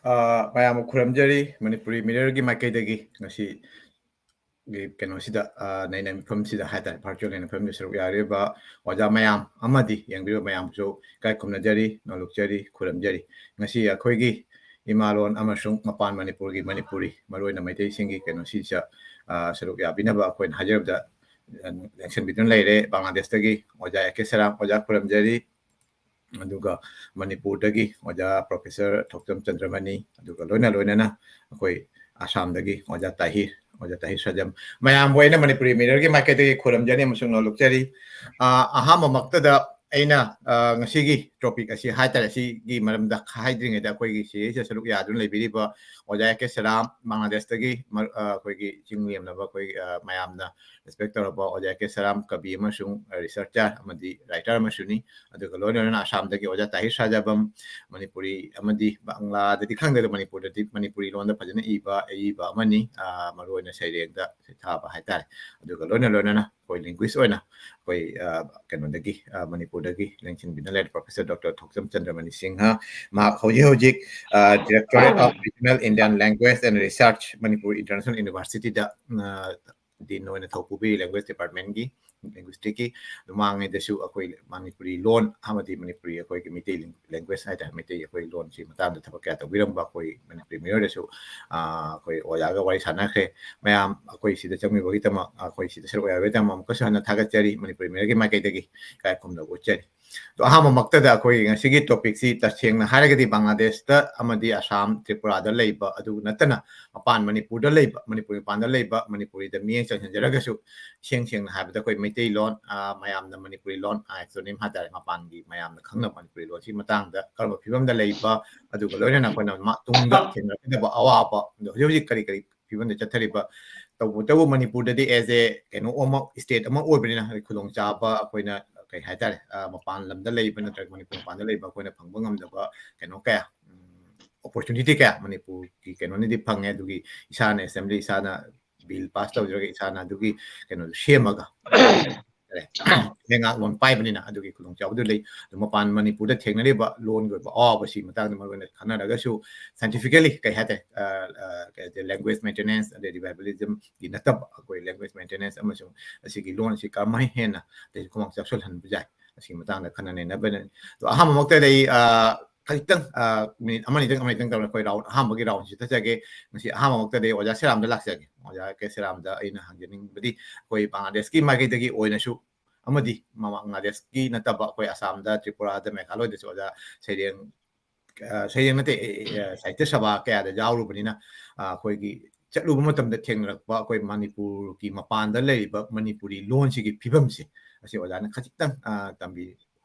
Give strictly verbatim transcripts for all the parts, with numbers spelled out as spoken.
ꯑ, ꯃꯌꯥꯝꯕꯨ ꯈꯨꯔꯨꯝꯖꯔꯤ꯫ ꯃꯅꯤꯄꯨꯔꯤ ꯃꯤꯔꯔꯒꯤ ꯃꯥꯏꯀꯩꯗꯒꯤ ꯉꯁꯤ ꯀꯩꯅꯣꯁꯤꯗ, ꯑ, ꯅꯩꯅ ꯃꯤꯐꯝꯁꯤꯗ ꯍꯥꯏꯇꯥꯔꯦ, ꯚꯔꯆꯨꯋꯦꯜ ꯅꯩꯅ ꯃꯤꯐꯝꯗ ꯁꯔꯨꯛ ꯌꯥꯔꯤꯕ ꯑꯣꯖꯥ ꯃꯌꯥꯝ ꯑꯃꯗꯤ ꯌꯦꯡꯕꯤꯕ ꯃꯌꯥꯝꯕꯨꯁꯨ ꯏꯀꯥꯏ ꯈꯨꯝꯅꯖꯔꯤ, ꯅꯣꯂꯨꯛꯆꯔꯤ, ꯈꯨꯔꯨꯝꯖꯔꯤ꯫ ꯉꯁꯤ ꯑꯩꯈꯣꯏꯒꯤ ꯏꯃꯥꯂꯣꯟ ꯑꯃꯁꯨꯡ ꯃꯄꯥꯟ ꯃꯅꯤꯄꯨꯔꯒꯤ ꯃꯅꯤꯄꯨꯔꯤ, ꯃꯔꯨꯑꯣꯏꯅ ꯃꯩꯇꯩꯁꯤꯡꯒꯤ ꯀꯩꯅꯣꯁꯤꯗ, ꯑ, ꯁꯔꯨꯛ ꯌꯥꯕꯤꯅꯕ ꯑꯩꯈꯣꯏꯅ ꯍꯥꯏꯖꯔꯕꯗ, ꯑ, ꯂꯦꯡꯁꯤꯟꯕꯤꯗꯨꯅ ꯂꯩꯔꯦ꯫ ꯕꯪꯒ꯭ꯂꯥꯗꯦꯁꯇꯒꯤ ꯑꯣꯖꯥ ꯑꯦ ꯀꯦ ꯁꯔꯥꯝ, ꯑꯣꯖꯥ ꯈꯨꯔꯨꯝꯖꯔꯤ꯫ ꯑꯗꯨꯒ ꯃꯅꯤꯄꯨꯔꯗꯒꯤ ꯑꯣꯖꯥ ꯄ꯭ꯔꯣꯐꯦꯁꯔ ꯊꯣꯛꯆꯝ ꯆꯟꯗ꯭ꯔꯃꯅꯤ, ꯑꯗꯨꯒ ꯂꯣꯏꯅ ꯂꯣꯏꯅꯅ ꯑꯩꯈꯣꯏ ꯑꯁꯥꯝꯗꯒꯤ ꯑꯣꯖꯥ ꯇꯥꯍꯤꯔ, ꯑꯣꯖꯥ ꯇꯥꯍꯤꯔ ꯁ꯭ꯔꯖꯝ, ꯃꯌꯥꯝꯕꯨ ꯑꯩꯅ ꯃꯅꯤꯄꯨꯔꯤ ꯃꯤꯔꯔꯒꯤ ꯃꯥꯏꯀꯩꯗꯒꯤ ꯈꯨꯔꯨꯝꯖꯔꯤ ꯑꯃꯁꯨꯡ ꯅꯣꯂꯨꯛꯆꯔꯤ꯫ ꯑ, ꯑꯍꯥꯟꯕꯃꯛꯇꯗ ꯑꯩꯅ, ꯑ, ꯉꯁꯤꯒꯤ ꯇꯣꯄꯤꯛ ꯑꯁꯤ ꯍꯥꯏꯇꯥꯔꯦ, ꯁꯤꯒꯤ ꯃꯔꯝꯗ ꯍꯥꯏꯗ꯭ꯔꯤꯉꯩꯗ ꯑꯩꯈꯣꯏꯒꯤ ꯁꯤꯗꯩꯁꯤꯗ ꯁꯔꯨꯛ ꯌꯥꯗꯨꯅ ꯂꯩꯕꯤꯔꯤꯕ ꯑꯣꯖꯥ ꯑꯦ ꯀꯦ ꯁꯔꯥꯝ, ꯕꯪꯒ꯭ꯂꯥꯗꯦꯁꯇꯒꯤ ꯃꯔ-, ꯑ, ꯑꯩꯈꯣꯏꯒꯤ ꯆꯤꯡ ꯂꯦꯝꯂꯕ ꯑꯩꯈꯣꯏ, ꯑ, ꯃꯌꯥꯝꯅ ꯔꯦꯁꯄꯦꯛ ꯇꯧꯔꯕ ꯑꯣꯖꯥ ꯑꯦ ꯀꯦ ꯁꯔꯥꯝ ꯀꯕꯤ ꯑꯃꯁꯨꯡ, ꯑ, ꯔꯤꯁꯔꯆꯔ ꯑꯃꯗꯤ ꯔꯥꯏꯇꯔ ꯑꯃꯁꯨꯅꯤ꯫ ꯑꯗꯨꯒ ꯂꯣꯏꯅ ꯂꯣꯏꯅꯅ ꯑꯁꯥꯝꯗꯒꯤ ꯑꯣꯖꯥ ꯇꯥꯍꯤꯔ ꯁ꯭ꯔꯖꯥꯕꯝ, ꯃꯅꯤꯄꯨꯔꯤ ꯑꯃꯗꯤ ꯕꯪꯒ꯭ꯂꯥꯗꯗꯤ ꯈꯪꯗꯦ, ꯑꯗꯣ ꯃꯅꯤꯄꯨꯔꯗꯗꯤ, ꯃꯅꯤꯄꯨꯔꯤ ꯂꯣꯟꯗ ꯐꯖꯅ ꯏꯕ ꯑꯏꯕ ꯑꯃꯅꯤ, ꯑ, ꯃꯔꯨꯑꯣꯏꯅ ꯁꯩꯔꯦꯡꯗ ꯁꯩꯊꯥꯕ ꯍꯥꯏꯇꯥꯔꯦ꯫ ꯑꯗꯨꯒ ꯂꯣꯏꯅ ꯂꯣꯏꯅꯅ ꯑꯩꯈꯣꯏ ꯂꯤꯡꯒ꯭ꯋꯤꯁ ꯑꯣꯏꯅ ꯑꯩꯈꯣꯏ, ꯑ, ꯀꯩꯅꯣꯗꯒꯤ, ꯑ, ꯃꯅꯤꯄꯨꯔꯗꯒꯤ ꯂꯦꯡꯁꯤꯟꯕꯤꯗꯨꯅ ꯂꯩꯔꯦ ꯄ꯭ꯔꯣꯐꯦꯁꯔ ꯗꯣꯛꯇꯔ ꯊꯣꯛꯆꯝ ꯆꯟꯗ꯭ꯔꯃꯅꯤ ꯁꯤꯡꯍ꯫ ꯃꯍꯥꯛ ꯍꯧꯖꯤꯛ ꯍꯧꯖꯤꯛ, ꯑ, Directorate of Regional Indian Language and Research, Manipur International University-ꯗ, ꯑ, ꯗꯤꯟ ꯑꯣꯏꯅ ꯊꯧ ꯄꯨꯕꯤꯔꯤ ꯂꯦꯡꯒ꯭ꯋꯦꯖ ꯗꯤꯄꯥꯔꯠꯃꯦꯟꯒꯤ, ꯂꯤꯡꯒ꯭ꯋꯤꯁꯇꯤꯛꯀꯤ꯫ ꯑꯗꯨ ꯃꯃꯥꯡꯉꯩꯗꯁꯨ ꯑꯩꯈꯣꯏ ꯃꯅꯤꯄꯨꯔꯤ ꯂꯣꯟ ꯑꯃꯗꯤ ꯃꯅꯤꯄꯨꯔꯤ ꯑꯩꯈꯣꯏꯒꯤ ꯃꯩꯇꯩ ꯂꯦꯡ-, ꯂꯦꯡꯒ꯭ꯋꯦꯖ ꯍꯥꯏꯇꯥꯔꯦ, ꯃꯩꯇꯩ ꯑꯩꯈꯣꯏ ꯂꯣꯟꯁꯤ ꯃꯇꯥꯡꯗ ꯊꯕꯛ ꯀꯌꯥ ꯇꯧꯕꯤꯔꯝꯕ ꯑꯩꯈꯣꯏ ꯃꯅꯤꯄꯨꯔꯤ ꯃꯤꯑꯣꯏꯗꯁꯨ, ꯑ, ꯑꯩꯈꯣꯏ ꯑꯣꯖꯥꯒ ꯋꯥꯔꯤ ꯁꯥꯟꯅꯈ꯭ꯔꯦ꯫ ꯃꯌꯥꯝ ꯑꯩꯈꯣꯏ ꯁꯤꯗ ꯆꯪꯕꯤꯕꯒꯤꯗꯃꯛ, ꯑꯩꯈꯣꯏ ꯁꯤꯗ ꯁꯔꯨꯛ ꯌꯥꯕꯤꯕꯒꯤꯗꯃꯛ ꯑꯃꯨꯛꯀꯁꯨ ꯍꯟꯅ ꯊꯥꯒꯠꯆꯔꯤ꯫ ꯃꯅꯤꯄꯨꯔꯤ ꯃꯤꯔꯔꯒꯤ ꯃꯥꯏꯀꯩꯗꯒꯤ ꯏꯀꯥꯏ ꯈꯨꯝꯅꯕ ꯎꯠꯆꯔꯤ꯫ ꯑꯗꯣ ꯑꯍꯥꯟꯕꯃꯛꯇꯗ ꯑꯩꯈꯣꯏ ꯉꯁꯤꯒꯤ ꯇꯣꯄꯤꯛꯁꯤ ꯇꯁꯦꯡꯅ ꯍꯥꯏꯔꯒꯗꯤ ꯕꯪꯒ꯭ꯂꯥꯗꯦꯁꯇ ꯑꯃꯗꯤ ꯑꯁꯥꯝ, ꯇ꯭ꯔꯤꯄꯨꯔꯥꯗ ꯂꯩꯕ, ꯑꯗꯨ ꯅꯠꯇꯅ ꯃꯄꯥꯟ ꯃꯅꯤꯄꯨꯔꯗ ꯂꯩꯕ, ꯃꯅꯤꯄꯨꯔ ꯃꯄꯥꯟꯗ ꯂꯩꯕ, ꯃꯅꯤꯄꯨꯔꯤꯗ ꯃꯤꯠꯌꯦꯡ ꯆꯪꯁꯤꯟꯖꯔꯒꯁꯨ, ꯏꯁꯦꯡ ꯁꯦꯡꯅ ꯍꯥꯏꯕꯗ ꯑꯩꯈꯣꯏ ꯃꯩꯇꯩꯂꯣꯟ, ꯑ, ꯃꯌꯥꯝꯅ ꯃꯅꯤꯄꯨꯔꯤ ꯂꯣꯟ, ꯑ, ꯑꯦꯛꯁꯣꯅꯤꯝ ꯍꯥꯏꯇꯥꯔꯦ, ꯃꯄꯥꯟꯒꯤ ꯃꯌꯥꯝꯅ ꯈꯪꯅꯕ ꯃꯅꯤꯄꯨꯔꯤ ꯂꯣꯟꯁꯤ ꯃꯇꯥꯡꯗ ꯀꯔꯝꯕ ꯐꯤꯕꯝꯗ ꯂꯩꯕ, ꯑꯗꯨꯒ ꯂꯣꯏꯅꯅ ꯑꯩꯈꯣꯏꯅ ꯃ-, ꯇꯨꯡꯗ ꯊꯦꯡꯅꯔꯛꯀꯗꯕ ꯑꯋꯥꯕ, ꯑꯗꯣ ꯍꯧꯖꯤꯛ ꯍꯧꯖꯤꯛ ꯀꯔꯤ ꯀꯔꯤ ꯐꯤꯕꯝꯗ ꯆꯠꯊꯔꯤꯕ, ꯇꯧꯕꯇꯕꯨ ꯃꯅꯤꯄꯨꯔꯗꯗꯤ as a ꯀꯩꯅꯣ ꯑꯃ, state ꯑꯃ ꯑꯣꯏꯕꯅꯤꯅ, ꯑꯩꯈꯣꯏ ꯈꯨꯗꯣꯡꯆꯥꯕ, ꯑꯩꯈꯣꯏꯅ ꯀꯩ ꯍꯥꯏꯇꯥꯔꯦ, ꯑ, ꯃꯄꯥꯟ ꯂꯝꯗ ꯂꯩꯕ ꯅꯠꯇ꯭ꯔꯒ ꯃꯅꯤꯄꯨꯔ ꯃꯄꯥꯟꯗ ꯂꯩꯕ ꯑꯩꯈꯣꯏꯅ ꯐꯪꯕ ꯉꯝꯗꯕ ꯀꯩꯅꯣ ꯀꯌꯥ, ꯎꯝ, opportunity ꯀꯌꯥ ꯃꯅꯤꯄꯨꯔꯒꯤ ꯀꯩꯅꯣꯅꯗꯤ ꯐꯪꯉꯦ꯫ ꯑꯗꯨꯒꯤ ꯏꯁꯥꯅ assembly, ꯏꯁꯥꯅ bill pass ꯇꯧꯖꯔꯒ, ꯏꯁꯥꯅ ꯑꯗꯨꯒꯤ ꯀꯩꯅꯣꯗꯣ ꯁꯦꯝꯃꯒ ꯂꯩꯉꯥꯛꯂꯣꯟ ꯄꯥꯏꯕꯅꯤꯅ ꯑꯗꯨꯒꯤ ꯈꯨꯗꯣꯡꯆꯥꯕꯗꯨ ꯂꯩ꯫ ꯑꯗꯨ ꯃꯄꯥꯟ ꯃꯅꯤꯄꯨꯔꯗ ꯊꯦꯡꯅꯔꯤꯕ ꯂꯣꯟꯒꯤ ꯑꯣꯏꯕ ꯑꯋꯥꯕꯁꯤ ꯃꯇꯥꯡꯗ ꯃꯔꯨꯑꯣꯏꯅ ꯈꯟꯅꯔꯒꯁꯨ, scientifically ꯀꯩ ꯍꯥꯏꯇꯥꯔꯦ, ꯑ, ꯑ, ꯀꯩ ꯍꯥꯏꯇꯥꯔꯦ, language maintenance ꯑꯗꯩ revivalismꯒꯤ ꯅꯠꯇꯕ ꯑꯩꯈꯣꯏ language maintenance ꯑꯃꯁꯨꯡ ꯑꯁꯤꯒꯤ ꯂꯣꯟ ꯑꯁꯤ ꯀꯔꯝꯍꯥꯏꯅ ꯍꯦꯟꯅ ꯑꯇꯩ ꯈꯨꯃꯥꯡ ꯆꯥꯎꯁꯤꯜꯍꯟꯕ ꯌꯥꯏ, ꯑꯁꯤꯒꯤ ꯃꯇꯥꯡꯗ ꯈꯟꯅ ꯅꯩꯅꯕꯅꯤ꯫ ꯑꯗꯣ ꯑꯍꯥꯟꯕꯃꯛꯇꯗ ꯑꯩ, ꯑ, ꯈꯖꯤꯛꯇꯪ, ꯑ, ꯃꯤꯅꯤꯠ ꯑꯃꯅꯤꯗꯪ, ꯑꯃꯅꯤꯗꯪ ꯇꯧꯔꯒ ꯑꯩꯈꯣꯏ round, ꯑꯍꯥꯟꯕꯒꯤ roundꯁꯤ ꯆꯠꯆꯒꯦ꯫ ꯉꯁꯤ ꯑꯍꯥꯟꯕꯃꯛꯇꯗꯤ ꯑꯣꯖꯥ ꯁꯦꯔꯥꯝꯗ ꯂꯥꯛꯆꯒꯦ꯫ ꯑꯣꯖꯥ ꯀꯦ ꯁꯦꯔꯥꯝꯗ ꯑꯩꯅ ꯍꯪꯖꯅꯤꯡꯕꯗꯤ ꯑꯩꯈꯣꯏ ꯕꯪꯒ꯭ꯂꯥꯗꯦꯁꯀꯤ ꯃꯥꯏꯀꯩꯗꯒꯤ ꯑꯣꯏꯅꯁꯨ ꯑꯃꯗꯤ ꯃꯃꯥ-, ꯕꯪꯒ꯭ꯂꯥꯗꯦꯁꯀꯤ ꯅꯠꯇꯕ ꯑꯩꯈꯣꯏ ꯑꯁꯥꯝꯗ, ꯇ꯭ꯔꯤꯄꯨꯔꯥꯗ, ꯃꯦꯘꯥꯂꯣꯏꯗꯁꯨ ꯑꯣꯖꯥ ꯁꯩꯔꯦꯡ, ꯑ, ꯁꯩꯔꯦꯡ ꯅꯠꯇꯦ, ꯑꯦ, ꯑꯦ, ꯑ, ꯁꯥꯍꯤꯇ꯭ꯌ ꯁꯚꯥ ꯀꯌꯥꯗ ꯌꯥꯎꯔꯨꯕꯅꯤꯅ, ꯑ, ꯑꯩꯈꯣꯏꯒꯤ ꯆꯠꯂꯨꯕ ꯃꯇꯝꯗ ꯊꯦꯡꯅꯔꯛꯄ ꯑꯩꯈꯣꯏ ꯃꯅꯤꯄꯨꯔꯒꯤ ꯃꯄꯥꯟꯗ ꯂꯩꯔꯤꯕ ꯃꯅꯤꯄꯨꯔꯤ ꯂꯣꯟꯁꯤꯒꯤ ꯐꯤꯕꯝꯁꯦ ꯑꯁꯤ ꯑꯣꯖꯥꯅ ꯈꯖꯤꯛꯇꯪ, ꯑ, ꯇꯝꯕꯤ-,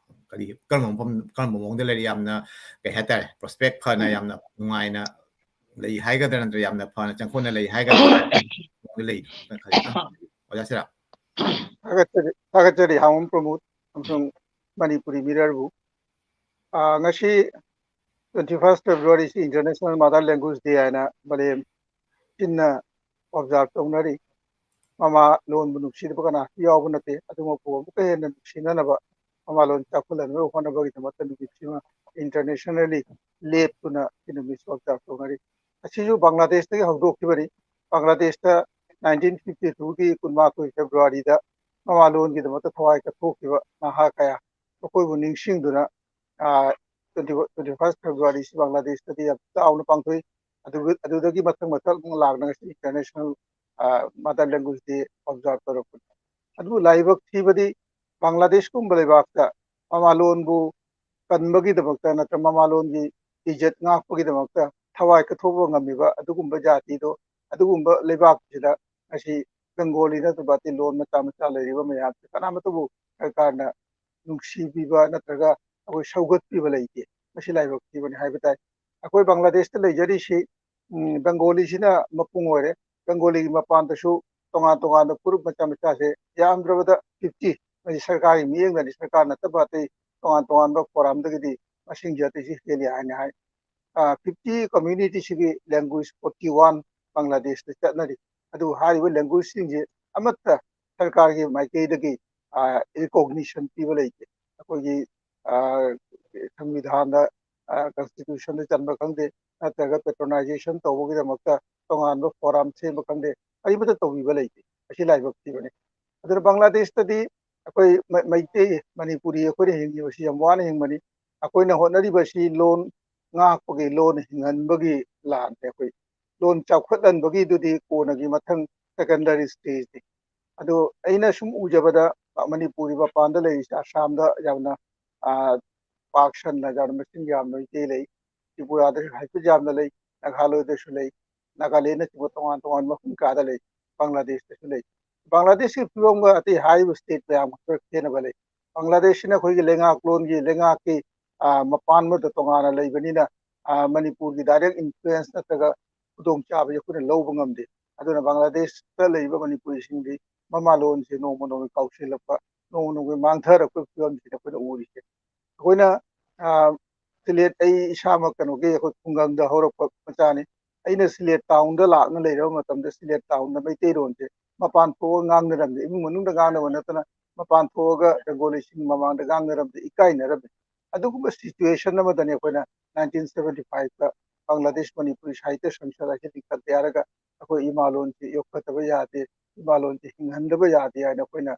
ꯀꯔꯤ, ꯀꯔꯝꯕ ꯃꯐꯝ, ꯀꯔꯝꯕ ꯃꯑꯣꯡꯗ ꯂꯩꯔꯤ? ꯌꯥꯝꯅ, ꯀꯩ ꯍꯥꯏꯇꯥꯔꯦ, prospect ꯐꯅ, ꯌꯥꯝꯅ ꯅꯨꯡꯉꯥꯏꯅ ꯂꯩ ꯍꯥꯏꯒꯗ꯭ꯔꯥ, ꯅꯠꯇ꯭ꯔꯒ ꯌꯥꯝꯅ ꯐꯅ ꯆꯪꯈꯣꯟꯅ ꯂꯩ ꯍꯥꯏꯒꯗ꯭ꯔꯥ? ꯃꯑꯣꯡꯗ ꯂꯩꯗꯣ ꯈꯖꯤꯛꯇꯪ ꯇꯝꯕꯤꯌꯨ꯫ ꯑꯣꯖꯥ ꯁꯦꯔꯥꯝ꯫ ꯊꯥꯒꯠꯆꯔꯤ, ꯊꯥꯒꯠꯆꯔꯤ ꯍꯥꯃꯣꯝ ꯄ꯭ꯔꯃꯣꯗ ꯑꯃꯁꯨꯡ ꯃꯅꯤꯄꯨꯔꯤ ꯃꯤꯔꯔꯕꯨ꯫ ꯑ, ꯉꯁꯤ twenty first Februaryꯁꯤ International Mother Language Day ꯍꯥꯏꯅ ꯃꯥꯂꯦꯝ ꯁꯤꯟꯅ observe ꯇꯧꯅꯔꯤ꯫ ꯃꯃꯥ ꯂꯣꯟꯕꯨ ꯅꯨꯡꯁꯤꯗꯕ ꯀꯅꯥꯁꯨ ꯌꯥꯎꯕ ꯅꯠꯇꯦ꯫ ꯑꯗꯨꯃꯛꯄꯨ ꯑꯃꯨꯛꯀ ꯍꯦꯟꯅ ꯅꯨꯡꯁꯤꯅꯅꯕ, ꯃꯃꯥ ꯂꯣꯟ ꯆꯥꯎꯈꯠꯍꯟꯅꯕ ꯍꯣꯠꯅꯕꯒꯤꯗꯃꯛꯇ ꯅꯨꯃꯤꯠꯁꯤꯃ internationally ꯂꯦꯞꯇꯨꯅ ꯁꯤ ꯅꯨꯃꯤꯠꯁꯤ observe ꯇꯧꯅꯔꯤ꯫ ꯑꯁꯤꯁꯨ ꯕꯪꯒ꯭ꯂꯥꯗꯦꯁꯇꯒꯤ ꯍꯧꯗꯣꯛꯈꯤꯕꯅꯤ꯫ ꯕꯪꯒ꯭ꯂꯥꯗꯦꯁꯇ nineteen fifty twoꯒꯤ ꯀꯨꯟꯃꯥꯊꯣꯏ Februaryꯗ ꯃꯃꯥ ꯂꯣꯟꯒꯤꯗꯃꯛꯇ ꯊꯋꯥꯏ ꯀꯠꯊꯣꯛꯈꯤꯕ ꯅꯍꯥ ꯀꯌꯥ ꯃꯈꯣꯏꯕꯨ ꯅꯤꯡꯁꯤꯡꯗꯨꯅ, ꯑ, twenty, twenty first Februaryꯁꯤ ꯕꯪꯒ꯭ꯂꯥꯗꯦꯁꯇꯗꯤ ꯌꯥꯝ ꯆꯥꯎꯅ ꯄꯥꯡꯊꯣꯛꯏ꯫ ꯑꯗꯨꯒ, ꯑꯗꯨꯗꯒꯤ ꯃꯊꯪ ꯃꯊꯪ ꯑꯃꯨꯛ ꯂꯥꯛꯅ ꯉꯁꯤ International, ꯑ, Mother Language Day observe ꯇꯧꯔꯛꯄꯅꯤ꯫ ꯑꯗꯨꯕꯨ ꯂꯥꯏꯕꯛ ꯊꯤꯕꯗꯤ ꯕꯪꯒ꯭ꯂꯥꯗꯦꯁꯀꯨꯝꯕ ꯂꯩꯕꯥꯛꯇ ꯃꯃꯥꯂꯣꯟꯕꯨ ꯀꯟꯕꯒꯤꯗꯃꯛꯇ ꯅꯠꯇ꯭ꯔꯒ ꯃꯃꯥꯂꯣꯟꯒꯤ ꯏꯖꯠ ꯉꯥꯛꯄꯒꯤꯗꯃꯛꯇ ꯊꯋꯥꯏ ꯀꯠꯊꯣꯛꯄ ꯉꯝꯃꯤꯕ ꯑꯗꯨꯒꯨꯝꯕ ꯖꯥꯇꯤꯗꯣ, ꯑꯗꯨꯒꯨꯝꯕ ꯂꯩꯕꯥꯛꯁꯤꯗ ꯉꯁꯤ ꯕꯦꯡꯒꯣꯂꯤ ꯅꯠꯇꯕ ꯑꯇꯩ ꯂꯣꯟ ꯃꯆꯥ ꯃꯆꯥ ꯂꯩꯔꯤꯕ ꯃꯌꯥꯝꯁꯦ ꯀꯅꯥꯃꯠꯇꯕꯨ ꯁꯔꯀꯥꯔꯅ ꯅꯨꯡꯁꯤꯕꯤꯕ ꯅꯠꯇ꯭ꯔꯒ ꯑꯩꯈꯣꯏ ꯁꯧꯒꯠꯄꯤꯕ ꯂꯩꯇꯦ꯫ ꯃꯁꯤ ꯂꯥꯏꯕꯛ ꯊꯤꯕꯅꯤ ꯍꯥꯏꯕ ꯇꯥꯏ꯫ ꯑꯩꯈꯣꯏ ꯕꯪꯒ꯭ꯂꯥꯗꯦꯁꯇ ꯂꯩꯖꯔꯤꯁꯤ, ꯎꯝ, ꯕꯦꯡꯒꯣꯂꯤꯁꯤꯅ ꯃꯄꯨꯡ ꯑꯣꯏꯔꯦ꯫ ꯕꯦꯡꯒꯣꯂꯤꯒꯤ ꯃꯄꯥꯟꯗꯁꯨ ꯇꯣꯉꯥꯟ ꯇꯣꯉꯥꯟꯕ ꯐꯨꯔꯨꯞ ꯃꯆꯥ ꯃꯆꯥꯁꯦ ꯌꯥꯝꯗ꯭ꯔꯕꯗ fifty, ꯃꯁꯤ ꯁꯔꯀꯥꯔꯒꯤ ꯃꯤꯠꯌꯦꯡꯗꯗꯤ, ꯁꯔꯀꯥꯔ ꯅꯠꯇꯕ ꯑꯇꯩ ꯇꯣꯉꯥꯟ ꯇꯣꯉꯥꯟꯕ ꯐꯣꯔꯝꯗꯒꯤꯗꯤ ꯃꯁꯤꯡꯁꯦ ꯑꯇꯩꯁꯤ ꯍꯦꯜꯂꯤ ꯍꯥꯏꯅ ꯍꯥꯏ꯫ ꯑ, fifty communityꯁꯤꯒꯤ language forty one ꯕꯪꯒ꯭ꯂꯥꯗꯦꯁꯇ ꯆꯠꯅꯔꯤ꯫ ꯑꯗꯨꯕꯨ ꯍꯥꯏꯔꯤꯕ languageꯁꯤꯡꯁꯦ ꯑꯃꯠꯇ ꯁꯔꯀꯥꯔꯒꯤ ꯃꯥꯏꯀꯩꯗꯒꯤ ꯔꯤꯀꯣꯒꯅꯤꯁꯟ ꯄꯤꯕ ꯂꯩꯇꯦ꯫ ꯑꯩꯈꯣꯏꯒꯤ ꯁꯪꯕꯤꯙꯥꯟꯗ, ꯀꯟꯁꯇꯤꯇ꯭ꯌꯨꯁꯟꯗ ꯆꯟꯕ ꯈꯪꯗꯦ, ꯅꯠꯇ꯭ꯔꯒ ꯄꯦꯇ꯭ꯔꯣꯅꯥꯏꯖꯦꯁꯟ ꯇꯧꯕꯒꯤꯗꯃꯛꯇ ꯇꯣꯉꯥꯟꯕ ꯐꯣꯔꯝ ꯁꯦꯝꯕ ꯈꯪꯗꯦ, ꯀꯔꯤꯃꯠꯇ ꯇꯧꯕꯤꯕ ꯂꯩꯇꯦ꯫ ꯑꯁꯤ ꯂꯥꯏꯕꯛ ꯊꯤꯕꯅꯤ꯫ ꯑꯗꯨꯅ ꯕꯪꯒ꯭ꯂꯥꯗꯦꯁꯇꯗꯤ ꯑꯩꯈꯣꯏ ꯃꯩꯇꯩ ꯃꯅꯤꯄꯨꯔꯤ ꯑꯩꯈꯣꯏꯅ ꯍꯤꯡꯉꯤꯕꯁꯤ ꯌꯥꯝ ꯋꯥꯅ ꯍꯤꯡꯕꯅꯤ꯫ ꯑꯩꯈꯣꯏꯅ ꯍꯣꯠꯅꯔꯤꯕꯁꯤ ꯂꯣꯟ ꯉꯥꯛꯄꯒꯤ, ꯂꯣꯟ ꯍꯤꯡꯍꯟꯕꯒꯤ ꯂꯥꯟꯅꯤ꯫ ꯑꯩꯈꯣꯏ ꯂꯣꯟ ꯆꯥꯎꯈꯠꯍꯟꯕꯒꯤꯗꯨꯗꯤ ꯀꯣꯟꯅꯒꯤ ꯃꯊꯪ ꯁꯦꯀꯦꯟꯗꯔꯤ ꯁ꯭ꯇꯦꯖꯅꯤ꯫ ꯑꯗꯨ ꯑꯩꯅ ꯁꯨꯝ ꯎꯖꯕꯗ, ꯃꯅꯤꯄꯨꯔꯒꯤ ꯃꯄꯥꯟꯗ ꯂꯩꯔꯤꯁꯦ ꯑꯁꯥꯝꯗ ꯌꯥꯝꯅ ꯄꯥꯛ ꯁꯟꯅ ꯌꯥꯝꯅ ꯃꯁꯤꯡ ꯌꯥꯝꯅ ꯃꯩꯇꯩ ꯂꯩ, ꯇ꯭ꯔꯤꯄꯨꯔꯥꯗꯁꯨ ꯍꯥꯏꯐꯦꯠ ꯌꯥꯝꯅ ꯂꯩ, ꯅꯥꯒꯥꯂꯦꯟꯗꯁꯨ ꯂꯩ, ꯅꯥꯒꯥꯂꯦꯟꯗꯅꯆꯤꯡꯕ ꯇꯣꯉꯥꯟ ꯇꯣꯉꯥꯟꯕ ꯃꯐꯝ ꯀꯌꯥꯗ ꯂꯩ꯫ ꯕꯪꯒ꯭ꯂꯥꯗꯦꯁꯇꯁꯨ ꯂꯩ꯫ ꯕꯪꯒ꯭ꯂꯥꯗꯦꯁꯀꯤ ꯐꯤꯕꯝꯒ ꯑꯇꯩ ꯍꯥꯏꯔꯤꯕ ꯁ꯭ꯇꯦꯠ ꯃꯌꯥꯝꯒ ꯈꯔ ꯈꯦꯠꯅꯕ ꯂꯩ꯫ ꯕꯪꯒ꯭ꯂꯥꯗꯦꯁꯁꯤꯅ ꯑꯩꯈꯣꯏꯒꯤ ꯂꯩꯉꯥꯛꯂꯣꯟꯒꯤ, ꯂꯩꯉꯥꯛꯀꯤ ꯃꯄꯥꯟꯕꯗ ꯇꯣꯉꯥꯟꯅ ꯂꯩꯕꯅꯤꯅ, ꯃꯅꯤꯄꯨꯔꯒꯤ ꯗꯥꯏꯔꯦꯛ ꯏꯟꯐ꯭ꯂꯨꯌꯦꯟꯁ ꯅꯠꯇ꯭ꯔꯒ ꯈꯨꯗꯣꯡꯆꯥꯕꯁꯦ ꯑꯩꯈꯣꯏꯅ ꯂꯧꯕ ꯉꯝꯗꯦ꯫ ꯑꯗꯨꯅ ꯕꯪꯒ꯭ꯂꯥꯗꯦꯁꯇ ꯂꯩꯔꯤꯕ ꯃꯅꯤꯄꯨꯔꯤꯁꯤꯡꯗꯤ ꯃꯃꯥꯂꯣꯟꯁꯦ ꯅꯣꯡꯃ ꯅꯣꯡꯃꯒꯤ ꯀꯥꯎꯁꯤꯜꯂꯛꯄ, ꯅꯣꯡꯃ ꯅꯣꯡꯃꯒꯤ ꯃꯥꯡꯊꯔꯛꯄꯒꯤ ꯐꯤꯕꯝꯁꯤꯗ ꯑꯩꯈꯣꯏꯅ ꯎꯔꯤꯁꯦ꯫ ꯑꯩꯈꯣꯏꯅ ꯁꯤꯂꯦꯠ, ꯑꯩ ꯏꯁꯥꯃꯛ ꯀꯩꯅꯣꯒꯤ, ꯑꯩꯈꯣꯏ ꯈꯨꯡꯒꯪꯗ ꯍꯧꯔꯛꯄ ꯃꯆꯥꯅꯤ꯫ ꯑꯩꯅ ꯁꯤꯂꯦꯠ ꯇꯥꯎꯟꯗ ꯂꯥꯛꯅ ꯂꯩꯔꯕ ꯃꯇꯝꯗ ꯁꯤꯂꯦꯠ ꯇꯥꯎꯟꯗ ꯃꯩꯇꯩꯔꯣꯟꯁꯦ ꯃꯄꯥꯟ ꯊꯣꯛꯑꯒ ꯉꯥꯡꯅꯔꯝꯗꯦ꯫ ꯏꯃꯨꯡ ꯃꯅꯨꯡꯗ ꯉꯥꯡꯅꯕ ꯅꯠꯇꯅ ꯃꯄꯥꯟ ꯊꯣꯛꯑꯒ ꯕꯦꯡꯒꯣꯂꯤꯁꯤꯡ ꯃꯃꯥꯡꯗ ꯉꯥꯡꯅꯔꯝꯗꯦ, ꯏꯀꯥꯏꯅꯔꯝꯃꯤ꯫ ꯑꯗꯨꯒꯨꯝꯕ ꯁꯤꯆꯨꯋꯦꯁꯟ ꯑꯃꯗꯅꯤ ꯑꯩꯈꯣꯏꯅ ꯅꯥꯏꯟꯇꯤꯟ ꯁꯕꯦꯟꯇꯤ ꯐꯥꯏꯚꯇ ꯕꯪꯒ꯭ꯂꯥꯗꯦꯁ ꯃꯅꯤꯄꯨꯔꯤ ꯁꯥꯍꯤꯇ꯭ꯌ ꯁꯪꯁꯗ ꯑꯁꯤ ꯂꯤꯡꯈꯠꯇꯦ ꯍꯥꯏꯔꯒ ꯑꯩꯈꯣꯏ ꯏꯃꯥꯂꯣꯟꯁꯤ ꯌꯣꯛꯈꯠꯇꯕ ꯌꯥꯗꯦ, ꯏꯃꯥꯂꯣꯟꯁꯤ ꯍꯤꯡꯍꯟꯗꯕ ꯌꯥꯗꯦ ꯍꯥꯏꯅ ꯑꯩꯈꯣꯏꯅ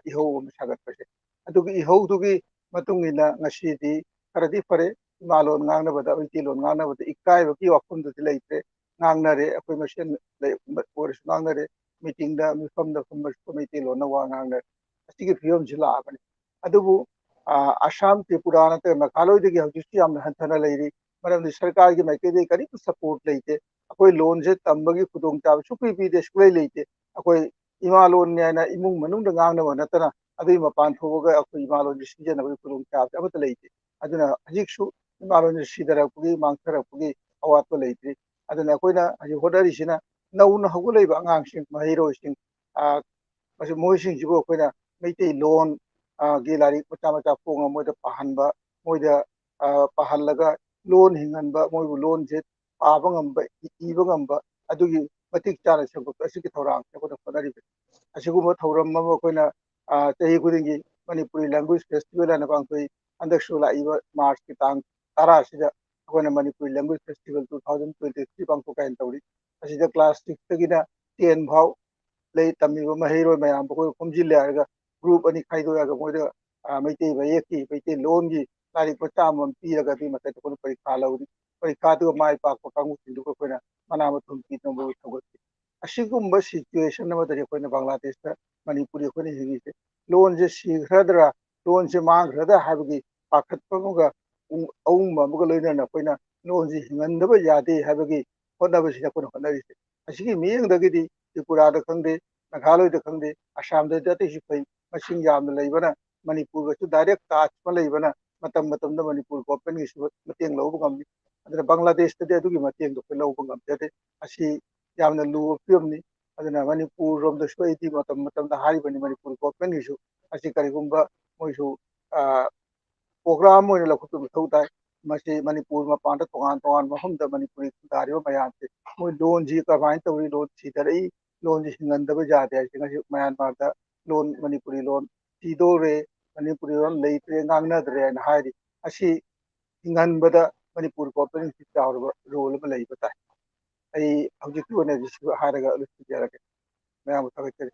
ꯏꯍꯧ ꯑꯃ ꯁꯥꯒꯠꯄꯁꯦ꯫ ꯑꯗꯨꯒꯤ ꯏꯍꯧꯗꯨꯒꯤ ꯃꯇꯨꯡ ꯏꯟꯅ ꯉꯁꯤꯗꯤ ꯈꯔꯗꯤ ꯐꯔꯦ꯫ ꯏꯃꯥꯂꯣꯟ ꯉꯥꯡꯅꯕꯗ, ꯃꯩꯇꯩꯂꯣꯟ ꯉꯥꯡꯅꯕꯗ ꯏꯀꯥꯏꯕꯒꯤ ꯋꯥꯐꯝꯗꯨꯗꯤ ꯂꯩꯇ꯭ꯔꯦ꯫ ꯉꯥꯡꯅꯔꯦ, ꯑꯩꯈꯣꯏ ꯃꯁꯦꯟ ꯑꯣꯏꯔꯁꯨ ꯉꯥꯡꯅꯔꯦ, ꯃꯤꯇꯤꯡꯗ, ꯃꯤꯐꯝꯗ ꯐꯝꯕꯁꯨ ꯃꯩꯇꯩꯂꯣꯟꯅ ꯋꯥ ꯉꯥꯡꯅꯔꯦ꯫ ꯑꯁꯤꯒꯤ ꯐꯤꯕꯝꯁꯤ ꯂꯥꯛꯑꯕꯅꯤ꯫ ꯑꯗꯨꯕꯨ ꯑꯁꯥꯝ, ꯇ꯭ꯔꯤꯄꯨꯔꯥ ꯅꯠꯇ꯭ꯔꯒ ꯃꯦꯘꯥꯂꯣꯏꯗꯒꯤ ꯍꯧꯖꯤꯛꯁꯨ ꯌꯥꯝꯅ ꯍꯟꯊꯅ ꯂꯩꯔꯤ꯫ ꯃꯔꯝꯗꯤ ꯁꯔꯀꯥꯔꯒꯤ ꯃꯥꯏꯀꯩꯗꯒꯤ ꯀꯔꯤꯝꯇ ꯁꯄꯣꯔꯠ ꯂꯩꯇꯦ꯫ ꯑꯩꯈꯣꯏ ꯂꯣꯟꯁꯦ ꯇꯝꯕꯒꯤ ꯈꯨꯗꯣꯡꯆꯥꯕ ꯁꯨꯡꯄꯤ ꯄꯤꯗꯦ, ꯁꯨꯡꯂꯩ ꯂꯩꯇꯦ꯫ ꯑꯩꯈꯣꯏ ꯏꯃꯥ ꯂꯣꯟꯅꯤ ꯍꯥꯏꯅ ꯏꯃꯨꯡ ꯃꯅꯨꯡꯗ ꯉꯥꯡꯅꯕ ꯅꯠꯇꯅ ꯑꯗꯨꯒꯤ ꯃꯄꯥꯟ ꯊꯣꯛꯑꯒ ꯑꯩꯈꯣꯏ ꯏꯃꯥ ꯂꯣꯟꯁꯦ ꯁꯤꯖꯤꯟꯅꯕꯒꯤ ꯈꯨꯗꯣꯡꯆꯥꯕꯁꯦ ꯑꯃꯠꯇ ꯂꯩꯇꯦ꯫ ꯑꯗꯨꯅ ꯍꯧꯖꯤꯛꯁꯨ ꯏꯃꯥ ꯂꯣꯟꯁꯦ ꯁꯤꯊꯔꯛꯄꯒꯤ, ꯃꯥꯡꯊꯔꯛꯄꯒꯤ ꯑꯋꯥꯠꯄ ꯂꯩꯇ꯭ꯔꯤ꯫ ꯑꯗꯨꯅ ꯑꯩꯈꯣꯏꯅ ꯍꯧꯖꯤꯛ ꯍꯣꯠꯅꯔꯤꯁꯤꯅ ꯅꯧꯅ ꯍꯧꯒꯠꯂꯛꯏꯕ ꯑꯉꯥꯡꯁꯤꯡ, ꯃꯍꯩꯔꯣꯏꯁꯤꯡ, ꯃꯁꯤ ꯃꯣꯏꯁꯤꯡꯁꯤꯕꯨ ꯑꯩꯈꯣꯏꯅ ꯃꯩꯇꯩꯂꯣꯟ, ꯒꯤ ꯂꯥꯏꯔꯤꯛ ꯃꯆꯥ ꯃꯆꯥ ꯐꯣꯡꯉ ꯃꯣꯏꯗ ꯄꯥꯍꯟꯕ, ꯃꯣꯏꯗ ꯄꯥꯍꯜꯂꯒ ꯂꯣꯟ ꯍꯤꯡꯍꯟꯕ, ꯃꯣꯏꯕꯨ ꯂꯣꯟꯁꯦ ꯄꯥꯕ ꯉꯝꯕ, ꯏꯕ ꯉꯝꯕ, ꯑꯗꯨꯒꯤ ꯃꯇꯤꯛ ꯆꯥꯅ ꯁꯦꯝꯒꯠꯄ ꯑꯁꯤꯒꯤ ꯊꯧꯔꯥꯡꯁꯦ ꯑꯩꯈꯣꯏꯅ ꯍꯣꯠꯅꯔꯤꯕꯅꯤ꯫ ꯑꯁꯤꯒꯨꯝꯕ ꯊꯧꯔꯝ ꯑꯃ ꯑꯩꯈꯣꯏꯅ ꯑ, ꯆꯍꯤ ꯈꯨꯗꯤꯡꯒꯤ ꯃꯅꯤꯄꯨꯔꯤ ꯂꯦꯡꯒ꯭ꯋꯦꯖ ꯐꯦꯁꯇꯤꯚꯦꯜ ꯍꯥꯏꯅ ꯄꯥꯡꯊꯣꯛꯏ꯫ ꯍꯟꯗꯛꯁꯨ ꯂꯥꯛꯏꯕ ꯃꯥꯔꯆꯀꯤ ꯇꯥꯡ ꯇꯔꯥꯁꯤꯗ ꯑꯩꯈꯣꯏꯅ Manipuri language festival two thousand twenty three ꯄꯥꯡꯊꯣꯛꯀꯦ ꯍꯥꯏꯅ ꯇꯧꯔꯤ꯫ ꯑꯁꯤꯗ ꯀ꯭ꯂꯥꯁ ꯁꯤꯛꯁꯇꯒꯤꯅ ꯇꯦꯟ ꯐꯥꯎ ꯂꯩ ꯇꯝꯃꯤꯕ ꯃꯍꯩꯔꯣꯏ ꯃꯌꯥꯝ ꯑꯩꯈꯣꯏ ꯈꯣꯝꯖꯤꯜꯂꯦ ꯍꯥꯏꯔꯒ ꯒ꯭ꯔꯨꯞ ꯑꯅꯤ ꯈꯥꯏꯗꯣꯛꯑꯒ ꯃꯣꯏꯗ, ꯑ, ꯃꯩꯇꯩ ꯃꯌꯦꯛꯀꯤ, ꯃꯩꯇꯩ ꯂꯣꯟꯒꯤ ꯂꯥꯏꯔꯤꯛ ꯃꯆꯥ ꯑꯃꯃꯝ ꯄꯤꯔꯒ ꯑꯗꯨꯒꯤ ꯃꯊꯛꯇ ꯑꯩꯈꯣꯏꯅ ꯄꯔꯤꯈꯥ ꯂꯧꯔꯤ꯫ ꯄꯔꯤꯈꯥꯗꯨꯒ ꯃꯥꯏ ꯄꯥꯛꯄ ꯀꯥꯡꯕꯨꯁꯤꯡꯗꯨꯒ ꯑꯩꯈꯣꯏꯅ ꯃꯅꯥ ꯃꯊꯨꯝ ꯄꯤꯗꯨꯅ ꯃꯣꯏꯕꯨ ꯊꯧꯒꯠꯈꯤ꯫ ꯑꯁꯤꯒꯨꯝꯕ ꯁꯤꯆꯨꯋꯦꯁꯟ ꯑꯃꯗꯅꯤ ꯑꯩꯈꯣꯏꯅ ꯕꯪꯒ꯭ꯂꯥꯗꯦꯁꯇ ꯃꯅꯤꯄꯨꯔꯤ ꯑꯩꯈꯣꯏꯅ ꯍꯤꯡꯉꯤꯁꯦ꯫ ꯂꯣꯟꯁꯦ ꯁꯤꯈ꯭ꯔꯗ꯭ꯔꯥ, ꯂꯣꯟꯁꯦ ꯃꯥꯡꯈ꯭ꯔꯗ꯭ꯔꯥ ꯍꯥꯏꯕꯒꯤ ꯄꯥꯈꯠꯄ ꯑꯃꯒ, ꯎ-, ꯑꯎꯝꯕ ꯑꯃꯒ ꯂꯣꯏꯅꯅ ꯑꯩꯈꯣꯏꯅ ꯂꯣꯟꯁꯤ ꯍꯤꯡꯍꯟꯗꯕ ꯌꯥꯗꯦ ꯍꯥꯏꯕꯒꯤ ꯍꯣꯠꯅꯕꯁꯤꯗ ꯑꯩꯈꯣꯏꯅ ꯍꯣꯠꯅꯔꯤꯁꯦ꯫ ꯑꯁꯤꯒꯤ ꯃꯤꯠꯌꯦꯡꯗꯒꯤꯗꯤ ꯇ꯭ꯔꯤꯄꯨꯔꯥꯗ ꯈꯪꯗꯦ, ꯅꯥꯒꯥꯂꯦꯟꯗ ꯈꯪꯗꯦ, ꯑꯁꯥꯝꯗꯗꯤ ꯑꯇꯩꯁꯨ ꯐꯩ, ꯃꯁꯤꯡ ꯌꯥꯝꯅ ꯂꯩꯕꯅ, ꯃꯅꯤꯄꯨꯔꯒꯁꯨ ꯗꯥꯏꯔꯦꯛ ꯇꯆ ꯑꯃ ꯂꯩꯕꯅ ꯃꯇꯝ ꯃꯇꯝꯗ ꯃꯅꯤꯄꯨꯔ ꯒꯣꯔꯃꯦꯟꯒꯤꯁꯨ ꯃꯇꯦꯡ ꯂꯧꯕ ꯉꯝꯃꯤ꯫ ꯑꯗꯨꯅ ꯕꯪꯒ꯭ꯂꯥꯗꯦꯁꯇꯗꯤ ꯑꯗꯨꯒꯤ ꯃꯇꯦꯡꯗꯣ ꯑꯩꯈꯣꯏ ꯂꯧꯕ ꯉꯝꯖꯗꯦ꯫ ꯑꯁꯤ ꯌꯥꯝꯅ ꯂꯨꯕ ꯐꯤꯕꯝꯅꯤ꯫ ꯑꯗꯨꯅ ꯃꯅꯤꯄꯨꯔ ꯔꯣꯝꯗꯁꯨ ꯑꯩꯗꯤ ꯃꯇꯝ ꯃꯇꯝꯗ ꯍꯥꯏꯔꯤꯕꯅꯤ, ꯃꯅꯤꯄꯨꯔ ꯒꯣꯔꯃꯦꯟꯒꯤꯁꯨ ꯑꯁꯤ ꯀꯔꯤꯒꯨꯝꯕ ꯃꯣꯏꯁꯨ, ꯑ, ꯄ꯭ꯔꯣꯒ꯭ꯔꯥꯝ ꯑꯣꯏꯅ ꯂꯧꯈꯠꯄ ꯃꯊꯧ ꯇꯥꯏ꯫ ꯃꯁꯤ ꯃꯅꯤꯄꯨꯔ ꯃꯄꯥꯟꯗ ꯇꯣꯉꯥꯟ ꯇꯣꯉꯥꯟꯕ ꯃꯐꯝꯗ ꯃꯅꯤꯄꯨꯔꯤ ꯈꯨꯟꯗꯥꯔꯤꯕ ꯃꯌꯥꯝꯁꯦ ꯃꯣꯏ ꯂꯣꯟꯁꯤ ꯀꯃꯥꯏꯅ ꯇꯧꯔꯤ, ꯂꯣꯟ ꯁꯤꯊꯔꯛꯏ, ꯂꯣꯟꯁꯤ ꯍꯤꯡꯍꯟꯗꯕ ꯌꯥꯗꯦ ꯍꯥꯏꯁꯦ ꯉꯁꯤ ꯃꯌꯥꯟꯃꯥꯔꯗ ꯂꯣꯟ, ꯃꯅꯤꯄꯨꯔꯤ ꯂꯣꯟ ꯁꯤꯗꯣꯔꯦ, ꯃꯅꯤꯄꯨꯔꯤ ꯂꯣꯟ ꯂꯩꯇ꯭ꯔꯦ, ꯉꯥꯡꯅꯗ꯭ꯔꯦ ꯍꯥꯏꯅ ꯍꯥꯏꯔꯤ꯫ ꯑꯁꯤ ꯍꯤꯡꯍꯟꯕꯗ ꯃꯅꯤꯄꯨꯔ ꯒꯣꯔꯃꯦꯟꯁꯤ ꯆꯥꯎꯔꯕ ꯔꯣꯜ ꯑꯃ ꯂꯩꯕ ꯇꯥꯏ꯫ ꯑꯩ ꯍꯧꯖꯤꯛꯀꯤ ꯑꯣꯏꯅꯗꯤ ꯁꯤ ꯍꯥꯏꯔꯒ ꯂꯣꯏꯁꯤꯟꯖꯔꯒꯦ꯫ ꯃꯌꯥꯝꯕꯨ ꯊꯥꯒꯠꯆꯔꯤ꯫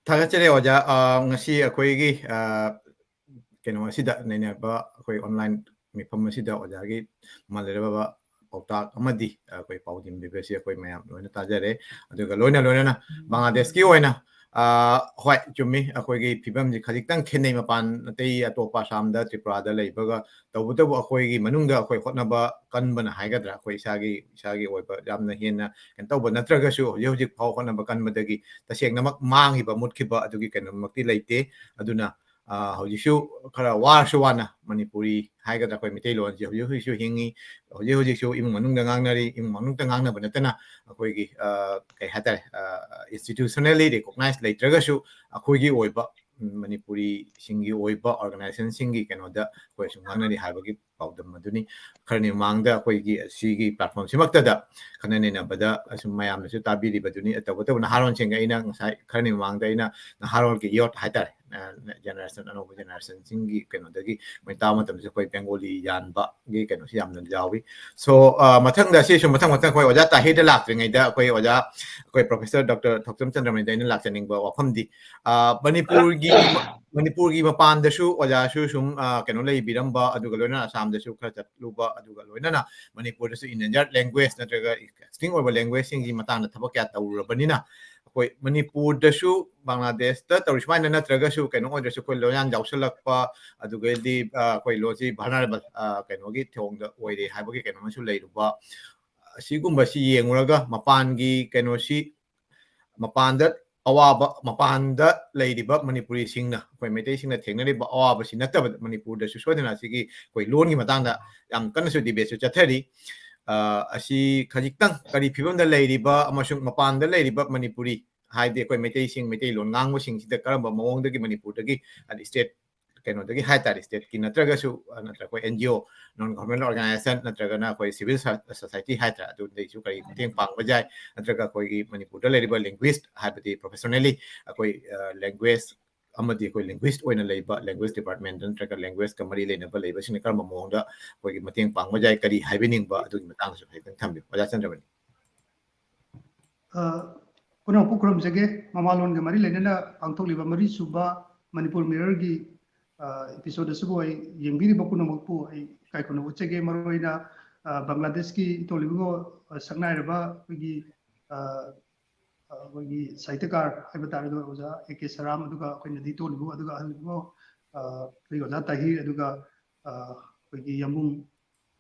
ꯊꯥꯒꯠꯆꯔꯤ ꯑꯣꯖꯥ꯫ ꯑ, ꯉꯁꯤ ꯑꯩꯈꯣꯏꯒꯤ, ꯑ, ꯀꯩꯅꯣ ꯑꯁꯤꯗ ꯅꯩꯅꯕ ꯑꯩꯈꯣꯏ ꯑꯣꯟꯂꯥꯏꯟ ꯃꯤꯐꯝ ꯑꯁꯤꯗ ꯑꯣꯖꯥꯒꯤ ꯃꯃꯜ ꯂꯩꯔꯕ ꯄꯥꯎꯇꯥꯛ ꯑꯃꯗꯤ ꯑꯩꯈꯣꯏ ꯄꯥꯎꯗꯝ ꯄꯤꯕꯁꯤ ꯑꯩꯈꯣꯏ ꯃꯌꯥꯝ ꯂꯣꯏꯅ ꯇꯥꯖꯔꯦ꯫ ꯑꯗꯨꯒ ꯂꯣꯏꯅ ꯂꯣꯏꯅꯅ ꯕꯪꯒ꯭ꯂꯥꯗꯦꯁꯀꯤ ꯑꯣꯏꯅ, ꯑ, ꯍꯣꯏ, ꯆꯨꯝꯃꯤ, ꯑꯩꯈꯣꯏꯒꯤ ꯐꯤꯕꯝꯁꯤ ꯈꯖꯤꯛꯇꯪ ꯈꯦꯠꯅꯩ ꯃꯄꯥꯟ ꯑꯇꯩ ꯑꯇꯣꯞꯄ ꯑꯁꯥꯝꯗ, ꯇ꯭ꯔꯤꯄꯨꯔꯥꯗ ꯂꯩꯕꯒ꯫ ꯇꯧꯕꯇꯕꯨ ꯑꯩꯈꯣꯏꯒꯤ ꯃꯅꯨꯡꯗ ꯑꯩꯈꯣꯏ ꯍꯣꯠꯅꯕ ꯀꯟꯕꯅ ꯍꯥꯏꯒꯗ꯭ꯔꯥ, ꯑꯩꯈꯣꯏ ꯏꯁꯥꯒꯤ, ꯏꯁꯥꯒꯤ ꯑꯣꯏꯕ ꯌꯥꯝꯅ ꯍꯦꯟꯅ ꯀꯩꯅꯣ ꯇꯧꯕ ꯅꯠꯇ꯭ꯔꯒꯁꯨ ꯍꯧꯖꯤꯛ ꯍꯧꯖꯤꯛ ꯐꯥꯎ ꯍꯣꯠꯅꯕ ꯀꯟꯕꯗꯒꯤ ꯇꯁꯦꯡꯅꯃꯛ ꯃꯥꯡꯈꯤꯕ, ꯃꯨꯠꯈꯤꯕ ꯑꯗꯨꯒꯤ ꯀꯩꯅꯣꯃꯛꯇꯤ ꯂꯩꯇꯦ꯫ ꯑꯗꯨꯅ, ꯑ, ꯍꯧꯖꯤꯛꯁꯨ ꯈꯔ ꯋꯥꯔꯁꯨ ꯋꯥꯅ ꯃꯅꯤꯄꯨꯔꯤ ꯍꯥꯏꯒꯗ꯭ꯔꯥ, ꯑꯩꯈꯣꯏ ꯃꯩꯇꯩꯂꯣꯟꯁꯦ ꯍꯧꯖꯤꯛ ꯍꯧꯖꯤꯛꯁꯨ ꯍꯤꯡꯉꯤ꯫ ꯍꯧꯖꯤꯛ ꯍꯧꯖꯤꯛꯁꯨ ꯏꯃꯨꯡ ꯃꯅꯨꯡꯗ ꯉꯥꯡꯅꯔꯤ꯫ ꯏꯃꯨꯡ ꯃꯅꯨꯡꯗ ꯉꯥꯡꯅꯕ ꯅꯠꯇꯅ ꯑꯩꯈꯣꯏꯒꯤ, ꯑ, ꯀꯩ ꯍꯥꯏꯇꯥꯔꯦ, ꯑ, institutionally recognize ꯂꯩꯇ꯭ꯔꯒꯁꯨ ꯑꯩꯈꯣꯏꯒꯤ ꯑꯣꯏꯕ ꯎꯝ, ꯃꯅꯤꯄꯨꯔꯤꯁꯤꯡꯒꯤ ꯑꯣꯏꯕ organizationꯁꯤꯡꯒꯤ ꯀꯩꯅꯣꯗ ꯑꯩꯈꯣꯏ ꯁꯨꯝ ꯉꯥꯡꯅꯔꯤ ꯍꯥꯏꯕꯒꯤ ꯄꯥꯎꯗꯝ ꯑꯗꯨꯅꯤ꯫ ꯈꯔꯅꯤ ꯃꯃꯥꯡꯗ ꯑꯩꯈꯣꯏꯒꯤ ꯑꯁꯤꯒꯤ platformꯁꯤꯃꯛꯇꯗ ꯈꯟꯅ ꯅꯩꯅꯕꯗ ꯑꯁꯨꯝ ꯃꯌꯥꯝꯅꯁꯨ ꯇꯥꯕꯤꯔꯤꯕꯗꯨꯅꯤ꯫ ꯇꯧꯕꯇꯕꯨ ꯅꯍꯥꯔꯣꯟꯁꯤꯡꯒ ꯑꯩꯅ ꯉꯁꯥꯏ ꯈꯔꯅꯤ ꯃꯃꯥꯡꯗ ꯑꯩꯅ ꯅꯍꯥꯔꯣꯜꯒꯤ youth ꯍꯥꯏꯇꯥꯔꯦ, ꯑ, generation, ꯑꯅꯧꯕ generationꯁꯤꯡꯒꯤ ꯀꯩꯅꯣꯗꯒꯤ ꯃꯣꯏ ꯇꯥꯕ ꯃꯇꯝꯗꯁꯨ ꯑꯩꯈꯣꯏ ꯕꯦꯡꯒꯣꯂꯤ ꯌꯥꯟꯕꯒꯤ ꯀꯩꯅꯣꯁꯤ ꯌꯥꯝꯅ ꯌꯥꯎꯏ꯫ So, ꯑ, ꯃꯊꯪꯗ ꯁꯤꯁꯨ ꯃꯊꯪ ꯃꯊꯪ ꯑꯩꯈꯣꯏ ꯑꯣꯖꯥ ꯇꯥꯍꯤꯔꯗ ꯂꯥꯛꯇ꯭ꯔꯤꯉꯩꯗ ꯑꯩꯈꯣꯏ ꯑꯣꯖꯥ, ꯑꯩꯈꯣꯏ Professor Doctor ꯊꯣꯛꯆꯝ ꯆꯟꯗ꯭ꯔꯃꯅꯤꯗ ꯑꯩꯅ ꯂꯥꯛꯆꯅꯤꯡꯕ ꯋꯥꯐꯝꯗꯤ, ꯑ, ꯃꯅꯤꯄꯨꯔꯒꯤ, ꯃꯅꯤꯄꯨꯔꯒꯤ ꯃꯄꯥꯟꯗꯁꯨ ꯑꯣꯖꯥꯁꯨ ꯁꯨꯝ, ꯑ, ꯀꯩꯅꯣ ꯂꯩꯕꯤꯔꯝꯕ, ꯑꯗꯨꯒ ꯂꯣꯏꯅꯅ ꯑꯁꯥꯝꯗꯁꯨ ꯈꯔ ꯆꯠꯂꯨꯕ, ꯑꯗꯨꯒ ꯂꯣꯏꯅꯅ ꯃꯅꯤꯄꯨꯔꯗꯁꯨ endangered language ꯅꯠꯇ꯭ꯔꯒ extinct ꯑꯣꯏꯕ languageꯁꯤꯡꯒꯤ ꯃꯇꯥꯡꯗ ꯊꯕꯛ ꯀꯌꯥ ꯇꯧꯔꯨꯔꯕꯅꯤꯅ, ꯑꯩꯈꯣꯏ ꯃꯅꯤꯄꯨꯔꯗꯁꯨ ꯕꯪꯒ꯭ꯂꯥꯗꯦꯁꯇ ꯇꯧꯔꯤ ꯁꯨꯃꯥꯏꯅ ꯅꯠꯇ꯭ꯔꯒꯁꯨ ꯀꯩꯅꯣ ꯑꯣꯏꯗ꯭ꯔꯁꯨ ꯑꯩꯈꯣꯏ ꯂꯣꯟꯌꯥꯟ ꯌꯥꯎꯁꯜꯂꯛꯄ, ꯑꯗꯨꯒꯩꯗꯤ, ꯑ, ꯑꯩꯈꯣꯏ ꯂꯣꯟꯁꯤ vulnerable, ꯑ, ꯀꯩꯅꯣꯒꯤ ꯊꯧꯑꯣꯡꯗ ꯑꯣꯏꯔꯦ ꯍꯥꯏꯕꯒꯤ ꯀꯩꯅꯣ ꯑꯃꯁꯨ ꯂꯩꯔꯨꯕ, ꯑꯁꯤꯒꯨꯝꯕꯁꯤ ꯌꯦꯡꯉꯨꯔꯒ ꯃꯄꯥꯟꯒꯤ ꯀꯩꯅꯣꯁꯤ, ꯃꯄꯥꯟꯗ ꯑꯋꯥꯕ, ꯃꯄꯥꯟꯗ ꯂꯩꯔꯤꯕ ꯃꯅꯤꯄꯨꯔꯤꯁꯤꯡꯅ, ꯑꯩꯈꯣꯏ ꯃꯩꯇꯩꯁꯤꯡꯅ ꯊꯦꯡꯅꯔꯤꯕ ꯑꯋꯥꯕꯁꯤ ꯅꯠꯇꯕꯗ ꯃꯅꯤꯄꯨꯔꯗꯁꯨ ꯁꯣꯏꯗꯅ ꯑꯁꯤꯒꯤ ꯑꯩꯈꯣꯏ ꯂꯣꯟꯒꯤ ꯃꯇꯥꯡꯗ ꯌꯥꯝ ꯀꯟꯅꯁꯨ debateꯁꯨ ꯆꯠꯊꯔꯤ꯫ ꯑ, ꯑꯁꯤ ꯈꯖꯤꯛꯇꯪ ꯀꯔꯤ ꯐꯤꯕꯝꯗ ꯂꯩꯔꯤꯕ ꯑꯃꯁꯨꯡ ꯃꯄꯥꯟꯗ ꯂꯩꯔꯤꯕ ꯃꯅꯤꯄꯨꯔꯤ, ꯍꯥꯏꯗꯤ ꯑꯩꯈꯣꯏ ꯃꯩꯇꯩꯁꯤꯡ, ꯃꯩꯇꯩꯂꯣꯟ ꯉꯥꯡꯕꯁꯤꯡꯁꯤꯗ ꯀꯔꯝꯕ ꯃꯑꯣꯡꯗꯒꯤ ꯃꯅꯤꯄꯨꯔꯗꯒꯤ, ꯍꯥꯏꯗꯤ state ꯀꯩꯅꯣꯗꯒꯤ ꯍꯥꯏꯇꯥꯔꯦ, stateꯀꯤ ꯅꯠꯇ꯭ꯔꯒꯁꯨ, ꯑ, ꯅꯠꯇ꯭ꯔꯒ ꯑꯩꯈꯣꯏ NGO, non government organization, ꯅꯠꯇ꯭ꯔꯒꯅ ꯑꯩꯈꯣꯏ civil so-, society ꯍꯥꯏꯇꯥꯔꯦ, ꯑꯗꯨꯗꯩꯁꯨ ꯀꯔꯤ ꯃꯇꯦꯡ ꯄꯥꯡꯕ ꯌꯥꯏ, ꯅꯠꯇ꯭ꯔꯒ ꯑꯩꯈꯣꯏꯒꯤ ꯃꯅꯤꯄꯨꯔꯗ ꯂꯩꯔꯤꯕ linguist, ꯍꯥꯏꯕꯗꯤ professionally ꯑꯩꯈꯣꯏ, ꯑ, language ꯑꯃꯗꯤ ꯑꯩꯈꯣꯏ linguist ꯑꯣꯏꯅ ꯂꯩꯕ, language department ꯅꯠꯇ꯭ꯔꯒ languageꯀ ꯃꯔꯤ ꯂꯩꯅꯕ ꯂꯩꯕꯁꯤꯡꯅ ꯀꯔꯝꯕ ꯃꯑꯣꯡꯗ ꯑꯩꯈꯣꯏꯒꯤ ꯃꯇꯦꯡ ꯄꯥꯡꯕ ꯌꯥꯏ, ꯀꯔꯤ ꯍꯥꯏꯕꯤꯅꯤꯡꯕ, ꯑꯗꯨꯒꯤ ꯃꯇꯥꯡꯗꯁꯨ ꯍꯥꯏꯐꯦꯠꯇꯪ ꯊꯝꯕꯤꯌꯨ, ꯑꯣꯖꯥ ꯆꯟꯗ꯭ꯔꯃꯅꯤ꯫ ꯑ, ꯄꯨꯝꯅꯃꯛꯄꯨ ꯈꯨꯔꯨꯝꯖꯒꯦ꯫ ꯃꯃꯥꯂꯣꯟꯒ ꯃꯔꯤ ꯂꯩꯅꯅ ꯄꯥꯡꯊꯣꯛꯂꯤꯕ ꯃꯔꯤꯁꯨꯕ ꯃꯅꯤꯄꯨꯔ ꯃꯤꯔꯔꯒꯤ, ꯑ, episode ꯑꯁꯤꯕꯨ ꯑꯩ ꯌꯦꯡꯕꯤꯔꯤꯕ ꯄꯨꯝꯅꯃꯛꯄꯨ ꯑꯩ ꯏꯀꯥꯏ ꯈꯨꯝꯅꯕ ꯎꯠꯆꯒꯦ꯫ ꯃꯔꯨꯑꯣꯏꯅ, ꯑ, ꯕꯪꯒ꯭ꯂꯥꯗꯦꯁꯀꯤ ꯏꯇꯣꯜ ꯏꯕꯨꯡꯉꯣ, ꯑ, ꯁꯛꯅꯥꯏꯔꯕ ꯑꯩꯈꯣꯏꯒꯤ, ꯑ, ꯑ, ꯑꯩꯈꯣꯏꯒꯤ ꯁꯥꯍꯤꯇ꯭ꯌꯀꯥꯔ ꯍꯥꯏꯕ ꯇꯥꯔꯦ, ꯑꯗꯨꯒ ꯑꯣꯖꯥ A K ꯁꯔꯥꯝ, ꯑꯗꯨꯒ ꯑꯩꯈꯣꯏꯅꯗꯤ ꯏꯇꯣꯜ ꯏꯕꯨꯡꯉꯣ, ꯑꯗꯨꯒ ꯑꯍꯜ ꯏꯕꯨꯡꯉꯣ, ꯑ, ꯑꯩꯈꯣꯏꯒꯤ ꯑꯣꯖꯥ ꯇꯥꯍꯤꯔ, ꯑꯗꯨꯒ, ꯑ, ꯑꯩꯈꯣꯏꯒꯤ ꯌꯥꯝꯕꯨꯡ,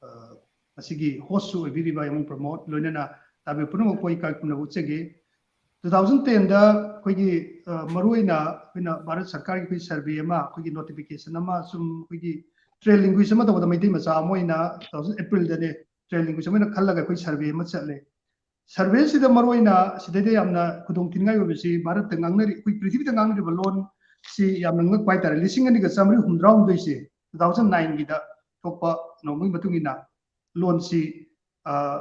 ꯑ, ꯃꯁꯤꯒꯤ hostꯁꯨ ꯑꯣꯏꯕꯤꯔꯤꯕ ꯌꯥꯝꯕꯨꯡ ꯄ꯭ꯔꯃꯣꯗ, ꯂꯣꯏꯅꯅ ꯇꯥꯕꯤꯕ ꯄꯨꯝꯅꯃꯛꯄꯨ ꯑꯩ ꯏꯀꯥꯏ ꯈꯨꯝꯅꯕ ꯎꯠꯆꯒꯦ꯫ Two thousand tenꯗ ꯑꯩꯈꯣꯏꯒꯤ, ꯑ, ꯃꯔꯨꯑꯣꯏꯅ ꯑꯩꯈꯣꯏꯅ ꯚꯥꯔꯠ ꯁꯔꯀꯥꯔꯒꯤ ꯑꯩꯈꯣꯏ survey ꯑꯃ, ꯑꯩꯈꯣꯏꯒꯤ notification ꯑꯃ, ꯁꯨꯝ ꯑꯩꯈꯣꯏꯒꯤ trained linguist ꯑꯃ ꯇꯧꯕꯗ ꯃꯩꯇꯩ ꯃꯆꯥ ꯑꯃ ꯑꯣꯏꯅ two thousand Aprilꯗꯅꯦ trained linguist ꯑꯃ ꯑꯣꯏꯅ ꯈꯜꯂꯒ ꯑꯩꯈꯣꯏ survey ꯑꯃ ꯆꯠꯂꯦ꯫ Surveyꯁꯤꯗ ꯃꯔꯨꯑꯣꯏꯅ ꯁꯤꯗꯩꯗ ꯌꯥꯝꯅ ꯈꯨꯗꯣꯡ ꯊꯤꯅꯤꯡꯉꯥꯏ ꯑꯣꯏꯕꯁꯤ ꯚꯥꯔꯠꯇ ꯉꯥꯡꯅꯔꯤ, ꯑꯩꯈꯣꯏ ꯄ꯭ꯔꯤꯊꯤꯕꯤꯗ ꯉꯥꯡꯅꯔꯤꯕ ꯂꯣꯟ ꯁꯤ ꯌꯥꯝꯅ ꯉꯛꯄ ꯍꯥꯏꯇꯥꯔꯦ꯫ ꯂꯤꯁꯤꯡ ꯑꯅꯤꯒ ꯆꯥꯃꯔꯤ ꯍꯨꯝꯗ꯭ꯔꯥꯍꯨꯝꯗꯣꯏꯁꯦ, two thousand nine ꯒꯤꯗ ꯊꯣꯛꯄ ꯅꯣꯡꯃꯒꯤ ꯃꯇꯨꯡ ꯏꯟꯅ ꯂꯣꯟꯁꯤ, ꯑ,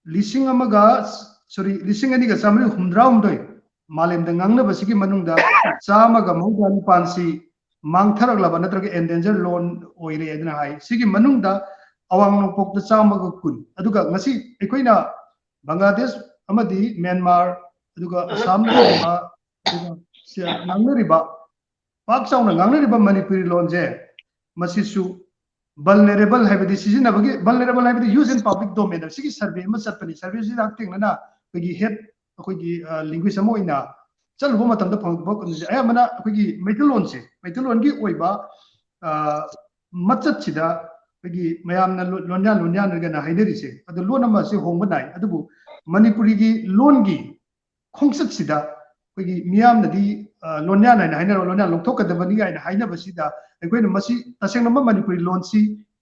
ꯂꯤꯁꯤꯡ ꯑꯃꯒ, sorry, ꯂꯤꯁꯤꯡ ꯑꯅꯤꯒ ꯆꯥꯃꯔꯤ ꯍꯨꯝꯗ꯭ꯔꯥꯍꯨꯝꯗꯣꯏ ꯃꯥꯂꯦꯝꯗ ꯉꯥꯡꯅꯕꯁꯤꯒꯤ ꯃꯅꯨꯡꯗ ꯆꯥꯝꯃꯒ ꯃꯧꯗ꯭ꯔꯥ ꯅꯤꯄꯥꯟꯁꯤ ꯃꯥꯡꯊꯔꯛꯂꯕ ꯅꯠꯇ꯭ꯔꯒ endanger ꯂꯣꯟ ꯑꯣꯏꯔꯦ ꯑꯗꯨꯅ ꯍꯥꯏ꯫ ꯁꯤꯒꯤ ꯃꯅꯨꯡꯗ ꯑꯋꯥꯡ ꯅꯣꯡꯄꯣꯛꯇ ꯆꯥꯝꯃꯒ ꯀꯨꯟ, ꯑꯗꯨꯒ ꯉꯁꯤ ꯑꯩꯈꯣꯏꯅ ꯕꯪꯒ꯭ꯂꯥꯗꯦꯁ ꯑꯃꯗꯤ ꯃ꯭ꯌꯥꯟꯃꯥꯔ, ꯑꯗꯨꯒ ꯑꯁꯥꯝꯅꯆꯤꯡꯕ, ꯑꯗꯨꯒ ꯁꯤ-, ꯉꯥꯡꯅꯔꯤꯕ, ꯄꯥꯛ ꯆꯥꯎꯅ ꯉꯥꯡꯅꯔꯤꯕ ꯃꯅꯤꯄꯨꯔꯤ ꯂꯣꯟꯁꯦ, ꯃꯁꯤꯁꯨ vulnerable ꯍꯥꯏꯕꯗꯤ ꯁꯤꯖꯤꯟꯅꯕꯒꯤ, vulnerable ꯍꯥꯏꯕꯗꯤ use in public domain, ꯁꯤꯒꯤ survey ꯑꯃ ꯆꯠꯄꯅꯤ꯫ Survey ꯁꯤꯗ ꯍꯛꯊꯦꯡꯅꯅ ꯑꯩꯈꯣꯏꯒꯤ head, ꯑꯩꯈꯣꯏꯒꯤ, ꯑ, linguist ꯑꯃ ꯑꯣꯏꯅ ꯆꯠꯂꯨꯕ ꯃꯇꯝꯗ ꯐꯪꯉꯛꯄ ꯀꯩꯅꯣꯁꯦ ꯑꯌꯥꯝꯕꯅ ꯑꯩꯈꯣꯏꯒꯤ ꯃꯩꯇꯩꯂꯣꯟꯁꯦ, ꯃꯩꯇꯩꯂꯣꯟꯒꯤ ꯑꯣꯏꯕ, ꯑ, ꯃꯆꯠꯁꯤꯗ ꯑꯩꯈꯣꯏꯒꯤ ꯃꯌꯥꯝꯅ ꯂꯣ-, ꯂꯣꯟꯌꯥꯟ, ꯂꯣꯟꯌꯥꯟ ꯍꯥꯏꯅ ꯍꯥꯏꯅꯔꯤꯁꯦ, ꯑꯗꯣ ꯂꯣꯟ ꯑꯃꯁꯦ ꯍꯣꯡꯕ ꯅꯥꯏ꯫ ꯑꯗꯨꯕꯨ ꯃꯅꯤꯄꯨꯔꯤꯒꯤ ꯂꯣꯟꯒꯤ ꯈꯣꯡꯆꯠꯁꯤꯗ ꯑꯩꯈꯣꯏꯒꯤ ꯃꯤꯌꯥꯝꯅꯗꯤ, ꯑ, ꯂꯣꯟꯌꯥꯟ ꯍꯥꯏꯅ ꯍꯥꯏꯅꯔꯣ, ꯂꯣꯟꯌꯥꯟ ꯂꯧꯊꯣꯛꯀꯗꯕꯅꯤ ꯀꯥꯏꯅ ꯍꯥꯏꯅꯕꯁꯤꯗ, ꯑꯩꯈꯣꯏꯅ ꯃꯁꯤ ꯇꯁꯦꯡꯅꯃꯛ ꯃꯅꯤꯄꯨꯔꯤ ꯂꯣꯟꯁꯤ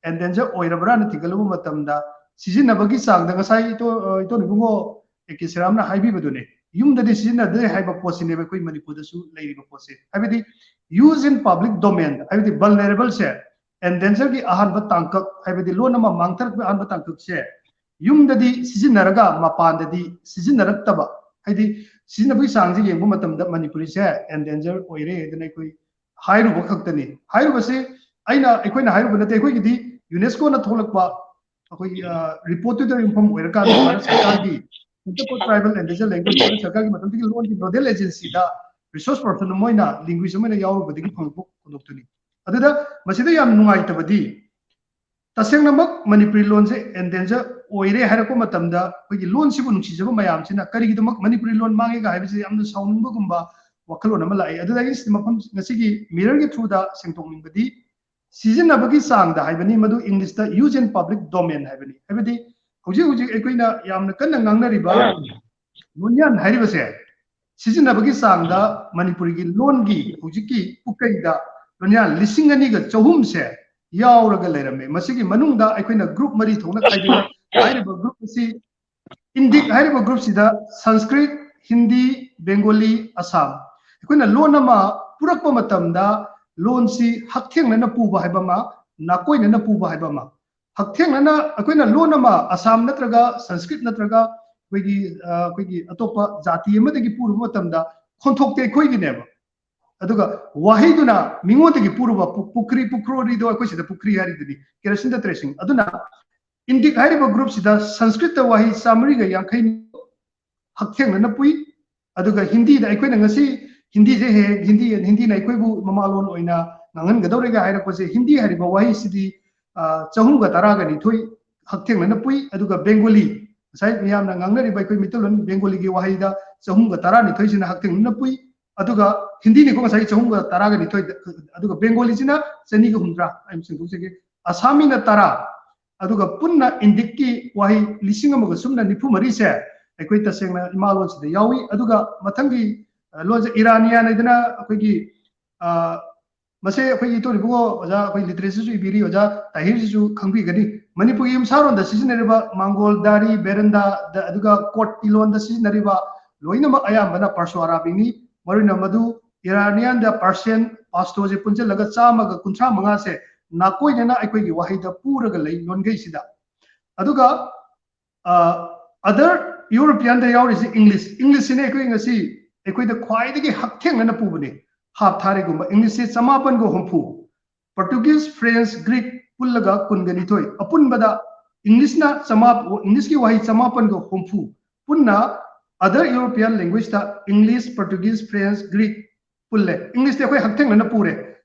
endanger ꯑꯣꯏꯔꯕ꯭ꯔꯥꯅ ꯊꯤꯒꯠꯂꯨꯕ ꯃꯇꯝꯗ, ꯁꯤꯖꯤꯟꯅꯕꯒꯤ ꯆꯥꯡꯗ ꯉꯁꯥꯏ ꯏꯇꯣ-, ꯑ, ꯏꯇꯣꯟ ꯏꯕꯨꯡꯉꯣ ꯑꯦ ꯀꯦ ꯁꯤꯔꯥꯝꯅ ꯍꯥꯏꯕꯤꯕꯗꯨꯅꯦ, ꯌꯨꯝꯗꯗꯤ ꯁꯤꯖꯤꯟꯅꯗꯦ ꯍꯥꯏꯕ ꯄꯣꯠꯁꯤꯅꯦꯕ ꯑꯩꯈꯣꯏ ꯃꯅꯤꯄꯨꯔꯗꯁꯨ ꯂꯩꯔꯤꯕ ꯄꯣꯠꯁꯦ꯫ ꯍꯥꯏꯕꯗꯤ use in public domain, ꯍꯥꯏꯕꯗꯤ vulnerable ꯁꯦ, endanger ꯒꯤ ꯑꯍꯥꯟꯕ ꯇꯥꯡꯀꯛ, ꯍꯥꯏꯕꯗꯤ ꯂꯣꯟ ꯑꯃ ꯃꯥꯡꯊꯔꯛꯄꯒꯤ ꯑꯍꯥꯟꯕ ꯇꯥꯡꯀꯛꯁꯦ ꯌꯨꯝꯗꯗꯤ ꯁꯤꯖꯤꯟꯅꯔꯒ ꯃꯄꯥꯟꯗꯗꯤ ꯁꯤꯖꯤꯟꯅꯔꯛꯇꯕ, ꯍꯥꯏꯗꯤ ꯁꯤꯖꯤꯟꯅꯕꯒꯤ ꯆꯥꯡꯁꯦ ꯌꯦꯡꯕ ꯃꯇꯝꯗ ꯃꯅꯤꯄꯨꯔꯤꯁꯦ endanger ꯑꯣꯏꯔꯦ ꯍꯥꯏꯗꯅ ꯑꯩꯈꯣꯏ ꯍꯥꯏꯔꯨꯕ ꯈꯛꯇꯅꯤ꯫ ꯍꯥꯏꯔꯨꯕꯁꯦ ꯑꯩꯅ, ꯑꯩꯈꯣꯏꯅ ꯍꯥꯏꯔꯨꯕ ꯅꯠꯇꯦ, ꯑꯩꯈꯣꯏꯒꯤꯗꯤ ꯌꯨꯅꯦꯁꯀꯣꯅ ꯊꯣꯛꯂꯛꯄ ꯑꯩꯈꯣꯏꯒꯤ, ꯑ, report ꯇꯨꯗ ꯌꯨꯝꯐꯝ ꯑꯣꯏꯔꯀꯥꯟꯗ ꯚꯥꯔꯠ ꯁꯔꯀꯥꯔꯒꯤ Centre for Tribal and Regional Language, Bharat ꯁꯔꯀꯥꯔꯒꯤ ꯃꯇꯝꯗꯨꯒꯤ ꯂꯣꯟꯒꯤ nodal agency ꯗ resource person ꯑꯃ ꯑꯣꯏꯅ, linguist ꯑꯃ ꯑꯣꯏꯅ ꯌꯥꯎꯔꯨꯕꯗꯒꯤ ꯐꯪꯂꯛꯄ ꯈꯨꯗꯣꯛꯇꯨꯅꯤ꯫ ꯑꯗꯨꯗ ꯃꯁꯤꯗ ꯌꯥꯝ ꯅꯨꯡꯉꯥꯏꯇꯕꯗꯤ, ꯇꯁꯦꯡꯅꯃꯛ ꯃꯅꯤꯄꯨꯔꯤ ꯂꯣꯟꯁꯦ endanger ꯑꯣꯏꯔꯦ ꯍꯥꯏꯔꯛꯄ ꯃꯇꯝꯗ, ꯑꯩꯈꯣꯏꯒꯤ ꯂꯣꯟꯁꯤꯕꯨ ꯅꯨꯡꯁꯤꯖꯕ ꯃꯌꯥꯝꯁꯤꯅ ꯀꯔꯤꯒꯤꯗꯃꯛ ꯃꯅꯤꯄꯨꯔꯤ ꯂꯣꯟ ꯃꯥꯡꯉꯦꯒ ꯍꯥꯏꯕꯁꯤ ꯌꯥꯝꯅ ꯁꯥꯎꯅꯤꯡꯕꯒꯨꯝꯕ ꯋꯥꯈꯜꯂꯣꯟ ꯑꯃ ꯂꯥꯛꯏ꯫ ꯑꯗꯨꯗ ꯑꯩ ꯃꯐꯝ, ꯉꯁꯤꯒꯤ Mirror ꯒꯤ through ꯗ ꯁꯦꯡꯗꯣꯛꯅꯤꯡꯕꯗꯤ, ꯁꯤꯖꯤꯟꯅꯕꯒꯤ ꯆꯥꯡꯗ ꯍꯥꯏꯕꯅꯤ, ꯃꯗꯨ English ꯇ use in public domain ꯍꯥꯏꯕꯅꯤ꯫ ꯍꯥꯏꯕꯗꯤ ꯍꯧꯖꯤꯛ ꯍꯧꯖꯤꯛ ꯑꯩꯈꯣꯏꯅ ꯌꯥꯝꯅ ꯀꯟꯅ ꯉꯥꯡꯅꯔꯤꯕ ꯂꯣꯟꯌꯥꯟ ꯍꯥꯏꯔꯤꯕꯁꯦ, ꯁꯤꯖꯤꯟꯅꯕꯒꯤ ꯆꯥꯡꯗ ꯃꯅꯤꯄꯨꯔꯤꯒꯤ ꯂꯣꯟꯒꯤ ꯍꯧꯖꯤꯛꯀꯤ ꯄꯨꯀꯩꯗ ꯂꯣꯟꯌꯥꯟ ꯂꯤꯁꯤꯡ ꯑꯅꯤꯒ ꯆꯍꯨꯝꯁꯦ ꯌꯥꯎꯔꯒ ꯂꯩꯔꯝꯃꯦ꯫ ꯃꯁꯤꯒꯤ ꯃꯅꯨꯡꯗ ꯑꯩꯈꯣꯏꯅ group ꯃꯔꯤ ꯊꯣꯛꯅ ꯈꯥꯏꯗꯣꯛꯏ꯫ ꯍꯥꯏꯔꯤꯕ group ꯑꯁꯤ, INDIC ꯍꯥꯏꯔꯤꯕ group ꯁꯤꯗ Sanskrit, Hindi, Bengali, Assam, ꯑꯩꯈꯣꯏꯅ ꯂꯣꯟ ꯑꯃ ꯄꯨꯔꯛꯄ ꯃꯇꯝꯗ ꯂꯣꯟꯁꯤ ꯍꯛꯊꯦꯡꯅꯅ ꯄꯨꯕ ꯍꯥꯏꯕ ꯑꯃ, ꯅꯥꯀꯣꯏꯅꯅ ꯄꯨꯕ ꯍꯥꯏꯕ ꯑꯃ꯫ ꯍꯛꯊꯦꯡꯅꯅ ꯑꯩꯈꯣꯏꯅ ꯂꯣꯟ ꯑꯃ ꯑꯁꯥꯝ ꯅꯠꯇ꯭ꯔꯒ ꯁꯪꯁꯀ꯭ꯔꯤꯠ ꯅꯠꯇ꯭ꯔꯒ ꯑꯩꯈꯣꯏꯒꯤ ꯑ, ꯑꯩꯈꯣꯏꯒꯤ ꯑꯇꯣꯞꯄ ꯖꯥꯇꯤ ꯑꯃꯗꯒꯤ ꯄꯨꯔꯨꯕ ꯃꯇꯝꯗ ꯈꯣꯟꯊꯣꯛꯇꯤ ꯑꯩꯈꯣꯏꯒꯤꯅꯦꯕ꯫ ꯑꯗꯨꯒ ꯋꯥꯍꯩꯗꯨꯅ ꯃꯤꯉꯣꯟꯗꯒꯤ ꯄꯨꯔꯨꯕ ꯄꯨ- ꯄꯨꯈ꯭ꯔꯤ, ꯄꯨꯈ꯭ꯔꯣꯔꯤꯗꯣ ꯑꯩꯈꯣꯏ ꯁꯤꯗ ꯄꯨꯈ꯭ꯔꯤ ꯍꯥꯏꯔꯤꯗꯨꯅꯤ, ꯀꯦꯔꯣꯁꯤꯟꯗ ꯇ꯭ꯔꯦꯁꯤꯡ꯫ ꯑꯗꯨꯅ ꯏꯟꯗꯤꯛ ꯍꯥꯏꯔꯤꯕ ꯒ꯭ꯔꯨꯞꯁꯤꯗ ꯁꯪꯁꯀ꯭ꯔꯤꯠꯇ ꯋꯥꯍꯩ ꯆꯥꯃꯔꯤꯒ ꯌꯥꯡꯈꯩ ꯍꯛꯊꯦꯡꯅꯅ ꯄꯨꯏ꯫ ꯑꯗꯨꯒ ꯍꯤꯟꯗꯤꯗ ꯑꯩꯈꯣꯏꯅ ꯉꯁꯤ ꯍꯤꯟꯗꯤꯁꯦ ꯍꯦꯛ ꯍꯦꯛ ꯍꯤꯟꯗꯤ, ꯍꯤꯟꯗꯤꯅ ꯑꯩꯈꯣꯏꯕꯨ ꯃꯃꯥꯂꯣꯟ ꯑꯣꯏꯅ ꯉꯥꯡꯍꯟꯒꯗꯧꯔꯦꯒ ꯍꯥꯏꯔꯛꯄꯁꯦ, ꯍꯤꯟꯗꯤ ꯍꯥꯏꯔꯤꯕ ꯋꯥꯍꯩꯁꯤꯗꯤ, ꯑ, ꯆꯍꯨꯝꯒ ꯇꯔꯥꯒ ꯅꯤꯊꯣꯏ ꯍꯛꯊꯦꯡꯅꯅ ꯄꯨꯏ꯫ ꯑꯗꯨꯒ ꯕꯦꯡꯒꯣꯂꯤ, ꯉꯁꯥꯏ ꯃꯌꯥꯝꯅ ꯉꯥꯡꯅꯔꯤꯕ ꯑꯩꯈꯣꯏ ꯃꯩꯇꯩꯂꯣꯟ ꯕꯦꯡꯒꯣꯂꯤꯒꯤ ꯋꯥꯍꯩꯗ ꯆꯍꯨꯝꯒ ꯇꯔꯥꯅꯤꯊꯣꯏꯁꯤꯅ ꯍꯛꯊꯦꯡꯅꯅ ꯄꯨꯏ꯫ ꯑꯗꯨꯒ ꯍꯤꯟꯗꯤꯅꯤꯀꯣ ꯉꯁꯥꯏ ꯆꯍꯨꯝꯒ ꯇꯔꯥꯒ ꯅꯤꯊꯣꯏꯗ, ꯑꯗꯨꯒ ꯕꯦꯡꯒꯣꯂꯤꯁꯤꯅ ꯆꯅꯤꯒ ꯍꯨꯝꯗ꯭ꯔꯥ, ꯑꯩ ꯁꯦꯡꯗꯣꯛꯆꯒꯦ꯫ ꯑꯁꯥꯃꯤꯅ ꯇꯔꯥ, ꯑꯗꯨꯒ ꯄꯨꯟꯅ ꯏꯟꯗꯤꯛꯀꯤ ꯋꯥꯍꯩ ꯂꯤꯁꯤꯡ ꯑꯃꯒ ꯁꯨꯞꯅ ꯅꯤꯐꯨ ꯃꯔꯤꯁꯦ ꯑꯩꯈꯣꯏ ꯇꯁꯦꯡꯅ ꯏꯃꯥ ꯂꯣꯟꯁꯤꯗ ꯌꯥꯎꯏ꯫ ꯑꯗꯨꯒ ꯃꯊꯪꯒꯤ, ꯑ, ꯂꯣꯟꯁꯦ ꯏꯔꯥꯅꯤꯌꯥꯟ ꯍꯥꯏꯗꯅ ꯑꯩꯈꯣꯏꯒꯤ, ꯑ, ꯃꯁꯦ ꯑꯩꯈꯣꯏꯒꯤ ꯏꯇꯣꯟ ꯏꯕꯨꯡꯉꯣ ꯑꯣꯖꯥ, ꯑꯩꯈꯣꯏ ꯂꯤꯇꯔꯦꯆꯔꯁꯨ ꯏꯕꯤꯔꯤ ꯑꯣꯖꯥ ꯇꯥꯍꯤꯔꯁꯤꯁꯨ ꯈꯪꯕꯤꯒꯅꯤ꯫ ꯃꯅꯤꯄꯨꯔꯒꯤ ꯌꯨꯝꯁꯥꯔꯣꯟꯗ ꯁꯤꯖꯤꯟꯅꯔꯤꯕ ꯃꯥꯡꯒꯣꯜ, ꯗꯥꯔꯤ, ꯕꯦꯔꯟꯗꯥ, ꯗ-, ꯑꯗꯨꯒ ꯀꯣꯔꯠꯀꯤ ꯂꯣꯟꯗ ꯁꯤꯖꯤꯟꯅꯔꯤꯕ ꯂꯣꯏꯅꯃꯛ ꯑꯌꯥꯝꯕꯅ ꯄꯥꯔꯁꯣ ꯑꯔꯥꯕꯤꯛꯅꯤ꯫ ꯃꯔꯨꯑꯣꯏꯅ ꯃꯗꯨ ꯏꯔꯥꯅꯤꯌꯥꯟꯗ ꯄꯥꯔꯁꯤꯌꯟ ꯄꯥꯁꯇꯣꯁꯦ ꯄꯨꯟꯁꯤꯜꯂꯒ ꯆꯥꯝꯃꯒ ꯀꯨꯟꯊ꯭ꯔꯥ ꯃꯉꯥꯁꯦ ꯅꯥꯀꯣꯏꯅꯅ ꯑꯩꯈꯣꯏꯒꯤ ꯋꯥꯍꯩꯗ ꯄꯨꯔꯒ ꯂꯩ ꯂꯣꯟꯒꯩꯁꯤꯗ꯫ ꯑꯗꯨꯒ, ꯑ, ꯑꯗꯔ ꯌꯨꯔꯣꯄꯤꯌꯥꯟꯗ ꯌꯥꯎꯔꯤꯁꯤ ꯏꯪꯂꯤꯁ꯫ ꯏꯪꯂꯤꯁꯁꯤꯅ ꯑꯩꯈꯣꯏ ꯉꯁꯤ ꯑꯩꯈꯣꯏꯗ ꯈ꯭ꯋꯥꯏꯗꯒꯤ ꯍꯛꯊꯦꯡꯅꯅ ꯄꯨꯕꯅꯤ꯫ ꯍꯥꯞ ꯊꯥꯔꯦꯒꯨꯝꯕ ꯏꯪꯂꯤꯁꯁꯤ ꯆꯃꯥꯄꯟꯒ ꯍꯨꯝꯐꯨ, ꯄꯣꯔꯇꯨꯒꯤꯁ, ꯐ꯭ꯔꯦꯟꯁ, ꯒ꯭ꯔꯤꯛ ꯄꯨꯜꯂꯒ ꯀꯨꯟꯒ ꯅꯤꯊꯣꯏ꯫ ꯑꯄꯨꯟꯕꯗ ꯏꯪꯂꯤꯁꯅ ꯆꯃꯥꯄ-, ꯏꯪꯂꯤꯁꯀꯤ ꯋꯥꯍꯩ ꯆꯃꯥꯄꯟꯒ ꯍꯨꯝꯐꯨ ꯄꯨꯟꯅ ꯑꯗꯔ ꯌꯨꯔꯣꯄꯤꯌꯥꯟ ꯂꯦꯡꯒ꯭ꯋꯦꯖꯇ ꯏꯪꯂꯤꯁ, ꯄꯣꯔꯇꯨꯒꯤꯁ, ꯐ꯭ꯔꯦꯟꯁ, ꯒ꯭ꯔꯤꯛ ꯄꯨꯜꯂꯦ꯫ ꯏꯪꯂꯤꯁꯇꯤ ꯑꯩꯈꯣꯏ ꯍꯛꯊꯦꯡꯅꯅ ꯄꯨꯔꯦ꯫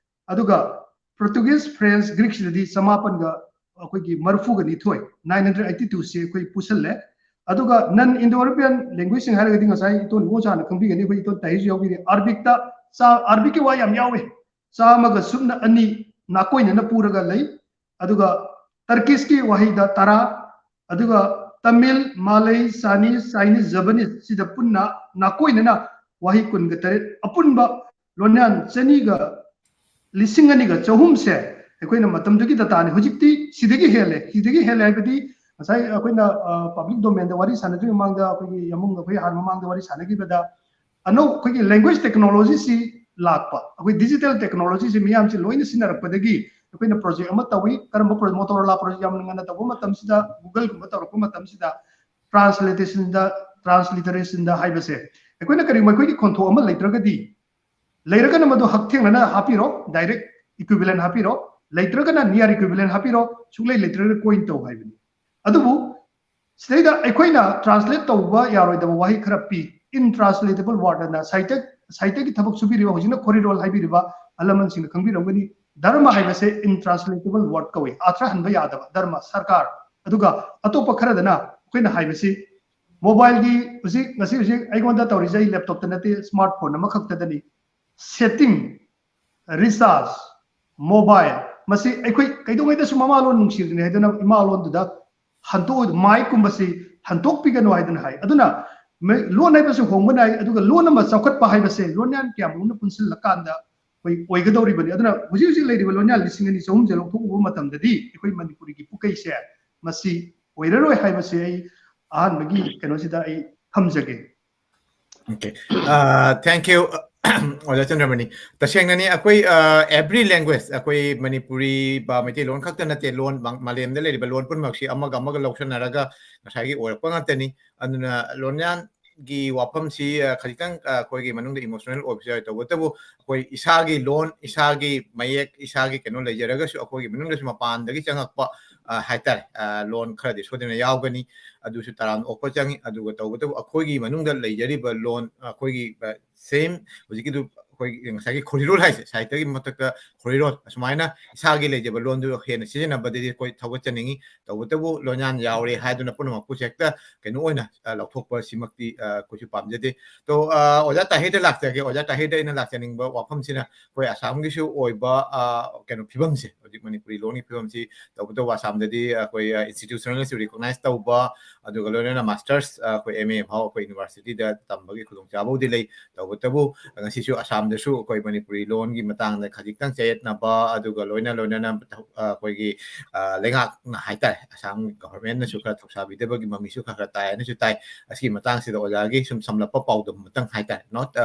ꯑꯗꯨꯒ ꯄꯣꯔꯇꯨꯒꯤꯁ, ꯐ꯭ꯔꯦꯟꯁ, ꯒ꯭ꯔꯤꯛꯁꯤꯗꯗꯤ ꯆꯃꯥꯄꯟꯒ ꯑꯩꯈꯣꯏꯒꯤ ꯃꯔꯤꯐꯨꯒ ꯅꯤꯊꯣꯏ, ꯅꯥꯏꯟ ꯍꯟꯗ꯭ꯔꯦꯠ ꯑꯩꯠꯇꯤ ꯇꯨꯁꯦ ꯑꯩꯈꯣꯏ ꯄꯨꯁꯜꯂꯦ꯫ ꯑꯗꯨꯒ ꯅꯟ ꯏꯟꯗꯣ ꯌꯨꯔꯣꯄꯤꯌꯟ ꯂꯦꯡꯒ꯭ꯋꯦꯖꯁꯤꯡ ꯍꯥꯏꯔꯒꯗꯤ ꯉꯁꯥꯏ ꯏꯇꯣꯟ ꯏꯕꯣꯆꯥꯅ ꯈꯪꯕꯤꯒꯅꯤ, ꯑꯩꯈꯣꯏ ꯏꯇꯣꯟ ꯇꯥꯍꯤꯔꯁꯨ ꯌꯥꯎꯕꯤꯔꯦ꯫ ꯑꯔꯕꯤꯛꯇ, ꯆꯥ-, ꯑꯔꯕꯤꯛꯀꯤ ꯋꯥ ꯌꯥꯝ ꯌꯥꯎꯋꯦ꯫ ꯆꯥꯝꯃꯒ ꯁꯨꯞꯅ ꯑꯅꯤ ꯅꯥꯀꯣꯏꯅꯅ ꯄꯨꯔꯒ ꯂꯩ꯫ ꯑꯗꯨꯒ ꯇꯔꯀꯤꯁꯀꯤ ꯋꯥꯍꯩꯗ ꯇꯔꯥ, ꯑꯗꯨꯒ ꯇꯃꯤꯜ, ꯃꯥꯂꯩ, ꯆꯥꯏꯅꯤꯁ, ꯆꯥꯏꯅꯤꯁ, ꯖꯄꯅꯤꯁ ꯁꯤꯗ ꯄꯨꯟꯅ ꯅꯥꯀꯣꯏꯅꯅ ꯋꯥꯍꯩ ꯀꯨꯟꯒ ꯇꯔꯦꯠ, ꯑꯄꯨꯟꯕ ꯂꯣꯟꯌꯥꯟ ꯆꯅꯤꯒ, ꯂꯤꯁꯤꯡ ꯑꯅꯤꯒ ꯆꯍꯨꯝꯁꯦ ꯑꯩꯈꯣꯏꯅ ꯃꯇꯝꯗꯨꯒꯤ ꯗꯇꯥꯅꯤ꯫ ꯍꯧꯖꯤꯛꯇꯤ ꯁꯤꯗꯒꯤ ꯍꯦꯜꯂꯦ꯫ ꯁꯤꯗꯒꯤ ꯍꯦꯜꯂꯦ ꯍꯥꯏꯕꯗꯤ ꯉꯁꯥꯏ ꯑꯩꯈꯣꯏꯅ, ꯑ, ꯄꯕ꯭ꯂꯤꯛ ꯗꯣꯃꯦꯟꯗ ꯋꯥꯔꯤ ꯁꯥꯟꯅꯗ꯭ꯔꯤꯉꯩ ꯃꯃꯥꯡꯗ, ꯑꯩꯈꯣꯏꯒꯤ ꯌꯥꯃꯨꯡ ꯑꯩꯈꯣꯏ ꯍꯥꯟꯅ ꯃꯃꯥꯡꯗ ꯋꯥꯔꯤ ꯁꯥꯟꯅꯈꯤꯕꯗ, ꯑꯅꯧ-, ꯑꯩꯈꯣꯏꯒꯤ ꯂꯦꯡꯒ꯭ꯋꯦꯖ ꯇꯦꯛꯅꯣꯂꯣꯖꯤꯁꯤ ꯂꯥꯛꯄ, ꯑꯩꯈꯣꯏ ꯗꯤꯖꯤꯇꯦꯜ ꯇꯦꯛꯅꯣꯂꯣꯖꯤꯁꯦ ꯃꯤꯌꯥꯝꯁꯦ ꯂꯣꯏꯅ ꯁꯤꯖꯤꯟꯅꯔꯛꯄꯗꯒꯤ ꯑꯩꯈꯣꯏꯅ ꯄ꯭ꯔꯣꯖꯦꯛ ꯑꯃ ꯇꯧꯏ꯫ ꯀꯔꯝꯕ ꯄ꯭ꯔꯣꯖꯦꯛ? ꯃꯣꯇꯣꯔꯣꯂꯥ ꯄ꯭ꯔꯣꯖꯦꯛ ꯌꯥꯝꯅ ꯉꯟꯅ ꯇꯧꯕ ꯃꯇꯝꯁꯤꯗ, ꯒꯨꯒꯜꯒꯨꯝꯕ ꯇꯧꯔꯛꯄ ꯃꯇꯝꯁꯤꯗ ꯇ꯭ꯔꯥꯟꯁꯂꯦꯇꯦꯁꯟꯗ, ꯇ꯭ꯔꯥꯟꯁꯂꯤꯇꯔꯦꯁꯟꯗ ꯍꯥꯏꯕꯁꯦ ꯑꯩꯈꯣꯏꯅ ꯀꯔꯤꯒꯨꯝꯕ ꯑꯩꯈꯣꯏꯒꯤ ꯈꯣꯟꯊꯣꯛ ꯑꯃ ꯂꯩꯇ꯭ꯔꯒꯗꯤ, ꯂꯩꯔꯒꯅ ꯃꯗꯨ ꯍꯛꯊꯦꯡꯅꯅ ꯍꯥꯞꯄꯤꯔꯣ, ꯗꯥꯏꯔꯦꯛ ꯏꯀ꯭ꯋꯤꯕꯤꯂꯦꯟ ꯍꯥꯞꯄꯤꯔꯣ, ꯂꯩꯇ꯭ꯔꯒꯅ ꯅꯤꯌꯔ ꯏꯀ꯭ꯋꯤꯕꯤꯂꯦꯟ ꯍꯥꯞꯄꯤꯔꯣ, ꯁꯨꯡꯂꯩ ꯂꯩꯇ꯭ꯔꯒꯅ ꯀꯣꯏꯟ ꯇꯧ ꯍꯥꯏꯕꯅꯤ꯫ ꯑꯗꯨꯕꯨ ꯁꯤꯗꯩꯗ ꯑꯩꯈꯣꯏꯅ ꯇ꯭ꯔꯥꯟꯁꯂꯦꯠ ꯇꯧꯕ ꯌꯥꯔꯣꯏꯗꯕ ꯋꯥꯍꯩ ꯈꯔ ꯄꯤ꯫ ꯏꯟꯇ꯭ꯔꯥꯟꯁꯂꯦꯇꯦꯕꯜ ꯋꯥꯔꯗ ꯑꯅ ꯁꯥꯍꯤꯇ꯭ꯌ, ꯁꯥꯍꯤꯇ꯭ꯌꯒꯤ ꯊꯕꯛ ꯁꯨꯕꯤꯔꯤꯕ, ꯍꯧꯖꯤꯛꯅ ꯈꯣꯔꯤꯔꯣꯜ ꯍꯥꯏꯕꯤꯔꯤꯕ ꯑꯍꯜ ꯂꯃꯟꯁꯤꯡꯅ ꯈꯪꯕꯤꯔꯝꯒꯅꯤ, ꯙꯔꯃ ꯍꯥꯏꯕꯁꯦ ꯏꯟꯇ꯭ꯔꯥꯟꯁꯂꯦꯇꯦꯕꯜ ꯋꯥꯔꯗ ꯀꯧꯏ, ꯑꯥꯔꯊ ꯍꯟꯕ ꯌꯥꯗꯕ꯫ ꯙꯔꯃ, ꯁꯔꯀꯥꯔ, ꯑꯗꯨꯒ ꯑꯇꯣꯞꯄ ꯈꯔꯗꯅ ꯑꯩꯈꯣꯏꯅ ꯍꯥꯏꯕꯁꯤ ꯃꯣꯕꯥꯏꯜꯒꯤ ꯍꯧꯖꯤꯛ, ꯉꯁꯤ ꯍꯧꯖꯤꯛ ꯑꯩꯉꯣꯟꯗ ꯇꯧꯔꯤꯁꯦ ꯑꯩ ꯂꯦꯞꯇꯣꯞꯇ ꯅꯠꯇꯦ, ꯁ꯭ꯃꯥꯔꯠ ꯐꯣꯟ ꯑꯃꯈꯛꯇꯗꯅꯤ꯫ ꯁꯦꯠꯇꯤꯡ, ꯔꯤꯆꯥꯔꯖ, ꯃꯣꯕꯥꯏꯜ, ꯃꯁꯤ ꯑꯩꯈꯣꯏ ꯀꯩꯗꯧꯉꯩꯗꯁꯨ ꯃꯃꯥ ꯂꯣꯟ ꯅꯨꯡꯁꯤꯔꯤꯅꯤ ꯍꯥꯏꯗꯨꯅ ꯏꯃꯥ ꯂꯣꯟꯗꯨꯗ ꯍꯟꯇꯣꯛ, ꯃꯥꯏꯛꯀꯨꯝꯕꯁꯤ ꯍꯟꯇꯣꯛꯄꯤꯒꯅꯨ ꯍꯥꯏꯗꯨꯅ ꯍꯥꯏ꯫ ꯑꯗꯨꯅ ꯃ-, ꯂꯣꯟ ꯍꯥꯏꯕꯁꯤ ꯍꯣꯡꯕ ꯅꯥꯏ, ꯑꯗꯨꯒ ꯂꯣꯟ ꯑꯃ ꯆꯥꯎꯈꯠꯄ ꯍꯥꯏꯕꯁꯦ ꯂꯣꯟꯌꯥꯟ ꯀꯌꯥ ꯃꯔꯨꯝꯅ ꯄꯨꯟꯁꯤꯜꯂꯀꯥꯟꯗ ꯑꯩꯈꯣꯏ ꯑꯣꯏꯒꯗꯧꯔꯤꯕꯅꯤ꯫ ꯑꯗꯨꯅ ꯍꯧꯖꯤꯛ ꯍꯧꯖꯤꯛ ꯂꯩꯔꯤꯕ ꯂꯣꯟꯌꯥꯟ ꯂꯤꯁꯤꯡ ꯑꯅꯤ ꯆꯍꯨꯝꯁꯦ ꯂꯧꯊꯣꯛꯎꯕ ꯃꯇꯝꯗꯗꯤ ꯑꯩꯈꯣꯏ ꯃꯅꯤꯄꯨꯔꯤꯒꯤ ꯄꯨꯀꯩꯁꯦ ꯃꯁꯤ ꯑꯣꯏꯔꯔꯣꯏ ꯍꯥꯏꯕꯁꯦ ꯑꯩ ꯑꯍꯥꯟꯕꯒꯤ ꯀꯩꯅꯣꯁꯤꯗ ꯑꯩ ꯊꯝꯖꯒꯦ꯫ Okay. Uh, thank you, ꯑꯣꯖꯥ ꯆꯟꯗ꯭ꯔꯃꯅꯤ꯫ ꯇꯁꯦꯡꯅꯅꯤ, ꯑꯩꯈꯣꯏ, uh, every language, ꯑꯩꯈꯣꯏ ꯃꯅꯤꯄꯨꯔꯤ ꯕ ꯃꯩꯇꯩꯂꯣꯟ ꯈꯛꯇ ꯅꯠꯇꯦ, ꯂꯣꯟ ꯃ-, ꯃꯥꯂꯦꯝꯗ ꯂꯩꯔꯤꯕ ꯂꯣꯟ ꯄꯨꯝꯅꯃꯛꯁꯤ ꯑꯃꯒ ꯑꯃꯒ ꯂꯧꯁꯟꯅꯔꯒ ꯉꯁꯥꯏꯒꯤ ꯑꯣꯏꯔꯛꯄ ꯉꯥꯛꯇꯅꯤ꯫ ꯑꯗꯨꯅ ꯂꯣꯟꯌꯥꯟꯒꯤ ꯋꯥꯐꯝꯁꯤ, uh, ꯈꯖꯤꯛꯇꯪ, uh, ꯑꯩꯈꯣꯏꯒꯤ ꯃꯅꯨꯡꯗ ꯏꯃꯣꯁꯅꯦꯜ ꯑꯣꯏꯕꯁꯨ ꯌꯥꯎꯏ꯫ ꯇꯧꯕꯇꯕꯨ ꯑꯩꯈꯣꯏ ꯏꯁꯥꯒꯤ ꯂꯣꯟ, ꯏꯁꯥꯒꯤ ꯃꯌꯦꯛ, ꯏꯁꯥꯒꯤ ꯀꯩꯅꯣ ꯂꯩꯖꯔꯒꯁꯨ ꯑꯩꯈꯣꯏꯒꯤ ꯃꯅꯨꯡꯗꯁꯨ ꯃꯄꯥꯟꯗꯒꯤ ꯆꯪꯉꯛꯄ, uh, ꯍꯥꯏꯇꯥꯔꯦ, uh, ꯂꯣꯟ ꯈꯔꯗꯤ ꯁꯣꯏꯗꯅ ꯌꯥꯎꯒꯅꯤ꯫ ꯑꯗꯨꯁꯨ ꯇꯔꯥꯝꯅ ꯑꯣꯛꯄ ꯆꯪꯉꯤ꯫ ꯑꯗꯨꯒ ꯇꯧꯕꯇꯕꯨ ꯑꯩꯈꯣꯏꯒꯤ ꯃꯅꯨꯡꯗ ꯂꯩꯖꯔꯤꯕ ꯂꯣꯟ, ꯑꯩꯈꯣꯏꯒꯤ, uh, same ꯍꯧꯖꯤꯛꯀꯤꯗꯨ ꯑꯩꯈꯣꯏꯒꯤ ꯉꯁꯥꯏꯒꯤ ꯈꯣꯔꯤꯔꯣꯜ ꯍꯥꯏꯁꯦ, ꯁꯥꯍꯤꯇ꯭ꯌꯒꯤ ꯃꯊꯛꯇ ꯈꯣꯔꯤꯔꯣꯜ, ꯑꯁꯨꯃꯥꯏꯅ ꯏꯁꯥꯒꯤ ꯂꯩꯖꯕ ꯂꯣꯟꯗꯨ ꯍꯦꯟꯅ ꯁꯤꯖꯤꯟꯅꯕꯗꯗꯤ ꯑꯩꯈꯣꯏ ꯊꯧꯒꯠꯆꯅꯤꯡꯉꯤ꯫ ꯇꯧꯕꯇꯕꯨ ꯂꯣꯟꯌꯥꯟ ꯌꯥꯎꯔꯦ ꯍꯥꯏꯗꯨꯅ ꯄꯨꯝꯅꯃꯛꯄꯨ ꯍꯦꯛꯇ ꯀꯩꯅꯣ ꯑꯣꯏꯅ, ꯑ, ꯂꯧꯊꯣꯛꯄ ꯁꯤꯃꯛꯇꯤ, ꯑ, ꯑꯩꯈꯣꯏꯁꯨ ꯄꯥꯝꯖꯗꯦ꯫ ꯇꯣ, ꯑ, ꯑꯣꯖꯥ ꯇꯥꯍꯤꯔꯗ ꯂꯥꯛꯆꯒꯦ꯫ ꯑꯣꯖꯥ ꯇꯥꯍꯤꯔꯗ ꯑꯩꯅ ꯂꯥꯛꯆꯅꯤꯡꯕ ꯋꯥꯐꯝꯁꯤꯅ ꯑꯩꯈꯣꯏ ꯑꯁꯥꯝꯒꯤꯁꯨ ꯑꯣꯏꯕ, ꯑ, ꯀꯩꯅꯣ ꯐꯤꯕꯝꯁꯦ, ꯍꯧꯖꯤꯛ ꯃꯅꯤꯄꯨꯔꯤ ꯂꯣꯟꯒꯤ ꯐꯤꯕꯝꯁꯤ ꯇꯧꯕꯇꯕꯨ ꯑꯁꯥꯝꯗꯗꯤ ꯑꯩꯈꯣꯏ, ꯑ, institutionally ꯁꯨ recognize ꯇꯧꯕ, ꯑꯗꯨꯒ ꯂꯣꯏꯅꯅ ꯃꯥꯁꯇꯔꯁ, ꯑ, ꯑꯩꯈꯣꯏ ꯑꯦꯝ ꯑꯦ ꯐꯥꯎ ꯑꯩꯈꯣꯏ ꯌꯨꯅꯤꯚꯔꯁꯤꯇꯤꯗ ꯇꯝꯕꯒꯤ ꯈꯨꯗꯣꯡꯆꯥꯕꯕꯨꯗꯤ ꯂꯩ꯫ ꯇꯧꯕꯇꯕꯨ ꯉꯁꯤꯁꯨ ꯑꯁꯥꯝꯗꯁꯨ ꯑꯩꯈꯣꯏ ꯃꯅꯤꯄꯨꯔꯤ ꯂꯣꯟꯒꯤ ꯃꯇꯥꯡꯗ ꯈꯖꯤꯛꯇꯪ ꯆꯌꯦꯠ ꯈꯦꯠꯅꯕ, ꯑꯗꯨꯒ ꯂꯣꯏꯅ ꯂꯣꯏꯅꯅ ꯑꯩꯈꯣꯏꯒꯤ ꯂꯩꯉꯥꯛꯅ ꯍꯥꯏꯇꯥꯔꯦ, ꯑꯁꯥꯝ ꯒꯚꯔꯟꯃꯦꯟꯅꯁꯨ ꯈꯔ ꯊꯧꯁꯥꯕꯤꯗꯕꯒꯤ ꯃꯃꯤꯁꯨ ꯈꯔ ꯈꯔ ꯇꯥꯏ ꯍꯥꯏꯅꯁꯨ ꯇꯥꯏ꯫ ꯑꯁꯤꯒꯤ ꯃꯇꯥꯡꯁꯤꯗ ꯑꯣꯖꯥꯒꯤ ꯁꯨꯝ ꯁꯝꯂꯞꯄ ꯄꯥꯎꯗꯝ ꯑꯃꯇꯪ ꯍꯥꯏꯇꯥꯔꯦ, ꯅꯣꯠ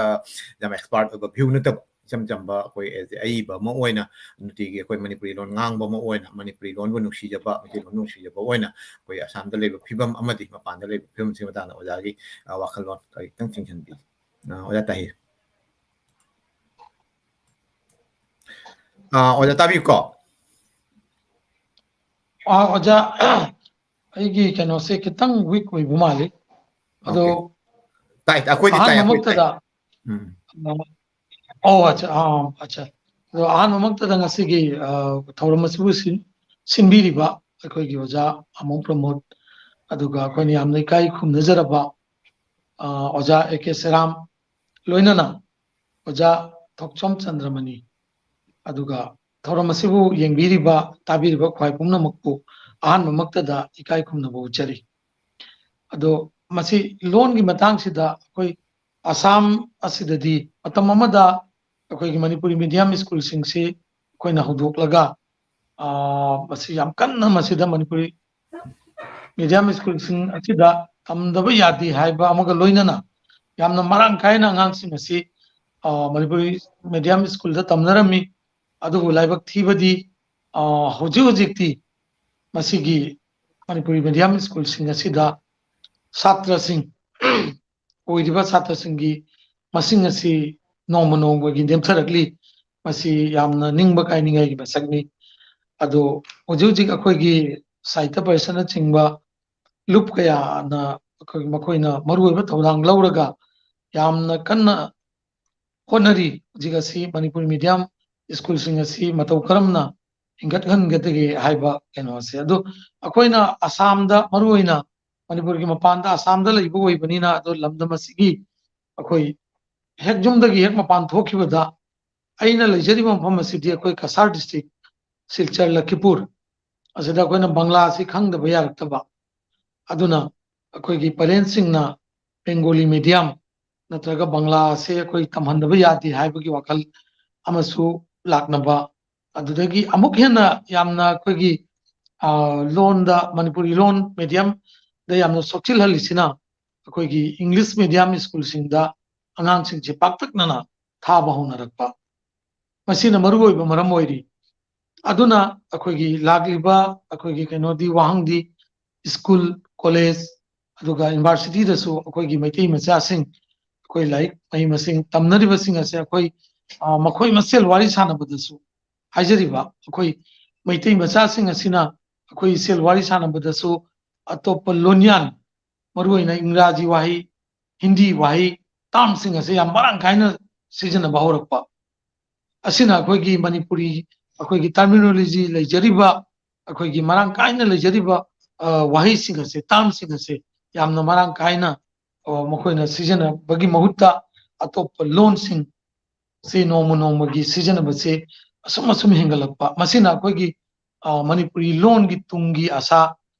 ꯌꯥꯝ ꯑꯦꯛꯁꯄꯥꯔꯠ ꯑꯣꯏꯕ ꯚ꯭ꯌꯨ ꯅꯠꯇꯕ, ꯏꯆꯝ ꯆꯝꯕ ꯑꯩꯈꯣꯏ as a ꯑꯏꯕ ꯑꯃ ꯑꯣꯏꯅ, ꯅꯨꯡꯇꯤꯒꯤ ꯑꯩꯈꯣꯏ ꯃꯅꯤꯄꯨꯔꯤ ꯂꯣꯟ ꯉꯥꯡꯕ ꯑꯃ ꯑꯣꯏꯅ, ꯃꯅꯤꯄꯨꯔꯤ ꯂꯣꯟꯕꯨ ꯅꯨꯡꯁꯤꯖꯕ, ꯃꯩꯇꯩꯂꯣꯟ ꯅꯨꯡꯁꯤꯖꯕ ꯑꯣꯏꯅ ꯑꯩꯈꯣꯏ ꯑꯁꯥꯝꯗ ꯂꯩꯕ ꯐꯤꯕꯝ ꯑꯃꯗꯤ ꯃꯄꯥꯟꯗ ꯂꯩꯕ ꯐꯤꯕꯝꯁꯤꯒꯤ ꯃꯇꯥꯡꯗ ꯑꯣꯖꯥꯒꯤ ꯋꯥꯈꯜꯂꯣꯟ ꯈꯤꯇꯪ ꯆꯤꯡꯁꯤꯟꯕꯤꯌꯨ꯫ ꯑꯣꯖꯥ ꯇꯥꯍꯤꯔ꯫ ꯑꯣꯖꯥ ꯇꯥꯕꯤꯌꯨꯀꯣ? ꯑꯣꯖꯥ, ꯑꯩꯒꯤ ꯀꯩꯅꯣꯁꯦ ꯈꯤꯇꯪ ꯋꯤꯛ ꯑꯣꯏꯕ ꯃꯥꯜꯂꯤ꯫ ꯑꯗꯣ ꯇꯥꯏ, ꯑꯩꯈꯣꯏꯗꯤ ꯇꯥꯏ, ꯑꯩꯈꯣꯏ ꯇꯥꯏ꯫ ꯑꯍꯥꯟꯕꯃꯛꯇꯗ, ꯎꯝ꯫ ꯑꯣ, ꯑꯠꯆꯥ, ꯑꯥ, ꯑꯠꯆꯥ꯫ ꯑꯗꯣ ꯑꯍꯥꯟꯕꯃꯛꯇꯗ ꯉꯁꯤꯒꯤ, ꯑ, ꯊꯧꯔꯝ ꯑꯁꯤꯕꯨ ꯁꯤꯟ-, ꯁꯤꯟꯕꯤꯔꯤꯕ ꯑꯩꯈꯣꯏꯒꯤ ꯑꯣꯖꯥ ꯑꯃꯣꯝ ꯄ꯭ꯔꯃꯣꯗ, ꯑꯗꯨꯒ ꯑꯩꯈꯣꯏꯅ ꯌꯥꯝꯅ ꯏꯀꯥꯏ ꯈꯨꯝꯅꯖꯔꯕ, ꯑ, ꯑꯣꯖꯥ ꯑꯦ ꯀꯦ ꯁꯦꯔꯥꯝ, ꯂꯣꯏꯅꯅ ꯑꯣꯖꯥ ꯊꯣꯛꯆꯣꯝ ꯆꯟꯗ꯭ꯔꯃꯅꯤ, ꯑꯗꯨꯒ ꯊꯧꯔꯝ ꯑꯁꯤꯕꯨ ꯌꯦꯡꯕꯤꯔꯤꯕ, ꯇꯥꯕꯤꯔꯤꯕ ꯈ꯭ꯋꯥꯏ ꯄꯨꯝꯅꯃꯛꯄꯨ ꯑꯍꯥꯟꯕꯃꯛꯇꯗ ꯏꯀꯥꯏ ꯈꯨꯝꯅꯕ ꯎꯠꯆꯔꯤ꯫ ꯑꯗꯣ ꯃꯁꯤ ꯂꯣꯟꯒꯤ ꯃꯇꯥꯡꯁꯤꯗ ꯑꯩꯈꯣꯏ ꯑꯁꯥꯝ ꯑꯁꯤꯗꯗꯤ ꯃꯇꯝ ꯑꯃꯗ ꯑꯩꯈꯣꯏꯒꯤ ꯃꯅꯤꯄꯨꯔꯤ ꯃꯤꯗꯤꯌꯝ ꯁ꯭ꯀꯨꯜꯁꯤꯡꯁꯤ ꯑꯩꯈꯣꯏꯅ ꯍꯧꯗꯣꯛꯂꯒ, ꯑ, ꯃꯁꯤ ꯌꯥꯝ ꯀꯟꯅ ꯃꯁꯤꯗ ꯃꯅꯤꯄꯨꯔꯤ ꯃꯤꯗꯤꯌꯝ ꯁ꯭ꯀꯨꯜꯁꯤꯡ ꯑꯁꯤꯗ ꯇꯝꯗꯕ ꯌꯥꯗꯦ ꯍꯥꯏꯕ ꯑꯃꯒ ꯂꯣꯏꯅꯅ ꯌꯥꯝꯅ ꯃꯔꯥꯡ ꯀꯥꯏꯅ ꯑꯉꯥꯡꯁꯤꯡ ꯑꯁꯤ, ꯑ, ꯃꯅꯤꯄꯨꯔꯤ ꯃꯤꯗꯤꯌꯝ ꯁ꯭ꯀꯨꯜꯗ ꯇꯝꯅꯔꯝꯃꯤ꯫ ꯑꯗꯨꯕꯨ ꯂꯥꯏꯕꯛ ꯊꯤꯕꯗꯤ, ꯑ, ꯍꯧꯖꯤꯛ ꯍꯧꯖꯤꯛꯇꯤ ꯃꯁꯤꯒꯤ ꯃꯅꯤꯄꯨꯔꯤ ꯃꯤꯗꯤꯌꯝ ꯁ꯭ꯀꯨꯜꯁꯤꯡ ꯑꯁꯤꯗ ꯁꯥꯇ꯭ꯔꯁꯤꯡ, ꯑꯣꯏꯔꯤꯕ ꯁꯥꯇ꯭ꯔꯁꯤꯡꯒꯤ ꯃꯁꯤꯡ ꯑꯁꯤ ꯅꯣꯡꯃ ꯅꯣꯡꯃꯒꯤ ꯅꯦꯝꯊꯔꯛꯂꯤ꯫ ꯃꯁꯤ ꯌꯥꯝꯅ ꯅꯤꯡꯕ ꯀꯥꯏꯅꯤꯡꯉꯥꯏꯒꯤ ꯃꯁꯛꯅꯤ꯫ ꯑꯗꯣ ꯍꯧꯖꯤꯛ ꯍꯧꯖꯤꯛ ꯑꯩꯈꯣꯏꯒꯤ ꯁꯥꯍꯤꯇ꯭ꯌ ꯄꯔꯤꯁꯠꯅꯆꯤꯡꯕ ꯂꯨꯞ ꯀꯌꯥꯅ ꯑꯩꯈꯣꯏ, ꯃꯈꯣꯏꯅ ꯃꯔꯨꯑꯣꯏꯕ ꯊꯧꯗꯥꯡ ꯂꯧꯔꯒ ꯌꯥꯝꯅ ꯀꯟꯅ ꯍꯣꯠꯅꯔꯤ꯫ ꯍꯧꯖꯤꯛ ꯑꯁꯤ ꯃꯅꯤꯄꯨꯔꯤ ꯃꯤꯗꯤꯌꯝ ꯁ꯭ꯀꯨꯜꯁꯤꯡ ꯑꯁꯤ ꯃꯇꯧ ꯀꯔꯝꯅ ꯍꯤꯡꯒꯠꯍꯟꯒꯗꯒꯦ ꯍꯥꯏꯕ ꯀꯩꯅꯣ ꯑꯁꯦ꯫ ꯑꯗꯣ ꯑꯩꯈꯣꯏꯅ ꯑꯁꯥꯝꯗ, ꯃꯔꯨꯑꯣꯏꯅ ꯃꯅꯤꯄꯨꯔꯒꯤ ꯃꯄꯥꯟꯗ ꯑꯁꯥꯝꯗ ꯂꯩꯕ ꯑꯣꯏꯕꯅꯤꯅ, ꯑꯗꯣ ꯂꯝꯗꯝ ꯑꯁꯤꯒꯤ ꯑꯩꯈꯣꯏ ꯍꯦꯛ ꯌꯨꯝꯗꯒꯤ ꯍꯦꯛ ꯃꯄꯥꯟ ꯊꯣꯛꯈꯤꯕꯗ, ꯑꯩꯅ ꯂꯩꯖꯔꯤꯕ ꯃꯐꯝ ꯑꯁꯤꯗꯤ ꯑꯩꯈꯣꯏ ꯀꯁꯥꯔ ꯗꯤꯁꯇ꯭ꯔꯤꯛ, ꯁꯤꯜꯆꯔ, ꯂꯈꯤꯄꯨꯔ ꯑꯁꯤꯗ ꯑꯩꯈꯣꯏꯅ ꯕꯪꯂꯥ ꯑꯁꯤ ꯈꯪꯗꯕ ꯌꯥꯔꯛꯇꯕ꯫ ꯑꯗꯨꯅ ꯑꯩꯈꯣꯏꯒꯤ ꯄꯦꯔꯦꯟꯁꯁꯤꯡꯅ ꯕꯦꯡꯒꯣꯂꯤ ꯃꯤꯗꯤꯌꯝ ꯅꯠꯇ꯭ꯔꯒ ꯕꯪꯂꯥ ꯑꯁꯦ ꯑꯩꯈꯣꯏ ꯇꯝꯍꯟꯗꯕ ꯌꯥꯗꯦ ꯍꯥꯏꯕꯒꯤ ꯋꯥꯈꯜ ꯑꯃꯁꯨ ꯂꯥꯛꯅꯕ, ꯑꯗꯨꯗꯒꯤ ꯑꯃꯨꯛ ꯍꯦꯟꯅ ꯌꯥꯝꯅ ꯑꯩꯈꯣꯏꯒꯤ, ꯑ, ꯂꯣꯟꯗ, ꯃꯅꯤꯄꯨꯔꯤ ꯂꯣꯟ medium ꯗ ꯌꯥꯝꯅ ꯁꯣꯛꯆꯤꯜꯍꯜꯂꯤꯁꯤꯅ ꯑꯩꯈꯣꯏꯒꯤ English medium school ꯁꯤꯡꯗ ꯑꯉꯥꯡꯁꯤꯡꯁꯦ ꯄꯥꯛꯇꯛꯅꯅ ꯊꯥꯕ ꯍꯧꯅꯔꯛꯄ꯫ ꯃꯁꯤꯅ ꯃꯔꯨꯑꯣꯏꯕ ꯃꯔꯝ ꯑꯣꯏꯔꯤ꯫ ꯑꯗꯨꯅ ꯑꯩꯈꯣꯏꯒꯤ ꯂꯥꯛꯂꯤꯕ ꯑꯩꯈꯣꯏꯒꯤ ꯀꯩꯅꯣꯗꯤ, ꯋꯥꯍꯪꯗꯤ school, college, ꯑꯗꯨꯒ university ꯗꯁꯨ ꯑꯩꯈꯣꯏꯒꯤ ꯃꯩꯇꯩ ꯃꯆꯥꯁꯤꯡ, ꯑꯩꯈꯣꯏ ꯂꯥꯏꯔꯤꯛ ꯃꯍꯩ ꯃꯁꯤꯡ ꯇꯝꯅꯔꯤꯕꯁꯤꯡ ꯑꯁꯦ ꯑꯩꯈꯣꯏ, ꯑ, ꯃꯈꯣꯏ ꯃꯁꯦꯜ ꯋꯥꯔꯤ ꯁꯥꯟꯅꯕꯗꯁꯨ ꯍꯥꯏꯖꯔꯤꯕ ꯑꯩꯈꯣꯏ ꯃꯩꯇꯩ ꯃꯆꯥꯁꯤꯡ ꯑꯁꯤꯅ ꯑꯩꯈꯣꯏ ꯏꯆꯦꯜ ꯋꯥꯔꯤ ꯁꯥꯟꯅꯕꯗꯁꯨ ꯑꯇꯣꯞꯄ ꯂꯣꯟꯌꯥꯟ, ꯃꯔꯨꯑꯣꯏꯅ ꯏꯪꯒ꯭ꯔꯥꯖꯤ ꯋꯥꯍꯩ, ꯍꯤꯟꯗꯤ ꯋꯥꯍꯩ, term ꯁꯤꯡ ꯑꯁꯦ ꯌꯥꯝ ꯃꯔꯥꯡ ꯀꯥꯏꯅ ꯁꯤꯖꯤꯟꯅꯕ ꯍꯧꯔꯛꯄ꯫ ꯑꯁꯤꯅ ꯑꯩꯈꯣꯏꯒꯤ ꯃꯅꯤꯄꯨꯔꯤ, ꯑꯩꯈꯣꯏꯒꯤ terminology ꯂꯩꯖꯔꯤꯕ, ꯑꯩꯈꯣꯏꯒꯤ ꯃꯔꯥꯡ ꯀꯥꯏꯅ ꯂꯩꯖꯔꯤꯕ, ꯑ, ꯋꯥꯍꯩꯁꯤꯡ ꯑꯁꯦ, term ꯁꯤꯡ ꯑꯁꯦ ꯌꯥꯝꯅ ꯃꯔꯥꯡ ꯀꯥꯏꯅ, ꯑ, ꯃꯈꯣꯏꯅ ꯁꯤꯖꯤꯟꯅꯕꯒꯤ ꯃꯍꯨꯠꯇ ꯑꯇꯣꯞꯄ ꯂꯣꯟꯁꯤꯡ ꯁꯤ ꯅꯣꯡꯃ ꯅꯣꯡꯃꯒꯤ ꯁꯤꯖꯤꯟꯅꯕꯁꯦ ꯑꯁꯨꯝ ꯑꯁꯨꯝ ꯍꯦꯟꯒꯠꯂꯛꯄ꯫ ꯃꯁꯤꯅ ꯑꯩꯈꯣꯏꯒꯤ, ꯑ, ꯃꯅꯤꯄꯨꯔꯤ ꯂꯣꯟꯒꯤ ꯇꯨꯡꯒꯤ ꯑꯁꯥ,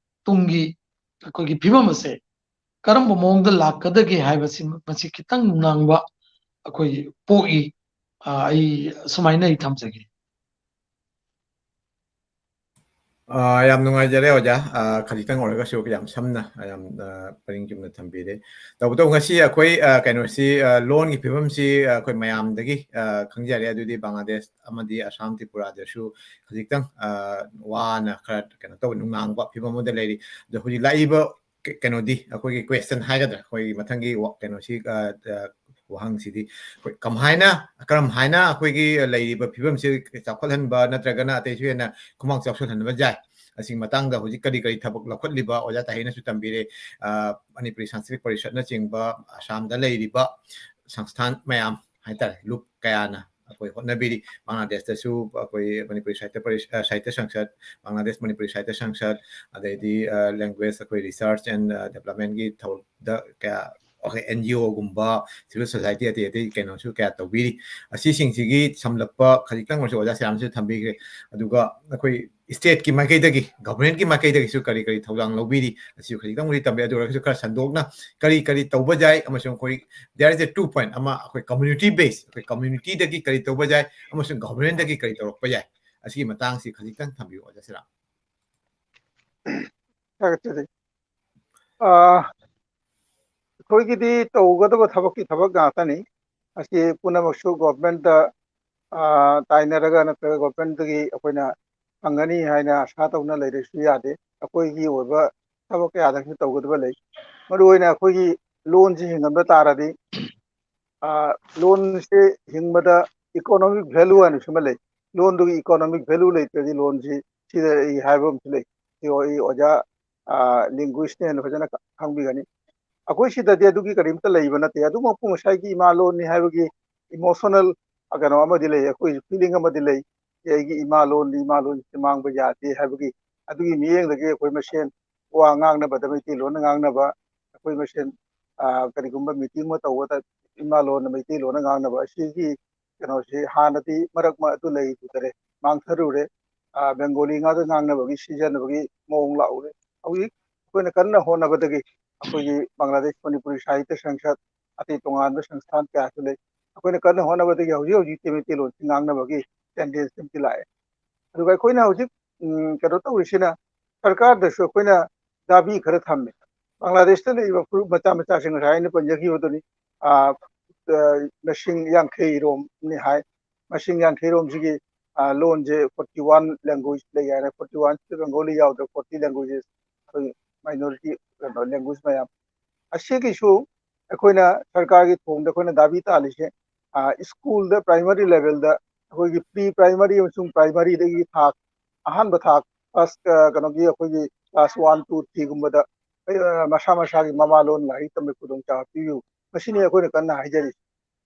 ꯇꯨꯡꯒꯤ ꯑꯩꯈꯣꯏꯒꯤ ꯐꯤꯕꯝ ꯑꯁꯦ ꯀꯔꯝꯕ ꯃꯑꯣꯡꯗ ꯂꯥꯛꯀꯗꯒꯦ ꯍꯥꯏꯕꯁꯤ, ꯃꯁꯤ ꯈꯤꯇꯪ ꯅꯨꯡꯅꯥꯡꯕ ꯑꯩꯈꯣꯏꯒꯤ ꯄꯣꯛꯏ꯫ ꯑ, ꯑꯩ ꯁꯨꯃꯥꯏꯅ ꯑꯩ ꯊꯝꯖꯒꯦ꯫ ꯑ, ꯌꯥꯝ ꯅꯨꯡꯉꯥꯏꯖꯔꯦ ꯑꯣꯖꯥ꯫ ꯑ, ꯈꯖꯤꯛꯇꯪ ꯑꯣꯏꯔꯒꯁꯨ ꯌꯥꯝ ꯁꯝꯅ, ꯑ, ꯌꯥꯝ, ꯑ, ꯄꯔꯤꯡ ꯆꯨꯝꯅ ꯊꯝꯕꯤꯔꯦ꯫ ꯇꯧꯕꯇꯕꯨ ꯉꯁꯤ ꯑꯩꯈꯣꯏ, ꯑ, ꯀꯩꯅꯣꯁꯤ, ꯑ, ꯂꯣꯟꯒꯤ ꯐꯤꯕꯝꯁꯤ, ꯑ, ꯑꯩꯈꯣꯏ ꯃꯌꯥꯝꯗꯒꯤ, ꯑ, ꯈꯪꯖꯔꯦ꯫ ꯑꯗꯨꯗꯤ ꯕꯪꯒ꯭ꯂꯥꯗꯦꯁ ꯑꯃꯗꯤ ꯑꯁꯥꯝ, ꯇ꯭ꯔꯤꯄꯨꯔꯥꯗꯁꯨ ꯈꯖꯤꯛꯇꯪ, ꯑ, ꯋꯥꯅ ꯈꯔ ꯀꯩꯅꯣ ꯇꯧꯕ, ꯅꯨꯡꯅꯥꯡꯕ ꯐꯤꯕꯝ ꯑꯃꯗ ꯂꯩꯔꯤ꯫ ꯑꯗꯣ ꯍꯧꯖꯤꯛ ꯂꯥꯛꯏꯕ ꯀ-, ꯀꯩꯅꯣꯗꯤ, ꯑꯩꯈꯣꯏꯒꯤ question ꯍꯥꯏꯒꯗ꯭ꯔꯥ, ꯑꯩꯈꯣꯏꯒꯤ ꯃꯊꯪꯒꯤ ꯋꯥ-, ꯀꯩꯅꯣꯁꯤ, ꯑ, ꯑ, ꯋꯥꯍꯪꯁꯤꯗꯤ ꯑꯩꯈꯣꯏ ꯀꯃꯥꯏꯅ, ꯀꯔꯝ ꯍꯥꯏꯅ ꯑꯩꯈꯣꯏꯒꯤ ꯂꯩꯔꯤꯕ ꯐꯤꯕꯝꯁꯤ ꯆꯥꯎꯈꯠꯍꯟꯕ ꯅꯠꯇ꯭ꯔꯒꯅ ꯑꯇꯩꯁꯨ ꯍꯦꯟꯅ ꯈꯨꯃꯥꯡ ꯆꯥꯎꯁꯤꯜꯍꯟꯕ ꯌꯥꯏ? ꯑꯁꯤꯒꯤ ꯃꯇꯥꯡꯗ ꯍꯧꯖꯤꯛ ꯀꯔꯤ ꯀꯔꯤ ꯊꯕꯛ ꯂꯧꯈꯠꯂꯤꯕ ꯑꯣꯖꯥ ꯇꯥꯍꯤꯅꯁꯨ ꯇꯝꯕꯤꯔꯦ꯫ ꯑ, ꯃꯅꯤꯄꯨꯔꯤ ꯁꯪꯁꯀ꯭ꯔꯤꯠ ꯄꯔꯤꯁꯠꯅꯆꯤꯡꯕ ꯑꯁꯥꯝꯗ ꯂꯩꯔꯤꯕ ꯁꯪꯁꯊꯥꯟ ꯃꯌꯥꯝ ꯍꯥꯏꯇꯥꯔꯦ, ꯂꯨꯞ ꯀꯌꯥꯅ ꯑꯩꯈꯣꯏ ꯍꯣꯠꯅꯕꯤꯔꯤ꯫ ꯕꯪꯒ꯭ꯂꯥꯗꯦꯁꯇꯁꯨ ꯑꯩꯈꯣꯏ ꯃꯅꯤꯄꯨꯔꯤ ꯁꯥꯍꯤꯇ꯭ꯌ ꯄꯔꯤ-, ꯑ, ꯁꯥꯍꯤꯇ꯭ꯌ ꯁꯪꯁꯠ, ꯕꯪꯒ꯭ꯂꯥꯗꯦꯁ ꯃꯅꯤꯄꯨꯔꯤ ꯁꯥꯍꯤꯇ꯭ꯌ ꯁꯪꯁꯠ, ꯑꯗꯩꯗꯤ, ꯑ, language ꯑꯩꯈꯣꯏ research and, ꯑ, development ꯀꯤ ꯊꯧꯔꯝꯗ ꯀꯌꯥ ꯑꯩꯈꯣꯏ ꯑꯦꯟ ꯖꯤ ꯑꯣꯒꯨꯝꯕ, ꯁꯤꯚꯤꯜ ꯁꯣꯁꯥꯏꯇꯤ ꯑꯇꯩ ꯑꯇꯩ ꯀꯩꯅꯣꯁꯨ ꯀꯌꯥ ꯇꯧꯕꯤꯔꯤ꯫ ꯑꯁꯤꯁꯤꯡꯁꯤꯒꯤ ꯁꯝꯂꯞꯄ ꯈꯖꯤꯛꯇꯪ ꯑꯣꯏꯔꯁꯨ ꯑꯣꯖꯥ ꯁꯤꯔꯥꯝꯁꯨ ꯊꯝꯕꯤꯈ꯭ꯔꯦ꯫ ꯑꯗꯨꯒ ꯑꯩꯈꯣꯏ ꯁ꯭ꯇꯦꯠꯀꯤ ꯃꯥꯏꯀꯩꯗꯒꯤ, ꯒꯚꯔꯟꯃꯦꯟꯠꯀꯤ ꯃꯥꯏꯀꯩꯗꯒꯤꯁꯨ ꯀꯔꯤ ꯀꯔꯤ ꯊꯧꯗꯥꯡ ꯂꯧꯕꯤꯔꯤ, ꯑꯁꯤꯁꯨ ꯈꯖꯤꯛꯇꯪꯕꯨꯗꯤ ꯊꯝꯕꯤ꯫ ꯑꯗꯨ ꯑꯣꯏꯔꯒꯁꯨ ꯈꯔ ꯁꯟꯗꯣꯛꯅ ꯀꯔꯤ ꯀꯔꯤ ꯇꯧꯕ ꯌꯥꯏ ꯑꯃꯁꯨꯡ ꯑꯩꯈꯣꯏ there is a two point ꯑꯃ ꯑꯩꯈꯣꯏ ꯀꯝꯃ꯭ꯌꯨꯅꯤꯇꯤ ꯕꯦꯁ, ꯑꯩꯈꯣꯏ ꯀꯝꯃ꯭ꯌꯨꯅꯤꯇꯤꯗꯒꯤ ꯀꯔꯤ ꯇꯧꯕ ꯌꯥꯏ ꯑꯃꯁꯨꯡ ꯒꯚꯔꯟꯃꯦꯟꯠꯇꯒꯤ ꯀꯔꯤ ꯇꯧꯔꯛꯄ ꯌꯥꯏ, ꯑꯁꯤꯒꯤ ꯃꯇꯥꯡꯁꯤ ꯈꯖꯤꯛꯇꯪ ꯊꯝꯕꯤꯌꯨ ꯑꯣꯖꯥ ꯁꯤꯔꯥꯝ꯫ ꯊꯥꯒꯠꯆꯔꯤ꯫ ꯑꯥ, ꯑꯩꯈꯣꯏꯒꯤꯗꯤ ꯇꯧꯒꯗꯕ ꯊꯕꯛꯀꯤ ꯊꯕꯛ ꯉꯥꯛꯇꯅꯤ꯫ ꯑꯁꯤ ꯄꯨꯝꯅꯃꯛꯁꯨ ꯒꯣꯚꯔꯟꯃꯦꯟꯠꯇ, ꯑꯥ, ꯇꯥꯏꯅꯔꯒ ꯅꯠꯇ꯭ꯔꯒ ꯒꯣꯚꯔꯟꯃꯦꯟꯠꯇꯒꯤ ꯑꯩꯈꯣꯏꯅ ꯐꯪꯒꯅꯤ ꯍꯥꯏꯅ ꯑꯁꯥ ꯇꯧꯅ ꯂꯩꯔꯁꯨ ꯌꯥꯗꯦ꯫ ꯑꯩꯈꯣꯏꯒꯤ ꯑꯣꯏꯕ ꯊꯕꯛ ꯀꯌꯥꯗꯁꯨ ꯇꯧꯒꯗꯕ ꯂꯩ꯫ ꯃꯔꯨꯑꯣꯏꯅ ꯑꯩꯈꯣꯏꯒꯤ ꯂꯣꯟꯁꯤ ꯍꯤꯡꯍꯟꯕ ꯇꯥꯔꯗꯤ, ꯑꯥ, ꯂꯣꯟꯁꯤ ꯍꯤꯡꯕꯗ economic value ꯍꯥꯏꯅꯁꯨ ꯑꯃ ꯂꯩ꯫ ꯂꯣꯟꯗꯨꯒꯤ economic value ꯂꯩꯇ꯭ꯔꯗꯤ ꯂꯣꯟꯁꯤ ꯁꯤꯗ ꯑꯩ ꯍꯥꯏꯕ ꯑꯃꯁꯨ ꯂꯩ꯫ ꯁꯤ ꯑꯩ ꯑꯣꯖꯥ, ꯑꯥ, linguistꯅ ꯍꯦꯟꯅ ꯐꯖꯅ ꯈꯪꯕꯤꯒꯅꯤ꯫ ꯑꯩꯈꯣꯏ ꯁꯤꯗꯗꯤ ꯑꯗꯨꯒꯤ ꯀꯔꯤꯝꯇ ꯂꯩꯕ ꯅꯠꯇꯦ꯫ ꯑꯗꯨꯃꯛꯄꯨ ꯉꯁꯥꯏꯒꯤ ꯏꯃꯥ ꯂꯣꯟꯅꯤ ꯍꯥꯏꯕꯒꯤ emotional, ꯑ, ꯀꯩꯅꯣ ꯑꯃꯗꯤ ꯂꯩ, ꯑꯩꯈꯣꯏ feeling ꯑꯃꯗꯤ ꯂꯩ꯫ ꯑꯩꯒꯤ ꯏꯃꯥ ꯂꯣꯟꯗꯤ ꯏꯃꯥ ꯂꯣꯟꯁꯤ ꯃꯥꯡꯕ ꯌꯥꯗꯦ ꯍꯥꯏꯕꯒꯤ ꯑꯗꯨꯒꯤ ꯃꯤꯠꯌꯦꯡꯗꯒꯤ ꯑꯩꯈꯣꯏ ꯃꯁꯦꯟ ꯋꯥ ꯉꯥꯡꯅꯕꯗ ꯃꯩꯇꯩꯂꯣꯟꯅ ꯉꯥꯡꯅꯕ, ꯑꯩꯈꯣꯏ ꯃꯁꯦꯟ, ꯑ, ꯀꯔꯤꯒꯨꯝꯕ meeting ꯑꯃ ꯇꯧꯕꯗ ꯏꯃꯥ ꯂꯣꯟꯅ ꯃꯩꯇꯩꯂꯣꯟꯅ ꯉꯥꯡꯅꯕ ꯑꯁꯤꯒꯤ ꯀꯩꯅꯣꯁꯤ ꯍꯥꯟꯅꯗꯤ ꯃꯔꯛ ꯃꯔꯛ ꯑꯗꯨ ꯂꯩꯔꯨꯗ꯭ꯔꯦ, ꯃꯥꯡꯊꯔꯨꯔꯦ꯫ ꯑ, ꯕꯦꯡꯒꯣꯂꯤ ꯉꯥꯛꯇ ꯉꯥꯡꯅꯕꯒꯤ ꯁꯤꯖꯤꯟꯅꯕꯒꯤ ꯃꯑꯣꯡ ꯂꯥꯛꯎꯔꯦ꯫ ꯍꯧꯖꯤꯛ ꯑꯩꯈꯣꯏꯅ ꯀꯟꯅ ꯍꯣꯠꯅꯕꯗꯒꯤ ꯑꯩꯈꯣꯏꯒꯤ ꯕꯪꯒ꯭ꯂꯥꯗꯦꯁ ꯃꯅꯤꯄꯨꯔꯤ ꯁꯥꯍꯤꯇ꯭ꯌ ꯁꯪꯁꯠ, ꯑꯇꯩ ꯇꯣꯉꯥꯟꯕ ꯁꯪꯁꯊꯥꯟ ꯀꯌꯥꯁꯨ ꯂꯩ꯫ ꯑꯩꯈꯣꯏꯅ ꯀꯟꯅ ꯍꯣꯠꯅꯕꯗꯒꯤ ꯍꯧꯖꯤꯛ ꯍꯧꯖꯤꯛꯇꯤ ꯃꯩꯇꯩꯂꯣꯟꯁꯤ ꯉꯥꯡꯅꯕꯒꯤ tendency ꯑꯃꯗꯤ ꯂꯥꯛꯑꯦ꯫ ꯑꯗꯨꯒ ꯑꯩꯈꯣꯏꯅ ꯍꯧꯖꯤꯛ, ꯎꯝ, ꯀꯩꯅꯣ ꯇꯧꯔꯤꯁꯤꯅ ꯁꯔꯀꯥꯔꯗꯁꯨ ꯑꯩꯈꯣꯏꯅ ꯗꯥꯕꯤ ꯈꯔ ꯊꯝꯃꯦ꯫ ꯕꯪꯒ꯭ꯂꯥꯗꯦꯁꯇ ꯂꯩꯔꯤꯕ ꯐꯨꯔꯨꯞ ꯃꯆꯥ ꯃꯆꯥꯁꯤꯡ ꯉꯁꯥꯏ ꯑꯩꯅ ꯄꯟꯖꯈꯤꯕꯗꯨꯅꯤ, ꯑ, ꯑ, ꯃꯁꯤꯡ ꯌꯥꯡꯈꯩ ꯔꯣꯝꯅꯤ ꯍꯥꯏ꯫ ꯃꯁꯤꯡ ꯌꯥꯡꯈꯩ ꯔꯣꯝꯁꯤꯒꯤ, ꯑ, ꯂꯣꯟꯁꯦ forty one language ꯂꯩ ꯍꯥꯏꯔꯦ꯫ Forty one ꯁꯤꯗ ꯕꯦꯡꯒꯣꯂꯤ ꯌꯥꯎꯗ꯭ꯔꯦ, forty languages, ꯑꯩꯈꯣꯏ minority ꯀꯩꯅꯣ language ꯃꯌꯥꯝ꯫ ꯑꯁꯤꯒꯤꯁꯨ ꯑꯩꯈꯣꯏꯅ ꯁꯔꯀꯥꯔꯒꯤ ꯊꯣꯡꯗ ꯑꯩꯈꯣꯏꯅ ꯗꯥꯕꯤ ꯇꯥꯜꯂꯤꯁꯦ, ꯑ, ꯁ꯭ꯀꯨꯜꯗ, primary levelꯗ ꯑꯩꯈꯣꯏꯒꯤ pre primary ꯑꯃꯁꯨꯡ primaryꯗꯒꯤ ꯊꯥꯛ, ꯑꯍꯥꯟꯕ ꯊꯥꯛ, class, ꯑ, ꯀꯩꯅꯣꯒꯤ ꯑꯩꯈꯣꯏꯒꯤ class one, two, threeꯒꯨꯝꯕꯗ, ꯑ, ꯃꯁꯥ ꯃꯁꯥꯒꯤ ꯃꯃꯥ ꯂꯣꯟ ꯂꯥꯏꯔꯤꯛ ꯇꯝꯕꯒꯤ ꯈꯨꯗꯣꯡꯆꯥꯕ ꯄꯤꯕꯤꯌꯨ꯫ ꯃꯁꯤꯅꯤ ꯑꯩꯈꯣꯏꯅ ꯀꯟꯅ ꯍꯥꯏꯖꯔꯤꯁꯦ꯫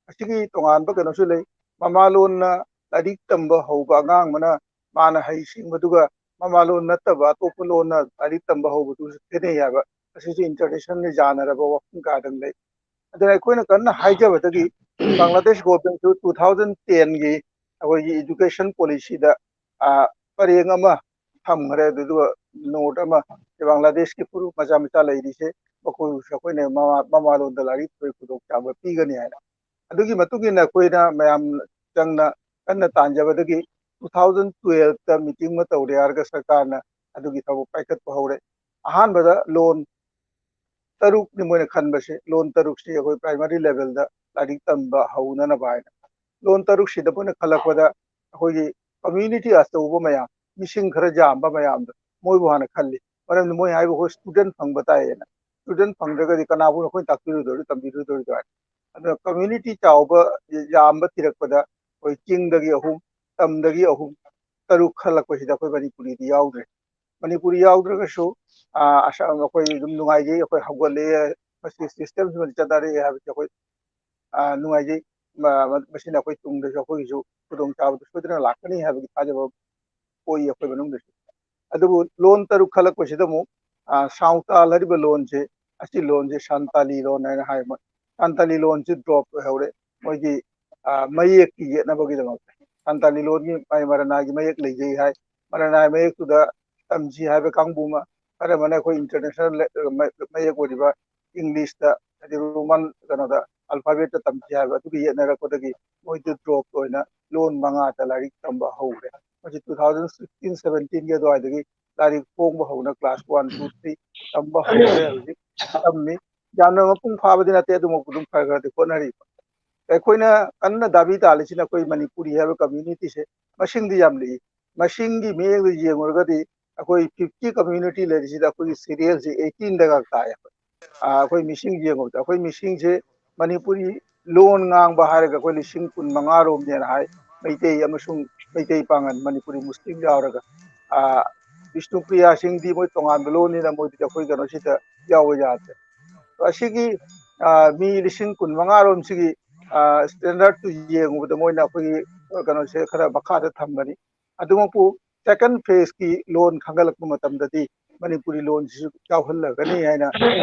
ꯑꯁꯤꯒꯤ ꯇꯣꯉꯥꯟꯕ ꯀꯩꯅꯣꯁꯨ ꯂꯩ꯫ ꯃꯃꯥ ꯂꯣꯟꯅ ꯂꯥꯏꯔꯤꯛ ꯇꯝꯕ ꯍꯧꯕ ꯑꯉꯥꯡ ꯑꯃꯅ ꯃꯥꯅ ꯍꯩ ꯁꯤꯡꯕꯗꯨꯒ ꯃꯃꯥ ꯂꯣꯟ ꯅꯠꯇꯕ ꯑꯇꯣꯞꯄ ꯂꯣꯟꯅ ꯂꯥꯏꯔꯤꯛ ꯇꯝꯕ ꯍꯧꯕꯗꯨꯁꯨ ꯈꯦꯠꯅꯩ ꯍꯥꯏꯕ꯫ ꯑꯁꯤꯁꯨ ꯏꯟꯇꯔꯅꯦꯁꯅꯦꯜꯒꯤ ꯌꯥꯅꯔꯕ ꯋꯥꯐꯝ ꯀꯌꯥꯗꯪ ꯂꯩ꯫ ꯑꯗꯨꯅ ꯑꯩꯈꯣꯏꯅ ꯀꯟꯅ ꯍꯥꯏꯖꯕꯗꯒꯤ ꯕꯪꯒ꯭ꯂꯥꯗꯦꯁ ꯒꯣꯔꯃꯦꯟꯁꯨ ꯇꯨ ꯊꯥꯎꯖꯟ ꯇꯦꯟꯒꯤ ꯑꯩꯈꯣꯏꯒꯤ ꯏꯗꯨꯀꯦꯁꯟ ꯄꯣꯂꯤꯁꯤꯗ ꯄꯔꯦꯡ ꯑꯃ ꯊꯝꯈ꯭ꯔꯦ꯫ ꯑꯗꯨꯗꯨꯒ ꯅꯣꯠ ꯑꯃ, ꯕꯪꯒ꯭ꯂꯥꯗꯦꯁꯀꯤ ꯐꯨꯔꯨꯞ ꯃꯆꯥ ꯃꯆꯥ ꯂꯩꯔꯤꯁꯦ ꯃꯈꯣꯏꯕꯨꯁꯨ ꯑꯩꯈꯣꯏꯅ ꯃꯃꯥ ꯃꯃꯥꯂꯣꯟꯗ ꯂꯥꯏꯔꯤꯛ ꯇꯝꯕꯒꯤ ꯈꯨꯗꯣꯡꯆꯥꯕ ꯄꯤꯒꯅꯤ ꯍꯥꯏꯅ꯫ ꯑꯗꯨꯒꯤ ꯃꯇꯨꯡ ꯏꯟꯅ ꯑꯩꯈꯣꯏꯅ ꯃꯌꯥꯝ ꯆꯪꯅ ꯀꯟꯅ ꯇꯥꯟꯖꯕꯗꯒꯤ ꯇꯨ ꯊꯥꯎꯖꯟ ꯇꯨꯋꯦꯜꯐꯇ ꯃꯤꯇꯤꯡ ꯑꯃ ꯇꯧꯔꯦ ꯍꯥꯏꯔꯒ ꯁꯔꯀꯥꯔꯅ ꯑꯗꯨꯒꯤ ꯊꯕꯛ ꯄꯥꯏꯈꯠꯄ ꯍꯧꯔꯦ꯫ ꯑꯍꯥꯟꯕꯗ ꯂꯣꯟ ꯇꯔꯨꯛꯅꯤ ꯃꯣꯏꯅ ꯈꯟꯕꯁꯦ꯫ ꯂꯣꯟ ꯇꯔꯨꯛꯁꯤ ꯑꯩꯈꯣꯏ ꯄ꯭ꯔꯥꯏꯃꯔꯤ ꯂꯦꯚꯦꯜꯗ ꯂꯥꯏꯔꯤꯛ ꯇꯝꯕ ꯍꯧꯅꯅꯕ ꯍꯥꯏꯅ꯫ ꯂꯣꯟ ꯇꯔꯨꯛꯁꯤꯗ ꯃꯣꯏꯅ ꯈꯜꯂꯛꯄꯗ ꯑꯩꯈꯣꯏꯒꯤ ꯀꯝꯃ꯭ꯌꯨꯅꯤꯇꯤ ꯑꯆꯧꯕ ꯃꯌꯥꯝ, ꯃꯤꯁꯤꯡ ꯈꯔ ꯌꯥꯝꯕ ꯃꯌꯥꯝꯗꯣ ꯃꯣꯏꯕꯨ ꯍꯥꯟꯅ ꯈꯜꯂꯤ꯫ ꯃꯔꯝꯗꯤ ꯃꯣꯏ ꯍꯥꯏꯕ ꯑꯩꯈꯣꯏ ꯁ꯭ꯇꯨꯗꯦꯟ ꯐꯪꯕ ꯇꯥꯏꯌꯦꯅ꯫ ꯁ꯭ꯇꯨꯗꯦꯟ ꯐꯪꯗ꯭ꯔꯒꯗꯤ ꯀꯅꯥꯕꯨ ꯑꯩꯈꯣꯏꯅ ꯇꯥꯛꯄꯤꯔꯨꯗꯣꯔꯤ, ꯇꯝꯕꯤꯔꯨꯗꯣꯔꯤꯗꯣ ꯍꯥꯏꯅ꯫ ꯑꯗꯨꯅ ꯀꯝꯃ꯭ꯌꯨꯅꯤꯇꯤ ꯆꯥꯎꯕ, ꯌꯥꯝꯕ ꯊꯤꯔꯛꯄꯗ ꯑꯩꯈꯣꯏ ꯆꯤꯡꯗꯒꯤ ꯑꯍꯨꯝ, ꯇꯝꯗꯒꯤ ꯑꯍꯨꯝ, ꯇꯔꯨꯛ ꯈꯜꯂꯛꯄꯁꯤꯗ ꯑꯩꯈꯣꯏ ꯃꯅꯤꯄꯨꯔꯤꯗꯤ ꯌꯥꯎꯗ꯭ꯔꯦ꯫ ꯃꯅꯤꯄꯨꯔꯤ ꯌꯥꯎꯗ꯭ꯔꯒꯁꯨ, ꯑ, ꯑꯁ-, ꯑꯩꯈꯣꯏ ꯑꯗꯨꯝ ꯅꯨꯡꯉꯥꯏꯖꯩ, ꯑꯩꯈꯣꯏ ꯍꯧꯒꯠꯂꯛꯑꯦ, ꯃꯁꯤ ꯁꯤꯁꯇꯦꯝꯁꯤꯃꯗꯤ ꯆꯠꯅꯔꯛꯑꯦ ꯍꯥꯏꯕꯁꯤ ꯑꯩꯈꯣꯏ, ꯑ, ꯅꯨꯡꯉꯥꯏꯖꯩ꯫ ꯃ-, ꯃ-, ꯃꯁꯤꯅ ꯑꯩꯈꯣꯏ ꯇꯨꯡꯗꯁꯨ ꯑꯩꯈꯣꯏꯒꯤꯁꯨ ꯈꯨꯗꯣꯡꯆꯥꯕꯗꯨ ꯁꯣꯏꯗꯅ ꯂꯥꯛꯀꯅꯤ ꯍꯥꯏꯕꯒꯤ ꯊꯥꯖꯕ ꯄꯣꯛꯏ ꯑꯩꯈꯣꯏ ꯃꯅꯨꯡꯗꯁꯨ꯫ ꯑꯗꯨꯕꯨ ꯂꯣꯟ ꯇꯔꯨꯛ ꯈꯜꯂꯛꯄꯁꯤꯗ ꯑꯃꯨꯛ, ꯑ, ꯁꯥꯎꯇꯥꯜ ꯍꯥꯏꯔꯤꯕ ꯂꯣꯟꯁꯦ, ꯑꯁꯤ ꯂꯣꯟꯁꯦ ꯁꯥꯟꯇꯥꯂꯤ ꯂꯣꯟ ꯍꯥꯏꯅ ꯍꯥꯏ꯫ ꯃ-, ꯁꯥꯟꯇꯥꯂꯤ ꯂꯣꯟꯁꯤ ꯗ꯭ꯔꯣꯞ ꯑꯣꯏꯍꯧꯔꯦ꯫ ꯃꯣꯏꯒꯤ, ꯑ, ꯃꯌꯦꯛꯀꯤ ꯌꯦꯠꯅꯕꯒꯤꯗꯃꯛꯇ ꯁꯥꯟꯇꯥꯂꯤ ꯂꯣꯟꯒꯤ ꯃꯥꯏ ꯃꯔꯅꯥꯒꯤ ꯃꯌꯦꯛ ꯂꯩꯖꯩ ꯍꯥꯏ꯫ ꯃꯔꯅꯥꯏ ꯃꯌꯦꯛꯇꯨꯗ ꯇꯝꯁꯤ ꯍꯥꯏꯕ ꯀꯥꯡꯕꯨ ꯑꯃ, ꯈꯔ ꯑꯃꯅ ꯑꯩꯈꯣꯏ ꯏꯟꯇꯔꯅꯦꯁꯅꯦꯜ ꯂꯦ-, ꯃ-, ꯃꯌꯦꯛ ꯑꯣꯏꯔꯤꯕ ꯏꯪꯂꯤꯁꯇ, ꯍꯥꯏꯗꯤ ꯔꯣꯃꯟ ꯀꯩꯅꯣꯗ, ꯑꯜꯐꯥꯕꯦꯠꯇ ꯇꯝꯁꯤ ꯍꯥꯏꯕ ꯑꯗꯨꯒꯤ ꯌꯦꯠꯅꯔꯛꯄꯗꯒꯤ ꯃꯣꯏꯗꯨ ꯗ꯭ꯔꯣꯞ ꯑꯣꯏꯅ ꯂꯣꯟ ꯃꯉꯥꯗ ꯂꯥꯏꯔꯤꯛ ꯇꯝꯕ ꯍꯧꯔꯦ꯫ ꯃꯁꯤ ꯇꯨ ꯊꯥꯎꯖꯟ ꯁꯤꯛꯁꯇꯤꯟ ꯁꯕꯦꯟꯇꯤꯟꯒꯤ ꯑꯗꯨꯋꯥꯏꯗꯒꯤ ꯂꯥꯏꯔꯤꯛ ꯐꯣꯡꯕ ꯍꯧꯅ ꯀ꯭ꯂꯥꯁ ꯋꯥꯟ, ꯇꯨ, ꯊ꯭ꯔꯤ ꯇꯝꯕ ꯍꯧꯔꯦ꯫ ꯍꯧꯖꯤꯛ ꯇꯝꯃꯤ꯫ ꯌꯥꯝꯅ ꯃꯄꯨꯡ ꯐꯥꯕꯗꯤ ꯅꯠꯇꯦ, ꯑꯗꯨꯃꯛ ꯑꯗꯨꯝ ꯈꯔ ꯈꯔꯗꯤ ꯍꯣꯠꯅꯔꯤ꯫ ꯑꯩꯈꯣꯏꯅ ꯀꯟꯅ ꯗꯥꯕꯤ ꯇꯥꯜꯂꯤꯁꯤꯅ ꯑꯩꯈꯣꯏ ꯃꯅꯤꯄꯨꯔꯤ ꯍꯥꯏꯕ ꯀꯝꯃ꯭ꯌꯨꯅꯤꯇꯤꯁꯦ ꯃꯁꯤꯡꯗꯤ ꯌꯥꯝ ꯂꯤꯛꯏ꯫ ꯃꯁꯤꯡꯒꯤ ꯃꯤꯠꯌꯦꯡꯗ ꯌꯦꯡꯉꯨꯔꯒꯗꯤ ꯑꯩꯈꯣꯏ ꯐꯤꯐꯇꯤ ꯀꯝꯃ꯭ꯌꯨꯅꯤꯇꯤ ꯂꯩꯔꯤꯁꯤꯗ ꯑꯩꯈꯣꯏꯒꯤ ꯁꯦꯔꯤꯌꯦꯜꯁꯤ ꯑꯩꯠꯇꯤꯟꯗꯒ ꯇꯥꯏ꯫ ꯑꯩꯈꯣꯏ, ꯑ, ꯑꯩꯈꯣꯏ ꯃꯤꯁꯤꯡ ꯌꯦꯡꯉꯨꯕꯗ ꯑꯩꯈꯣꯏ ꯃꯤꯁꯤꯡꯁꯦ ꯃꯅꯤꯄꯨꯔꯤ ꯂꯣꯟ ꯉꯥꯡꯕ ꯍꯥꯏꯔꯒ ꯑꯩꯈꯣꯏ ꯂꯤꯁꯤꯡ ꯀꯨꯟ ꯃꯉꯥ ꯔꯣꯝꯅꯦꯅ ꯍꯥꯏ꯫ ꯃꯩꯇꯩ ꯑꯃꯁꯨꯡ ꯃꯩꯇꯩ ꯄꯥꯉꯟ, ꯃꯅꯤꯄꯨꯔꯤ ꯃꯨꯁꯂꯤꯝ ꯌꯥꯎꯔꯒ, ꯑ, ꯕꯤꯁꯅꯨꯄ꯭ꯔꯤꯌꯥꯁꯤꯡꯗꯤ ꯃꯣꯏ ꯇꯣꯉꯥꯟꯕ ꯂꯣꯟꯅꯤꯅ ꯃꯣꯏꯗꯤ ꯑꯩꯈꯣꯏ ꯀꯩꯅꯣꯁꯤꯗ ꯌꯥꯎꯕ ꯌꯥꯗ꯭ꯔꯦ꯫ ꯑꯁꯤꯒꯤ, ꯑ, ꯃꯤ ꯂꯤꯁꯤꯡ ꯀꯨꯟ ꯃꯉꯥ ꯔꯣꯝꯁꯤꯒꯤ, ꯑ, ꯁ꯭ꯇꯦꯟꯗꯔꯠꯇꯨ ꯌꯦꯡꯉꯨꯕꯗ ꯃꯣꯏꯅ ꯑꯩꯈꯣꯏꯒꯤ, ꯑ, ꯀꯩꯅꯣꯁꯦ ꯈꯔ ꯃꯈꯥꯗ ꯊꯝꯒꯅꯤ꯫ ꯑꯗꯨꯃꯛꯄꯨ ꯁꯦꯀꯦꯟ ꯐꯦꯁꯀꯤ ꯂꯣꯟ ꯈꯟꯒꯠꯂꯛꯄ ꯃꯇꯝꯗꯗꯤ ꯃꯅꯤꯄꯨꯔꯤ ꯂꯣꯟꯁꯤꯁꯨ ꯌꯥꯎꯍꯜꯂꯒꯅꯤ ꯍꯥꯏꯅ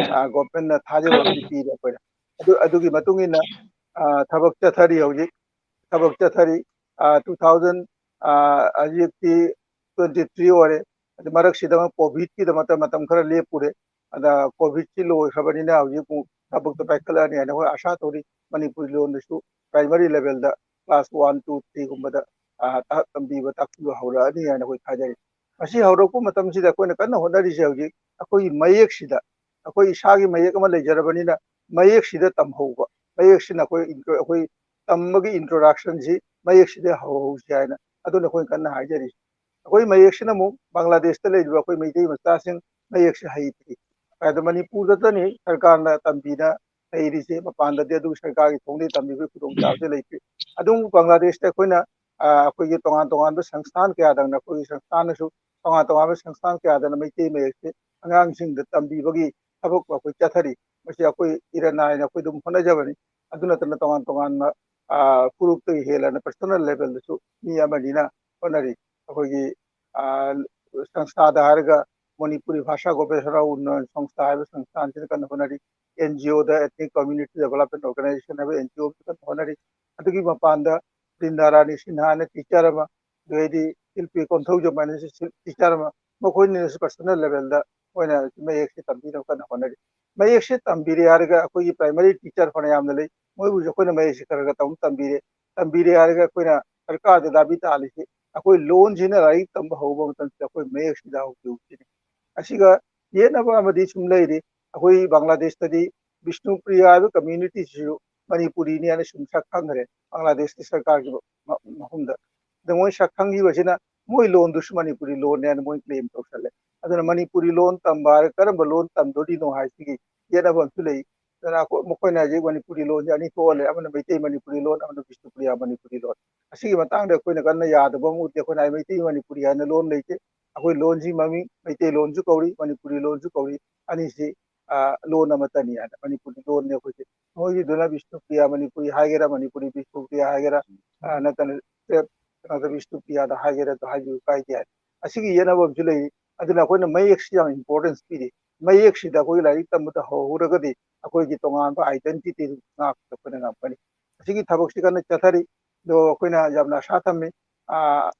ꯒꯣꯚꯔꯟꯃꯦꯟꯠꯅ ꯊꯥꯖꯕ ꯑꯃꯗꯤ ꯄꯤꯔꯦ ꯑꯩꯈꯣꯏꯅ꯫ ꯑꯗꯨ ꯑꯗꯨꯒꯤ ꯃꯇꯨꯡ ꯏꯟꯅ ꯊꯕꯛ ꯆꯠꯊꯔꯤ, ꯍꯧꯖꯤꯛ ꯊꯕꯛ ꯆꯠꯊꯔꯤ꯫ ꯇꯨ ꯊꯥꯎꯖꯟ ꯍꯧꯖꯤꯛꯇꯤ ꯇ꯭ꯋꯦꯟꯇꯤ ꯊ꯭ꯔꯤ ꯑꯣꯏꯔꯦ꯫ ꯑꯗꯨ ꯃꯔꯛꯁꯤꯗ ꯀꯣꯚꯤꯗꯀꯤꯗꯃꯛꯇ ꯃꯇꯝ ꯈꯔ ꯂꯦꯞꯄꯨꯔꯦ꯫ ꯑꯗ ꯀꯣꯚꯤꯗꯁꯤ ꯂꯣꯏꯈ꯭ꯔꯕꯅꯤꯅ ꯍꯧꯖꯤꯛ ꯑꯃꯨꯛ ꯊꯕꯛꯇ ꯄꯥꯏꯈꯠꯂꯛꯑꯅꯤ ꯍꯥꯏꯅ ꯑꯩꯈꯣꯏ ꯑꯥꯁꯥ ꯇꯧꯔꯤ꯫ ꯃꯅꯤꯄꯨꯔꯤ ꯂꯣꯟꯗꯁꯨ ꯄ꯭ꯔꯥꯏꯃꯔꯤ ꯂꯦꯚꯦꯜꯗ ꯀ꯭ꯂꯥꯁ ꯋꯥꯟ, ꯇꯨ, ꯊ꯭ꯔꯤꯒꯨꯝꯕꯗ ꯇꯝꯕꯤꯕ ꯇꯥꯛꯄꯤꯕ ꯍꯧꯔꯛꯑꯅꯤ ꯍꯥꯏꯅ ꯑꯩꯈꯣꯏ ꯊꯥꯖꯔꯤ꯫ ꯃꯁꯤ ꯍꯧꯔꯛꯄ ꯃꯇꯝꯁꯤꯗ ꯑꯩꯈꯣꯏꯅ ꯀꯟꯅ ꯍꯣꯠꯅꯔꯤꯁꯦ ꯍꯧꯖꯤꯛ ꯑꯩꯈꯣꯏꯒꯤ ꯃꯌꯦꯛꯁꯤꯗ, ꯑꯩꯈꯣꯏ ꯏꯁꯥꯒꯤ ꯃꯌꯦꯛ ꯑꯃ ꯂꯩꯖꯔꯕꯅꯤꯅ ꯃꯌꯦꯛꯁꯤꯗ ꯇꯝꯍꯧꯕ, ꯃꯌꯦꯛꯁꯤꯅ ꯑꯩꯈꯣꯏ intro-, ꯑꯩꯈꯣꯏ ꯇꯝꯕꯒꯤ introductionꯁꯤ ꯃꯌꯦꯛꯁꯤꯗ ꯍꯧꯍꯧꯁꯤ ꯍꯥꯏꯅ ꯑꯗꯨꯅ ꯑꯩꯈꯣꯏꯅ ꯀꯟꯅ ꯍꯥꯏꯖꯔꯤ꯫ ꯑꯩꯈꯣꯏ ꯃꯌꯦꯛꯁꯤꯅ ꯑꯃꯨꯛ ꯕꯪꯒ꯭ꯂꯥꯗꯦꯁꯇ ꯂꯩꯔꯤꯕ ꯑꯩꯈꯣꯏ ꯃꯩꯇꯩ ꯃꯆꯥꯁꯤꯡ ꯃꯌꯦꯛꯁꯤ ꯍꯩꯇ꯭ꯔꯤ꯫ ꯑꯗꯣ ꯃꯅꯤꯄꯨꯔꯗꯇꯅꯤ ꯁꯔꯀꯥꯔꯅ ꯇꯝꯕꯤꯅ ꯂꯩꯔꯤꯁꯦ, ꯃꯄꯥꯟꯗꯗꯤ ꯑꯗꯨꯒꯤ ꯁꯔꯀꯥꯔꯒꯤ ꯊꯣꯡꯗꯒꯤ ꯇꯝꯕꯤꯕꯒꯤ ꯈꯨꯗꯣꯡꯆꯥꯕꯁꯦ ꯂꯩꯇꯦ꯫ ꯑꯗꯨꯕꯨ ꯕꯪꯒ꯭ꯂꯥꯗꯦꯁꯇ ꯑꯩꯈꯣꯏꯅ, ꯑ, ꯑꯩꯈꯣꯏꯒꯤ ꯇꯣꯉꯥꯟ ꯇꯣꯉꯥꯟꯕ ꯁꯪꯁꯊꯥꯟ ꯀꯌꯥꯗꯪꯅ, ꯑꯩꯈꯣꯏꯒꯤ ꯁꯪꯁꯊꯥꯟꯅꯁꯨ ꯇꯣꯉꯥꯟ ꯇꯣꯉꯥꯟꯕ ꯁꯪꯁꯊꯥꯟ ꯀꯌꯥꯗꯅ ꯃꯩꯇꯩ ꯃꯌꯦꯛꯁꯦ ꯑꯉꯥꯡꯁꯤꯡꯗ ꯇꯝꯕꯤꯕꯒꯤ ꯊꯕꯛ ꯑꯩꯈꯣꯏ ꯆꯠꯊꯔꯤ꯫ ꯃꯁꯤ ꯑꯩꯈꯣꯏ ꯏꯔꯟ ꯅꯥꯏꯅ ꯑꯩꯈꯣꯏ ꯑꯗꯨꯝ ꯍꯣꯠꯅꯖꯕꯅꯤ꯫ ꯑꯗꯨ ꯅꯠꯇꯅ ꯇꯣꯉꯥꯟ ꯇꯣꯉꯥꯟꯕ, ꯑ, ꯐꯨꯔꯨꯞꯇꯒꯤ ꯍꯦꯜꯂꯅ personal levelꯗꯁꯨ ꯃꯤ ꯑꯃꯅꯤꯅ ꯍꯣꯠꯅꯔꯤ꯫ ꯑꯩꯈꯣꯏꯒꯤ, ꯑ, ꯁꯪꯁꯊꯥꯗ ꯍꯥꯏꯔꯒ ꯃꯅꯤꯄꯨꯔꯤ ꯚꯥꯁꯥ ꯒꯣꯕꯦꯁꯅꯥ ꯎꯟꯅꯌꯟ ꯁꯪꯁꯊꯥ ꯍꯥꯏꯕ ꯁꯪꯁꯊꯥꯟꯁꯤꯅ ꯀꯟꯅ ꯍꯣꯠꯅꯔꯤ꯫ NGOꯗ Ethnic Community Development Organization ꯍꯥꯏꯕ NGO ꯑꯃꯁꯨ ꯀꯟꯅ ꯍꯣꯠꯅꯔꯤ꯫ ꯑꯗꯨꯒꯤ ꯃꯄꯥꯟꯗ ꯕ꯭ꯔꯤꯟꯗꯥ ꯔꯥꯅꯤ ꯁꯤꯟꯍꯥꯅ teacher ꯑꯃ, ꯑꯗꯩꯗꯤ ꯁꯤꯜꯄꯤ ꯀꯣꯟꯊꯧꯖꯝ ꯍꯥꯏꯅꯁꯨ ꯁꯤꯜ-, teacher ꯑꯃ, ꯃꯈꯣꯏꯅꯁꯨ personal levelꯗ ꯃꯣꯏꯅ ꯃꯌꯦꯛꯁꯦ ꯇꯝꯕꯤꯅꯕ ꯀꯟꯅ ꯍꯣꯠꯅꯔꯤ꯫ ꯃꯌꯦꯛꯁꯦ ꯇꯝꯕꯤꯔꯦ ꯍꯥꯏꯔꯒ ꯑꯩꯈꯣꯏꯒꯤ primary teacher ꯐꯅꯌꯥꯝꯅ ꯂꯩ, ꯃꯣꯏꯕꯨꯁꯨ ꯑꯩꯈꯣꯏꯅ ꯃꯌꯦꯛꯁꯦ ꯈꯔ ꯈꯔ ꯇꯝ-, ꯇꯝꯕꯤꯔꯦ꯫ ꯇꯝꯕꯤꯔꯦ ꯍꯥꯏꯔꯒ ꯑꯩꯈꯣꯏꯅ ꯁꯔꯀꯥꯔꯗ ꯗꯥꯕꯤ ꯇꯥꯍꯜꯂꯤꯁꯤ ꯑꯩꯈꯣꯏ ꯂꯣꯟꯁꯤꯅ ꯂꯥꯏꯔꯤꯛ ꯇꯝꯕ ꯍꯧꯕ ꯃꯇꯝꯁꯤꯗ ꯑꯩꯈꯣꯏ ꯃꯌꯦꯛꯁꯤꯗ ꯍꯧꯈꯤꯕꯁꯤꯅꯤ꯫ ꯑꯁꯤꯒ ꯌꯦꯠꯅꯕ ꯑꯃꯗꯤ ꯁꯨꯝ ꯂꯩꯔꯤ꯫ ꯑꯩꯈꯣꯏ ꯕꯪꯒ꯭ꯂꯥꯗꯦꯁꯇꯗꯤ ꯕꯤꯁꯅꯨꯄ꯭ꯔꯤꯌꯥ ꯍꯥꯏꯕ communityꯁꯤꯁꯨ ꯃꯅꯤꯄꯨꯔꯤꯅꯤ ꯍꯥꯏꯅ ꯁꯨꯝ ꯁꯛ ꯈꯪꯈ꯭ꯔꯦ ꯕꯪꯒ꯭ꯂꯥꯗꯦꯁꯀꯤ ꯁꯔꯀꯥꯔꯒꯤ ꯃ-, ꯃꯐꯝꯗ꯫ ꯑꯗ ꯃꯣꯏ ꯁꯛ ꯈꯪꯈꯤꯕꯁꯤꯅ ꯃꯣꯏ ꯂꯣꯟꯗꯨꯁꯨ ꯃꯅꯤꯄꯨꯔꯤ ꯂꯣꯟꯅꯦ ꯍꯥꯏꯅ ꯃꯣꯏ claim ꯇꯧꯁꯜꯂꯦ꯫ ꯑꯗꯨꯅ ꯃꯅꯤꯄꯨꯔꯤ ꯂꯣꯟ ꯇꯝꯕ ꯍꯥꯏꯔꯒ ꯀꯔꯝꯕ ꯂꯣꯟ ꯇꯝꯗꯣꯔꯤꯅꯣ ꯍꯥꯏꯁꯤꯒꯤ ꯌꯦꯠꯅꯕ ꯑꯃꯁꯨ ꯂꯩ꯫ ꯑꯗꯨꯅ ꯑꯩꯈꯣꯏ, ꯃꯈꯣꯏꯅ ꯍꯧꯖꯤꯛ ꯃꯅꯤꯄꯨꯔꯤ ꯂꯣꯟꯁꯦ ꯑꯅꯤ ꯊꯣꯛꯍꯜꯂꯦ, ꯑꯃꯅ ꯃꯩꯇꯩ ꯃꯅꯤꯄꯨꯔꯤ ꯂꯣꯟ, ꯑꯃꯅ ꯕꯤꯁꯅꯨꯄ꯭ꯔꯤꯌꯥ ꯃꯅꯤꯄꯨꯔꯤ ꯂꯣꯟ꯫ ꯑꯁꯤꯒꯤ ꯃꯇꯥꯡꯗ ꯑꯩꯈꯣꯏꯅ ꯀꯟꯅ ꯌꯥꯗꯕ ꯑꯃ ꯎꯠꯇꯦ꯫ ꯑꯩꯈꯣꯏꯅ ꯍꯥꯏ, ꯃꯩꯇꯩ ꯃꯅꯤꯄꯨꯔꯤ ꯍꯥꯏꯅ ꯂꯣꯟ ꯂꯩꯇꯦ꯫ ꯑꯩꯈꯣꯏ ꯂꯣꯟꯁꯤ ꯃꯃꯤꯡ ꯃꯩꯇꯩꯂꯣꯟꯁꯨ ꯀꯧꯔꯤ, ꯃꯅꯤꯄꯨꯔꯤ ꯂꯣꯟꯁꯨ ꯀꯧꯔꯤ, ꯑꯅꯤꯁꯤ, ꯑ, ꯂꯣꯟ ꯑꯃꯠꯇꯅꯤ ꯍꯥꯏꯅ꯫ ꯃꯅꯤꯄꯨꯔꯤ ꯂꯣꯟꯅꯤ ꯑꯩꯈꯣꯏꯁꯦ꯫ ꯃꯣꯏꯒꯤꯗꯨꯅ ꯕꯤꯁꯅꯨꯄ꯭ꯔꯤꯌꯥ ꯃꯅꯤꯄꯨꯔꯤ ꯍꯥꯏꯒꯦꯔꯥ, ꯃꯅꯤꯄꯨꯔꯤ ꯕꯤꯁꯅꯨꯄ꯭ꯔꯤꯌꯥ ꯍꯥꯏꯒꯦꯔꯥ, ꯑ, ꯅꯠꯇꯅ ꯀꯩꯅꯣꯗ ꯕꯤꯁꯅꯨꯄ꯭ꯔꯤꯌꯥꯗ ꯍꯥꯏꯒꯦꯔꯥ, ꯑꯗꯨ ꯍꯥꯏꯕꯤꯌꯨ, ꯀꯥꯏꯗꯦ ꯍꯥꯏ꯫ ꯑꯁꯤꯒꯤ ꯌꯦꯠꯅꯕ ꯑꯃꯁꯨ ꯂꯩꯔꯤ꯫ ꯑꯗꯨꯅ ꯑꯩꯈꯣꯏꯅ ꯃꯌꯦꯛꯁꯤ ꯌꯥꯝ importance ꯄꯤꯔꯤ꯫ ꯃꯌꯦꯛꯁꯤꯗ ꯑꯩꯈꯣꯏ ꯂꯥꯏꯔꯤꯛ ꯇꯝꯕꯗ ꯍꯧꯍꯧꯔꯒꯗꯤ ꯑꯩꯈꯣꯏꯒꯤ ꯇꯣꯉꯥꯟꯕ identity ꯉꯥꯛꯄꯗ ꯑꯩꯈꯣꯏꯅ ꯉꯝꯒꯅꯤ꯫ ꯑꯁꯤꯒꯤ ꯊꯕꯛꯁꯤ ꯀꯟꯅ ꯆꯠꯊꯔꯤ꯫ ꯑꯗꯣ ꯑꯩꯈꯣꯏꯅ ꯌꯥꯝꯅ ꯑꯁꯥ ꯊꯝꯃꯤ꯫ ꯑꯥ,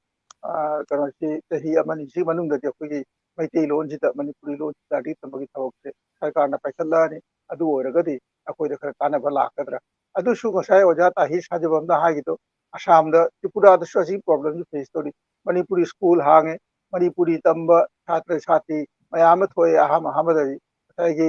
ꯑꯥ, ꯀꯩꯅꯣꯁꯤ ꯆꯍꯤ ꯑꯃꯅꯤꯁꯤ ꯃꯅꯨꯡꯗꯗꯤ ꯑꯩꯈꯣꯏꯒꯤ ꯃꯩꯇꯩꯂꯣꯟꯁꯤꯗ, ꯃꯅꯤꯄꯨꯔꯤ ꯂꯣꯟꯁꯤꯗ ꯂꯥꯏꯔꯤꯛ ꯇꯝꯕꯒꯤ ꯊꯕꯛꯁꯦ ꯁꯔꯀꯥꯔꯅ ꯄꯥꯏꯈꯠꯂꯛꯑꯅꯤ꯫ ꯑꯗꯨ ꯑꯣꯏꯔꯒꯗꯤ ꯑꯩꯈꯣꯏꯗ ꯈꯔ ꯀꯥꯟꯅꯕ ꯂꯥꯛꯀꯗ꯭ꯔꯥ? ꯑꯗꯨꯁꯨ ꯉꯁꯥꯏ ꯑꯣꯖꯥ ꯇꯥꯍꯤꯔ ꯁꯥꯖꯕꯝꯅ ꯍꯥꯏꯒꯤꯗꯣ, ꯑꯁꯥꯝꯗ, ꯇ꯭ꯔꯤꯄꯨꯔꯥꯗꯁꯨ ꯑꯁꯤꯒꯤ problemꯁꯤ face ꯇꯧꯔꯤ꯫ ꯃꯅꯤꯄꯨꯔꯤ ꯁ꯭ꯀꯨꯜ ꯍꯥꯡꯉꯦ, ꯃꯅꯤꯄꯨꯔꯤ ꯇꯝꯕ ꯁꯥꯇ꯭ꯔ ꯁꯥꯇ꯭ꯔꯤ ꯃꯌꯥꯝ ꯑꯃ ꯊꯣꯛꯑꯦ꯫ ꯑꯍꯥꯟꯕ ꯑꯍꯥꯟꯕꯗꯗꯤ ꯉꯁꯥꯏꯒꯤ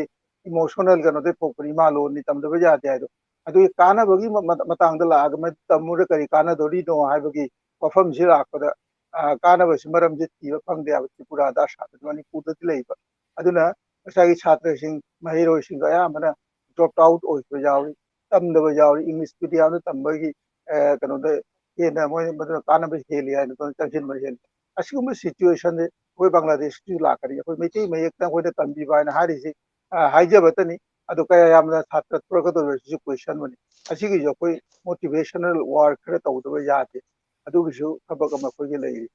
emotional ꯀꯩꯅꯣꯗꯩ ꯊꯣꯛꯄꯅꯤ, ꯏꯃꯥ ꯂꯣꯟꯅꯤ, ꯇꯝꯗꯕ ꯌꯥꯗꯦ ꯍꯥꯏꯗꯣ꯫ ꯑꯗꯨꯒꯤ ꯀꯥꯟꯅꯕꯒꯤ ꯃ-, ꯃ-, ꯃꯇꯥꯡꯗ ꯂꯥꯛꯑꯒ ꯃꯗꯨ ꯇꯝꯃꯨꯔ ꯀꯔꯤ ꯀꯥꯟꯅꯗꯣꯔꯤꯅꯣ ꯍꯥꯏꯕꯒꯤ ꯋꯥꯐꯝꯁꯤ ꯂꯥꯛꯄꯗ, ꯑ, ꯀꯥꯟꯅꯕꯁꯤ ꯃꯔꯝꯁꯤ ꯊꯤꯕ ꯐꯪꯗꯦ ꯍꯥꯏꯕ ꯇ꯭ꯔꯤꯄꯨꯔꯥꯗ, ꯑꯁꯥꯝꯗ, ꯃꯅꯤꯄꯨꯔꯗꯗꯤ ꯂꯩꯕ꯫ ꯑꯗꯨꯅ ꯉꯁꯥꯏꯒꯤ ꯁꯥꯇ꯭ꯔꯁꯤꯡ, ꯃꯍꯩꯔꯣꯏꯁꯤꯡꯗꯣ ꯑꯌꯥꯝꯕꯅ drop out ꯑꯣꯏꯕ ꯌꯥꯎꯔꯤ, ꯇꯝꯗꯕ ꯌꯥꯎꯔꯤ, English mediumꯗ ꯇꯝꯕꯒꯤ, ꯑ, ꯀꯩꯅꯣꯗ ꯍꯦꯟꯅ ꯃꯣꯏ ꯃꯗꯨꯅ ꯀꯥꯟꯅꯕ ꯍꯦꯜꯂꯤ ꯍꯥꯏꯅ ꯃꯗꯨꯅ ꯆꯪꯁꯤꯟꯕ ꯍꯦꯜꯂꯤ꯫ ꯑꯁꯤꯒꯨꯝꯕ situationꯁꯦ ꯑꯩꯈꯣꯏ ꯕꯪꯒ꯭ꯂꯥꯗꯦꯁꯇꯁꯨ ꯂꯥꯛꯀꯅꯤ꯫ ꯑꯩꯈꯣꯏ ꯃꯩꯇꯩ ꯃꯌꯦꯛꯇ ꯑꯩꯈꯣꯏꯅ ꯇꯝꯕꯤꯕ ꯍꯥꯏꯅ ꯍꯥꯏꯔꯤꯁꯤ, ꯑ, ꯍꯥꯏꯖꯕꯇꯅꯤ꯫ ꯑꯗꯨ ꯀꯌꯥ ꯌꯥꯝꯅ ꯁꯥꯇ꯭ꯔ ꯊꯣꯛꯂꯛꯀꯗꯧꯔꯤꯕ ꯁꯤꯁꯨ question ꯑꯃꯅꯤ꯫ ꯑꯁꯤꯒꯤꯁꯨ ꯑꯩꯈꯣꯏ motivational work ꯈꯔ ꯇꯧꯗꯕ ꯌꯥꯗꯦ꯫ ꯑꯗꯨꯒꯤꯁꯨ ꯊꯕꯛ ꯑꯃ ꯑꯩꯈꯣꯏꯒꯤ ꯂꯩꯔꯤ꯫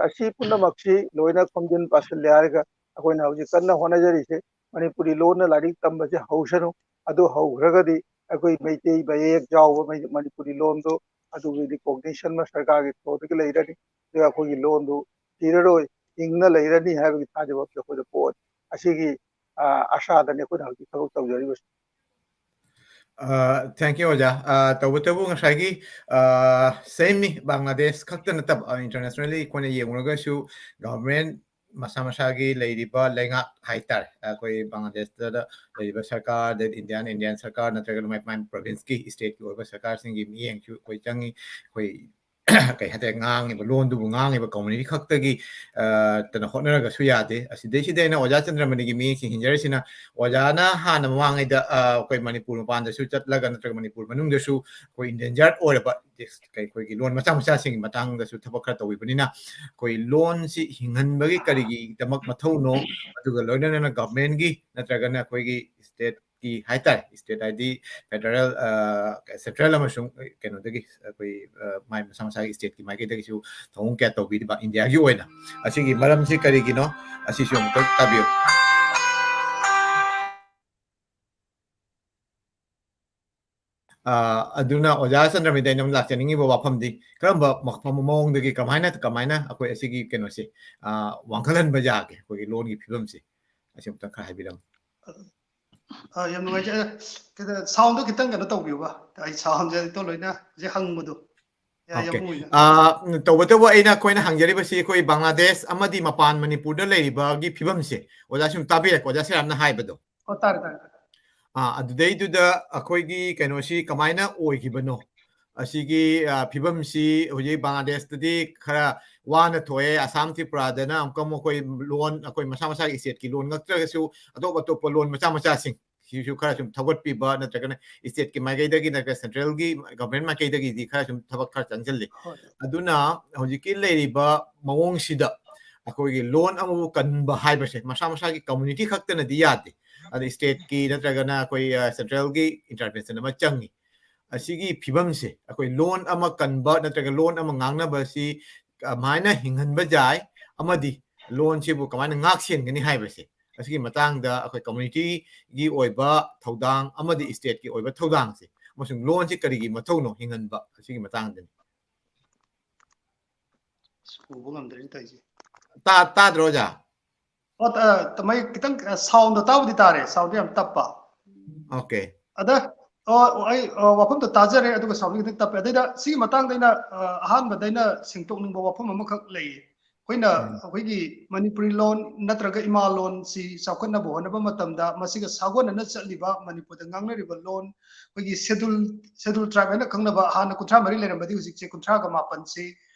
ꯑꯁꯤ ꯄꯨꯝꯅꯃꯛꯁꯤ ꯂꯣꯏꯅ ꯈꯣꯝꯖꯤꯟ ꯄꯥꯁꯤꯜꯂꯦ ꯍꯥꯏꯔꯒ ꯑꯩꯈꯣꯏꯅ ꯍꯧꯖꯤꯛ ꯀꯟꯅ ꯍꯣꯠꯅꯖꯔꯤꯁꯦ ꯃꯅꯤꯄꯨꯔꯤ ꯂꯣꯟꯅ ꯂꯥꯏꯔꯤꯛ ꯇꯝꯕꯁꯦ ꯍꯧꯁꯅꯨ꯫ ꯑꯗꯨ ꯍꯧꯈ꯭ꯔꯒꯗꯤ ꯑꯩꯈꯣꯏ ꯃꯩꯇꯩ ꯃꯌꯦꯛ ꯌꯥꯎꯕ ꯃꯩ-, ꯃꯅꯤꯄꯨꯔꯤ ꯂꯣꯟꯗꯣ ꯑꯗꯨꯒꯤ recognition ꯑꯃ ꯁꯔꯀꯥꯔꯒꯤ ꯊ꯭ꯔꯨꯗꯒꯤ ꯂꯩꯔꯅꯤ꯫ ꯑꯗꯨꯒ ꯑꯩꯈꯣꯏꯒꯤ ꯂꯣꯟꯗꯨ ꯁꯤꯔꯔꯣꯏ, ꯍꯤꯡꯅ ꯂꯩꯔꯅꯤ ꯍꯥꯏꯕꯒꯤ ꯊꯥꯖꯕ ꯑꯃꯁꯨ ꯑꯩꯈꯣꯏꯗ ꯄꯣꯛꯑꯅꯤ꯫ ꯑꯁꯤꯒꯤ, ꯑ, ꯑꯁꯥꯗꯅꯤ ꯑꯩꯈꯣꯏꯅ ꯍꯧꯖꯤꯛ ꯊꯕꯛ ꯇꯧꯖꯔꯤꯕꯁꯤ꯫ ꯑ, thank you, ꯑꯣꯖꯥ꯫ ꯑ, ꯇꯧꯕꯇꯕꯨ ꯉꯁꯥꯏꯒꯤ, ꯑ, same ꯃꯤ ꯕꯪꯒ꯭ꯂꯥꯗꯦꯁ ꯈꯛꯇ ꯅꯠꯇꯕ, ꯑ, internationally ꯑꯩꯈꯣꯏꯅ ꯌꯦꯡꯉꯨꯔꯒꯁꯨ government ꯃꯁꯥ ꯃꯁꯥꯒꯤ ꯂꯩꯔꯤꯕ ꯂꯩꯉꯥꯛ ꯍꯥꯏꯇꯥꯔꯦ, ꯑꯩꯈꯣꯏ ꯕꯪꯒ꯭ꯂꯥꯗꯦꯁꯇ ꯂꯩꯔꯤꯕ ꯁꯔꯀꯥꯔ, ꯑꯗꯩ Indian, Indian ꯁꯔꯀꯥꯔ ꯅꯠꯇ꯭ꯔꯒꯅ ꯃꯥꯏ ꯃꯥꯏ provinceꯀꯤ, stateꯀꯤ ꯑꯣꯏꯕ ꯁꯔꯀꯥꯔꯁꯤꯡꯒꯤ ꯃꯤꯠꯌꯦꯡꯁꯨ ꯑꯩꯈꯣꯏ ꯆꯪꯉꯤ꯫ ꯑꯩꯈꯣꯏ ꯀꯩ ꯍꯥꯏꯇꯥꯔꯦ, ꯉꯥꯡꯉꯤꯕ ꯂꯣꯟꯗꯨꯕꯨ ꯉꯥꯡꯉꯤꯕ community ꯈꯛꯇꯒꯤ, ꯑ, ꯇꯅ ꯍꯣꯠꯅꯔꯒꯁꯨ ꯌꯥꯗꯦ꯫ ꯑꯁꯤꯗꯩꯁꯤꯗ ꯑꯩꯅ ꯑꯣꯖꯥ ꯆꯟꯗ꯭ꯔꯃꯅꯤꯒꯤ ꯃꯤꯠꯌꯦꯡꯁꯤ ꯍꯤꯟꯖꯔꯤꯁꯤꯅ, ꯑꯣꯖꯥꯅ ꯍꯥꯟꯅ ꯃꯃꯥꯡꯉꯩꯗ, ꯑ, ꯑꯩꯈꯣꯏ ꯃꯅꯤꯄꯨꯔ ꯃꯄꯥꯟꯗꯁꯨ ꯆꯠꯂꯒ ꯅꯠꯇ꯭ꯔꯒ ꯃꯅꯤꯄꯨꯔ ꯃꯅꯨꯡꯗꯁꯨ ꯑꯩꯈꯣꯏ endangered ꯑꯣꯏꯔꯕ ꯀꯩ-, ꯑꯩꯈꯣꯏꯒꯤ ꯂꯣꯟ ꯃꯆꯥ ꯃꯆꯥꯁꯤꯡꯒꯤ ꯃꯇꯥꯡꯗꯁꯨ ꯊꯕꯛ ꯈꯔ ꯇꯧꯕꯤꯕꯅꯤꯅ, ꯑꯩꯈꯣꯏ ꯂꯣꯟꯁꯤ ꯍꯤꯡꯍꯟꯕꯒꯤ ꯀꯔꯤꯒꯤꯗꯃꯛ ꯃꯊꯧꯅꯣ, ꯑꯗꯨꯒ ꯂꯣꯏꯅꯅ governmentꯀꯤ ꯅꯠꯇ꯭ꯔꯒꯅ ꯑꯩꯈꯣꯏꯒꯤ stateꯀꯤ ꯍꯥꯏꯇꯥꯔꯦ, ꯏꯁꯇꯦꯠ ꯍꯥꯏꯗꯤ ꯐꯦꯗꯔꯦꯜ, ꯁꯦꯟꯇ꯭ꯔꯦꯜ ꯑꯃꯁꯨꯡ ꯀꯩꯅꯣꯗꯒꯤ ꯑꯩꯈꯣꯏ, ꯑ, ꯃꯥꯏ ꯃꯁꯥ ꯃꯁꯥꯒꯤ ꯏꯁꯇꯦꯠꯀꯤ ꯃꯥꯏꯀꯩꯗꯒꯤꯁꯨ ꯊꯧꯑꯣꯡ ꯀꯌꯥ ꯇꯧꯕꯤꯔꯤꯕ ꯏꯟꯗꯤꯌꯥꯒꯤ ꯑꯣꯏꯅ꯫ ꯑꯁꯤꯒꯤ ꯃꯔꯝꯁꯤ ꯀꯔꯤꯒꯤꯅꯣ? ꯑꯁꯤꯁꯨ ꯑꯃꯨꯛꯇ ꯇꯥꯕꯤꯌꯨ꯫ ꯑ, ꯑꯗꯨꯅ ꯑꯣꯖꯥ ꯆꯟꯗ꯭ꯔꯃꯤꯗ ꯑꯩꯅ ꯑꯃꯨꯛ ꯂꯥꯛꯆꯅꯤꯡꯉꯤꯕ ꯋꯥꯐꯝꯗꯤ, ꯀꯔꯝꯕ ꯃ-, ꯃ-, ꯃꯑꯣꯡꯗꯒꯤ ꯀꯃꯥꯏꯅ, ꯀꯃꯥꯏꯅ ꯑꯩꯈꯣꯏ ꯑꯁꯤꯒꯤ ꯀꯩꯅꯣꯁꯦ, ꯑ, ꯋꯥꯡꯈꯠꯍꯟꯕ ꯌꯥꯒꯦ, ꯑꯩꯈꯣꯏꯒꯤ ꯂꯣꯟꯒꯤ ꯐꯤꯕꯝꯁꯦ? ꯑꯁꯤ ꯑꯃꯨꯛꯇꯪ ꯈꯔ ꯍꯥꯏꯕꯤꯔꯝꯃꯨ꯫ ꯑ, ꯌꯥꯝ ꯅꯨꯡꯉꯥꯏꯖꯩ꯫ ꯑ, ꯀꯩꯅꯣ, sound ꯗꯣ ꯈꯤꯇꯪ ꯀꯩꯅꯣ ꯇꯧꯕꯤꯌꯨꯕ꯫ ꯑꯩ sound ꯁꯦ ꯑꯩ ꯂꯣꯏꯅ ꯍꯧꯖꯤꯛ ꯍꯪꯕꯗꯣ꯫ ꯌꯥ-, ꯌꯥꯝ OK꯫ ꯑꯣꯏꯅ꯫ ꯑ, ꯇꯧꯕꯇꯕꯨ ꯑꯩꯅ, ꯑꯩꯈꯣꯏꯅ ꯍꯪꯖꯔꯤꯕꯁꯤ ꯑꯩꯈꯣꯏ ꯕꯪꯒ꯭ꯂꯥꯗꯦꯁ ꯑꯃꯗꯤ ꯃꯄꯥꯟ ꯃꯅꯤꯄꯨꯔꯗ ꯂꯩꯔꯤꯕꯒꯤ ꯐꯤꯕꯝꯁꯦ, ꯑꯣꯖꯥ ꯁꯨꯝ ꯇꯥꯕꯤꯔꯦꯀꯣ, ꯑꯣꯖꯥ ꯁꯦꯔꯥꯝꯅ ꯍꯥꯏꯕꯗꯣ꯫ ꯑꯣ, ꯇꯥꯔꯦ, ꯇꯥꯔꯦ, ꯇꯥꯔꯦ꯫ ꯑ, ꯑꯗꯨꯗꯩꯗꯨꯗ ꯑꯩꯈꯣꯏꯒꯤ ꯀꯩꯅꯣꯁꯤ ꯀꯃꯥꯏꯅ ꯑꯣꯏꯈꯤꯕꯅꯣ? ꯑꯁꯤꯒꯤ, ꯑ, ꯐꯤꯕꯝꯁꯤ ꯍꯧꯖꯤꯛ ꯕꯪꯒ꯭ꯂꯥꯗꯦꯁꯇꯗꯤ ꯈꯔ ꯋꯥꯅ ꯊꯣꯛꯑꯦ꯫ ꯑꯁꯥꯝ, ꯇ꯭ꯔꯤꯄꯨꯔꯥꯗꯅ ꯑꯃꯨꯛꯀ ꯃꯈꯣꯏ ꯂꯣꯟ, ꯑꯩꯈꯣꯏ ꯃꯁꯥ ꯃꯁꯥꯒꯤ ꯏꯁꯇꯦꯠꯀꯤ ꯂꯣꯟ ꯅꯠꯇ꯭ꯔꯒꯁꯨ ꯑꯇꯣꯞ ꯑꯇꯣꯞꯄ ꯂꯣꯟ ꯃꯆꯥ ꯃꯆꯥꯁꯤꯡ, ꯁꯤꯁꯨ ꯈꯔ ꯁꯨꯝ ꯊꯧꯒꯠꯄꯤꯕ ꯅꯠꯇ꯭ꯔꯒꯅ ꯏꯁꯇꯦꯠꯀꯤ ꯃꯥꯏꯀꯩꯗꯒꯤ ꯅꯠꯇ꯭ꯔꯒ ꯁꯦꯟꯇ꯭ꯔꯦꯜꯒꯤ ꯒꯚꯔꯟꯃꯦꯟ ꯃꯥꯏꯀꯩꯗꯒꯤꯗꯤ ꯈꯔ ꯁꯨꯝ ꯊꯕꯛ ꯈꯔ ꯆꯪꯁꯤꯜꯂꯤ꯫ ꯍꯣꯏ꯫ ꯑꯗꯨꯅ ꯍꯧꯖꯤꯛꯀꯤ ꯂꯩꯔꯤꯕ ꯃꯑꯣꯡꯁꯤꯗ ꯑꯩꯈꯣꯏꯒꯤ ꯂꯣꯟ ꯑꯃꯕꯨ ꯀꯟꯕ ꯍꯥꯏꯕꯁꯦ ꯃꯁꯥ ꯃꯁꯥꯒꯤ ꯀꯝꯃ꯭ꯌꯨꯅꯤꯇꯤ ꯈꯛꯇꯅꯗꯤ ꯌꯥꯗꯦ꯫ ꯑꯗ ꯏꯁꯇꯦꯠꯀꯤ ꯅꯠꯇ꯭ꯔꯒꯅ ꯑꯩꯈꯣꯏ, ꯑ, ꯁꯦꯟꯇ꯭ꯔꯦꯜꯒꯤ ꯏꯟꯇꯔꯚꯦꯟꯁꯟ ꯑꯃ ꯆꯪꯉꯤ꯫ ꯑꯁꯤꯒꯤ ꯐꯤꯕꯝꯁꯦ ꯑꯩꯈꯣꯏ ꯂꯣꯟ ꯑꯃ ꯀꯟꯕ ꯅꯠꯇ꯭ꯔꯒ ꯂꯣꯟ ꯑꯃ ꯉꯥꯡꯅꯕ ꯑꯁꯤ ꯀꯃꯥꯏꯅ ꯍꯤꯡꯍꯟꯕ ꯌꯥꯏ ꯑꯃꯗꯤ ꯂꯣꯟꯁꯤꯕꯨ ꯀꯃꯥꯏꯅ ꯉꯥꯛ ꯁꯦꯟꯒꯅꯤ ꯍꯥꯏꯕꯁꯦ, ꯑꯁꯤꯒꯤ ꯃꯇꯥꯡꯗ ꯑꯩꯈꯣꯏ ꯀꯝꯃ꯭ꯌꯨꯅꯤꯇꯤꯒꯤ ꯑꯣꯏꯕ ꯊꯧꯗꯥꯡ ꯑꯃꯗꯤ ꯏꯁꯇꯦꯠꯀꯤ ꯑꯣꯏꯕ ꯊꯧꯗꯥꯡꯁꯦ ꯑꯃꯁꯨꯡ ꯂꯣꯟꯁꯤ ꯀꯔꯤꯒꯤ ꯃꯊꯧꯅꯣ ꯍꯤꯡꯍꯟꯕ, ꯑꯁꯤꯒꯤ ꯃꯇꯥꯡꯗꯅꯤ꯫ ꯑꯁ, ꯎꯕ ꯉꯝꯗ꯭ꯔꯦꯅꯦ ꯇꯧꯔꯤꯁꯦ꯫ ꯇꯥ-, ꯇꯥꯗ꯭ꯔꯣ, ꯑꯣꯖꯥ? ꯑꯣ, ꯇ-, ꯇ-, ꯃꯌꯦꯛ ꯈꯤꯇꯪ, ꯑ, sound ꯗꯣ ꯇꯥꯕꯨꯗꯤ ꯇꯥꯔꯦ, sound ꯗꯣ ꯌꯥꯝ ꯇꯞꯄ꯫ OK꯫ ꯑꯗ, ꯑꯣ, ꯑꯩ, ꯑ, ꯋꯥꯐꯝꯗꯣ ꯇꯥꯖꯔꯦ, ꯑꯗꯨꯒ sound ꯗꯣ ꯈꯤꯇꯪ ꯇꯞꯄꯦ꯫ ꯑꯗꯩꯗ ꯁꯤꯒꯤ ꯃꯇꯥꯡꯗ ꯑꯩꯅ, ꯑ, ꯑꯍꯥꯟꯕꯗ ꯑꯩꯅ ꯁꯦꯡꯗꯣꯛꯅꯤꯡꯕ ꯋꯥꯐꯝ ꯑꯃꯈꯛ ꯂꯩꯌꯦ꯫ ꯑꯩꯈꯣꯏꯅ, ꯎꯝ꯫ ꯑꯩꯈꯣꯏꯒꯤ ꯃꯅꯤꯄꯨꯔꯤ ꯂꯣꯟ ꯅꯠꯇ꯭ꯔꯒ ꯏꯃꯥ ꯂꯣꯟꯁꯤ ꯆꯥꯎꯈꯠꯅꯕ ꯍꯣꯠꯅꯕ ꯃꯇꯝꯗ ꯃꯁꯤꯒ ꯁꯥꯒꯣꯟꯅꯅ ꯆꯠꯂꯤꯕ ꯃꯅꯤꯄꯨꯔꯗ ꯉꯥꯡꯅꯔꯤꯕ ꯂꯣꯟ, ꯑꯩꯈꯣꯏꯒꯤ schedule, schedule tribe ꯍꯥꯏꯅ ꯈꯪꯅꯕ ꯍꯥꯟꯅ ꯀꯨꯟꯊ꯭ꯔꯥ ꯃꯔꯤ ꯂꯩꯔꯝꯕꯗꯤ ꯍꯧꯖꯤꯛꯁꯦ ꯀꯨꯟꯊ꯭ꯔꯥꯒ ꯃꯥꯄꯟꯁꯤ,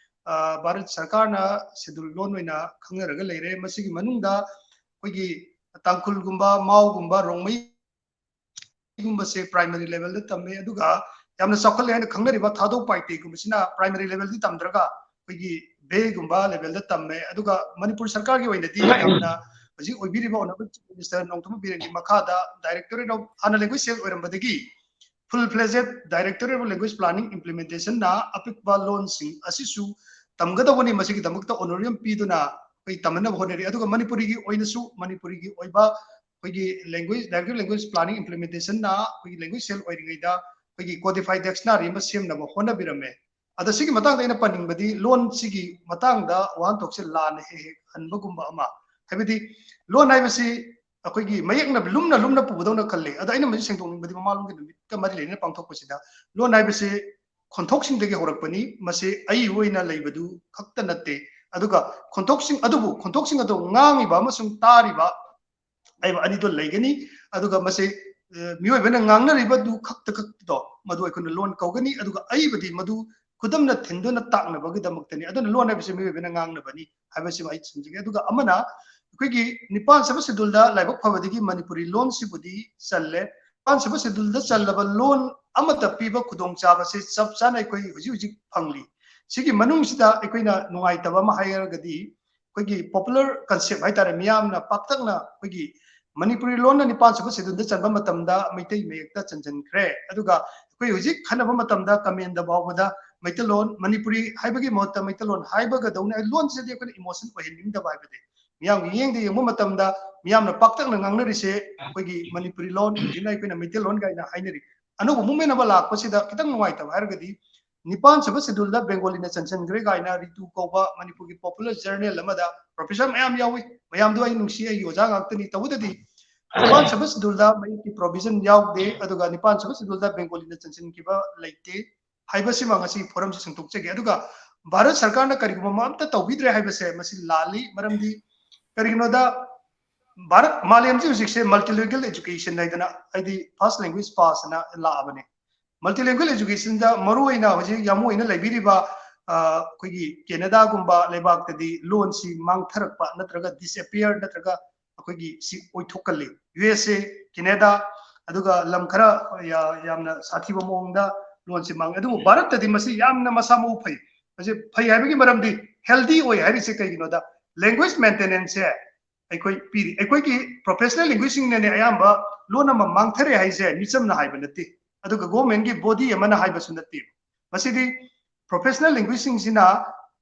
ꯑ, ꯚꯥꯔꯠ ꯁꯔꯀꯥꯔꯅ schedule ꯂꯣꯟ ꯑꯣꯏꯅ ꯈꯪꯅꯔꯒ ꯂꯩꯔꯦ꯫ ꯃꯁꯤꯒꯤ ꯃꯅꯨꯡꯗ ꯑꯩꯈꯣꯏꯒꯤ ꯇꯥꯡꯈꯨꯜꯒꯨꯝꯕ, ꯃꯥꯎꯒꯨꯝꯕ, ꯔꯣꯡꯃꯩ ꯒꯨꯝꯕꯁꯦ primary level ꯗ ꯇꯝꯃꯦ, ꯑꯗꯨꯒ ꯌꯥꯝꯅ ꯆꯥꯎꯈꯠꯂꯦ ꯍꯥꯏꯅ ꯈꯪꯅꯔꯤꯕ ꯊꯥꯗꯧ ꯄꯥꯏꯇꯦꯒꯨꯝꯕꯁꯤꯅ primary level ꯗꯤ ꯇꯝꯗ꯭ꯔꯒ ꯑꯩꯈꯣꯏꯒꯤ ꯕꯦꯒꯨꯝꯕ level ꯗ ꯇꯝꯃꯦ꯫ ꯑꯗꯨꯒ ꯃꯅꯤꯄꯨꯔ ꯁꯔꯀꯥꯔꯒꯤ ꯑꯣꯏꯅꯗꯤ ꯌꯥꯝꯅ ꯍꯧꯖꯤꯛ ꯑꯣꯏꯕꯤꯔꯤꯕ Honourable Chief Minister ꯅꯣꯡꯊꯣꯝꯕꯝ ꯕꯤꯔꯦꯟꯒꯤ ꯃꯈꯥꯗ Directorate of, ꯍꯥꯟꯅ Language Cell ꯑꯣꯏꯔꯝꯕꯗꯒꯤ full fledged Directorate of Language Planning Implementation ꯅ ꯑꯄꯤꯛꯄ ꯂꯣꯟꯁꯤꯡ ꯑꯁꯤꯁꯨ ꯇꯝꯒꯗꯧꯕꯅꯤ, ꯃꯁꯤꯒꯤꯗꯃꯛꯇ honorarium ꯄꯤꯗꯨꯅ ꯑꯩꯈꯣꯏ ꯇꯝꯍꯟꯅꯕ ꯍꯣꯠꯅꯔꯤ꯫ ꯑꯗꯨꯒ ꯃꯅꯤꯄꯨꯔꯤꯒꯤ ꯑꯣꯏꯅꯁꯨ ꯃꯅꯤꯄꯨꯔꯤꯒꯤ ꯑꯣꯏꯕ ꯑꯩꯈꯣꯏꯒꯤ language, Directorate of Language Planning Implementation ꯅ ꯑꯩꯈꯣꯏꯒꯤ Language Cell ꯑꯣꯏꯔꯤꯉꯩꯗ ꯑꯩꯈꯣꯏꯒꯤ codified dictionary ꯑꯃ ꯁꯦꯝꯅꯕ ꯍꯣꯠꯅꯕꯤꯔꯝꯃꯦ꯫ ꯑꯗ ꯁꯤꯒꯤ ꯃꯇꯥꯡꯗ ꯑꯩꯅ ꯄꯟꯅꯤꯡꯕꯗꯤ ꯂꯣꯟꯁꯤꯒꯤ ꯃꯇꯥꯡꯗ ꯋꯥꯍꯟꯊꯣꯛꯁꯦ ꯂꯥꯟꯅ ꯍꯦꯛ ꯍꯦꯛ ꯍꯟꯕꯒꯨꯝꯕ ꯑꯃ, ꯍꯥꯏꯕꯗꯤ ꯂꯣꯟ ꯍꯥꯏꯕꯁꯤ ꯑꯩꯈꯣꯏꯒꯤ ꯃꯌꯦꯛꯅ ꯂꯨꯝꯅ ꯂꯨꯝꯅ ꯄꯨꯕꯗꯧꯅ ꯈꯜꯂꯤ꯫ ꯑꯗ ꯑꯩꯅ ꯃꯁꯤ ꯁꯦꯡꯗꯣꯛꯅꯤꯡꯕꯗꯤ ꯃꯃꯥꯂꯣꯟꯒꯤ ꯅꯨꯃꯤꯠꯀ ꯃꯔꯤ ꯂꯩꯅꯅ ꯄꯥꯡꯊꯣꯛꯄꯁꯤꯗ ꯂꯣꯟ ꯍꯥꯏꯕꯁꯤ ꯈꯣꯟꯊꯣꯛꯁꯤꯡꯗꯒꯤ ꯍꯧꯔꯛꯄꯅꯤ꯫ ꯃꯁꯤ ꯑꯩ ꯑꯣꯏꯅ ꯂꯩꯕꯗꯨ ꯈꯛꯇ ꯅꯠꯇꯦ, ꯑꯗꯨꯒ ꯈꯣꯟꯊꯣꯛꯁꯤꯡ ꯑꯗꯨꯕꯨ ꯈꯣꯟꯊꯣꯛꯁꯤꯡ ꯑꯗꯨ ꯉꯥꯡꯉꯤꯕ ꯑꯃꯁꯨꯡ ꯇꯥꯔꯤꯕ ꯍꯥꯏꯕ ꯑꯅꯤꯗꯣ ꯂꯩꯒꯅꯤ꯫ ꯑꯗꯨꯒ ꯃꯁꯤ, ꯑ, ꯃꯤꯑꯣꯏꯕꯅ ꯉꯥꯡꯅꯔꯤꯕꯗꯨ ꯈꯛꯇ ꯈꯛꯇꯗꯣ ꯃꯗꯨ ꯑꯩꯈꯣꯏꯅ ꯂꯣꯟ ꯀꯧꯒꯅꯤ꯫ ꯑꯗꯨꯒ ꯑꯏꯕꯗꯤ ꯃꯗꯨ ꯈꯨꯗꯝꯅ ꯊꯤꯟꯗꯨꯅ ꯇꯥꯛꯅꯕꯒꯤꯗꯃꯛꯇꯅꯤ꯫ ꯑꯗꯨꯅ ꯂꯣꯟ ꯍꯥꯏꯕꯁꯤ ꯃꯤꯑꯣꯏꯕꯅ ꯉꯥꯡꯅꯕꯅꯤ ꯍꯥꯏꯕꯁꯤꯃ ꯑꯩ ꯊꯝꯖꯒꯦ꯫ ꯑꯗꯨꯒ ꯑꯃꯅ ꯑꯩꯈꯣꯏꯒꯤ ꯅꯤꯄꯥꯟ ꯁꯨꯕ schedule ꯗ ꯂꯥꯏꯕꯛ ꯐꯕꯗꯒꯤ ꯃꯅꯤꯄꯨꯔꯤ ꯂꯣꯟꯁꯤꯕꯨꯗꯤ ꯆꯜꯂꯦ꯫ ꯅꯤꯄꯥꯟ ꯁꯨꯕ schedule ꯗ ꯆꯜꯂꯕ ꯂꯣꯟ ꯑꯃꯠꯇ ꯄꯤꯕ ꯈꯨꯗꯣꯡꯆꯥꯕꯁꯤ ꯆꯞ ꯆꯥꯅ ꯑꯩꯈꯣꯏ ꯍꯧꯖꯤꯛ ꯍꯧꯖꯤꯛ ꯐꯪꯂꯤ꯫ ꯁꯤꯒꯤ ꯃꯅꯨꯡꯁꯤꯗ ꯑꯩꯈꯣꯏꯅ ꯅꯨꯡꯉꯥꯏꯇꯕ ꯑꯃ ꯍꯥꯏꯔꯒꯗꯤ ꯑꯩꯈꯣꯏꯒꯤ popular concept ꯍꯥꯏꯇꯥꯔꯦ, ꯃꯤꯌꯥꯝꯅ ꯄꯥꯛꯇꯛꯅ ꯑꯩꯈꯣꯏꯒꯤ ꯃꯅꯤꯄꯨꯔꯤ ꯂꯣꯟꯅ ꯅꯤꯄꯥꯟ ꯁꯨꯕ schedule ꯗ ꯆꯟꯕ ꯃꯇꯝꯗ ꯃꯩꯇꯩ ꯃꯌꯦꯛꯇ ꯆꯟꯁꯤꯟꯈ꯭ꯔꯦ꯫ ꯑꯗꯨꯒ ꯑꯩꯈꯣꯏ ꯍꯧꯖꯤꯛ ꯈꯟꯅꯕ ꯃꯇꯝꯗ comment ꯗ ꯐꯥꯎꯕꯗ ꯃꯩꯇꯩꯂꯣꯟ, ꯃꯅꯤꯄꯨꯔꯤ ꯍꯥꯏꯕꯒꯤ ꯃꯍꯨꯠꯇ ꯃꯩꯇꯩꯂꯣꯟ ꯍꯥꯏꯕꯒꯗꯧꯅ ꯂꯣꯟꯁꯤꯗꯤ ꯑꯩꯈꯣꯏꯅ emotion ꯑꯣꯏꯍꯟꯅꯤꯡꯗꯕ ꯍꯥꯏꯕꯗꯤ ꯃꯤꯌꯥꯝꯒꯤ ꯃꯤꯠꯌꯦꯡꯗ ꯌꯦꯡꯕ ꯃꯇꯝꯗ ꯃꯤꯌꯥꯝꯅ ꯄꯥꯛꯇꯛꯅ ꯉꯥꯡꯅꯔꯤꯁꯦ ꯑꯩꯈꯣꯏꯒꯤ ꯃꯅꯤꯄꯨꯔꯤ ꯂꯣꯟ, ꯍꯧꯖꯤꯛꯅ ꯑꯩꯈꯣꯏꯅ ꯃꯩꯇꯩꯂꯣꯟ ꯀꯥꯏꯅ ꯍꯥꯏꯅꯔꯤ꯫ ꯑꯅꯧꯕ movement ꯑꯃ ꯂꯥꯛꯄꯁꯤꯗ ꯈꯤꯇꯪ ꯅꯨꯡꯉꯥꯏꯇꯕ ꯍꯥꯏꯔꯒꯗꯤ ꯅꯤꯄꯥꯟ ꯁꯨꯕ schedule ꯗ ꯕꯦꯡꯒꯣꯂꯤꯅ ꯆꯟꯁꯤꯟꯈ꯭ꯔꯦ ꯀꯥꯏꯅ ꯔꯤꯇꯨ ꯀꯧꯕ ꯃꯅꯤꯄꯨꯔꯒꯤ popular journal ꯑꯃꯗ professor ꯃꯌꯥꯝ ꯌꯥꯎꯏ꯫ ꯃꯌꯥꯝꯗꯣ ꯑꯩ ꯅꯨꯡꯁꯤ, ꯑꯩꯒꯤ ꯑꯣꯖꯥ ꯉꯥꯛꯇꯅꯤ꯫ ꯇꯧꯕꯇꯗꯤ ꯅꯤꯄꯥꯟ ꯁꯨꯕ schedule ꯗ ꯃꯌꯦꯛꯀꯤ provision ꯌꯥꯎꯗꯦ, ꯑꯗꯨꯒ ꯅꯤꯄꯥꯟ ꯁꯨꯕ schedule ꯗ ꯕꯦꯡꯒꯣꯂꯤꯅ ꯆꯟꯁꯤꯟꯈꯤꯕ ꯂꯩꯇꯦ ꯍꯥꯏꯕꯁꯤꯃ ꯉꯁꯤ forum ꯁꯤ ꯁꯦꯡꯗꯣꯛꯆꯒꯦ꯫ ꯑꯗꯨꯒ ꯚꯥꯔꯠ ꯁꯔꯀꯥꯔꯅ ꯀꯔꯤꯒꯨꯝꯕ ꯑꯃ ꯑꯝꯇ ꯇꯧꯕꯤꯗ꯭ꯔꯦ ꯍꯥꯏꯕꯁꯦ ꯃꯁꯤ ꯂꯥꯜꯂꯤ꯫ ꯃꯔꯝꯗꯤ ꯀꯔꯤꯒꯤꯅꯣꯗ ꯚꯥꯔꯠ ꯃꯥꯂꯦꯝꯁꯤ ꯍꯧꯖꯤꯛꯁꯦ multilingual education ꯍꯥꯏꯗꯅ, ꯍꯥꯏꯗꯤ first language first ꯑꯅ ꯂꯥꯛꯑꯕꯅꯦ꯫ Multilingual education ꯗ ꯃꯔꯨꯑꯣꯏꯅ ꯍꯧꯖꯤꯛ ꯌꯥꯝ ꯑꯣꯏꯅ ꯂꯩꯕꯤꯔꯤꯕ, ꯑ, ꯑꯩꯈꯣꯏꯒꯤ ꯀꯦꯅꯦꯗꯥꯒꯨꯝꯕ ꯂꯩꯕꯥꯛꯇꯗꯤ ꯂꯣꯟꯁꯤ ꯃꯥꯡꯊꯔꯛꯄ ꯅꯠꯇ꯭ꯔꯒ disappear ꯅꯠꯇ꯭ꯔꯒ ꯑꯩꯈꯣꯏꯒꯤ ꯁꯤ ꯑꯣꯏꯊꯣꯛꯀꯜꯂꯤ꯫ ꯌꯨ ꯑꯦꯁ ꯑꯦ, ꯀꯦꯅꯦꯗꯥ, ꯑꯗꯨꯒ ꯂꯝ ꯈꯔ ꯌꯥ-, ꯌꯥꯝꯅ ꯁꯥꯊꯤꯕ ꯃꯑꯣꯡꯗ ꯂꯣꯟꯁꯤ ꯃꯥꯡꯉꯦ꯫ ꯑꯗꯨꯕꯨ ꯚꯥꯔꯠꯇꯗꯤ ꯃꯁꯤ ꯌꯥꯝꯅ ꯃꯁꯥ ꯃꯎ ꯐꯩ꯫ ꯃꯁꯤ ꯐꯩ ꯍꯥꯏꯕꯒꯤ ꯃꯔꯝꯗꯤ healthy ꯑꯣꯏ ꯍꯥꯏꯔꯤꯁꯦ ꯀꯩꯒꯤꯅꯣꯗ, language maintenance ꯁꯦ ꯑꯩꯈꯣꯏ ꯄꯤꯔꯤ꯫ ꯑꯩꯈꯣꯏꯒꯤ professional languageꯁꯤꯡꯅꯅꯦ ꯑꯌꯥꯝꯕ ꯂꯣꯟ ꯑꯃ ꯃꯥꯡꯊꯔꯦ ꯍꯥꯏꯁꯦ ꯃꯤꯆꯝꯅ ꯍꯥꯏꯕ ꯅꯠꯇꯦ, ꯑꯗꯨꯒ governmentꯀꯤ body ꯑꯃꯅ ꯍꯥꯏꯕꯁꯨ ꯅꯠꯇꯦ꯫ ꯃꯁꯤꯗꯤ professional languageꯁꯤꯡꯁꯤꯅ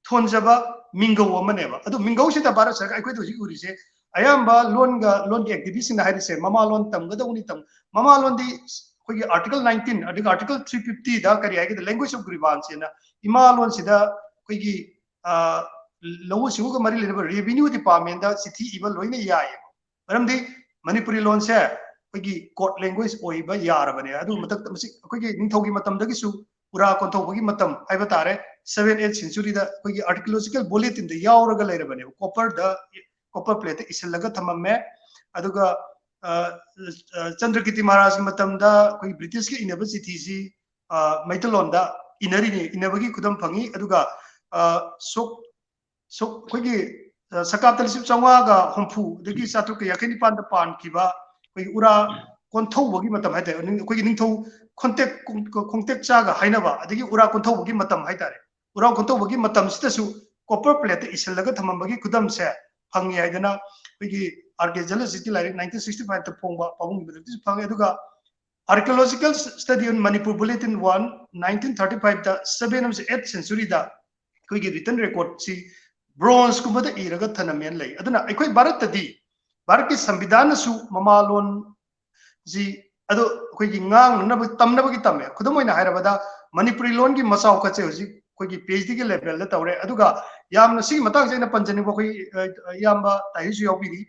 ꯊꯣꯟꯖꯕ ꯃꯤꯡꯒꯧ ꯑꯃꯅꯦꯕ꯫ ꯑꯗꯨ ꯃꯤꯡꯒꯧꯁꯤꯗ ꯚꯥꯔꯠ ꯁꯔꯀꯥꯔ, ꯑꯩꯈꯣꯏꯗ ꯍꯧꯖꯤꯛ ꯎꯔꯤꯁꯦ ꯑꯌꯥꯝꯕ ꯂꯣꯟꯒ ꯂꯣꯟꯒꯤ activistꯁꯤꯡꯅ ꯍꯥꯏꯔꯤꯁꯦ ꯃꯃꯥ ꯂꯣꯟ ꯇꯝꯒꯗꯧꯕꯅꯤ, ꯇꯝ ꯃꯃꯥ ꯂꯣꯟꯗꯤ ꯑꯩꯈꯣꯏꯒꯤ article nineteen ꯑꯗꯨꯒ article three fiftyꯗ ꯀꯔꯤ ꯍꯥꯏꯒꯦꯗ, language of grievance ꯍꯥꯏꯅ ꯏꯃꯥ ꯂꯣꯟꯁꯤꯗ ꯑꯩꯈꯣꯏꯒꯤ ꯂꯧꯎ ꯁꯤꯡꯎꯒ ꯃꯔꯤ ꯂꯩꯅꯕ revenue departmentꯗ ꯆꯤꯊꯤ ꯏꯕ ꯂꯣꯏꯅ ꯌꯥꯏꯌꯦꯕ꯫ ꯃꯔꯝꯗꯤ ꯃꯅꯤꯄꯨꯔꯤ ꯂꯣꯟꯁꯦ ꯑꯩꯈꯣꯏꯒꯤ court language ꯑꯣꯏꯕ ꯌꯥꯔꯕꯅꯦ꯫ ꯑꯗꯨ ꯃꯊꯛꯇ ꯃꯁꯤ ꯑꯩꯈꯣꯏꯒꯤ ꯅꯤꯡꯊꯧꯒꯤ ꯃꯇꯝꯗꯒꯤꯁꯨ ꯎꯔꯥ ꯀꯣꯟꯊꯧꯕꯒꯤ ꯃꯇꯝ ꯍꯥꯏꯕ ꯇꯥꯔꯦ, seven eight centuryꯗ ꯑꯩꯈꯣꯏꯒꯤ archaeological bulletinꯗ ꯌꯥꯎꯔꯒ ꯂꯩꯔꯕꯅꯦꯕ꯫ Copperꯗ, copper plateꯇ ꯏꯁꯤꯜꯂꯒ ꯊꯝꯃꯝꯃꯦ꯫ ꯑꯗꯨꯒ ꯆꯟꯗ꯭ꯔꯀꯤꯇꯤ ꯃꯍꯥꯔꯥꯖꯀꯤ ꯃꯇꯝꯗ ꯑꯩꯈꯣꯏ Britishꯀ ꯏꯅꯕ ꯆꯤꯊꯤꯁꯤ ꯃꯩꯇꯩꯂꯣꯟꯗ ꯏꯅꯔꯤꯅꯤ, ꯏꯅꯕꯒꯤ ꯈꯨꯗꯝ ꯐꯪꯉꯤ꯫ ꯑꯗꯨꯒ ꯁꯣꯛ ꯁꯣꯛ ꯑꯩꯈꯣꯏꯒꯤ ꯁꯀꯥꯞꯇ ꯂꯤꯁꯤꯡ ꯆꯥꯝꯃꯉꯥꯒ ꯍꯨꯝꯐꯨ ꯑꯗꯒꯤ ꯆꯥꯇ꯭ꯔꯨꯛꯀ ꯌꯥꯡꯈꯩ ꯅꯤꯄꯥꯟꯗ ꯄꯥꯟꯈꯤꯕ ꯑꯩꯈꯣꯏꯒꯤ ꯎꯔꯥ ꯀꯣꯟꯊꯧꯕꯒꯤ ꯃꯇꯝ ꯍꯥꯏꯇꯥꯔꯦ, ꯑꯩꯈꯣꯏꯒꯤ ꯅꯤꯡꯊꯧ ꯈꯣꯡꯇꯦꯛ ꯈꯣꯡꯇꯦꯛ ꯆꯥꯒ ꯍꯥꯏꯅꯕ, ꯑꯗꯒꯤ ꯎꯔꯥ ꯀꯣꯟꯊꯧꯕꯒꯤ ꯃꯇꯝ ꯍꯥꯏꯇꯥꯔꯦ, ꯎꯔꯥ ꯀꯣꯟꯊꯧꯕꯒꯤ ꯃꯇꯝꯁꯤꯗꯁꯨ copper plateꯇ ꯏꯁꯤꯜꯂꯒ ꯊꯝꯃꯝꯕꯒꯤ ꯈꯨꯗꯝꯁꯦ ꯐꯪꯉꯤ ꯍꯥꯏꯗꯅ ꯑꯩꯈꯣꯏꯒꯤ R K Jhalajitꯀꯤ ꯂꯥꯏꯔꯤꯛ nineteen sixty fiveꯇ ꯐꯣꯡꯕ ꯄꯥꯕꯨꯡꯒꯤ ꯃꯔꯛꯇꯁꯨ ꯐꯪꯉꯤ꯫ ꯑꯗꯨꯒ Archaeological Study on Manipur Bulletin one nineteen thirty fiveꯇ seven ꯑꯃꯁꯨꯡ eight centuryꯗ ꯑꯩꯈꯣꯏꯒꯤ written recordꯁꯤ bronzeꯀꯨꯝꯕꯗ ꯏꯔꯒ ꯊꯅꯝꯃꯦꯅ ꯂꯩ꯫ ꯑꯗꯨꯅ ꯑꯩꯈꯣꯏ ꯚꯥꯔꯠꯇꯗꯤ ꯚꯥꯔꯠꯀꯤ ꯁꯪꯕꯤꯙꯥꯟꯅꯁꯨ ꯃꯃꯥ ꯂꯣꯟꯁꯤ ꯑꯗꯨ ꯑꯩꯈꯣꯏꯒꯤ ꯉꯥꯡꯅꯅꯕ ꯇꯝꯅꯕꯒꯤ ꯇꯝꯃꯦ꯫ ꯈꯨꯗꯝ ꯑꯣꯏꯅ ꯍꯥꯏꯔꯕꯗ ꯃꯅꯤꯄꯨꯔꯤ ꯂꯣꯟꯒꯤ ꯃꯆꯥꯎ ꯈꯠꯁꯦ ꯍꯧꯖꯤꯛ ꯑꯩꯈꯣꯏꯒꯤ PhDꯒꯤ levelꯗ ꯇꯧꯔꯦ꯫ ꯑꯗꯨꯒ ꯌꯥꯝꯅ ꯁꯤꯒꯤ ꯃꯇꯥꯡꯁꯦ ꯑꯩꯅ ꯄꯟꯖꯅꯤꯡꯕ ꯑꯩꯈꯣꯏ ꯏꯌꯥꯝꯕ ꯇꯥꯍꯤꯁꯨ ꯌꯥꯎꯕꯤꯔꯤ꯫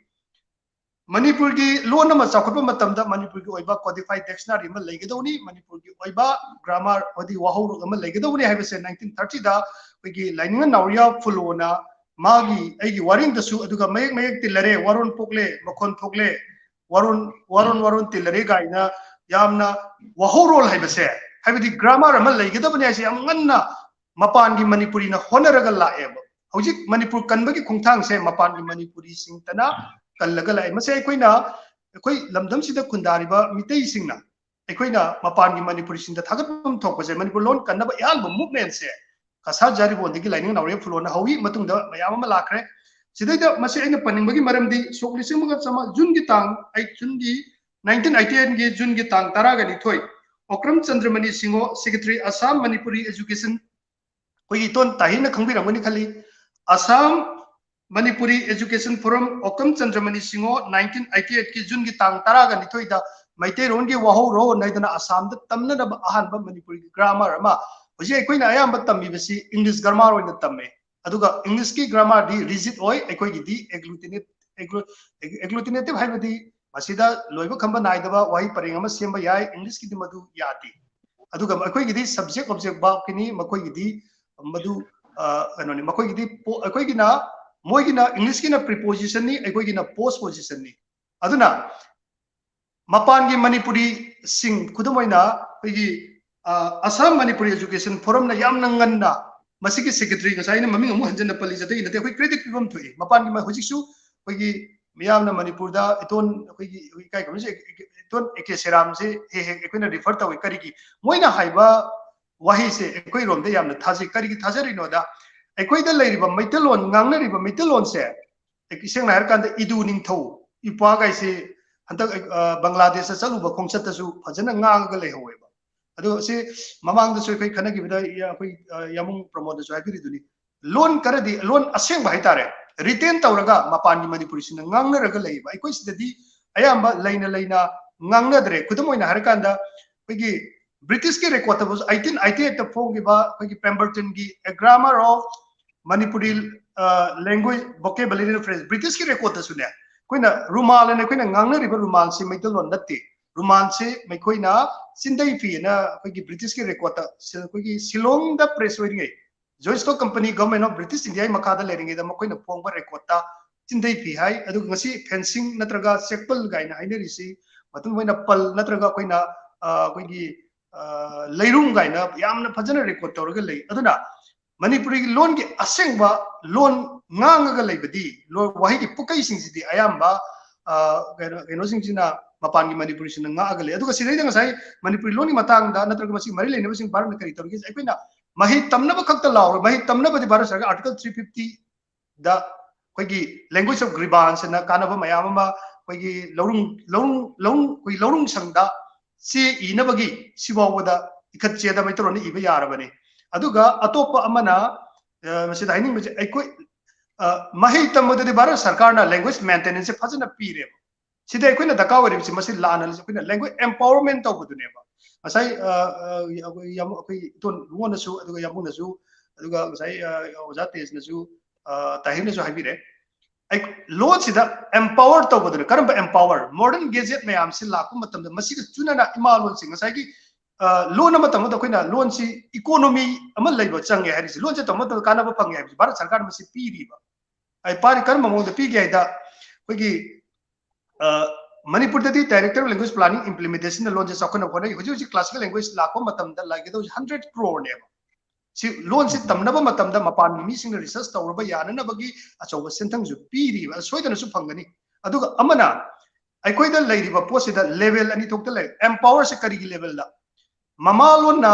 ꯃꯅꯤꯄꯨꯔꯒꯤ ꯂꯣꯟ ꯑꯃ ꯆꯥꯎꯈꯠꯄ ꯃꯇꯝꯗ ꯃꯅꯤꯄꯨꯔꯒꯤ ꯑꯣꯏꯕ codified dictionary ꯑꯃ ꯂꯩꯒꯗꯧꯅꯤ, ꯃꯅꯤꯄꯨꯔꯒꯤ ꯑꯣꯏꯕ grammar ꯍꯥꯏꯗꯤ ꯋꯥꯍꯧꯔꯣꯛ ꯑꯃ ꯂꯩꯒꯗꯧꯕꯅꯤ ꯍꯥꯏꯕꯁꯦ nineteen thirtyꯗ ꯑꯩꯈꯣꯏꯒꯤ ꯂꯥꯏꯅꯤꯡꯉ ꯅꯥꯎꯔꯤꯌꯥ ꯐꯨꯂꯣꯅ ꯃꯥꯒꯤ ꯑꯩꯒꯤ ꯋꯥꯔꯦꯡꯗꯁꯨ, ꯑꯗꯨꯒ ꯃꯌꯦꯛ ꯃꯌꯦꯛ ꯇꯤꯜꯂꯔꯦ, ꯋꯥꯔꯣꯟ ꯄꯣꯛꯂꯦ, ꯃꯈꯣꯟ ꯊꯣꯛꯂꯦ, ꯋꯥꯔꯣꯟ ꯋꯥꯔꯣꯟ ꯋꯥꯔꯣꯟ ꯇꯤꯜꯂꯔꯦ ꯀꯥꯏꯅ ꯌꯥꯝꯅ ꯋꯥꯍꯧꯔꯣꯜ ꯍꯥꯏꯕꯁꯦ, ꯍꯥꯏꯕꯗꯤ grammar ꯑꯃ ꯂꯩꯒꯗꯕꯅꯤ ꯍꯥꯏꯁꯦ ꯌꯥꯝ ꯉꯟꯅ ꯃꯄꯥꯟꯒꯤ ꯃꯅꯤꯄꯨꯔꯤꯅ ꯍꯣꯠꯅꯔꯒ ꯂꯥꯛꯑꯦꯕ꯫ ꯍꯧꯖꯤꯛ ꯃꯅꯤꯄꯨꯔ ꯀꯟꯕꯒꯤ ꯈꯣꯡꯊꯥꯡꯁꯦ ꯃꯄꯥꯟꯒꯤ ꯃꯅꯤꯄꯨꯔꯤꯁꯤꯡꯇꯅ ꯀꯜꯂꯒ ꯂꯥꯛꯑꯦ꯫ ꯃꯁꯤ ꯑꯩꯈꯣꯏꯅ ꯑꯩꯈꯣꯏ ꯂꯝꯗꯝꯁꯤꯗ ꯈꯨꯟꯗꯥꯔꯤꯕ ꯃꯤꯇꯩꯁꯤꯡꯅ ꯑꯩꯈꯣꯏꯅ ꯃꯄꯥꯟꯒꯤ ꯃꯅꯤꯄꯨꯔꯤꯁꯤꯡꯗ ꯊꯥꯒꯠꯐꯝ ꯊꯣꯛꯄꯁꯦ, ꯃꯅꯤꯄꯨꯔ ꯂꯣꯟ ꯀꯟꯅꯕ ꯑꯌꯥꯝꯕ movementꯁꯦ ꯀꯁꯥ ꯖꯥꯔꯤꯕꯣꯟꯗꯒꯤ ꯂꯥꯏꯅꯤꯡ ꯅꯥꯎꯔꯦꯝ ꯐꯨꯂꯣꯟꯅ ꯍꯧꯏ, ꯃꯇꯨꯡꯗ ꯃꯌꯥꯝ ꯑꯃ ꯂꯥꯛꯈ꯭ꯔꯦ꯫ ꯁꯤꯗꯩꯗ ꯃꯁꯤ ꯑꯩꯅ ꯄꯟꯅꯤꯡꯕꯒꯤ ꯃꯔꯝꯗꯤ ꯁꯣꯛ ꯂꯤꯁꯤꯡ ꯑꯃꯒ ꯆꯥꯝꯃ ꯖꯨꯟꯒꯤ ꯇꯥꯡ ꯑꯩꯠ ꯖꯨꯟꯒꯤ ꯅꯥꯏꯟꯇꯤꯟ ꯑꯩꯠꯇꯤ ꯑꯩꯠꯀꯤ ꯖꯨꯟꯒꯤ ꯇꯥꯡ ꯇꯔꯥꯒ ꯅꯤꯊꯣꯏ ꯑꯣꯀ꯭ꯔꯝ ꯆꯟꯗ꯭ꯔꯃꯅꯤ ꯁꯤꯡꯍꯣ, ꯁꯦꯀ꯭ꯔꯦꯇꯔꯤ, ꯑꯁꯥꯝ ꯃꯅꯤꯄꯨꯔꯤ ꯑꯦꯖꯨꯀꯦꯁꯟ, ꯑꯩꯈꯣꯏꯒꯤ ꯏꯇꯣꯟ ꯇꯥꯍꯤꯅ ꯈꯪꯕꯤꯔꯝꯒꯅꯤ ꯈꯜꯂꯤ, ꯑꯁꯥꯝ ꯃꯅꯤꯄꯨꯔꯤ ꯑꯦꯖꯨꯀꯦꯁꯟ ꯐꯣꯔꯝ ꯑꯣꯀ꯭ꯔꯝ ꯆꯟꯗ꯭ꯔꯃꯅꯤ ꯁꯤꯡꯍꯣ, ꯅꯥꯏꯟꯇꯤꯟ ꯑꯩꯠꯇꯤ ꯑꯩꯠꯀꯤ ꯖꯨꯟꯒꯤ ꯇꯥꯡ ꯇꯔꯥꯒ ꯅꯤꯊꯣꯏꯗ ꯃꯩꯇꯩꯔꯣꯟꯒꯤ ꯋꯥꯍꯧꯔꯣꯜ ꯍꯥꯏꯗꯅ ꯑꯁꯥꯝꯗ ꯇꯝꯅꯅꯕ ꯑꯍꯥꯟꯕ ꯃꯅꯤꯄꯨꯔꯤꯒꯤ ꯒ꯭ꯔꯥꯃꯔ ꯑꯃ, ꯍꯧꯖꯤꯛ ꯑꯩꯈꯣꯏꯅ ꯑꯌꯥꯝꯕ ꯇꯝꯃꯤꯕꯁꯤ ꯏꯪꯂꯤꯁ ꯒ꯭ꯔꯥꯃꯔ ꯑꯣꯏꯅ ꯇꯝꯃꯦ꯫ ꯑꯗꯨꯒ ꯏꯪꯂꯤꯁꯀꯤ ꯒ꯭ꯔꯥꯃꯔꯗꯤ ꯔꯤꯖꯤꯠ ꯑꯣꯏ, ꯑꯩꯈꯣꯏꯒꯤꯗꯤ ꯑꯦꯒ꯭ꯂꯨꯇꯤꯅꯦꯠ ꯑꯦꯒ꯭ꯂꯨꯇꯤꯅꯦꯇꯤꯚ ꯍꯥꯏꯕꯗꯤ ꯃꯁꯤꯗ ꯂꯣꯏꯕ ꯈꯝꯕ ꯅꯥꯏꯗꯕ ꯋꯥꯍꯩ ꯄꯔꯦꯡ ꯑꯃ ꯁꯦꯝꯕ ꯌꯥꯏ, ꯏꯪꯂꯤꯁꯀꯤꯗꯤ ꯃꯗꯨ ꯌꯥꯗꯦ꯫ ꯑꯗꯨꯒ ꯑꯩꯈꯣꯏꯒꯤꯗꯤ ꯁꯕꯖꯦꯛ ꯑꯣꯕꯖꯦꯛ ꯚꯥꯔꯕꯀꯤꯅꯤ, ꯃꯈꯣꯏꯒꯤꯗꯤ ꯃꯗꯨ ꯀꯩꯅꯣꯅꯤ, ꯃꯈꯣꯏꯒꯤꯗꯤ ꯑꯩꯈꯣꯏꯒꯤꯅ, ꯃꯣꯏꯒꯤꯅ ꯏꯪꯂꯤꯁꯀꯤꯅ ꯄ꯭ꯔꯤꯄꯣꯖꯤꯁꯟꯅꯤ, ꯑꯩꯈꯣꯏꯒꯤꯅ ꯄꯣꯁꯄꯣꯖꯤꯁꯟꯅꯤ꯫ ꯑꯗꯨꯅ ꯃꯄꯥꯟꯒꯤ ꯃꯅꯤꯄꯨꯔꯤꯁꯤꯡ, ꯈꯨꯗꯝ ꯑꯣꯏꯅ ꯑꯩꯈꯣꯏꯒꯤ ꯑꯁꯥꯝ ꯃꯅꯤꯄꯨꯔꯤ ꯑꯦꯖꯨꯀꯦꯁꯟ ꯐꯣꯔꯝꯅ ꯌꯥꯝꯅ ꯉꯟꯅ ꯃꯁꯤꯒꯤ ꯁꯦꯀ꯭ꯔꯦꯇꯔꯤ, ꯉꯁꯥꯏ ꯑꯩꯅ ꯃꯃꯤꯡ ꯑꯃꯨꯛ ꯍꯟꯖꯟꯅ ꯄꯜꯂꯤꯁꯦ ꯑꯇꯩꯒꯤ ꯅꯠꯇꯦ, ꯑꯩꯈꯣꯏ ꯀ꯭ꯔꯦꯗꯤꯠ ꯄꯤꯐꯝ ꯊꯣꯛꯏ꯫ ꯃꯄꯥꯟꯒꯤ ꯍꯧꯖꯤꯛꯁꯨ ꯑꯩꯈꯣꯏꯒꯤ ꯃꯤꯌꯥꯝꯅ ꯃꯅꯤꯄꯨꯔꯗ ꯏꯇꯣꯟ, ꯑꯩꯈꯣꯏꯒꯤ ꯏꯀꯥꯏ ꯈꯨꯝꯅꯩꯁꯦ, ꯏꯇꯣꯟ ꯑꯦ ꯀꯦ ꯁꯦꯔꯥꯝꯁꯦ ꯍꯦꯛ ꯍꯦꯛ ꯑꯩꯈꯣꯏꯅ ꯔꯤꯐꯔ ꯇꯧꯏ꯫ ꯀꯔꯤꯒꯤ? ꯃꯣꯏꯅ ꯍꯥꯏꯕ ꯋꯥꯍꯩꯁꯦ ꯑꯩꯈꯣꯏꯔꯣꯝꯗ ꯌꯥꯝꯅ ꯊꯥꯖꯩ꯫ ꯀꯔꯤꯒꯤ ꯊꯥꯖꯔꯤꯅꯣꯗ, ꯑꯩꯈꯣꯏꯗ ꯂꯩꯔꯤꯕ ꯃꯩꯇꯩꯂꯣꯟ, ꯉꯥꯡꯅꯔꯤꯕ ꯃꯩꯇꯩꯂꯣꯟꯁꯦ, ꯁꯦꯡꯅ ꯍꯥꯏꯔꯀꯥꯟꯗ ꯏꯗꯨ ꯅꯤꯡꯊꯧ ꯏꯄ꯭ꯋꯥꯒꯥꯏꯁꯦ ꯍꯟꯗꯛ ꯕꯪꯒ꯭ꯂꯥꯗꯦꯁꯇ ꯆꯠꯂꯨꯕ ꯈꯣꯡꯆꯠꯇꯁꯨ ꯐꯖꯅ ꯉꯥꯡꯉꯒ ꯂꯩꯍꯧꯋꯦꯕ꯫ ꯑꯗꯣ ꯁꯤ ꯃꯃꯥꯡꯗꯁꯨ ꯑꯩꯈꯣꯏ ꯈꯟꯅꯈꯤꯕꯗ ꯑꯩꯈꯣꯏ ꯌꯥꯃꯨꯡ ꯄ꯭ꯔꯃꯣꯗꯁꯨ ꯍꯥꯏꯕꯤꯔꯤꯗꯨꯅꯤ, ꯂꯣꯟ ꯈꯔꯗꯤ, ꯂꯣꯟ ꯑꯁꯦꯡꯕ ꯍꯥꯏꯇꯥꯔꯦ, ꯔꯤꯇꯦꯟ ꯇꯧꯔꯒ ꯃꯄꯥꯟꯒꯤ ꯃꯅꯤꯄꯨꯔꯤꯁꯤꯡꯅ ꯉꯥꯡꯅꯔꯒ ꯂꯩꯌꯦꯕ꯫ ꯑꯩꯈꯣꯏ ꯁꯤꯗꯗꯤ ꯑꯌꯥꯝꯕ ꯂꯩꯅ ꯂꯩꯅ ꯉꯥꯡꯅꯗ꯭ꯔꯦ꯫ ꯈꯨꯗꯝ ꯑꯣꯏꯅ ꯍꯥꯏꯔꯀꯥꯟꯗ ꯑꯩꯈꯣꯏꯒꯤ ꯕ꯭ꯔꯤꯇꯤꯁꯀꯤ ꯔꯦꯀꯣꯔꯠꯇꯕꯨ ꯑꯩꯠꯇꯤꯟ ꯑꯩꯠꯇꯤ ꯑꯩꯠꯇ ꯐꯣꯡꯈꯤꯕ ꯑꯩꯈꯣꯏꯒꯤ ꯄꯦꯝꯕꯔꯇꯟꯒꯤ A Grammar of Manipuri Language Vocabulary and Phrase, ꯕ꯭ꯔꯤꯇꯤꯁꯀꯤ ꯔꯦꯀꯣꯔꯠꯇꯁꯨꯅꯦ, ꯑꯩꯈꯣꯏꯅ ꯔꯨꯃꯥꯜ ꯑꯅ ꯑꯩꯈꯣꯏꯅ ꯉꯥꯡꯅꯔꯤꯕ ꯔꯨꯃꯥꯜꯁꯤ ꯃꯩꯇꯩꯂꯣꯟ ꯅꯠꯇꯦ꯫ ꯔꯨꯃꯥꯜꯁꯤ ꯃꯈꯣꯏꯅ ꯆꯤꯟꯗꯩ ꯐꯤ ꯑꯅ ꯑꯩꯈꯣꯏꯒꯤ ꯕ꯭ꯔꯤꯇꯤꯁꯀꯤ ꯔꯦꯀꯣꯔꯠꯇ, ꯑꯩꯈꯣꯏꯒꯤ ꯁꯤꯂꯣꯡꯗ ꯄ꯭ꯔꯦꯁ ꯑꯣꯏꯔꯤꯉꯩ, Joint Stock Company, Government of British India ꯒꯤ ꯃꯈꯥꯗ ꯂꯩꯔꯤꯉꯩꯗ ꯃꯈꯣꯏꯅ ꯐꯣꯡꯕ ꯔꯦꯀꯣꯔꯠꯇ ꯆꯤꯟꯗꯩ ꯐꯤ ꯍꯥꯏ꯫ ꯑꯗꯨꯒ ꯉꯁꯤ ꯐꯦꯟꯁꯤꯡ ꯅꯠꯇ꯭ꯔꯒ ꯆꯦꯛꯄꯜ ꯀꯥꯏꯅ ꯍꯥꯏꯅꯔꯤꯁꯤ, ꯃꯇꯨꯡ ꯑꯣꯏꯅ ꯄꯜ ꯅꯠꯇ꯭ꯔꯒ ꯑꯩꯈꯣꯏꯅ ꯑꯩꯈꯣꯏꯒꯤ ꯂꯩꯔꯨꯝ ꯀꯥꯏꯅ ꯌꯥꯝꯅ ꯐꯖꯅ ꯔꯦꯀꯣꯔꯠ ꯇꯧꯔꯒ ꯂꯩ꯫ ꯑꯗꯨꯅ ꯃꯅꯤꯄꯨꯔꯤꯒꯤ ꯂꯣꯟꯒꯤ ꯑꯁꯦꯡꯕ ꯂꯣꯟ ꯉꯥꯡꯉꯒ ꯂꯩꯕꯗꯤ, ꯋꯥꯍꯩꯒꯤ ꯄꯨꯀꯩꯁꯤꯡꯁꯤꯗꯤ ꯑꯌꯥꯝꯕ ꯀꯩꯅꯣ, ꯀꯩꯅꯣꯁꯤꯡꯁꯤꯅ, ꯃꯄꯥꯟꯒꯤ ꯃꯅꯤꯄꯨꯔꯤꯁꯤꯡꯅ ꯉꯥꯛꯑꯒ ꯂꯩ꯫ ꯑꯗꯨꯒ ꯁꯤꯗꯩꯗ ꯉꯁꯥꯏ ꯃꯅꯤꯄꯨꯔꯤ ꯂꯣꯟꯒꯤ ꯃꯇꯥꯡꯗ ꯅꯠꯇ꯭ꯔꯒ ꯃꯁꯤ ꯃꯔꯤ ꯂꯩꯅꯕꯁꯤꯡ ꯚꯥꯔꯠꯅ ꯀꯔꯤ ꯇꯧꯔꯤꯒꯦ? ꯑꯩꯈꯣꯏꯅ ꯃꯍꯩ ꯇꯝꯅꯕ ꯈꯛꯇ ꯂꯥꯎꯔꯣꯏ꯫ ꯃꯍꯩ ꯇꯝꯅꯕꯗꯤ ꯚꯥꯔꯠ ꯁꯔꯀꯥꯔ ꯑꯥꯔꯇꯤꯀꯜ ꯊ꯭ꯔꯤ ꯐꯤꯐꯇꯤꯗ ꯑꯩꯈꯣꯏꯒꯤ language of grievance ꯑꯅ ꯀꯥꯟꯅꯕ ꯃꯌꯥꯝ ꯑꯃ ꯑꯩꯈꯣꯏꯒꯤ ꯂꯧꯔꯨꯡ ꯂꯧꯔꯨꯡ ꯂꯧꯔꯨꯡ ꯑꯩꯈꯣꯏ ꯂꯧꯔꯨꯡ ꯁꯪꯗ ꯆꯦ ꯏꯅꯕꯒꯤ ꯁꯤꯐꯥꯎꯕꯗ ꯏꯈꯠ ꯆꯦꯗ ꯃꯩꯇꯩꯂꯣꯟꯅ ꯏꯕ ꯌꯥꯔꯕꯅꯤ꯫ ꯑꯗꯨꯒ ꯑꯇꯣꯞꯄ ꯑꯃꯅ ꯃꯁꯤꯗ ꯍꯥꯏꯅꯤꯡꯕꯁꯦ ꯑꯩꯈꯣꯏ ꯃꯍꯩ ꯇꯝꯕꯗꯗꯤ ꯚꯥꯔꯠ ꯁꯔꯀꯥꯔꯅ language maintenance ꯁꯦ ꯐꯖꯅ ꯄꯤꯔꯦꯕ꯫ ꯁꯤꯗ ꯑꯩꯈꯣꯏꯅ ꯗꯔꯀꯥꯔ ꯑꯣꯏꯔꯤꯕꯁꯤ ꯃꯁꯤ ꯂꯥꯟꯅ ꯑꯩꯈꯣꯏꯅ language empowerment ꯇꯧꯕꯗꯨꯅꯦꯕ꯫ ꯉꯁꯥꯏ ꯑꯩꯈꯣꯏ ꯏꯇꯣꯟ ꯂꯨꯉꯣꯟꯅꯁꯨ ꯑꯗꯨꯒ ꯌꯥꯝꯕꯨꯡꯅꯁꯨ ꯑꯗꯨꯒ ꯉꯁꯥꯏ ꯑꯣꯖꯥ ꯇꯦꯖꯅꯁꯨ ꯇꯥꯍꯤꯔꯅꯁꯨ ꯍꯥꯏꯕꯤꯔꯦ꯫ ꯂꯣꯟꯁꯤꯗ empower ꯇꯧꯕꯗꯨꯅ ꯀꯔꯝꯕ empower? Modern gadget ꯃꯌꯥꯝꯁꯤ ꯂꯥꯛꯄ ꯃꯇꯝꯗ ꯃꯁꯤꯒ ꯆꯨꯅꯅ ꯏꯃꯥ ꯂꯣꯟꯁꯤ ꯉꯁꯥꯏꯒꯤ ꯂꯣꯟ ꯑꯃ ꯇꯝꯕꯗ ꯑꯩꯈꯣꯏꯅ ꯂꯣꯟꯁꯤ economy ꯑꯃ ꯂꯩꯕ ꯆꯪꯉꯦ ꯍꯥꯏꯔꯤꯁꯤ, ꯂꯣꯟꯁꯦ ꯇꯝꯕ ꯃꯇꯝꯗ ꯀꯥꯟꯅꯕ ꯐꯪꯉꯦ ꯍꯥꯏꯕꯁꯤ ꯚꯥꯔꯠ ꯁꯔꯀꯥꯔꯅ ꯃꯁꯤ ꯄꯤꯔꯤꯕ꯫ ꯑꯩ ꯄꯥꯔꯤ ꯀꯔꯝꯕ ꯃꯑꯣꯡꯗ ꯄꯤꯒꯦ ꯍꯥꯏꯗ ꯑꯩꯈꯣꯏꯒꯤ ꯃꯅꯤꯄꯨꯔꯗꯗꯤ director of language planning implementation ꯅ ꯂꯣꯟꯁꯦ ꯆꯥꯎꯈꯠꯅꯕ ꯍꯣꯠꯅꯔꯤ꯫ ꯍꯧꯖꯤꯛ ꯍꯧꯖꯤꯛ classical language ꯂꯥꯛꯄ ꯃꯇꯝꯗ ꯂꯥꯛꯀꯗꯧꯁꯦ hundred crore ꯅꯦꯕ꯫ ꯁꯤ ꯂꯣꯟꯁꯤ ꯇꯝꯅꯕ ꯃꯇꯝꯗ ꯃꯄꯥꯟꯒꯤ ꯃꯤꯁꯤꯡꯅ research ꯇꯧꯔꯕ ꯌꯥꯅꯅꯕꯒꯤ ꯑꯆꯧꯕ ꯁꯦꯟꯊꯪꯁꯨ ꯄꯤꯔꯤꯕ, ꯁꯣꯏꯗꯅꯁꯨ ꯐꯪꯒꯅꯤ꯫ ꯑꯗꯨꯒ ꯑꯃꯅ ꯑꯩꯈꯣꯏꯗ ꯂꯩꯔꯤꯕ ꯄꯣꯠꯁꯤꯗ level ꯑꯅꯤ ꯊꯣꯛꯇ ꯂꯩ꯫ Empower ꯁꯦ ꯀꯔꯤꯒꯤ level ꯗ? ꯃꯃꯥ ꯂꯣꯟꯅ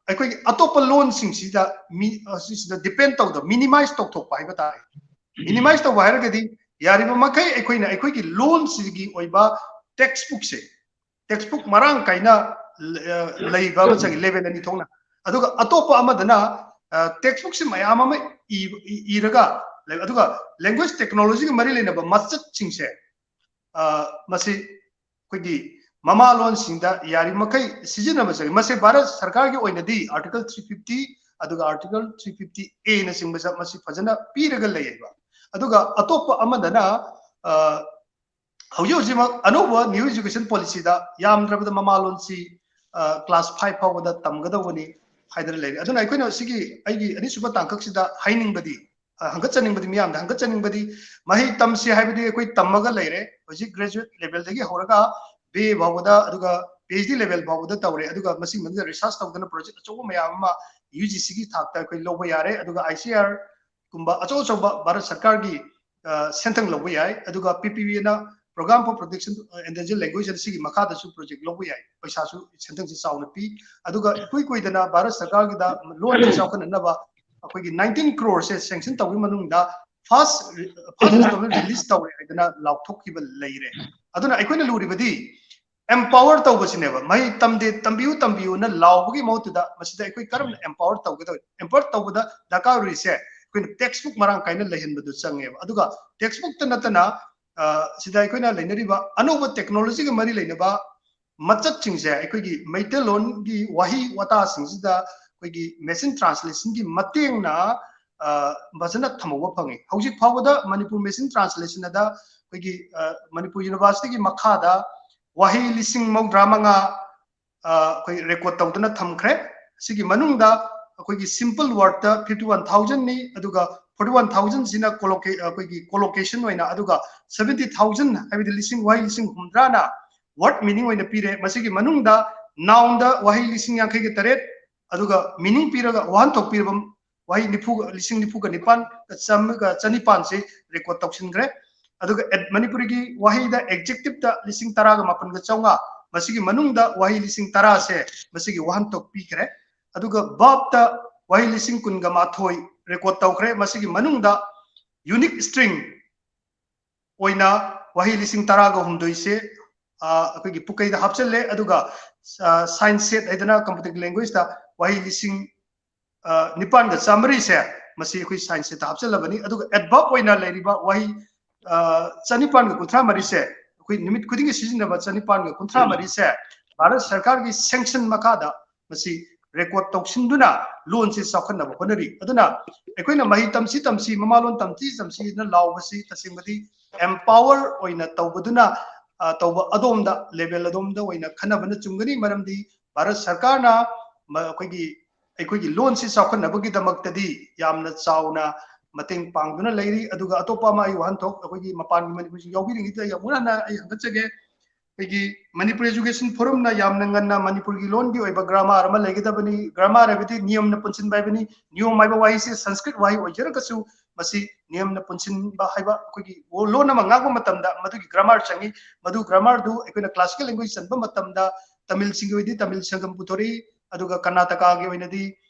ꯑꯩꯈꯣꯏꯒꯤ ꯑꯇꯣꯞꯄ ꯂꯣꯟꯁꯤꯡꯁꯤꯗ ꯃꯤ ꯑꯁꯤꯁꯤꯗ depend ꯇꯧꯗꯕ, minimize ꯇꯧꯊꯣꯛꯄ ꯍꯥꯏꯕ ꯇꯥꯔꯦ꯫ Minimize ꯇꯧꯕ ꯍꯥꯏꯔꯒꯗꯤ ꯌꯥꯔꯤꯕ ꯃꯈꯩ ꯑꯩꯈꯣꯏꯅ ꯑꯩꯈꯣꯏꯒꯤ ꯂꯣꯟꯁꯤꯒꯤ ꯑꯣꯏꯕ text book ꯁꯦ, text book ꯃꯔꯥꯡ ꯀꯥꯏꯅ ꯂꯩꯕ ꯑꯃ ꯆꯪꯉꯤ, level ꯑꯅꯤ ꯊꯣꯛꯅ꯫ ꯑꯗꯨꯒ ꯑꯇꯣꯞꯄ ꯑꯃꯗꯅ text book ꯁꯤ ꯃꯌꯥꯝ ꯑꯃ ꯏꯔꯒ, ꯑꯗꯨꯒ language technology ꯒ ꯃꯔꯤ ꯂꯩꯅꯕ ꯃꯆꯠꯁꯤꯡꯁꯦ ꯃꯁꯤ ꯑꯩꯈꯣꯏꯒꯤ ꯃꯃꯥ ꯂꯣꯟꯁꯤꯡꯗ ꯌꯥꯔꯤꯕꯃꯈꯩ ꯁꯤꯖꯤꯟꯅꯕ ꯆꯪꯉꯤ꯫ ꯃꯁꯤ ꯚꯥꯔꯠ ꯁꯔꯀꯥꯔꯒꯤ ꯑꯣꯏꯅꯗꯤ article three fifty ꯑꯗꯨꯒ article three fifty A ꯅꯆꯤꯡꯕꯁꯦ ꯃꯁꯤ ꯐꯖꯅ ꯄꯤꯔꯒ ꯂꯩꯌꯦꯕ꯫ ꯑꯗꯨꯒ ꯑꯇꯣꯞꯄ ꯑꯃꯗꯅ ꯍꯧꯖꯤꯛ ꯍꯧꯖꯤꯛꯃꯛ ꯑꯅꯧꯕ new education policy ꯗ ꯌꯥꯝꯗ꯭ꯔꯕꯗ ꯃꯃꯥ ꯂꯣꯟꯁꯤ class five ꯐꯥꯎꯕꯗ ꯇꯝꯒꯗꯧꯕꯅꯤ ꯍꯥꯏꯗꯅ ꯂꯩꯔꯦ꯫ ꯑꯗꯨꯅ ꯑꯩꯈꯣꯏꯅ ꯁꯤꯒꯤ ꯑꯩꯒꯤ ꯑꯅꯤꯁꯨꯕ ꯇꯥꯡꯀꯛꯁꯤꯗ ꯍꯥꯏꯅꯤꯡꯕꯗꯤ, ꯍꯪꯒꯠꯆꯅꯤꯡꯕꯗꯤ, ꯃꯤꯌꯥꯝꯗ ꯍꯪꯒꯠꯆꯅꯤꯡꯕꯗꯤ, ꯃꯍꯩ ꯇꯝꯁꯤ ꯍꯥꯏꯕꯗꯤ ꯑꯩꯈꯣꯏ ꯇꯝꯃꯒ ꯂꯩꯔꯦ꯫ ꯍꯧꯖꯤꯛ graduate level ꯗꯒꯤ ꯍꯧꯔꯒ B A ꯐꯥꯎꯕꯗ, ꯑꯗꯨꯒ P H D level ꯐꯥꯎꯕꯗ ꯇꯧꯔꯦ꯫ ꯑꯗꯨꯒ ꯃꯁꯤꯒꯤ ꯃꯅꯨꯡꯗ research ꯇꯧꯗꯅ project ꯑꯆꯧꯕ ꯃꯌꯥꯝ ꯑꯃ U G C ꯒꯤ ꯊꯥꯛꯇ ꯑꯩꯈꯣꯏ ꯂꯧꯕ ꯌꯥꯔꯦ꯫ ꯑꯗꯨꯒ I C A R ꯀꯨꯝꯕ ꯑꯆꯧ ꯑꯆꯧꯕ ꯚꯥꯔꯠ ꯁꯔꯀꯥꯔꯒꯤ ꯁꯦꯟꯊꯪ ꯂꯧꯕ ꯌꯥꯏ꯫ ꯑꯗꯨꯒ P P P ꯅ Program for Protection of Endangered Language ꯁꯤꯒꯤ ꯃꯈꯥꯗꯁꯨ project ꯂꯧꯕ ꯌꯥꯏ꯫ ꯄꯩꯁꯥꯁꯨ ꯁꯦꯟꯊꯪꯁꯤ ꯆꯥꯎꯅ ꯄꯤ꯫ ꯑꯗꯨꯒ ꯏꯀꯨꯏ ꯀꯨꯏꯗꯅ ꯚꯥꯔꯠ ꯁꯔꯀꯥꯔꯒꯤꯗ ꯂꯣꯟꯁꯤ ꯆꯥꯎꯈꯠꯅꯅꯕ ꯑꯩꯈꯣꯏꯒꯤ nineteen crore ꯁꯦ sanction ꯇꯧꯕꯒꯤ ꯃꯅꯨꯡꯗ first first installment release ꯇꯧꯔꯦ ꯍꯥꯏꯗꯅ ꯂꯥꯎꯊꯣꯛꯈꯤꯕ ꯂꯩꯔꯦ꯫ ꯑꯗꯨꯅ ꯑꯩꯈꯣꯏꯅ ꯂꯨꯔꯤꯕꯗꯤ empower ꯇꯧꯕꯁꯤꯅꯦꯕ꯫ ꯃꯍꯩ ꯇꯝꯗꯦ, ꯇꯝꯕꯤꯌꯨ ꯇꯝꯕꯤꯌꯨꯅ ꯂꯥꯎꯕꯒꯤ ꯃꯍꯨꯠꯇꯨꯗ ꯃꯁꯤꯗ ꯑꯩꯈꯣꯏ ꯀꯔꯝꯅ empower ꯇꯧꯒꯗꯧ? Empower ꯇꯧꯕꯗ ꯗꯔꯀꯥꯔ ꯑꯣꯏꯔꯤꯁꯦ ꯑꯩꯈꯣꯏꯅ textbook ꯃꯔꯥꯡ ꯀꯥꯏꯅ ꯂꯩꯍꯟꯕꯗꯨ ꯆꯪꯉꯦꯕ꯫ ꯑꯗꯨꯒ textbookꯇ ꯅꯠꯇꯅ ꯁꯤꯗ ꯑꯩꯈꯣꯏꯅ ꯂꯩꯅꯔꯤꯕ ꯑꯅꯧꯕ technologyꯒ ꯃꯔꯤ ꯂꯩꯅꯕ ꯃꯆꯠꯁꯤꯡꯁꯦ ꯑꯩꯈꯣꯏꯒꯤ ꯃꯩꯇꯩꯂꯣꯟꯒꯤ ꯋꯥꯍꯩ ꯋꯥꯇꯥꯁꯤꯡꯁꯤꯗ ꯑꯩꯈꯣꯏꯒꯤ machine translationꯒꯤ ꯃꯇꯦꯡꯅ ꯐꯖꯅ ꯊꯝꯍꯧꯕ ꯐꯪꯉꯤ꯫ ꯍꯧꯖꯤꯛ ꯐꯥꯎꯕꯗ ꯃꯅꯤꯄꯨꯔ machine translation ꯑꯗ ꯑꯩꯈꯣꯏꯒꯤ ꯃꯅꯤꯄꯨꯔ universityꯒꯤ ꯃꯈꯥꯗ ꯋꯥꯍꯩ ꯂꯤꯁꯤꯡ ꯃꯧꯗ꯭ꯔꯥ ꯃꯉꯥ ꯑꯩꯈꯣꯏ record ꯇꯧꯗꯨꯅ ꯊꯝꯈ꯭ꯔꯦ꯫ ꯁꯤꯒꯤ ꯃꯅꯨꯡꯗ ꯑꯩꯈꯣꯏꯒꯤ simple wordꯇ fifty one thousandꯅꯤ, ꯑꯗꯨꯒ forty one thousandꯁꯤꯅ ꯑꯩꯈꯣꯏꯒꯤ collocation ꯑꯣꯏꯅ, ꯑꯗꯨꯒ seventy thousand ꯍꯥꯏꯕꯗꯤ ꯂꯤꯁꯤꯡ, ꯋꯥꯍꯩ ꯂꯤꯁꯤꯡ ꯍꯨꯝꯗ꯭ꯔꯥꯅ word meaning ꯑꯣꯏꯅ ꯄꯤꯔꯦ꯫ ꯃꯁꯤꯒꯤ ꯃꯅꯨꯡꯗ nounꯗ ꯋꯥꯍꯩ ꯂꯤꯁꯤꯡ ꯌꯥꯡꯈꯩꯒ ꯇꯔꯦꯠ, ꯑꯗꯨꯒ meaning ꯄꯤꯔꯒ ꯋꯥꯍꯟꯊꯣꯛ ꯄꯤꯔꯕ ꯋꯥꯍꯩ ꯅꯤꯐꯨ, ꯂꯤꯁꯤꯡ ꯅꯤꯐꯨꯒ ꯅꯤꯄꯥꯟꯒ ꯆꯥꯝꯃꯒ ꯆꯅꯤꯄꯥꯟꯁꯤ record ꯇꯧꯁꯤꯟꯈ꯭ꯔꯦ꯫ ꯑꯗꯨꯒ ꯃꯅꯤꯄꯨꯔꯤꯒꯤ ꯋꯥꯍꯩꯗ adjectiveꯇ ꯂꯤꯁꯤꯡ ꯇꯔꯥꯒ ꯃꯥꯄꯟꯒ ꯆꯥꯝꯃꯉꯥ, ꯃꯁꯤꯒꯤ ꯃꯅꯨꯡꯗ ꯋꯥꯍꯩ ꯂꯤꯁꯤꯡ ꯇꯔꯥꯁꯦ ꯃꯁꯤꯒꯤ ꯋꯥꯍꯟꯊꯣꯛ ꯄꯤꯈ꯭ꯔꯦ꯫ ꯑꯗꯨꯒ verbꯇ ꯋꯥꯍꯩ ꯂꯤꯁꯤꯡ ꯀꯨꯟꯒ ꯃꯥꯊꯣꯏ record ꯇꯧꯈ꯭ꯔꯦ꯫ ꯃꯁꯤꯒꯤ ꯃꯅꯨꯡꯗ unique string ꯑꯣꯏꯅ ꯋꯥꯍꯩ ꯂꯤꯁꯤꯡ ꯇꯔꯥꯒ ꯍꯨꯝꯗꯣꯏꯁꯦ ꯑꯩꯈꯣꯏꯒꯤ ꯄꯨꯀꯩꯗ ꯍꯥꯞꯆꯤꯜꯂꯦ꯫ ꯑꯗꯨꯒ sign set ꯍꯥꯏꯗꯅ computer languageꯇ ꯋꯥꯍꯩ ꯂꯤꯁꯤꯡ ꯅꯤꯄꯥꯟꯒ ꯆꯥꯃꯔꯤꯁꯦ ꯃꯁꯤ ꯑꯩꯈꯣꯏ sign setꯇ ꯍꯥꯞꯆꯤꯜꯂꯕꯅꯤ꯫ ꯑꯗꯨꯒ adverb ꯑꯣꯏꯅ ꯂꯩꯔꯤꯕ ꯋꯥꯍꯩ ꯆꯅꯤꯄꯥꯟꯒ ꯀꯨꯟꯊ꯭ꯔꯥ ꯃꯔꯤꯁꯦ, ꯑꯩꯈꯣꯏ ꯅꯨꯃꯤꯠ ꯈꯨꯗꯤꯡꯒꯤ ꯁꯤꯖꯤꯟꯅꯕ ꯆꯅꯤꯄꯥꯟꯒ ꯀꯨꯟꯊ꯭ꯔꯥ ꯃꯔꯤꯁꯦ ꯚꯥꯔꯠ ꯁꯔꯀꯥꯔꯒꯤ sanction ꯃꯈꯥꯗ ꯃꯁꯤ record ꯇꯧꯁꯤꯟꯗꯨꯅ ꯂꯣꯟꯁꯤ ꯆꯥꯎꯈꯠꯅꯕ ꯍꯣꯠꯅꯔꯤ꯫ ꯑꯗꯨꯅ ꯑꯩꯈꯣꯏꯅ ꯃꯍꯩ ꯇꯝꯁꯤ ꯇꯝꯁꯤ, ꯃꯃꯥꯂꯣꯟ ꯇꯝꯁꯤ ꯇꯝꯁꯤꯅ ꯂꯥꯎꯕꯁꯤ ꯇꯁꯦꯡꯕꯗꯤ empower ꯑꯣꯏꯅ ꯇꯧꯕꯗꯨꯅ ꯇꯧꯕ ꯑꯗꯣꯝꯗ, level ꯑꯗꯣꯝꯗ ꯑꯣꯏꯅ ꯈꯟꯅꯕꯅ ꯆꯨꯝꯒꯅꯤ꯫ ꯃꯔꯝꯗꯤ ꯚꯥꯔꯠ ꯁꯔꯀꯥꯔꯅ ꯑꯩꯈꯣꯏꯒꯤ ꯑꯩꯈꯣꯏꯒꯤ ꯂꯣꯟꯁꯤ ꯆꯥꯎꯈꯠꯅꯕꯒꯤꯗꯃꯛꯇꯗꯤ ꯌꯥꯝꯅ ꯆꯥꯎꯅ ꯃꯇꯦꯡ ꯄꯥꯡꯗꯨꯅ ꯂꯩꯔꯤ꯫ ꯑꯗꯨꯒ ꯑꯇꯣꯞꯄ ꯑꯃ ꯑꯩ ꯋꯥꯍꯟꯊꯣꯛ, ꯑꯩꯈꯣꯏꯒꯤ ꯃꯄꯥꯟꯒꯤ ꯃꯅꯤꯄꯨꯔꯤꯁꯤꯡ ꯌꯥꯎꯕꯤꯔꯤꯉꯩꯗ ꯑꯩ ꯑꯃꯨꯛ ꯍꯟꯅ ꯑꯩ ꯍꯪꯒꯠꯆꯒꯦ꯫ ꯑꯩꯈꯣꯏꯒꯤ Manipur Education Forumꯅ ꯌꯥꯝꯅ ꯉꯟꯅ ꯃꯅꯤꯄꯨꯔꯒꯤ ꯂꯣꯟꯒꯤ ꯑꯣꯏꯕ grammar ꯑꯃ ꯂꯩꯒꯗꯕꯅꯤ꯫ Grammar ꯍꯥꯏꯕꯗꯤ ꯅꯤꯌꯝꯅ ꯄꯨꯟꯁꯤꯟꯕ ꯍꯥꯏꯕꯅꯤ꯫ ꯅꯤꯌꯝ ꯍꯥꯏꯕ ꯋꯥꯍꯩꯁꯤ ꯁꯪꯁꯀ꯭ꯔꯤꯠ ꯋꯥꯍꯩ ꯑꯣꯏꯖꯔꯒꯁꯨ ꯃꯁꯤ ꯅꯤꯌꯝꯅ ꯄꯨꯟꯁꯤꯟꯕ ꯍꯥꯏꯕ ꯑꯩꯈꯣꯏꯒꯤ ꯂꯣꯟ ꯑꯃ ꯉꯥꯡꯕ ꯃꯇꯝꯗ ꯃꯗꯨꯒꯤ grammar ꯆꯪꯏ꯫ ꯃꯗꯨ grammarꯗꯨ ꯑꯩꯈꯣꯏꯅ classical language ꯆꯟꯕ ꯃꯇꯝꯗ ꯇꯥꯃꯤꯜꯁꯤꯡꯒꯤ ꯑꯣꯏꯗꯤ ꯇꯥꯃꯤꯜ ꯁꯪꯒꯝ ꯄꯨꯊꯣꯔꯛꯏ, ꯑꯗꯨꯒ ꯀꯔꯅꯥꯇꯀꯥꯒꯤ ꯑꯣꯏꯅꯗꯤ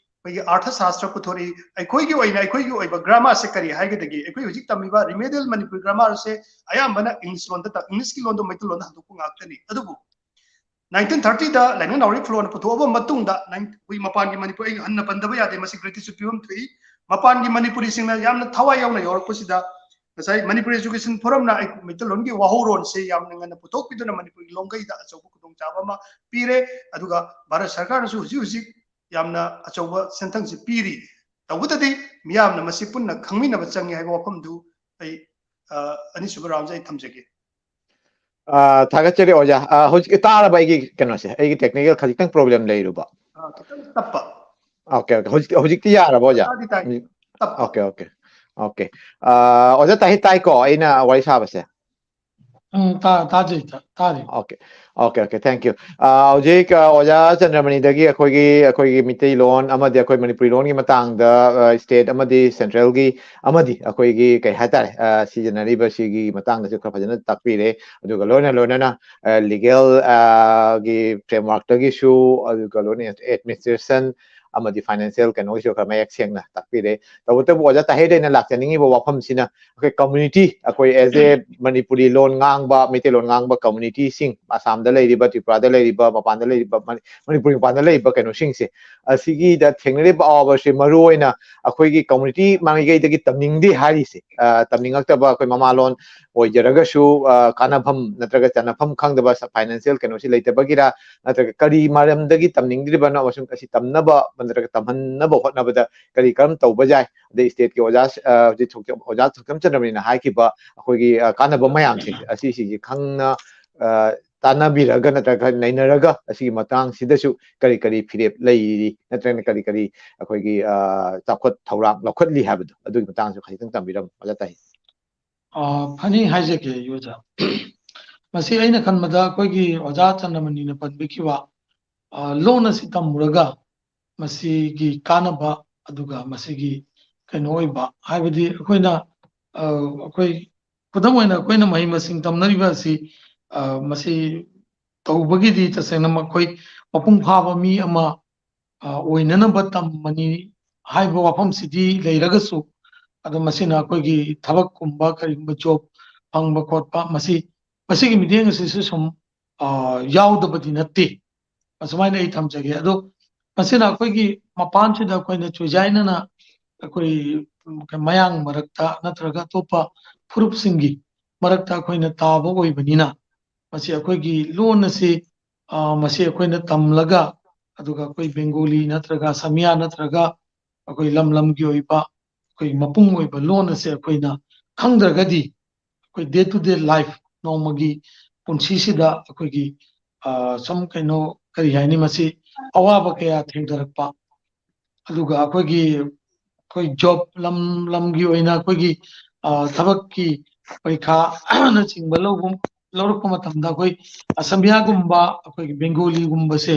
ꯑꯩꯈꯣꯏꯒꯤ ꯑꯥꯔꯊ ꯁꯥꯁꯇ꯭ꯔ ꯄꯨꯊꯣꯔꯛꯏ꯫ ꯑꯩꯈꯣꯏꯒꯤ ꯑꯣꯏꯅ, ꯑꯩꯈꯣꯏꯒꯤ ꯑꯣꯏꯕ ꯒ꯭ꯔꯥꯃꯥꯔꯁꯦ ꯀꯔꯤ ꯍꯥꯏꯒꯗꯒꯦ? ꯑꯩꯈꯣꯏ ꯍꯧꯖꯤꯛ ꯇꯝꯃꯤꯕ ꯔꯤꯃꯦꯗꯤꯌꯦꯜ ꯃꯅꯤꯄꯨꯔꯤ ꯒ꯭ꯔꯥꯃꯥꯔꯁꯦ ꯑꯌꯥꯝꯕꯅ ꯏꯪꯂꯤꯁ ꯂꯣꯟꯗ ꯇ-, ꯏꯪꯂꯤꯁꯀꯤ ꯂꯣꯟꯗꯣ ꯃꯩꯇꯩꯂꯣꯟꯗ ꯍꯟꯗꯣꯛꯄ ꯉꯥꯛꯇꯅꯤ꯫ ꯑꯗꯨꯕꯨ ꯅꯥꯏꯟꯇꯤꯟ ꯊꯥꯔꯇꯤꯗ ꯂꯥꯏꯅꯤꯡ ꯅꯥꯎꯔꯤ ꯐꯨꯂꯣꯟ ꯄꯨꯊꯣꯛꯑꯕ ꯃꯇꯨꯡꯗ, ꯅꯥꯏꯟ-, ꯑꯩꯈꯣꯏ ꯃꯄꯥꯟꯒꯤ ꯃꯅꯤꯄꯨꯔꯤ, ꯑꯩ ꯍꯟꯅ ꯄꯟꯗꯕ ꯌꯥꯗꯦ, ꯃꯁꯤ ꯒ꯭ꯔꯦꯇꯤꯇ꯭ꯌꯨꯠ ꯄꯤꯐꯝ ꯊꯣꯛꯏ꯫ ꯃꯄꯥꯟꯒꯤ ꯃꯅꯤꯄꯨꯔꯤꯁꯤꯡꯅ ꯌꯥꯝꯅ ꯊꯋꯥꯏ ꯌꯥꯎꯅ ꯌꯥꯎꯔꯛꯄꯁꯤꯗ ꯉꯁꯥꯏ ꯃꯅꯤꯄꯨꯔ ꯑꯦꯖꯨꯀꯦꯁꯟ ꯐꯣꯔꯝꯅ ꯑꯩ ꯃꯩꯇꯩꯂꯣꯟꯒꯤ ꯋꯥꯍꯧꯔꯣꯜꯁꯦ ꯌꯥꯝꯅ ꯉꯟꯅ ꯄꯨꯊꯣꯛꯄꯤꯗꯨꯅ ꯃꯅꯤꯄꯨꯔꯒꯤ ꯂꯣꯟꯒꯩꯗ ꯑꯆꯧꯕ ꯈꯨꯗꯣꯡꯆꯥꯕ ꯑꯃ ꯄꯤꯔꯦ꯫ ꯑꯗꯨꯒ ꯚꯥꯔꯠ ꯁꯔꯀꯥꯔꯅꯁꯨ ꯍꯧꯖꯤꯛ ꯍꯧꯖꯤꯛ ꯌꯥꯝꯅ ꯑꯆꯧꯕ ꯁꯦꯟꯊꯪꯁꯤ ꯄꯤꯔꯤ꯫ ꯇꯧꯕꯇꯗꯤ ꯃꯤꯌꯥꯝꯅ ꯃꯁꯤ ꯄꯨꯟꯅ ꯈꯪꯃꯤꯟꯅꯕ ꯆꯪꯉꯤ ꯍꯥꯏꯕ ꯋꯥꯐꯝꯗꯨ ꯑꯩ, ꯑ, ꯑꯅꯤꯁꯨꯕ ꯔꯥꯎꯟꯁꯦ ꯑꯩ ꯊꯝꯖꯒꯦ꯫ ꯑ, ꯊꯥꯒꯠꯆꯔꯤ ꯑꯣꯖꯥ꯫ ꯑ, ꯍꯧꯖꯤꯛ ꯇꯥꯔꯕ ꯑꯩꯒꯤ ꯀꯩꯅꯣꯁꯦ? ꯑꯩꯒꯤ ꯇꯦꯛꯅꯤꯀꯦꯜ ꯈꯖꯤꯛꯇꯪ ꯄ꯭ꯔꯣꯕ꯭ꯂꯦꯝ ꯂꯩꯔꯨꯕ꯫ ꯑ, ꯈꯤꯇꯪ ꯇꯞꯄ꯫ Okay, okay. ꯍꯧꯖꯤꯛ, ꯍꯧꯖꯤꯛꯇꯤ ꯌꯥꯔꯕ ꯑꯣꯖꯥ? ꯇꯥꯗꯤ ꯇꯥꯏ꯫ ꯎꯝ꯫ ꯇꯞꯄ꯫ Okay, okay. ꯑꯣꯀꯦ꯫ ꯑ, ꯑꯣꯖꯥ ꯇꯥꯏ, ꯇꯥꯏꯀꯣ ꯑꯩꯅ ꯋꯥꯔꯤ ꯁꯥꯕꯁꯦ? ꯎꯝ, ꯇꯥ-, ꯇꯥꯖꯩ, ꯇꯥ-, ꯇꯥꯔꯤ꯫ Okay. Okay, okay, thank you꯫ ꯑ, ꯍꯧꯖꯤꯛ, ꯑ, ꯑꯣꯖꯥ ꯆꯟꯗ꯭ꯔꯃꯅꯤꯗꯒꯤ ꯑꯩꯈꯣꯏꯒꯤ, ꯑꯩꯈꯣꯏꯒꯤ ꯃꯤꯇꯩꯂꯣꯟ ꯑꯃꯗꯤ ꯑꯩꯈꯣꯏ ꯃꯅꯤꯄꯨꯔꯤ ꯂꯣꯟꯒꯤ ꯃꯇꯥꯡꯗ, ꯑ, ꯁ꯭ꯇꯦꯠ ꯑꯃꯗꯤ ꯁꯦꯟꯇ꯭ꯔꯦꯜꯒꯤ ꯑꯃꯗꯤ ꯑꯩꯈꯣꯏꯒꯤ ꯀꯩ ꯍꯥꯏꯇꯥꯔꯦ, ꯑ, ꯁꯤꯖꯤꯟꯅꯔꯤꯕ ꯁꯤꯒꯤ ꯃꯇꯥꯡꯗꯁꯨ ꯈꯔ ꯐꯖꯅ ꯇꯥꯛꯄꯤꯔꯦ꯫ ꯑꯗꯨꯒ ꯂꯣꯏꯅ ꯂꯣꯏꯅꯅ, ꯑ, ꯂꯤꯒꯦꯜ, ꯑ, ꯒꯤ ꯐ꯭ꯔꯦꯝꯋꯥꯔꯛꯇꯒꯤꯁꯨ, ꯑꯗꯨꯒ ꯂꯣꯏꯅ ꯑꯦꯗꯃꯤꯅꯤꯁꯇ꯭ꯔꯦꯁꯟ ꯑꯃꯗꯤ ꯐꯥꯏꯅꯥꯟꯁꯤꯌꯦꯜ ꯀꯩꯅꯣꯒꯤꯁꯨ ꯈꯔ ꯃꯌꯦꯛ ꯁꯦꯡꯅ ꯇꯥꯛꯄꯤꯔꯦ꯫ ꯇꯧꯕꯇꯕꯨ ꯑꯣꯖꯥ ꯇꯥꯍꯤꯔꯗ ꯑꯩꯅ ꯂꯥꯛꯆꯅꯤꯡꯉꯤꯕ ꯋꯥꯐꯝꯁꯤꯅ ꯑꯩꯈꯣꯏ ꯀꯝꯃ꯭ꯌꯨꯅꯤꯇꯤ, ꯑꯩꯈꯣꯏ as a ꯃꯅꯤꯄꯨꯔꯤ ꯂꯣꯟ ꯉꯥꯡꯕ, ꯃꯩꯇꯩꯂꯣꯟ ꯉꯥꯡꯕ ꯀꯝꯃ꯭ꯌꯨꯅꯤꯇꯤꯁꯤꯡ, ꯑꯁꯥꯝꯗ ꯂꯩꯔꯤꯕ, ꯇ꯭ꯔꯤꯄꯨꯔꯥꯗ ꯂꯩꯔꯤꯕ, ꯃꯄꯥꯟꯗ ꯂꯩꯔꯤꯕ, ꯃꯅꯤ-, ꯃꯅꯤꯄꯨꯔꯒꯤ ꯃꯄꯥꯟꯗ ꯂꯩꯔꯤꯕ ꯀꯩꯅꯣꯁꯤꯡꯁꯦ, ꯑꯁꯤꯒꯤꯗ ꯊꯦꯡꯅꯔꯤꯕ ꯑꯋꯥꯕꯁꯦ ꯃꯔꯨ ꯑꯣꯏꯅ ꯑꯩꯈꯣꯏꯒꯤ ꯀꯝꯃ꯭ꯌꯨꯅꯤꯇꯤ ꯃꯥꯏꯀꯩꯗꯒꯤ ꯇꯝꯅꯤꯡꯗꯦ ꯍꯥꯏꯔꯤꯁꯦ, ꯑ, ꯇꯝꯅꯤꯡꯉꯛꯇꯕ, ꯑꯩꯈꯣꯏ ꯃꯃꯥꯂꯣꯟ ꯑꯣꯏꯖꯔꯒꯁꯨ, ꯑ, ꯀꯥꯟꯅꯐꯝ ꯅꯠꯇ꯭ꯔꯒ ꯆꯟꯅꯐꯝ ꯈꯪꯗꯕ, ꯐꯥꯏꯅꯥꯟꯁꯤꯌꯦꯜ ꯀꯩꯅꯣꯁꯤ ꯂꯩꯇꯕꯒꯤꯔ, ꯅꯠꯇ꯭ꯔꯒ ꯀꯔꯤ ꯃꯔꯝꯗꯒꯤ ꯇꯝꯅꯤꯡꯗ꯭ꯔꯤꯕꯅꯣ ꯑꯃꯁꯨꯡ ꯑꯁꯤ ꯇꯝꯅꯕ ꯅꯠꯇ꯭ꯔꯒ ꯇꯝꯍꯟꯅꯕ ꯍꯣꯠꯅꯕꯗ ꯀꯔꯤ ꯀꯔꯝ ꯇꯧꯕ ꯌꯥꯏ? ꯑꯗꯩ ꯁ꯭ꯇꯦꯠꯀꯤ ꯑꯣꯖꯥ, ꯑ, ꯍꯧꯖꯤꯛ ꯊꯣꯛꯆ-, ꯑꯣꯖꯥ ꯊꯣꯛꯆꯝ ꯆꯟꯗ꯭ꯔꯃꯅꯤꯅ ꯍꯥꯏꯈꯤꯕ ꯑꯩꯈꯣꯏꯒꯤ, ꯑ, ꯀꯥꯟꯅꯕ ꯃꯌꯥꯝꯁꯤꯡꯁꯦ, ꯑꯁꯤꯁꯤꯡꯁꯦ ꯈꯪꯅ, ꯑ, ꯇꯥꯟꯅꯕꯤꯔꯒ ꯅꯠꯇ꯭ꯔꯒ ꯅꯩꯅꯔꯒ ꯑꯁꯤꯒꯤ ꯃꯇꯥꯡꯁꯤꯗꯁꯨ ꯀꯔꯤ ꯀꯔꯤ ꯐꯤꯔꯦꯞ ꯂꯩꯔꯤ, ꯅꯠꯇ꯭ꯔꯒꯅ ꯀꯔꯤ ꯀꯔꯤ ꯑꯩꯈꯣꯏꯒꯤ, ꯑ, ꯆꯥꯎꯈꯠ ꯊꯧꯔꯥꯡ ꯂꯧꯈꯠꯂꯤ ꯍꯥꯏꯕꯗꯣ, ꯑꯗꯨꯒꯤ ꯃꯇꯥꯡꯁꯨ ꯈꯖꯤꯛꯇꯪ ꯇꯝꯕꯤꯔꯝꯃꯨ, ꯑꯣꯖꯥ ꯇꯥꯍꯤꯔ꯫ ꯑ, ꯐꯅꯤ ꯍꯥꯏꯖꯒꯦ, ꯑꯣꯖꯥ꯫ ꯃꯁꯤ ꯑꯩꯅ ꯈꯟꯕꯗ ꯑꯩꯈꯣꯏꯒꯤ ꯑꯣꯖꯥ ꯆꯟꯗ꯭ꯔꯃꯅꯤꯅ ꯄꯟꯕꯤꯈꯤꯕ, ꯑ, ꯂꯣꯟ ꯑꯁꯤ ꯇꯝꯃꯨꯔꯒ ꯃꯁꯤꯒꯤ ꯀꯥꯟꯅꯕ, ꯑꯗꯨꯒ ꯃꯁꯤꯒꯤ ꯀꯩꯅꯣ ꯑꯣꯏꯕ, ꯍꯥꯏꯕꯗꯤ ꯑꯩꯈꯣꯏꯅ, ꯑ, ꯑꯩꯈꯣꯏ ꯈꯨꯗꯝ ꯑꯣꯏꯅ ꯑꯩꯈꯣꯏꯅ ꯃꯍꯩ ꯃꯁꯤꯡ ꯇꯝꯅꯔꯤꯕ ꯑꯁꯤ, ꯑ, ꯃꯁꯤ ꯇꯧꯕꯒꯤꯗꯤ ꯇꯁꯦꯡꯅꯃꯛ ꯑꯩꯈꯣꯏ ꯃꯄꯨꯡ ꯐꯥꯕ ꯃꯤ ꯑꯃ ꯑ, ꯑꯣꯏꯅꯅꯕ ꯇꯝꯕꯅꯤ ꯍꯥꯏꯕ ꯋꯥꯐꯝꯁꯤꯗꯤ ꯂꯩꯔꯒꯁꯨ, ꯑꯗꯣ ꯃꯁꯤꯅ ꯑꯩꯈꯣꯏꯒꯤ ꯊꯕꯛꯀꯨꯝꯕ ꯀꯔꯤꯒꯨꯝꯕ ꯖꯣꯕ ꯐꯪꯕ ꯈꯣꯠꯄ, ꯃꯁꯤ, ꯃꯁꯤꯒꯤ ꯃꯤꯠꯌꯦꯡ ꯑꯁꯤꯁꯨ ꯁꯨꯝ, ꯑ, ꯌꯥꯎꯗꯕꯗꯤ ꯅꯠꯇꯦ꯫ ꯑꯁꯨꯃꯥꯏꯅ ꯑꯩ ꯊꯝꯖꯒꯦ꯫ ꯑꯗꯣ ꯃꯁꯤꯅ ꯑꯩꯈꯣꯏꯒꯤ ꯃꯄꯥꯟꯁꯤꯗ ꯑꯩꯈꯣꯏꯅ ꯆꯨꯖꯥꯏꯅꯅ ꯑꯩꯈꯣꯏ, ꯎꯝ, ꯃꯌꯥꯡ ꯃꯔꯛꯇ ꯅꯠꯇ꯭ꯔꯒ ꯑꯇꯣꯞꯄ ꯐꯨꯔꯨꯞꯁꯤꯡꯒꯤ ꯃꯔꯛꯇ ꯑꯩꯈꯣꯏꯅ ꯇꯥꯕ ꯑꯣꯏꯕꯅꯤꯅ, ꯃꯁꯤ ꯑꯩꯈꯣꯏꯒꯤ ꯂꯣꯟ ꯑꯁꯤ, ꯑ, ꯃꯁꯤ ꯑꯩꯈꯣꯏꯅ ꯇꯝꯂꯒ, ꯑꯗꯨꯒ ꯑꯩꯈꯣꯏ ꯕꯦꯡꯒꯣꯂꯤ ꯅꯠꯇ꯭ꯔꯒ ꯑꯁꯥꯃꯤꯌꯥ ꯅꯠꯇ꯭ꯔꯒ ꯑꯩꯈꯣꯏ ꯂꯝ ꯂꯝꯒꯤ ꯑꯣꯏꯕ ꯑꯩꯈꯣꯏ ꯃꯄꯨꯡ ꯑꯣꯏꯕ ꯂꯣꯟ ꯑꯁꯦ ꯑꯩꯈꯣꯏꯅ ꯈꯪꯗ꯭ꯔꯒꯗꯤ, ꯑꯩꯈꯣꯏ day to day life, ꯅꯣꯡꯃꯒꯤ ꯄꯨꯟꯁꯤꯁꯤꯗ ꯑꯩꯈꯣꯏꯒꯤ, ꯑ, ꯁꯨꯝ ꯀꯩꯅꯣ, ꯀꯔꯤ ꯍꯥꯏꯅꯤ, ꯃꯁꯤ ꯑꯋꯥꯕ ꯀꯌꯥ ꯊꯦꯡꯅꯔꯛꯄ, ꯑꯗꯨꯒ ꯑꯩꯈꯣꯏꯒꯤ, ꯑꯩꯈꯣꯏ ꯖꯣꯕ ꯂꯝ ꯂꯝꯒꯤ ꯑꯣꯏꯅ ꯑꯩꯈꯣꯏꯒꯤ, ꯑ, ꯊꯕꯛꯀꯤ ꯄꯔꯤꯈꯥꯅꯆꯤꯡꯕ ꯂꯧꯕ, ꯂꯧꯔꯛꯄ ꯃꯇꯝꯗ ꯑꯩꯈꯣꯏ ꯑꯁꯥꯃꯤꯌꯥꯒꯨꯝꯕ, ꯑꯩꯈꯣꯏꯒꯤ ꯕꯦꯡꯒꯣꯂꯤꯒꯨꯝꯕꯁꯦ,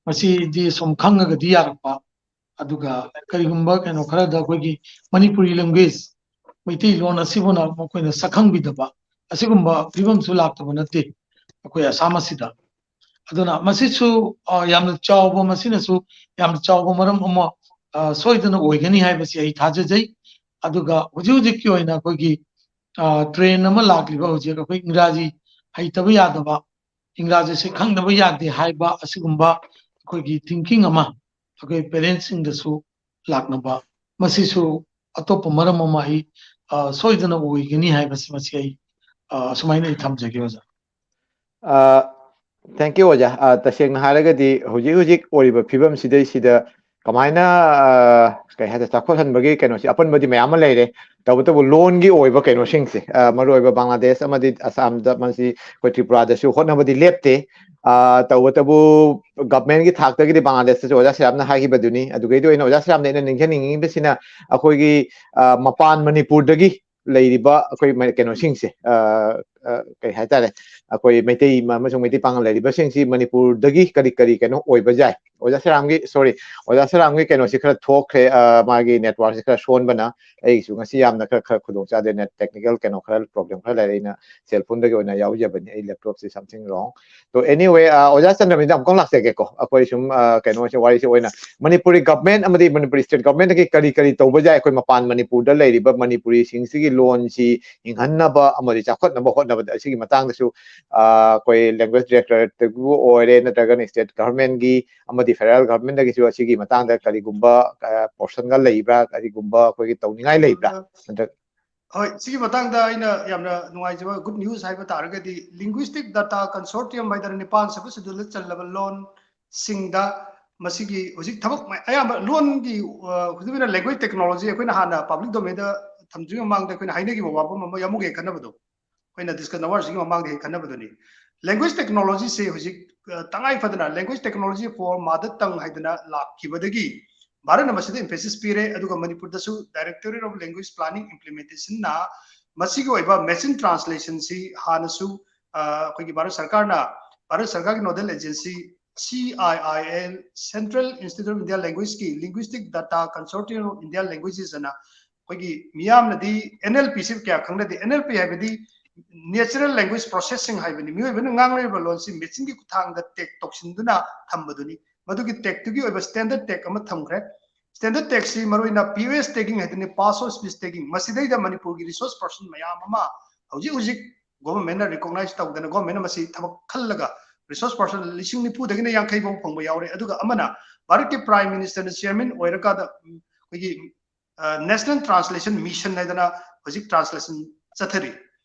ꯃꯁꯤꯗꯤ ꯁꯨꯝ ꯈꯪꯉꯒꯗꯤ ꯌꯥꯔꯛꯄ, ꯑꯗꯨꯒ ꯀꯔꯤꯒꯨꯝꯕ ꯀꯩꯅꯣ ꯈꯔꯗ ꯑꯩꯈꯣꯏꯒꯤ ꯃꯅꯤꯄꯨꯔꯤ language, ꯃꯩꯇꯩꯂꯣꯟ ꯑꯁꯤꯕꯨꯅ ꯃꯈꯣꯏꯅ ꯁꯛꯈꯪꯕꯤꯗꯕ, ꯑꯁꯤꯒꯨꯝꯕ ꯐꯤꯕꯝꯁꯨ ꯂꯥꯛꯇꯕ ꯅꯠꯇꯦ ꯑꯩꯈꯣꯏ ꯑꯁꯥꯝ ꯑꯁꯤꯗ꯫ ꯑꯗꯨꯅ ꯃꯁꯤꯁꯨ, ꯑ, ꯌꯥꯝꯅ ꯆꯥꯎꯕ, ꯃꯁꯤꯅꯁꯨ ꯌꯥꯝꯅ ꯆꯥꯎꯕ ꯃꯔꯝ ꯑꯃ, ꯑ, ꯁꯣꯏꯗꯅ ꯑꯣꯏꯒꯅꯤ ꯍꯥꯏꯕꯁꯤ ꯑꯩ ꯊꯥꯖꯖꯩ꯫ ꯑꯗꯨꯒ ꯍꯧꯖꯤꯛ ꯍꯧꯖꯤꯛꯀꯤ ꯑꯣꯏꯅ ꯑꯩꯈꯣꯏꯒꯤ, ꯑ, trend ꯑꯃ ꯂꯥꯛꯂꯤꯕ ꯍꯧꯖꯤꯛ ꯑꯩꯈꯣꯏ ꯏꯪꯒ꯭ꯔꯥꯖꯤ ꯍꯩꯇꯕ ꯌꯥꯗꯕ, ꯏꯪꯒ꯭ꯔꯥꯖꯤꯁꯦ ꯈꯪꯗꯕ ꯌꯥꯗꯦ ꯍꯥꯏꯕ ꯑꯁꯤꯒꯨꯝꯕ ꯑꯩꯈꯣꯏꯒꯤ thinking ꯑꯃ ꯑꯩꯈꯣꯏ parents ꯁꯤꯡꯗꯁꯨ ꯂꯥꯛꯅꯕ, ꯃꯁꯤꯁꯨ ꯑꯇꯣꯞꯄ ꯃꯔꯝ ꯑꯃ ꯑꯩ, ꯑ, ꯁꯣꯏꯗꯅ ꯑꯣꯏꯒꯅꯤ ꯍꯥꯏꯕꯁꯤ, ꯃꯁꯤ ꯑꯩ, ꯑ, ꯑꯁꯨꯃꯥꯏꯅ ꯑꯩ ꯊꯝꯖꯒꯦ, ꯑꯣꯖꯥ꯫ ꯑ, thank you, ꯑꯣꯖꯥ꯫ ꯑ, ꯇꯁꯦꯡꯅ ꯍꯥꯏꯔꯒꯗꯤ ꯍꯧꯖꯤꯛ ꯍꯧꯖꯤꯛ ꯑꯣꯏꯔꯤꯕ ꯐꯤꯕꯝꯁꯤꯗꯩꯁꯤꯗ ꯀꯃꯥꯏꯅ, ꯑ, ꯀꯩ ꯍꯥꯏꯇꯥꯔꯦ, ꯆꯥꯎꯈꯠꯍꯟꯕꯒꯤ ꯀꯩꯅꯣꯁꯤ ꯑꯄꯟꯕꯗꯤ ꯃꯌꯥꯝ ꯑꯃ ꯂꯩꯔꯦ꯫ ꯇꯧꯕꯇꯕꯨ ꯂꯣꯟꯒꯤ ꯑꯣꯏꯕ ꯀꯩꯅꯣꯁꯤꯡꯁꯦ, ꯑ, ꯃꯔꯨꯑꯣꯏꯕ ꯕꯪꯒ꯭ꯂꯥꯗꯦꯁ ꯑꯃꯗꯤ ꯑꯁꯥꯝꯗ, ꯃꯁꯤ ꯑꯩꯈꯣꯏ ꯇ꯭ꯔꯤꯄꯨꯔꯥꯗꯁꯨ ꯍꯣꯠꯅꯕꯗꯤ ꯂꯦꯞꯇꯦ꯫ ꯑ, ꯇꯧꯕꯇꯕꯨ government ꯀꯤ ꯊꯥꯛꯇꯒꯤꯗꯤ ꯕꯪꯒ꯭ꯂꯥꯗꯦꯁꯇꯁꯨ ꯑꯣꯖꯥ ꯁꯤꯔꯥꯝꯅ ꯍꯥꯏꯈꯤꯕꯗꯨꯅꯤ꯫ ꯑꯗꯨꯗꯩꯗ ꯑꯣꯏꯅ ꯑꯣꯖꯥ ꯁꯤꯔꯥꯝꯗ ꯑꯩꯅ ꯅꯤꯡꯁꯤꯡꯅꯤꯡꯉꯤꯕꯁꯤꯅ ꯑꯩꯈꯣꯏꯒꯤ, ꯑ, ꯃꯄꯥꯟ ꯃꯅꯤꯄꯨꯔꯗꯒꯤ ꯂꯩꯔꯤꯕ ꯑꯩꯈꯣꯏ ꯃ-, ꯀꯩꯅꯣꯁꯤꯡꯁꯦ, ꯑ, ꯑ, ꯀꯩ ꯍꯥꯏꯇꯥꯔꯦ, ꯑꯩꯈꯣꯏ ꯃꯩꯇꯩ ꯑꯃꯁꯨꯡ ꯃꯩꯇꯩ ꯄꯥꯉꯜ ꯂꯩꯔꯤꯕꯁꯤꯡꯁꯤ ꯃꯅꯤꯄꯨꯔꯗꯒꯤ ꯀꯔꯤ ꯀꯔꯤ ꯀꯩꯅꯣ ꯑꯣꯏꯕ ꯌꯥꯏ? ꯑꯣꯖꯥ ꯁꯦꯔꯥꯝꯒꯤ, sorry, ꯑꯣꯖꯥ ꯁꯦꯔꯥꯝꯒꯤ ꯀꯩꯅꯣꯁꯤ ꯈꯔ ꯊꯣꯛꯈ꯭ꯔꯦ, ꯑ, ꯃꯥꯒꯤ networkꯁꯤ ꯈꯔ ꯁꯣꯟꯕꯅ꯫ ꯑꯩꯒꯤꯁꯨ ꯉꯁꯤ ꯌꯥꯝꯅ ꯈꯔ, ꯈꯔ ꯈꯨꯗꯣꯡ ꯆꯥꯗꯦ, net technical ꯀꯩꯅꯣ ꯈꯔ problem ꯈꯔ ꯂꯩꯔꯦ, ꯑꯩꯅ cell phoneꯗꯒꯤ ꯑꯣꯏꯅ ꯌꯥꯎꯖꯕꯅꯤ꯫ ꯑꯩ laptopꯁꯤ something wrong꯫ So anyway, ꯑ, ꯑꯣꯖꯥ ꯆꯟꯗ꯭ꯔꯃꯤꯗ ꯑꯃꯨꯛꯇꯪ ꯂꯥꯛꯆꯒꯦꯀꯣ꯫ ꯑꯩꯈꯣꯏ ꯁꯨꯝ, ꯑ, ꯀꯩꯅꯣꯁꯦ, ꯋꯥꯔꯤꯁꯦ ꯑꯣꯏꯅ ꯃꯅꯤꯄꯨꯔꯤ government ꯑꯃꯗꯤ ꯃꯅꯤꯄꯨꯔꯤ state governmentꯗꯒꯤ ꯀꯔꯤ ꯀꯔꯤ ꯇꯧꯕ ꯌꯥꯏ, ꯑꯩꯈꯣꯏ ꯃꯄꯥꯟ ꯃꯅꯤꯄꯨꯔꯗ ꯂꯩꯔꯤꯕ ꯃꯅꯤꯄꯨꯔꯤꯁꯤꯡꯁꯤꯒꯤ ꯂꯣꯟꯁꯤ ꯍꯤꯡꯍꯟꯅꯕ ꯑꯃꯗꯤ ꯆꯥꯎꯈꯠꯅꯕ ꯍꯣꯠꯅꯕꯗ, ꯑꯁꯤꯒꯤ ꯃꯇꯥꯡꯗꯁꯨ, ꯑ, ꯑꯩꯈꯣꯏ language directorꯇꯕꯨ ꯑꯣꯏꯔꯦ, ꯅꯠꯇ꯭ꯔꯒꯅ state governmentꯒꯤ ꯑꯃꯗꯤ federal governmentꯗꯒꯤꯁꯨ ꯑꯁꯤꯒꯤ ꯃꯇꯥꯡꯗ ꯀꯔꯤꯒꯨꯝꯕ, ꯑ, portionꯒ ꯂꯩꯕ꯭ꯔꯥ, ꯀꯔꯤꯒꯨꯝꯕ ꯑꯩꯈꯣꯏꯒꯤ ꯇꯧꯅꯤꯡꯉꯥꯏ ꯂꯩꯕ꯭ꯔꯥ? ꯅꯠꯇ꯭ꯔ- ꯍꯣꯏ, ꯁꯤꯒꯤ ꯃꯇꯥꯡꯗ ꯑꯩꯅ ꯌꯥꯝꯅ ꯅꯨꯡꯉꯥꯏꯖꯕ good news ꯍꯥꯏꯕ ꯇꯥꯔꯒꯗꯤ, linguistic data consortium ꯍꯥꯏꯗꯅ ꯅꯤꯄꯥꯟ ꯁꯨꯕ schedule ꯆꯜꯂꯕ ꯂꯣꯟꯁꯤꯡꯗ ꯃꯁꯤꯒꯤ ꯍꯧꯖꯤꯛ ꯊꯕꯛ ꯃ-, ꯑꯌꯥꯝꯕ ꯂꯣꯟꯒꯤ, ꯑ, ꯍꯧꯖꯤꯛ ꯑꯣꯏꯅ language technology ꯑꯩꯈꯣꯏꯅ ꯍꯥꯟꯅ public domainꯗ ꯊꯝꯗ꯭ꯔꯤꯉꯩ ꯃꯃꯥꯡꯗ ꯑꯩꯈꯣꯏꯅ ꯍꯥꯏꯅꯈꯤꯕ ꯋꯥꯐꯝ ꯑꯃ ꯌꯥꯝꯃꯨꯒꯦ ꯈꯟꯅꯕꯗꯣ, ꯑꯩꯈꯣꯏꯅ discussion ꯑꯋꯥꯔꯁꯤꯒꯤ ꯃꯃꯥꯡꯗ ꯍꯦꯛ ꯈꯟꯅꯕꯗꯨꯅꯤ꯫ Language technologyꯁꯦ ꯍꯧꯖꯤꯛ, ꯑ, ꯇꯉꯥꯏ ꯐꯗꯅ language technology for mother tongue ꯍꯥꯏꯗꯅ ꯂꯥꯛꯈꯤꯕꯗꯒꯤ ꯚꯥꯔꯠꯅ ꯃꯁꯤꯗ emphasis ꯄꯤꯔꯦ, ꯑꯗꯨꯒ ꯃꯅꯤꯄꯨꯔꯗꯁꯨ Directorate of Language Planning Implementationꯅ ꯃꯁꯤꯒꯤ ꯑꯣꯏꯕ machine translationꯁꯤ ꯍꯥꯟꯅꯁꯨ, ꯑ, ꯑꯩꯈꯣꯏꯒꯤ ꯚꯥꯔꯠ ꯁꯔꯀꯥꯔꯅ, ꯚꯥꯔꯠ ꯁꯔꯀꯥꯔꯒꯤ nodal agency C I I L, Central Institute of Indian Languageꯀꯤ Linguistic Data Consortium of Indian Languages ꯑꯅ ꯑꯩꯈꯣꯏꯒꯤ ꯃꯤꯌꯥꯝꯅꯗꯤ NLPꯁꯤ ꯀꯌꯥ ꯈꯪꯅꯗꯦ꯫ NLP ꯍꯥꯏꯕꯗꯤ natural language processing ꯍꯥꯏꯕꯅꯤ꯫ ꯃꯤꯑꯣꯏꯕꯅ ꯉꯥꯡꯅꯔꯤꯕ ꯂꯣꯟꯁꯤ machineꯒꯤ ꯈꯨꯠꯊꯥꯡꯗ tag ꯇꯧꯁꯤꯟꯗꯨꯅ ꯊꯝꯕꯗꯨꯅꯤ꯫ ꯃꯗꯨꯒꯤ tagꯇꯨꯒꯤ ꯑꯣꯏꯕ standard tag ꯑꯃ ꯊꯝꯈ꯭ꯔꯦ꯫ Standard tagꯁꯤ ꯃꯔꯨꯑꯣꯏꯅ P O S tagging ꯍꯥꯏꯗꯨꯅꯤ, pass of speech tagging꯫ ꯃꯁꯤꯗꯩꯗ ꯃꯅꯤꯄꯨꯔꯒꯤ resource person ꯃꯌꯥꯝ ꯑꯃ ꯍꯧꯖꯤꯛ ꯍꯧꯖꯤꯛ governmentꯅ recognize ꯇꯧꯗꯅ, governmentꯅ ꯃꯁꯤ ꯊꯕꯛ ꯈꯜꯂꯒ resource person ꯂꯤꯁꯤꯡ ꯅꯤꯐꯨꯗꯒꯤꯅ ꯌꯥꯡꯈꯩ ꯐꯥꯎ ꯐꯪꯕ ꯌꯥꯎꯔꯦ꯫ ꯑꯗꯨꯒ ꯑꯃꯅ ꯚꯥꯔꯠꯀꯤ Prime Ministerꯅ chairman ꯑꯣꯏꯔꯀꯥꯟꯗ, ꯎꯝ, ꯑꯩꯈꯣꯏꯒꯤ, ꯑ, National Translation Mission ꯍꯥꯏꯗꯅ ꯍꯧꯖꯤꯛ translation ꯆꯠꯊꯔꯤ꯫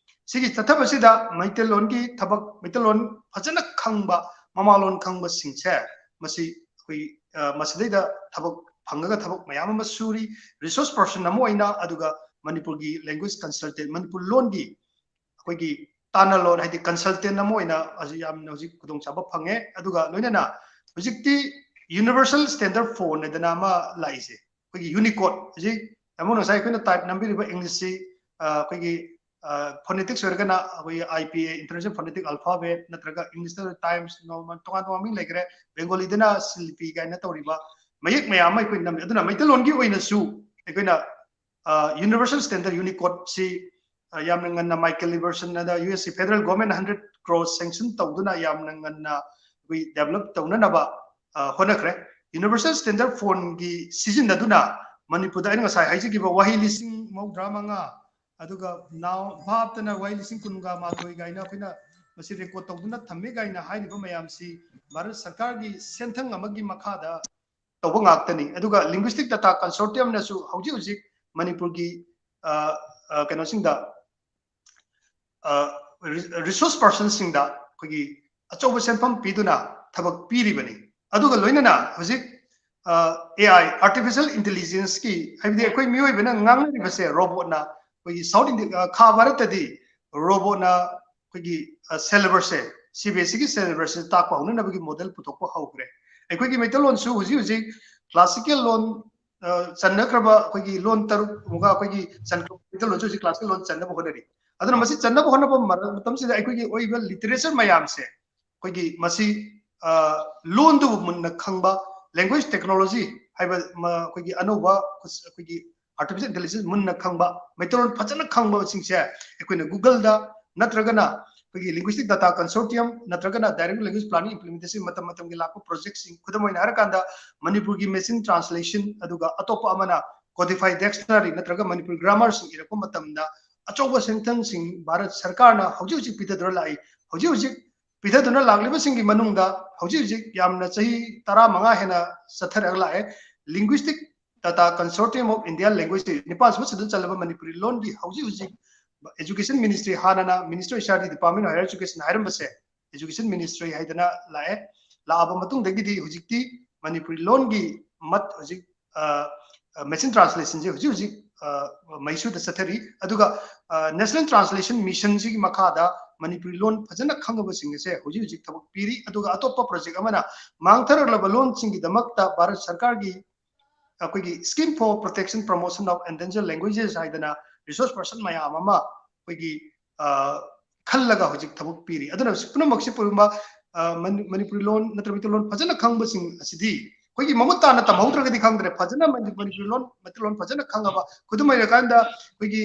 ꯁꯤꯒꯤ ꯆꯠꯊꯕꯁꯤꯗ ꯃꯩꯇꯩꯂꯣꯟꯒꯤ ꯊꯕꯛ, ꯃꯩꯇꯩꯂꯣꯟ ꯐꯖꯅ ꯈꯪꯕ, ꯃꯃꯥꯂꯣꯟ ꯈꯪꯕꯁꯤꯡꯁꯦ ꯃꯁꯤ ꯑꯩꯈꯣꯏ, ꯑ, ꯃꯁꯤꯗꯩꯗ ꯊꯕꯛ ꯐꯪꯉꯒ ꯊꯕꯛ ꯃꯌꯥꯝ ꯑꯃ ꯁꯨꯔꯤ꯫ Resource person ꯑꯃ ꯑꯣꯏꯅ, ꯑꯗꯨꯒ ꯃꯅꯤꯄꯨꯔꯒꯤ language consultant, ꯃꯅꯤꯄꯨꯔ ꯂꯣꯟꯒꯤ ꯑꯩꯈꯣꯏꯒꯤ ꯇꯥꯟꯅꯂꯣꯟ, ꯍꯥꯏꯗꯤ consultant ꯑꯃ ꯑꯣꯏꯅ ꯍꯧꯖꯤꯛ ꯌꯥꯝꯅ ꯍꯧꯖꯤꯛ ꯈꯨꯗꯣꯡꯆꯥꯕ ꯐꯪꯉꯦ꯫ ꯑꯗꯨꯒ ꯂꯣꯏꯅꯅ ꯍꯧꯖꯤꯛꯇꯤ universal standard font ꯍꯥꯏꯗꯅ ꯑꯃ ꯂꯥꯛꯏꯁꯦ, ꯑꯩꯈꯣꯏꯒꯤ Unicode꯫ ꯍꯧꯖꯤꯛ ꯇꯥꯃꯣꯅ ꯉꯁꯥꯏ ꯑꯩꯈꯣꯏꯅ type ꯅꯝꯕꯤꯔꯤꯕ Englishꯁꯤ, ꯑ, ꯑꯩꯈꯣꯏꯒꯤ ꯐꯣꯅꯦꯇꯤꯛꯁ ꯑꯣꯏꯔꯒꯅ ꯑꯩꯈꯣꯏꯒꯤ I P A, International Phonetic Alphabet, ꯅꯠꯇ꯭ꯔꯒ ꯏꯪꯂꯤꯁꯇ ꯇꯥꯏꯝꯁ, ꯇꯣꯉꯥꯟ ꯇꯣꯉꯥꯟꯕ ꯃꯤꯡ ꯂꯩꯈ꯭ꯔꯦ, ꯕꯦꯡꯒꯣꯂꯤꯗꯅ ꯁꯤꯜꯄꯤ ꯀꯥꯏꯅ ꯇꯧꯔꯤꯕ ꯃꯌꯦꯛ ꯃꯌꯥꯝ ꯑꯃ ꯑꯩꯈꯣꯏ ꯅꯝꯃꯤ꯫ ꯑꯗꯨꯅ ꯃꯩꯇꯩꯂꯣꯟꯒꯤ ꯑꯣꯏꯅꯁꯨ ꯑꯩꯈꯣꯏꯅ ꯌꯨꯅꯤꯚꯔꯁꯦꯜ ꯁ꯭ꯇꯦꯟꯗꯔꯗ ꯌꯨꯅꯤꯀꯣꯗꯁꯤ ꯌꯥꯝꯅ ꯉꯟꯅ ꯃꯥꯏꯀꯦꯜ ꯂꯤꯕꯔꯁꯟ ꯑꯗ U S federal government hundred crore sanction ꯇꯧꯗꯨꯅ ꯌꯥꯝꯅ ꯉꯟꯅ ꯑꯩꯈꯣꯏ ꯗꯦꯕꯂꯞ ꯇꯧꯅꯅꯕ ꯍꯣꯠꯅꯈ꯭ꯔꯦ꯫ ꯌꯨꯅꯤꯚꯔꯁꯦꯜ ꯁ꯭ꯇꯦꯟꯗꯔꯗ ꯐꯣꯟꯒꯤ ꯁꯤꯖꯤꯟꯅꯗꯨꯅ ꯃꯅꯤꯄꯨꯔꯗ ꯑꯩꯅ ꯉꯁꯥꯏ ꯍꯥꯏꯖꯈꯤꯕ ꯋꯥꯍꯩ ꯂꯤꯁꯤꯡ ꯃꯧꯗ꯭ꯔꯥ ꯃꯉꯥ, ꯑꯗꯨꯒ ꯅꯥꯎ ꯚꯥꯞꯇꯅ ꯋꯥꯍꯩ ꯂꯤꯁꯤꯡ ꯀꯨꯟꯒ ꯃꯥꯊꯣꯏ ꯀꯥꯏꯅ ꯑꯩꯈꯣꯏꯅ ꯃꯁꯤ ꯔꯦꯀꯣꯔꯗ ꯇꯧꯗꯨꯅ ꯊꯝꯃꯤ ꯀꯥꯏꯅ ꯍꯥꯏꯔꯤꯕ ꯃꯌꯥꯝꯁꯤ ꯚꯥꯔꯠ ꯁꯔꯀꯥꯔꯒꯤ ꯁꯦꯟꯊꯪ ꯑꯃꯒꯤ ꯃꯈꯥꯗ ꯇꯧꯕ ꯉꯥꯛꯇꯅꯤ꯫ ꯑꯗꯨꯒ ꯂꯤꯡꯒ꯭ꯋꯤꯁꯇꯤꯛ ꯗꯇꯥ ꯀꯟꯁꯣꯔꯇꯤꯌꯝꯅꯁꯨ ꯍꯧꯖꯤꯛ ꯍꯧꯖꯤꯛ ꯃꯅꯤꯄꯨꯔꯒꯤ ꯀꯩꯅꯣꯁꯤꯡꯗ ꯔꯤꯁꯣꯔꯁ ꯄꯥꯔꯁꯟꯁꯤꯡꯗ ꯑꯩꯈꯣꯏꯒꯤ ꯑꯆꯧꯕ ꯁꯦꯟꯐꯝ ꯄꯤꯗꯨꯅ ꯊꯕꯛ ꯄꯤꯔꯤꯕꯅꯤ꯫ ꯑꯗꯨꯒ ꯂꯣꯏꯅꯅ ꯍꯧꯖꯤꯛ AI, ꯑꯥꯔꯇꯤꯐꯤꯁꯤꯌꯦꯜ ꯏꯟꯇꯦꯂꯤꯖꯦꯟꯁꯀꯤ, ꯍꯥꯏꯕꯗꯤ ꯑꯩꯈꯣꯏ ꯃꯤꯑꯣꯏꯕꯅ ꯉꯥꯡꯅꯔꯤꯕꯁꯦ ꯔꯣꯕꯣꯠꯅ, ꯑꯩꯈꯣꯏꯒꯤ ꯁꯥꯎꯠ ꯏꯟꯗꯤꯌꯥ, ꯈꯥ ꯚꯥꯔꯠꯇꯗꯤ ꯔꯣꯕꯣꯠꯅ ꯑꯩꯈꯣꯏꯒꯤ ꯁꯦꯂꯦꯕꯁꯁꯦ, ꯁꯤ ꯕꯤ ꯑꯦꯁ ꯏꯒꯤ ꯁꯦꯂꯦꯕꯁꯁꯦ ꯇꯥꯛꯄ ꯍꯧꯅꯅꯕꯒꯤ ꯃꯣꯗꯦꯜ ꯄꯨꯊꯣꯛꯄ ꯍꯧꯈ꯭ꯔꯦ꯫ ꯑꯩꯈꯣꯏꯒꯤ ꯃꯩꯇꯩꯂꯣꯟꯁꯨ ꯍꯧꯖꯤꯛ ꯍꯧꯖꯤꯛ ꯀ꯭ꯂꯥꯁꯤꯀꯦꯜ ꯂꯣꯟ ꯆꯟꯅꯈ꯭ꯔꯕ ꯑꯩꯈꯣꯏꯒꯤ ꯂꯣꯟ ꯇꯔꯨꯛ ꯑꯃꯒ ꯑꯩꯈꯣꯏꯒꯤ ꯆꯟꯈ꯭ꯔꯕ ꯃꯩꯇꯩꯂꯣꯟꯁꯨ ꯍꯧꯖꯤꯛ ꯀ꯭ꯂꯥꯁꯤꯀꯦꯜ ꯂꯣꯟ ꯆꯟꯅꯕ ꯍꯣꯠꯅꯔꯤ꯫ ꯑꯗꯨꯅ ꯃꯁꯤ ꯆꯟꯅꯕ ꯍꯣꯠꯅꯕ ꯃꯇꯝꯁꯤꯗ ꯑꯩꯈꯣꯏꯒꯤ ꯑꯣꯏꯕ ꯂꯤꯇꯔꯦꯆꯔ ꯃꯌꯥꯝꯁꯦ ꯑꯩꯈꯣꯏꯒꯤ ꯃꯁꯤ ꯂꯣꯟꯗꯨꯕꯨ ꯃꯨꯟꯅ ꯈꯪꯕ, ꯂꯦꯡꯒ꯭ꯋꯦꯖ ꯇꯦꯛꯅꯣꯂꯣꯖꯤ ꯍꯥꯏꯕ ꯑꯩꯈꯣꯏꯒꯤ ꯑꯅꯧꯕ ꯑꯩꯈꯣꯏꯒꯤ ꯑꯥꯔꯇꯤꯐꯤꯁꯤꯌꯦꯜ ꯏꯟꯇꯦꯂꯤꯖꯦꯟꯁ ꯃꯨꯟꯅ ꯈꯪꯕ, ꯃꯩꯇꯩꯂꯣꯟ ꯐꯖꯅ ꯈꯪꯕꯁꯤꯡꯁꯦ ꯑꯩꯈꯣꯏꯅ ꯒꯨꯒꯜꯗ ꯅꯠꯇ꯭ꯔꯒꯅ ꯑꯩꯈꯣꯏꯒꯤ ꯂꯤꯡꯒ꯭ꯋꯤꯁꯇꯤꯛ ꯗꯇꯥ ꯀꯟꯁꯣꯔꯇꯤꯌꯝ ꯅꯠꯇ꯭ꯔꯒꯅ ꯗꯥꯏꯔꯦꯛ ꯂꯦꯡꯒ꯭ꯋꯦꯖ ꯄ꯭ꯂꯥꯅꯤꯡ ꯏꯝꯄ꯭ꯂꯤꯃꯦꯟꯇꯦꯁꯟ ꯃꯇꯝ ꯃꯇꯝꯒꯤ ꯂꯥꯛꯄ ꯄ꯭ꯔꯣꯖꯦꯛꯁꯤꯡ, ꯈꯨꯗꯝ ꯑꯣꯏꯅ ꯍꯥꯏꯔꯀꯥꯟꯗ ꯃꯅꯤꯄꯨꯔꯒꯤ ꯃꯦꯆꯤꯟ ꯇ꯭ꯔꯥꯟꯁꯂꯦꯁꯟ ꯑꯗꯨꯒ ꯑꯇꯣꯞꯄ ꯑꯃꯅ ꯀꯣꯗꯤꯐꯥꯏ ꯗꯤꯛꯁꯅꯔꯤ ꯅꯠꯇ꯭ꯔꯒ ꯃꯅꯤꯄꯨꯔꯤ ꯒ꯭ꯔꯥꯃꯔꯁꯤꯡ ꯏꯔꯛꯄ ꯃꯇꯝꯗ ꯑꯆꯧꯕ ꯁꯦꯟꯊꯪꯁꯤꯡ ꯚꯥꯔꯠ ꯁꯔꯀꯥꯔꯅ ꯍꯧꯖꯤꯛ ꯍꯧꯖꯤꯛ ꯄꯤꯊꯗꯨꯅ ꯂꯥꯛꯏ꯫ ꯍꯧꯖꯤꯛ ꯍꯧꯖꯤꯛ ꯄꯤꯊꯗꯨꯅ ꯂꯥꯛꯂꯤꯕꯁꯤꯡꯒꯤ ꯃꯅꯨꯡꯗ ꯍꯧꯖꯤꯛ ꯍꯧꯖꯤꯛ ꯌꯥꯝꯅ ꯆꯍꯤ ꯇꯔꯥꯃꯉꯥ ꯍꯦꯟꯅ ꯆꯠꯊꯔꯒ ꯂꯥꯛꯑꯦ꯫ Linguistic Data Consortium of India Language, ꯅꯤꯄꯥꯟ ꯁꯨꯕ ꯁꯦꯗꯨꯜ ꯆꯜꯂꯕ ꯃꯅꯤꯄꯨꯔꯤ ꯂꯣꯟꯒꯤ ꯍꯧꯖꯤꯛ ꯍꯧꯖꯤꯛ ꯑꯦꯖꯨꯀꯦꯁꯟ ꯃꯤꯅꯤꯁꯇ꯭ꯔꯤ, ꯍꯥꯟꯅꯅ Ministry of H R D, Department of Higher Education ꯍꯥꯏꯔꯝꯕꯁꯦ ꯑꯦꯖꯨꯀꯦꯁꯟ ꯃꯤꯅꯤꯁꯇ꯭ꯔꯤ ꯍꯥꯏꯗꯅ ꯂꯥꯛꯑꯦ꯫ ꯂꯥꯛꯑꯕ ꯃꯇꯨꯡꯗꯒꯤꯗꯤ ꯍꯧꯖꯤꯛꯇꯤ ꯃꯅꯤꯄꯨꯔꯤ ꯂꯣꯟꯒꯤ ꯃꯠ ꯍꯧꯖꯤꯛ ꯃꯦꯆꯤꯟ ꯇ꯭ꯔꯥꯟꯁꯂꯦꯁꯟꯁꯦ ꯍꯧꯖꯤꯛ ꯍꯧꯖꯤꯛ ꯃꯩꯁꯨꯗ ꯆꯠꯊꯔꯤ꯫ ꯑꯗꯨꯒ ꯅꯦꯁꯅꯦꯜ ꯇ꯭ꯔꯥꯟꯁꯂꯦꯁꯟ ꯃꯤꯁꯟꯁꯤꯒꯤ ꯃꯈꯥꯗ ꯃꯅꯤꯄꯨꯔꯤ ꯂꯣꯟ ꯐꯖꯅ ꯈꯪꯉꯕꯁꯤꯡ ꯑꯁꯦ ꯍꯧꯖꯤꯛ ꯍꯧꯖꯤꯛ ꯊꯕꯛ ꯄꯤꯔꯤ꯫ ꯑꯗꯨꯒ ꯑꯇꯣꯞꯄ ꯄ꯭ꯔꯣꯖꯦꯛ ꯑꯃꯅ ꯃꯥꯡꯊꯔꯛꯂꯕ ꯂꯣꯟꯁꯤꯡꯒꯤꯗꯃꯛꯇ ꯚꯥꯔꯠ ꯁꯔꯀꯥꯔꯒꯤ ꯑꯩꯈꯣꯏꯒꯤ Scheme for Protection Promotion of Endangered Languages ꯍꯥꯏꯗꯅ ꯔꯤꯁꯣꯔꯁ ꯄꯔꯁꯟ ꯃꯌꯥꯝ ꯑꯃ ꯑꯩꯈꯣꯏꯒꯤ ꯈꯜꯂꯒ ꯍꯧꯖꯤꯛ ꯊꯕꯛ ꯄꯤꯔꯤ꯫ ꯑꯗꯨꯅ ꯁꯤ ꯄꯨꯝꯅꯃꯛꯁꯤ ꯄꯨꯝꯕ ꯃꯅꯤꯄꯨꯔꯤ ꯂꯣꯟ ꯅꯠꯇ꯭ꯔꯒ ꯃꯩꯇꯩꯂꯣꯟ ꯐꯖꯅ ꯈꯪꯕꯁꯤꯡ ꯑꯁꯤꯗꯤ ꯑꯩꯈꯣꯏꯒꯤ ꯃꯃꯨꯠ ꯇꯥꯅ ꯇꯝꯍꯧꯗ꯭ꯔꯒꯗꯤ ꯈꯪꯗ꯭ꯔꯦ, ꯐꯖꯅ ꯃꯅꯤꯄꯨꯔꯤ ꯂꯣꯟ ꯃꯩꯇꯩꯂꯣꯟ ꯐꯖꯅ ꯈꯪꯉꯕ, ꯈꯨꯗꯝ ꯑꯣꯏꯔꯀꯥꯟꯗ ꯑꯩꯈꯣꯏꯒꯤ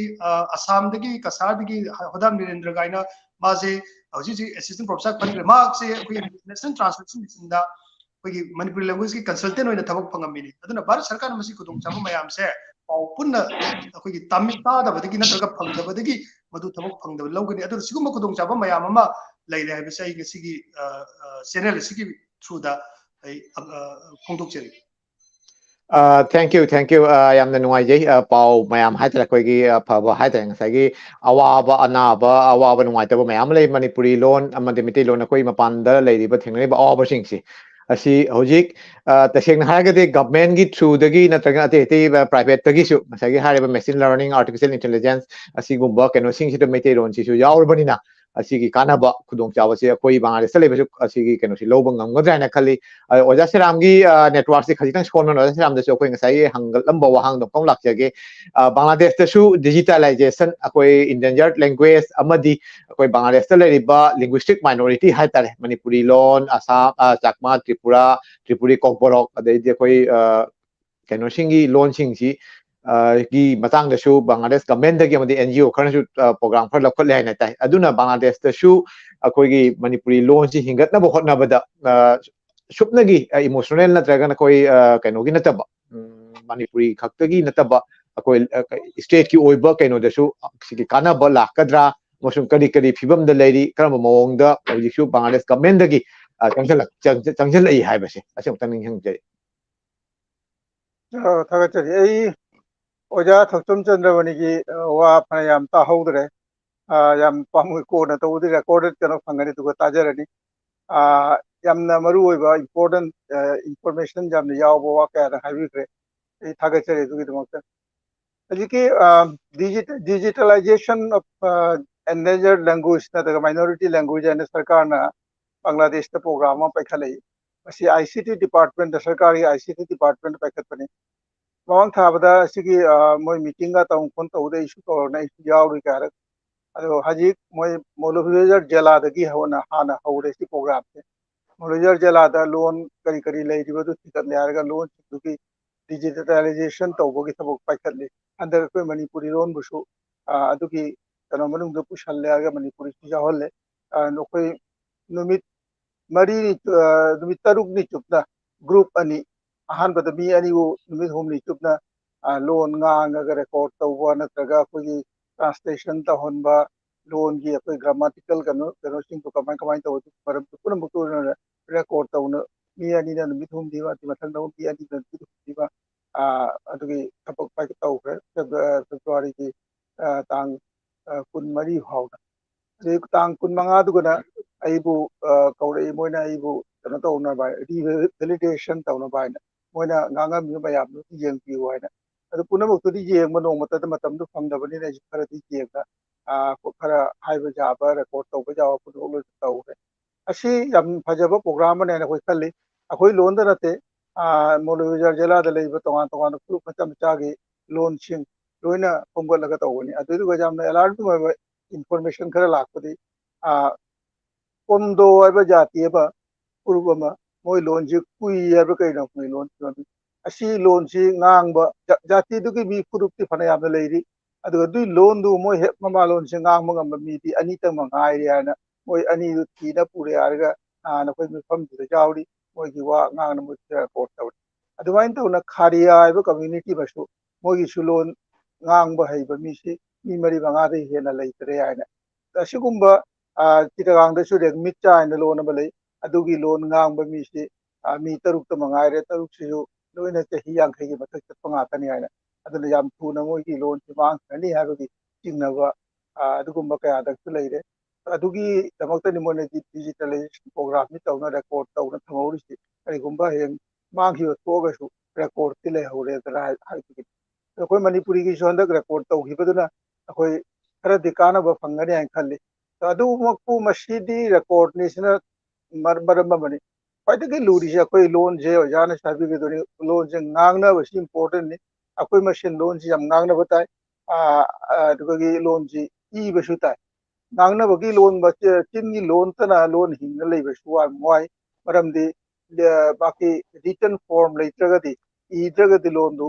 ꯑꯁꯥꯝꯗꯒꯤ ꯀꯁꯥꯔꯗꯒꯤ ꯍꯣꯗꯥꯝ ꯅꯤꯔꯦꯟꯗ꯭ꯔ ꯀꯥꯏꯅ ꯃꯥꯁꯦ ꯍꯧꯖꯤꯛ ꯍꯧꯖꯤꯛ ꯑꯦꯁꯤꯁꯇꯦꯟ ꯄ꯭ꯔꯣꯐꯦꯁꯔ ꯈꯟꯈ꯭ꯔꯦ꯫ ꯃꯍꯥꯛꯁꯦ ꯑꯩꯈꯣꯏꯒꯤ ꯅꯦꯁꯅꯦꯜ ꯇ꯭ꯔꯥꯟꯁꯂꯦꯁꯟ ꯃꯤꯁꯟꯗ ꯑꯩꯈꯣꯏꯒꯤ ꯃꯅꯤꯄꯨꯔꯤ ꯂꯦꯡꯒ꯭ꯋꯦꯖꯀꯤ ꯀꯟꯁꯜꯇꯦꯟ ꯑꯣꯏꯅ ꯊꯕꯛ ꯐꯪꯉꯝꯃꯤꯅꯤ꯫ ꯑꯗꯨꯅ ꯚꯥꯔꯠ ꯁꯔꯀꯥꯔꯅ ꯃꯁꯤ ꯈꯨꯗꯣꯡꯆꯥꯕ ꯃꯌꯥꯝꯁꯦ ꯄꯥꯎ ꯄꯨꯟꯅ ꯑꯩꯈꯣꯏꯒꯤ ꯇꯥꯗꯕꯗꯒꯤ ꯅꯠꯇ꯭ꯔꯒ ꯐꯪꯗꯕꯗꯒꯤ ꯃꯗꯨ ꯊꯕꯛ ꯐꯪꯗꯕ ꯂꯧꯒꯅꯤ꯫ ꯑꯗꯨꯅ ꯁꯤꯒꯨꯝꯕ ꯈꯨꯗꯣꯡꯆꯥꯕ ꯃꯌꯥꯝ ꯑꯃ ꯂꯩꯔꯦ ꯍꯥꯏꯕꯁꯦ ꯑꯩ ꯉꯁꯤꯒꯤ ꯆꯦꯅꯦꯜ ꯑꯁꯤꯒꯤ ꯊ꯭ꯔꯨꯗ ꯑꯩ ꯐꯣꯡꯗꯣꯛꯆꯔꯤ꯫ Thank you, thank you. ꯌꯥꯝꯅ ꯅꯨꯡꯉꯥꯏꯖꯩ꯫ ꯄꯥꯎ ꯃꯌꯥꯝ ꯍꯥꯏꯇꯥꯔꯦ, ꯑꯩꯈꯣꯏꯒꯤ ꯑꯐꯕ ꯍꯥꯏꯇꯥꯔꯦ, ꯉꯁꯥꯏꯒꯤ ꯑꯋꯥꯕ ꯑꯅꯥꯕ, ꯑꯋꯥꯕ ꯅꯨꯡꯉꯥꯏꯇꯕ ꯃꯌꯥꯝ ꯑꯃ ꯂꯩ ꯃꯅꯤꯄꯨꯔꯤ ꯂꯣꯟ ꯑꯃꯗꯤ ꯃꯩꯇꯩꯂꯣꯟ ꯑꯩꯈꯣꯏ ꯃꯄꯥꯟꯗ ꯂꯩꯔꯤꯕ ꯊꯦꯡꯅꯔꯤꯕ ꯑꯋꯥꯕꯁꯤꯡꯁꯤ꯫ ꯑꯁꯤ ꯍꯧꯖꯤꯛ ꯇꯁꯦꯡꯅ ꯍꯥꯏꯔꯒꯗꯤ ꯒꯚꯔꯟꯃꯦꯟꯒꯤ ꯊ꯭ꯔꯨꯗꯒꯤ ꯅꯠꯇ꯭ꯔꯒ ꯑꯇꯩ ꯑꯇꯩ ꯄ꯭ꯔꯥꯏꯚꯦꯠꯇꯒꯤꯁꯨ ꯉꯁꯥꯏꯒꯤ ꯍꯥꯏꯔꯤꯕ ꯃꯦꯁꯤꯟ ꯂꯔꯅꯤꯡ, ꯑꯥꯔꯇꯤꯐꯤꯁꯤꯌꯦꯜ ꯏꯟꯇꯦꯂꯤꯖꯦꯟꯁ ꯑꯁꯤꯒꯨꯝꯕ ꯀꯩꯅꯣꯁꯤꯡꯁꯤꯗ ꯃꯩꯇꯩꯂꯣꯟꯁꯤꯁꯨ ꯌꯥꯎꯔꯕꯅꯤꯅ ꯑꯁꯤꯒꯤ ꯀꯥꯟꯅꯕ ꯈꯨꯗꯣꯡꯆꯥꯕꯁꯦ ꯑꯩꯈꯣꯏ ꯕꯪꯒ꯭ꯂꯥꯗꯦꯁꯇ ꯂꯩꯕꯁꯨ ꯑꯁꯤꯒꯤ ꯀꯩꯅꯣꯁꯤ ꯂꯧꯕ ꯉꯝꯒꯗ꯭ꯔꯥ ꯍꯥꯏꯅ ꯈꯜꯂꯤ꯫ ꯑꯗꯣ ꯑꯣꯖꯥ ꯁꯦꯔꯥꯝꯒꯤ networkꯁꯤ ꯈꯖꯤꯛꯇꯪ ꯁꯣꯟꯕꯅ ꯑꯣꯖꯥ ꯁꯦꯔꯥꯝꯗꯁꯨ ꯑꯩꯈꯣꯏ ꯉꯁꯥꯏꯒꯤ ꯍꯪꯒꯠꯂꯝꯕ ꯋꯥꯍꯪꯗꯣ ꯑꯃꯨꯛꯇꯪ ꯂꯥꯛꯆꯒꯦ꯫ ꯕꯪꯒ꯭ꯂꯥꯗꯦꯁꯇꯁꯨ ꯗꯤꯖꯤꯇꯦꯂꯥꯏꯖꯦꯁꯟ, ꯑꯩꯈꯣꯏ ꯏꯟꯗꯦꯟꯖꯔ ꯂꯦꯡꯒ꯭ꯋꯦꯖ ꯑꯃꯗꯤ ꯑꯩꯈꯣꯏ ꯕꯪꯒ꯭ꯂꯥꯗꯦꯁꯇ ꯂꯩꯔꯤꯕ ꯂꯤꯡꯒ꯭ꯋꯤꯁꯇꯤꯛ ꯃꯥꯏꯅꯣꯔꯤꯇꯤ ꯍꯥꯏꯇꯥꯔꯦ, ꯃꯅꯤꯄꯨꯔꯤ ꯂꯣꯟ, ꯑꯁꯥꯝ, ꯆꯥꯛꯃꯥ, ꯇ꯭ꯔꯤꯄꯨꯔꯥ, ꯇ꯭ꯔꯤꯄꯨꯔꯤ ꯀꯣꯛꯕꯣꯔꯣꯛ, ꯑꯗꯩꯗꯤ ꯑꯩꯈꯣꯏ ꯀꯩꯅꯣꯁꯤꯡꯒꯤ ꯂꯣꯟꯁꯤꯡꯁꯤ ꯒꯤ ꯃꯇꯥꯡꯗꯁꯨ ꯕꯪꯒ꯭ꯂꯥꯗꯦꯁ ꯒꯚꯔꯟꯃꯦꯟꯗꯒꯤ ꯑꯃꯗꯤ ꯑꯦꯟ ꯖꯤ ꯑꯣ ꯈꯔꯅꯁꯨ ꯄ꯭ꯔꯣꯒ꯭ꯔꯥꯝ ꯈꯔ ꯂꯧꯈꯠꯂꯦ ꯍꯥꯏꯅ ꯇꯥꯏ꯫ ꯑꯗꯨꯅ ꯕꯪꯒ꯭ꯂꯥꯗꯦꯁꯇꯁꯨ ꯑꯩꯈꯣꯏꯒꯤ ꯃꯅꯤꯄꯨꯔꯤ ꯂꯣꯟꯁꯤ ꯍꯤꯡꯒꯠꯅꯕ ꯍꯣꯠꯅꯕꯗ ꯁꯨꯞꯅꯒꯤ ꯏꯃꯣꯁꯅꯦꯜ ꯅꯠꯇ꯭ꯔꯒꯅ ꯑꯩꯈꯣꯏ ꯀꯩꯅꯣꯒꯤ ꯅꯠꯇꯕ, ꯃꯅꯤꯄꯨꯔꯤ ꯈꯛꯇꯒꯤ ꯅꯠꯇꯕ ꯑꯩꯈꯣꯏ ꯁ꯭ꯇꯦꯠꯀꯤ ꯑꯣꯏꯕ ꯀꯩꯅꯣꯗꯁꯨ ꯁꯤꯒꯤ ꯀꯥꯟꯅꯕ ꯂꯥꯛꯀꯗ꯭ꯔꯥ ꯑꯃꯁꯨꯡ ꯀꯔꯤ ꯀꯔꯤ ꯐꯤꯕꯝꯗ ꯂꯩꯔꯤ, ꯀꯔꯝꯕ ꯃꯑꯣꯡꯗ ꯍꯧꯖꯤꯛꯁꯨ ꯕꯪꯒ꯭ꯂꯥꯗꯦꯁ ꯒꯚꯔꯟꯃꯦꯟꯗꯒꯤ ꯆꯪꯁꯤꯜꯂꯛꯏ ꯍꯥꯏꯕꯁꯦ ꯑꯁꯤ ꯑꯃꯨꯛꯇꯪ ꯅꯤꯡꯁꯤꯡꯖꯔꯤ꯫ ꯊꯥꯒꯠꯆꯔꯤ꯫ ꯑꯩ ꯑꯣꯖꯥ ꯊꯣꯛꯆꯣꯝ ꯆꯟꯗ꯭ꯔꯃꯅꯤꯒꯤ ꯋꯥ ꯐꯅꯌꯥꯝ ꯇꯥꯍꯧꯗ꯭ꯔꯦ꯫ ꯌꯥꯝ ꯄꯥꯝꯃꯨꯏ, ꯀꯣꯟꯅ ꯇꯧꯕꯗꯤ ꯔꯦꯀꯣꯔꯗꯦꯗ ꯀꯩꯅꯣ ꯐꯪꯒꯅꯤ, ꯑꯗꯨꯒ ꯇꯥꯖꯔꯅꯤ꯫ ꯌꯥꯝꯅ ꯃꯔꯨ ꯑꯣꯏꯕ ꯏꯝꯄꯣꯔꯇꯦꯟ ꯏꯟꯐꯣꯔꯃꯦꯁꯟ ꯌꯥꯝꯅ ꯌꯥꯎꯕ ꯋꯥ ꯀꯌꯥꯗ ꯍꯥꯏꯕꯤꯈ꯭ꯔꯦ꯫ ꯑꯩ ꯊꯥꯒꯠꯆꯔꯤ ꯑꯗꯨꯒꯤꯗꯃꯛꯇ꯫ ꯍꯧꯖꯤꯛꯀꯤ ꯗꯤꯖꯤꯇꯦꯂꯥꯏꯖꯦꯁꯟ ꯑꯣꯐ ꯑꯦꯟꯗꯦꯟꯖꯔ ꯂꯦꯡꯒ꯭ꯋꯦꯖ ꯅꯠꯇ꯭ꯔꯒ ꯃꯥꯏꯅꯣꯔꯤꯇꯤ ꯂꯦꯡꯒ꯭ꯋꯦꯖ ꯍꯥꯏꯅ ꯁꯔꯀꯥꯔꯅ ꯕꯪꯒ꯭ꯂꯥꯗꯦꯁꯇ ꯄ꯭ꯔꯣꯒ꯭ꯔꯥꯝ ꯑꯃ ꯄꯥꯏꯈꯠꯂꯛꯏ꯫ ꯃꯁꯤ ꯑꯥꯏ ꯁꯤ ꯇꯤ ꯗꯤꯄꯥꯔꯠꯃꯦꯟꯇ, ꯁꯔꯀꯥꯔꯒꯤ ꯑꯥꯏ ꯁꯤ ꯇꯤ ꯗꯤꯄꯥꯔꯠꯃꯦꯟꯇ ꯄꯥꯏꯈꯠꯄꯅꯤ꯫ ꯃꯃꯥꯡ ꯊꯥꯕꯗ ꯑꯁꯤꯒꯤ ꯃꯣꯏ ꯃꯤꯇꯤꯡꯒ ꯇꯧ ꯈꯣꯠ ꯇꯧꯕꯗ ꯑꯩꯁꯨ ꯀꯧꯔꯅ ꯑꯩꯁꯨ ꯌꯥꯎꯔꯨꯏ ꯀꯌꯥꯔꯛ꯫ ꯑꯗꯣ ꯍꯧꯖꯤꯛ ꯃꯣꯏ ꯃꯧꯂꯚꯤꯕꯥꯖꯥꯔ ꯖꯦꯂꯥꯗꯒꯤ ꯍꯧꯅ ꯍꯥꯟꯅ ꯍꯧꯔꯦ ꯁꯤ ꯄ꯭ꯔꯣꯒ꯭ꯔꯥꯝꯁꯦ꯫ ꯃꯧꯂꯚꯤꯕꯥꯖꯥꯔ ꯖꯦꯂꯥꯗ ꯂꯣꯟ ꯀꯔꯤ ꯀꯔꯤ ꯂꯩꯔꯤꯕꯗꯨ ꯊꯤꯒꯠꯂꯦ ꯍꯥꯏꯔꯒ ꯂꯣꯟꯁꯤꯡꯗꯨꯒꯤ ꯗꯤꯖꯤꯇꯦꯂꯥꯏꯖꯦꯁꯟ ꯇꯧꯕꯒꯤ ꯊꯕꯛ ꯄꯥꯏꯈꯠꯂꯤ꯫ ꯍꯟꯗꯛ ꯑꯩꯈꯣꯏ ꯃꯅꯤꯄꯨꯔꯤ ꯂꯣꯟꯕꯨꯁꯨ ꯑꯗꯨꯒꯤ ꯀꯩꯅꯣ ꯃꯅꯨꯡꯗ ꯄꯨꯁꯜꯂꯦ ꯍꯥꯏꯔꯒ ꯃꯅꯤꯄꯨꯔꯤꯁꯨ ꯌꯥꯎꯍꯜꯂꯦ꯫ ꯑꯩꯈꯣꯏ ꯅꯨꯃꯤꯠ ꯃꯔꯤꯅꯤ, ꯅꯨꯃꯤꯠ ꯇꯔꯨꯛꯅꯤ ꯆꯨꯞꯅ ꯒ꯭ꯔꯨꯞ ꯑꯅꯤ, ꯑꯍꯥꯟꯕꯗ ꯃꯤ ꯑꯅꯤꯕꯨ ꯅꯨꯃꯤꯠ ꯍꯨꯝꯅꯤ ꯆꯨꯞꯅ ꯂꯣꯟ ꯉꯥꯡꯉꯒ ꯔꯦꯀꯣꯔꯠ ꯇꯧꯕ ꯅꯠꯇ꯭ꯔꯒ ꯑꯩꯈꯣꯏꯒꯤ ꯇ꯭ꯔꯥꯟꯁꯂꯦꯁꯟ ꯇꯧꯍꯟꯕ, ꯂꯣꯟꯒꯤ ꯑꯩꯈꯣꯏ ꯒ꯭ꯔꯥꯃꯥꯇꯤꯀꯦꯜ ꯀꯩꯅꯣ ꯀꯩꯅꯣꯁꯤꯡꯗꯣ ꯀꯃꯥꯏ ꯀꯃꯥꯏꯅ ꯇꯧꯕ, ꯃꯔꯝꯗꯣ ꯄꯨꯝꯅꯃꯛꯇꯨ ꯔꯦꯀꯣꯔꯠ ꯇꯧꯅ ꯃꯤ ꯑꯅꯤꯅ ꯅꯨꯃꯤꯠ ꯍꯨꯝꯅꯤ ꯑꯃ, ꯑꯗꯨ ꯃꯊꯪꯗ ꯑꯃꯨꯛ ꯃꯤ ꯑꯅꯤꯅ ꯅꯨꯃꯤꯠ ꯍꯨꯝꯅꯤ ꯑꯃ, ꯑꯗꯨꯒꯤ ꯊꯕꯛ ꯇꯧꯈ꯭ꯔꯦ꯫ ꯐꯦꯕ꯭ꯔꯨꯋꯥꯔꯤꯒꯤ ꯇꯥꯡ ꯀꯨꯟꯃꯔꯤ ꯐꯥꯎꯗ꯫ ꯑꯗꯩ ꯇꯥꯡ ꯀꯨꯟꯃꯉꯥꯗꯨꯒꯅ ꯑꯩꯕꯨ ꯀꯧꯔꯛꯏ, ꯃꯣꯏꯅ ꯑꯩꯕꯨ ꯀꯩꯅꯣ ꯇꯧꯅꯕ, ꯔꯤꯚꯦꯂꯤꯗꯦꯁꯟ ꯇꯧꯅꯕ ꯍꯥꯏꯅ, ꯃꯣꯏꯅ ꯉꯥꯡꯉꯝꯃꯤꯕ ꯃꯌꯥꯝꯗꯨ ꯌꯦꯡꯕꯤꯌꯨ ꯍꯥꯏꯅ꯫ ꯑꯗꯨ ꯄꯨꯝꯅꯃꯛꯇꯨꯗꯤ ꯌꯦꯡꯕ ꯅꯣꯡꯃꯇꯗ ꯃꯇꯝꯗꯨ ꯐꯪꯗꯕꯅꯤꯅ ꯑꯩꯁꯨ ꯈꯔꯗꯤ ꯌꯦꯡꯉ ꯈꯔ ꯍꯥꯏꯕ ꯌꯥꯕ, ꯔꯦꯀꯣꯔꯠ ꯇꯧꯕ ꯌꯥꯕ ꯄꯨꯝꯅꯃꯛ ꯂꯣꯏꯅ ꯇꯧꯔꯦ꯫ ꯑꯁꯤ ꯌꯥꯝ ꯐꯖꯕ ꯄ꯭ꯔꯣꯒ꯭ꯔꯥꯝ ꯑꯃꯅꯦꯅ ꯑꯩꯈꯣꯏ ꯈꯜꯂꯤ꯫ ꯑꯩꯈꯣꯏ ꯂꯣꯟꯗ ꯅꯠꯇꯦ, ꯃꯧꯂꯚꯤꯕꯥꯖꯥꯔ ꯖꯤꯂꯥꯗ ꯂꯩꯕ ꯇꯣꯉꯥꯟ ꯇꯣꯉꯥꯟꯕ ꯐꯨꯔꯨꯞ ꯃꯆꯥ ꯃꯆꯥꯒꯤ ꯂꯣꯟꯁꯤꯡ ꯂꯣꯏꯅ ꯈꯣꯝꯒꯠꯂꯒ ꯇꯧꯕꯅꯤ꯫ ꯑꯗꯨꯗꯨꯒ ꯌꯥꯝꯅ ꯑꯦꯂꯥꯔꯃꯤꯡ ꯑꯣꯏꯕ ꯏꯟꯐꯣꯔꯃꯦꯁꯟ ꯈꯔ ꯂꯥꯛꯄꯗꯤ, ꯀꯣꯟꯗꯣ ꯍꯥꯏꯕ ꯖꯥꯇꯤ ꯑꯃ, ꯐꯨꯔꯨꯞ ꯑꯃ, ꯃꯣꯏ ꯂꯣꯟꯁꯤ ꯀꯨꯏ ꯍꯥꯏꯕ ꯀꯩꯅꯣ, ꯀꯨꯏ ꯂꯣꯟ, ꯑꯁꯤ ꯂꯣꯟꯁꯤ ꯉꯥꯡꯕ ꯖꯥꯇꯤꯗꯨꯒꯤ ꯃꯤ ꯐꯨꯔꯨꯞꯇꯤ ꯐꯅ ꯌꯥꯝꯅ ꯂꯩꯔꯤ꯫ ꯑꯗꯨꯒ ꯑꯗꯨꯒꯤ ꯂꯣꯟꯗꯨ ꯃꯣꯏ ꯍꯦꯛ ꯃꯃꯥ ꯂꯣꯟꯁꯤ ꯉꯥꯡꯕ ꯉꯝꯕ ꯃꯤꯗꯤ ꯑꯅꯤꯇꯪ ꯃꯉꯥꯏꯔꯦ ꯍꯥꯏꯅ ꯃꯣꯏ ꯑꯅꯤꯗꯨ ꯊꯤꯅ ꯄꯨꯔꯦ ꯍꯥꯏꯔꯒ ꯅꯍꯥꯟ ꯑꯩꯈꯣꯏ ꯃꯤꯐꯝꯗꯨꯗ ꯌꯥꯎꯔꯤ꯫ ꯃꯣꯏꯒꯤ ꯋꯥ ꯉꯥꯡꯅ ꯃꯣꯏ ꯔꯦꯀꯣꯔꯠ ꯇꯧꯔꯤ꯫ ꯑꯗꯨꯃꯥꯏꯅ ꯇꯧꯅ ꯈꯥꯔꯤꯌꯥ ꯍꯥꯏꯕ ꯀꯝꯃ꯭ꯌꯨꯅꯤꯇꯤ ꯑꯃꯁꯨ ꯃꯣꯏꯒꯤꯁꯨ ꯂꯣꯟ ꯉꯥꯡꯕ ꯍꯩꯕ ꯃꯤꯁꯤ ꯃꯤ ꯃꯔꯤ ꯃꯉꯥꯗꯒꯤ ꯍꯦꯟꯅ ꯂꯩꯇ꯭ꯔꯦ ꯍꯥꯏꯅ꯫ ꯑꯁꯤꯒꯨꯝꯕ ꯆꯤꯇꯒꯥꯡꯗꯁꯨ ꯔꯦꯡꯃꯤꯠꯆꯥ ꯍꯥꯏꯅ ꯂꯣꯟ ꯑꯃ ꯂꯩ꯫ ꯑꯗꯨꯒꯤ ꯂꯣꯟ ꯉꯥꯡꯕ ꯃꯤꯁꯤ ꯃꯤ ꯇꯔꯨꯛꯇ ꯃꯉꯥꯏꯔꯦ꯫ ꯇꯔꯨꯛꯁꯤꯁꯨ ꯂꯣꯏꯅ ꯆꯍꯤ ꯌꯥꯡꯈꯩꯒꯤ ꯃꯊꯛ ꯆꯠꯄ ꯉꯥꯛꯇꯅꯤ ꯍꯥꯏꯅ꯫ ꯑꯗꯨꯅ ꯌꯥꯝ ꯊꯨꯅ ꯃꯣꯏꯒꯤ ꯂꯣꯟꯁꯤ ꯃꯥꯡꯈ꯭ꯔꯅꯤ ꯍꯥꯏꯕꯒꯤ ꯆꯤꯡꯅꯕ ꯑꯗꯨꯒꯨꯝꯕ ꯀꯌꯥꯗꯁꯨ ꯂꯩꯔꯦ꯫ ꯑꯗꯨꯒꯤꯗꯃꯛꯇꯅꯤ ꯃꯣꯏꯅ ꯗꯤꯖꯤꯇꯦꯂꯥꯏꯖꯦꯁꯟ ꯄ꯭ꯔꯣꯒ꯭ꯔꯥꯝꯁꯤ ꯇꯧꯅ ꯔꯦꯀꯣꯔꯠ ꯇꯧꯅ ꯊꯝꯍꯧꯔꯤꯁꯤ꯫ ꯀꯔꯤꯒꯨꯝꯕ ꯍꯌꯦꯡ ꯃꯥꯡꯈꯤꯕ ꯊꯣꯛꯑꯒꯁꯨ ꯔꯦꯀꯣꯔꯠꯇꯤ ꯂꯩꯍꯧꯔꯦꯗꯅ ꯍꯥꯏꯕꯒꯤꯅꯤ꯫ ꯑꯩꯈꯣꯏ ꯃꯅꯤꯄꯨꯔꯤꯒꯤꯁꯨ ꯍꯟꯗꯛ ꯔꯦꯀꯣꯔꯠ ꯇꯧꯈꯤꯕꯗꯨꯅ ꯑꯩꯈꯣꯏ ꯈꯔꯗꯤ ꯀꯥꯟꯅꯕ ꯐꯪꯒꯅꯤ ꯍꯥꯏꯅ ꯈꯜꯂꯤ꯫ ꯑꯗꯨꯃꯛꯄꯨ ꯃꯁꯤꯗꯤ ꯔꯦꯀꯣꯔꯠꯅꯤ, ꯁꯤꯅ ꯃꯔꯝ ꯑꯃꯅꯤ꯫ ꯈ꯭ꯋꯥꯏꯗꯒꯤ ꯂꯨꯔꯤꯁꯦ ꯑꯩꯈꯣꯏ ꯂꯣꯟꯁꯦ, ꯑꯣꯖꯥꯅꯁꯨ ꯍꯥꯏꯕꯤꯒꯗꯣꯏꯅꯤ, ꯂꯣꯟꯁꯦ ꯉꯥꯡꯅꯕꯁꯤ ꯏꯝꯄꯣꯔꯇꯦꯟꯅꯤ꯫ ꯑꯩꯈꯣꯏ ꯃꯁꯦꯟ ꯂꯣꯟꯁꯤ ꯌꯥꯝ ꯉꯥꯡꯅꯕ ꯇꯥꯏ꯫ ꯑꯗꯨꯒꯤ ꯂꯣꯟꯁꯤ ꯏꯕꯁꯨ ꯇꯥꯏ꯫ ꯉꯥꯡꯅꯕꯒꯤ ꯂꯣꯟ, ꯆꯤꯟꯒꯤ ꯂꯣꯟꯇꯅ ꯂꯣꯟ ꯍꯤꯡꯅ ꯂꯩꯕꯁꯨ ꯌꯥꯝ ꯋꯥꯏ꯫ ꯃꯔꯝꯗꯤ ꯃꯥꯒꯤ written form ꯂꯩꯇ꯭ꯔꯒꯗꯤ, ꯏꯗ꯭ꯔꯒꯗꯤ ꯂꯣꯟꯗꯨ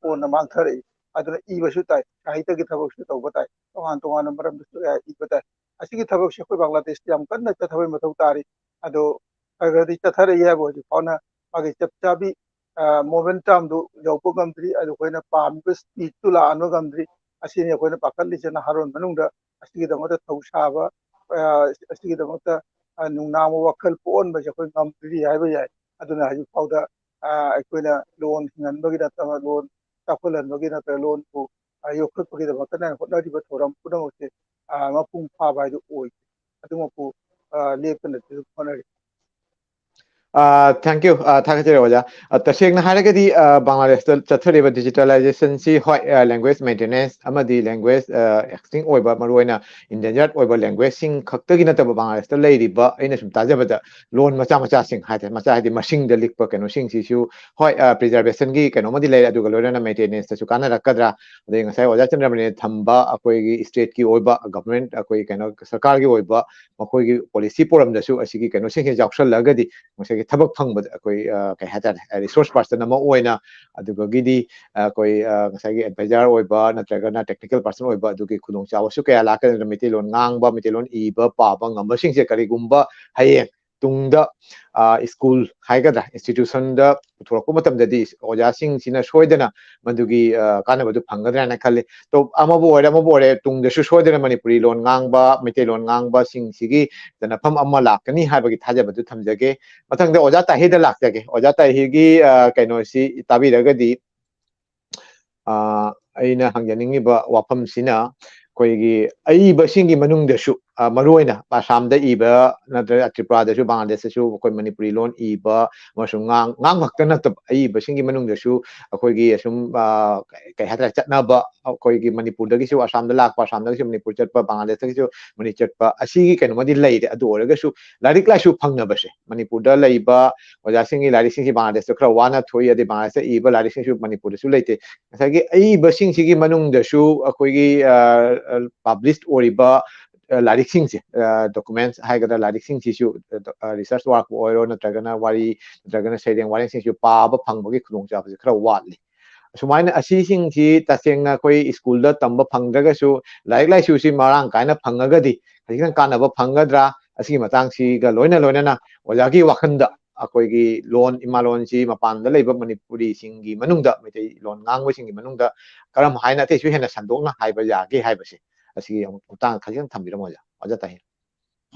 ꯀꯣꯟꯅ ꯃꯥꯡꯊꯔꯛꯏ꯫ ꯑꯗꯨꯅ ꯏꯕꯁꯨ ꯇꯥꯏ, ꯁꯥꯍꯤꯇꯒꯤ ꯊꯕꯛꯁꯨ ꯇꯧꯕ ꯇꯥꯏ, ꯇꯣꯉꯥꯟ ꯇꯣꯉꯥꯟꯕ ꯃꯔꯝꯗꯁꯨ ꯏꯕ ꯇꯥꯏ꯫ ꯑꯁꯤꯒꯤ ꯊꯕꯛꯁꯦ ꯑꯩꯈꯣꯏ ꯕꯪꯒ꯭ꯂꯥꯗꯦꯁꯇ ꯌꯥꯝ ꯀꯟꯅ ꯆꯠꯊꯕꯩ ꯃꯊꯧ ꯇꯥꯔꯤ꯫ ꯑꯗꯣ ꯈꯔ ꯈꯔꯗꯤ ꯆꯠꯊꯔꯛꯏ ꯍꯥꯏꯕ ꯍꯧꯖꯤꯛ ꯐꯥꯎꯅ ꯃꯥꯒꯤ ꯆꯞ ꯆꯥꯕꯤ ꯃꯣꯃꯦꯟꯇꯝꯗꯨ ꯌꯧꯕ ꯉꯝꯗ꯭ꯔꯤ꯫ ꯑꯗꯨ ꯑꯩꯈꯣꯏꯅ ꯄꯥꯝꯃꯤꯕ ꯁ꯭ꯄꯤꯠꯇꯨ ꯂꯥꯛꯍꯟꯕ ꯉꯝꯗ꯭ꯔꯤ꯫ ꯑꯁꯤꯅꯤ ꯑꯩꯈꯣꯏꯅ ꯄꯥꯈꯠꯂꯤꯁꯦ꯫ ꯅꯍꯥꯔꯣꯟ ꯃꯅꯨꯡꯗ ꯑꯁꯤꯒꯤꯗꯃꯛꯇ ꯊꯧ ꯁꯥꯕ, ꯑꯁꯤꯒꯤꯗꯃꯛꯇ ꯅꯨꯡꯅꯥꯡꯕ ꯋꯥꯈꯜ ꯄꯣꯛꯍꯟꯕꯁꯦ ꯑꯩꯈꯣꯏ ꯉꯝꯗ꯭ꯔꯤ ꯍꯥꯏꯕ ꯌꯥꯏ꯫ ꯑꯗꯨꯅ ꯍꯧꯖꯤꯛ ꯐꯥꯎꯗ ꯑꯩꯈꯣꯏꯅ ꯂꯣꯟ ꯍꯤꯡꯍꯟꯕꯒꯤ ꯅꯠꯇꯕ, ꯂꯣꯟ ꯆꯥꯎꯈꯠꯍꯟꯕꯒꯤ ꯅꯠꯇ꯭ꯔꯒ ꯂꯣꯟꯕꯨ ꯌꯣꯛꯈꯠꯄꯒꯤꯗꯃꯛꯇ ꯍꯣꯠꯅꯔꯤꯕ ꯊꯧꯔꯝ ꯄꯨꯝꯅꯃꯛꯁꯦ ꯃꯄꯨꯡ ꯐꯥꯕ ꯍꯥꯏꯗꯨ ꯑꯣꯏꯗꯦ꯫ ꯑꯗꯨꯃꯛꯄꯨ ꯂꯦꯞꯇꯅ ꯑꯗꯨꯝ ꯍꯣꯠꯅꯔꯤ꯫ Thank you. ꯊꯥꯒꯠꯆꯔꯤ ꯑꯣꯖꯥ꯫ ꯇꯁꯦꯡꯅ ꯍꯥꯏꯔꯒꯗꯤ ꯕꯪꯒ꯭ꯂꯥꯗꯦꯁꯇ ꯆꯠꯊꯔꯤꯕ ꯗꯤꯖꯤꯇꯦꯂꯥꯏꯖꯦꯁꯟꯁꯤ, ꯍꯣꯏ, ꯂꯦꯡꯒ꯭ꯋꯦꯖ ꯃꯦꯟꯇꯦꯅꯦꯟꯁ ꯑꯃꯗꯤ ꯂꯦꯡꯒ꯭ꯋꯦꯖ ꯑꯦꯛꯁꯇꯤꯡ ꯑꯣꯏꯕ, ꯃꯔꯨꯑꯣꯏꯅ ꯏꯟꯗꯦꯟꯖꯔꯠ ꯑꯣꯏꯕ ꯂꯦꯡꯒ꯭ꯋꯦꯖꯁꯤꯡ ꯈꯛꯇꯒꯤ ꯅꯠꯇꯕ, ꯕꯪꯒ꯭ꯂꯥꯗꯦꯁꯇ ꯂꯩꯔꯤꯕ, ꯑꯩꯅ ꯁꯨꯝ ꯇꯥꯖꯕꯗ, ꯂꯣꯟ ꯃꯆꯥ ꯃꯆꯥꯁꯤꯡ ꯍꯥꯏꯇꯥꯔꯦ, ꯃꯆꯥ ꯍꯥꯏꯗꯤ ꯃꯁꯤꯡꯗ ꯂꯤꯛꯄ ꯀꯩꯅꯣꯁꯤꯡꯁꯤꯁꯨ, ꯍꯣꯏ, ꯄ꯭ꯔꯤꯖꯥꯔꯕꯦꯁꯟꯒꯤ ꯀꯩꯅꯣꯃꯗꯤ ꯂꯩꯔꯦ, ꯑꯗꯨꯒ ꯂꯣꯏꯅꯅ ꯃꯦꯟꯇꯦꯅꯦꯟꯁꯇꯁꯨ ꯀꯥꯟꯅꯔꯛꯀꯗ꯭ꯔꯥ? ꯑꯗꯩ ꯉꯁꯥꯏ ꯑꯣꯖꯥ ꯆꯟꯗ꯭ꯔꯃꯅꯤꯅ ꯊꯝꯕ ꯑꯩꯈꯣꯏꯒꯤ ꯁ꯭ꯇꯦꯠꯀꯤ ꯑꯣꯏꯕ, ꯒꯚꯔꯟꯃꯦꯟꯠ, ꯑꯩꯈꯣꯏ ꯀꯩꯅꯣ, ꯁꯔꯀꯥꯔꯒꯤ ꯑꯣꯏꯕ ꯃꯈꯣꯏꯒꯤ ꯄꯣꯂꯤꯁꯤ ꯄꯣꯔꯝꯗꯁꯨ ꯑꯁꯤꯒꯤ ꯀꯩꯅꯣꯁꯤꯡꯁꯦ ꯌꯥꯎꯁꯜꯂꯛꯑꯒꯗꯤ ꯉꯁꯥꯏꯒꯤ ꯊꯕꯛ ꯐꯪꯕꯗ ꯑꯩꯈꯣꯏ, ꯑ, ꯀꯩ ꯍꯥꯏꯇꯥꯔꯦ, ꯔꯤꯁꯣꯔꯁ ꯄꯥꯔꯁꯟ ꯑꯃ ꯑꯣꯏꯅ, ꯑꯗꯨꯗꯒꯤꯗꯤ ꯑꯩꯈꯣꯏ, ꯑ, ꯉꯁꯥꯏꯒꯤ ꯑꯦꯗꯚꯥꯏꯖꯔ ꯑꯣꯏꯕ ꯅꯠꯇ꯭ꯔꯒꯅ ꯇꯦꯛꯅꯤꯀꯦꯜ ꯄꯥꯔꯁꯟ ꯑꯣꯏꯕ, ꯑꯗꯨꯒꯤ ꯈꯨꯗꯣꯡꯆꯥꯕꯁꯨ ꯀꯌꯥ ꯂꯥꯛꯀꯗ꯭ꯔꯦ꯫ ꯃꯩꯇꯩꯂꯣꯟ ꯉꯥꯡꯕ, ꯃꯩꯇꯩꯂꯣꯟ ꯏꯕ ꯄꯥꯕ ꯉꯝꯕꯁꯤꯡꯁꯦ ꯀꯔꯤꯒꯨꯝꯕ ꯍꯌꯦꯡ ꯇꯨꯡꯗ, ꯑ, ꯁ꯭ꯀꯨꯜ ꯍꯥꯏꯒꯗ꯭ꯔꯥ, ꯏꯟꯁꯇꯤꯇ꯭ꯌꯨꯁꯟꯗ ꯄꯨꯊꯣꯔꯛꯄ ꯃꯇꯝꯗꯗꯤ ꯑꯣꯖꯥꯁꯤꯡꯁꯤꯅ ꯁꯣꯏꯗꯅ ꯃꯗꯨꯒꯤ, ꯑ, ꯀꯥꯟꯅꯕꯗꯨ ꯐꯪꯒꯗ꯭ꯔꯥ ꯍꯥꯏꯅ ꯈꯜꯂꯤ꯫ ꯇꯣꯞ ꯑꯃꯕꯨ ꯑꯣꯏꯔꯦ, ꯑꯃꯕꯨ ꯑꯣꯏꯔꯦ, ꯇꯨꯡꯗꯁꯨ ꯁꯣꯏꯗꯅ ꯃꯅꯤꯄꯨꯔꯤ ꯂꯣꯟ ꯉꯥꯡꯕ, ꯃꯩꯇꯩꯂꯣꯟ ꯉꯥꯡꯕꯁꯤꯡꯁꯤꯒꯤ ꯆꯟꯅꯐꯝ ꯑꯃ ꯂꯥꯛꯀꯅꯤ ꯍꯥꯏꯕꯒꯤ ꯊꯥꯖꯕꯗꯨ ꯊꯝꯖꯒꯦ꯫ ꯃꯊꯪꯗ ꯑꯣꯖꯥ ꯇꯥꯍꯤꯔꯗ ꯂꯥꯛꯆꯒꯦ꯫ ꯑꯣꯖꯥ ꯇꯥꯍꯤꯔꯒꯤ, ꯑ, ꯀꯩꯅꯣꯁꯤ ꯇꯥꯕꯤꯔꯒꯗꯤ, ꯑ, ꯑꯩꯅ ꯍꯪꯖꯅꯤꯡꯉꯤꯕ ꯋꯥꯐꯝꯁꯤꯅ, ꯑꯩꯈꯣꯏꯒꯤ ꯑꯏꯕꯁꯤꯡꯒꯤ ꯃꯅꯨꯡꯗꯁꯨ ꯃꯔꯨꯑꯣꯏꯅ ꯑꯁꯥꯝꯗ ꯏꯕ ꯅꯠꯇ꯭ꯔꯒ ꯇ꯭ꯔꯤꯄꯨꯔꯥꯗꯁꯨ ꯕꯪꯒ꯭ꯂꯥꯗꯦꯁꯇꯁꯨ ꯑꯩꯈꯣꯏ ꯃꯅꯤꯄꯨꯔꯤ ꯂꯣꯟ ꯏꯕ ꯑꯃꯁꯨꯡ ꯉꯥꯡ ꯉꯥꯡꯕ ꯈꯛꯇ ꯅꯠꯇꯕ ꯑꯏꯕꯁꯤꯡꯒꯤ ꯃꯅꯨꯡꯗꯁꯨ ꯑꯩꯈꯣꯏꯒꯤ ꯑꯁꯨꯝ ꯀꯩ ꯍꯥꯏꯇꯥꯔꯦ, ꯆꯠꯅꯕ, ꯑꯩꯈꯣꯏꯒꯤ ꯃꯅꯤꯄꯨꯔꯗꯒꯤꯁꯨ ꯑꯁꯥꯝꯗ ꯂꯥꯛꯄ, ꯑꯁꯥꯝꯗꯒꯤꯁꯨ ꯃꯅꯤꯄꯨꯔ ꯆꯠꯄ, ꯕꯪꯒ꯭ꯂꯥꯗꯦꯁꯇꯒꯤꯁꯨ ꯃꯅꯤ ꯆꯠꯄ, ꯑꯁꯤꯒꯤ ꯀꯩꯅꯣꯃꯗꯤ ꯂꯩꯔꯦ꯫ ꯑꯗꯨ ꯑꯣꯏꯔꯒꯁꯨ ꯂꯥꯏꯔꯤꯛ ꯂꯥꯏꯁꯨ ꯐꯪꯅꯕꯁꯦ ꯃꯅꯤꯄꯨꯔꯗ ꯂꯩꯕ ꯑꯣꯖꯥꯁꯤꯡꯒꯤ ꯂꯥꯏꯔꯤꯛꯁꯤꯡꯁꯤ ꯕꯪꯒ꯭ꯂꯥꯗꯦꯁꯇ ꯈꯔ ꯋꯥꯅ ꯊꯣꯛꯏ, ꯑꯗꯩ ꯕꯪꯒ꯭ꯂꯥꯗꯦꯁꯇ ꯏꯕ ꯂꯥꯏꯔꯤꯛꯁꯤꯡꯁꯨ ꯃꯅꯤꯄꯨꯔꯗꯁꯨ ꯂꯩꯇꯦ꯫ ꯉꯁꯥꯏꯒꯤ ꯑꯏꯕꯁꯤꯡꯁꯤꯒꯤ ꯃꯅꯨꯡꯗꯁꯨ ꯑꯩꯈꯣꯏꯒꯤ ꯄꯕ꯭ꯂꯤꯁ ꯑꯣꯏꯔꯤꯕ ꯂꯥꯏꯔꯤꯛꯁꯤꯡꯁꯦ, ꯗꯣꯀꯨꯃꯦꯟꯁ ꯍꯥꯏꯒꯗ꯭ꯔꯥ, ꯂꯥꯏꯔꯤꯛꯁꯤꯡꯁꯤꯁꯨ ꯔꯤꯁꯔꯁ ꯋꯥꯔꯛꯄꯨ ꯑꯣꯏꯔꯣ ꯅꯠꯇ꯭ꯔꯒꯅ ꯋꯥꯔꯤ ꯅꯠꯇ꯭ꯔꯒꯅ ꯁꯩꯔꯦꯡ ꯋꯥꯔꯦꯡꯁꯤꯡꯁꯨ ꯄꯥꯕ ꯐꯪꯕꯒꯤ ꯈꯨꯗꯣꯡꯆꯥꯕꯁꯦ ꯈꯔ ꯋꯥꯠꯂꯤ꯫ ꯑꯁꯨꯃꯥꯏꯅ ꯑꯁꯤꯁꯤꯡꯁꯤ ꯇꯁꯦꯡꯅ ꯑꯩꯈꯣꯏ ꯁ꯭ꯀꯨꯜꯗ ꯇꯝꯕ ꯐꯪꯗ꯭ꯔꯒꯁꯨ ꯂꯥꯏꯔꯤꯛ ꯂꯥꯏꯁꯨꯁꯤ ꯃꯔꯥꯡ ꯀꯥꯏꯅ ꯐꯪꯉꯒꯗꯤ ꯈꯖꯤꯛꯇꯪ ꯀꯥꯟꯅꯕ ꯐꯪꯒꯗ꯭ꯔꯥ? ꯑꯁꯤꯒꯤ ꯃꯇꯥꯡꯁꯤꯒ ꯂꯣꯏꯅ ꯂꯣꯏꯅꯅ ꯑꯣꯖꯥꯒꯤ ꯋꯥꯈꯜꯗ ꯑꯩꯈꯣꯏꯒꯤ ꯂꯣꯟ, ꯏꯃꯥ ꯂꯣꯟꯁꯤ ꯃꯄꯥꯟꯗ ꯂꯩꯕ ꯃꯅꯤꯄꯨꯔꯤꯁꯤꯡꯒꯤ ꯃꯅꯨꯡꯗ, ꯃꯩꯇꯩ ꯂꯣꯟ ꯉꯥꯡꯕꯁꯤꯡꯒꯤ ꯃꯅꯨꯡꯗ ꯀꯔꯝ ꯍꯥꯏꯅ ꯑꯇꯩꯁꯨ ꯍꯦꯟꯅ ꯁꯟꯗꯣꯛꯅ ꯍꯥꯏꯕ ꯌꯥꯒꯦ ꯍꯥꯏꯕꯁꯦ, ꯑꯁꯤꯒꯤ ꯑꯃꯨꯛ ꯃꯇꯥꯡ ꯈꯖꯤꯛꯇꯪ ꯊꯝꯕꯤꯔꯝꯃꯣ ꯑꯣꯖꯥ꯫ ꯑꯣꯖꯥ ꯇꯥꯍꯤꯔ꯫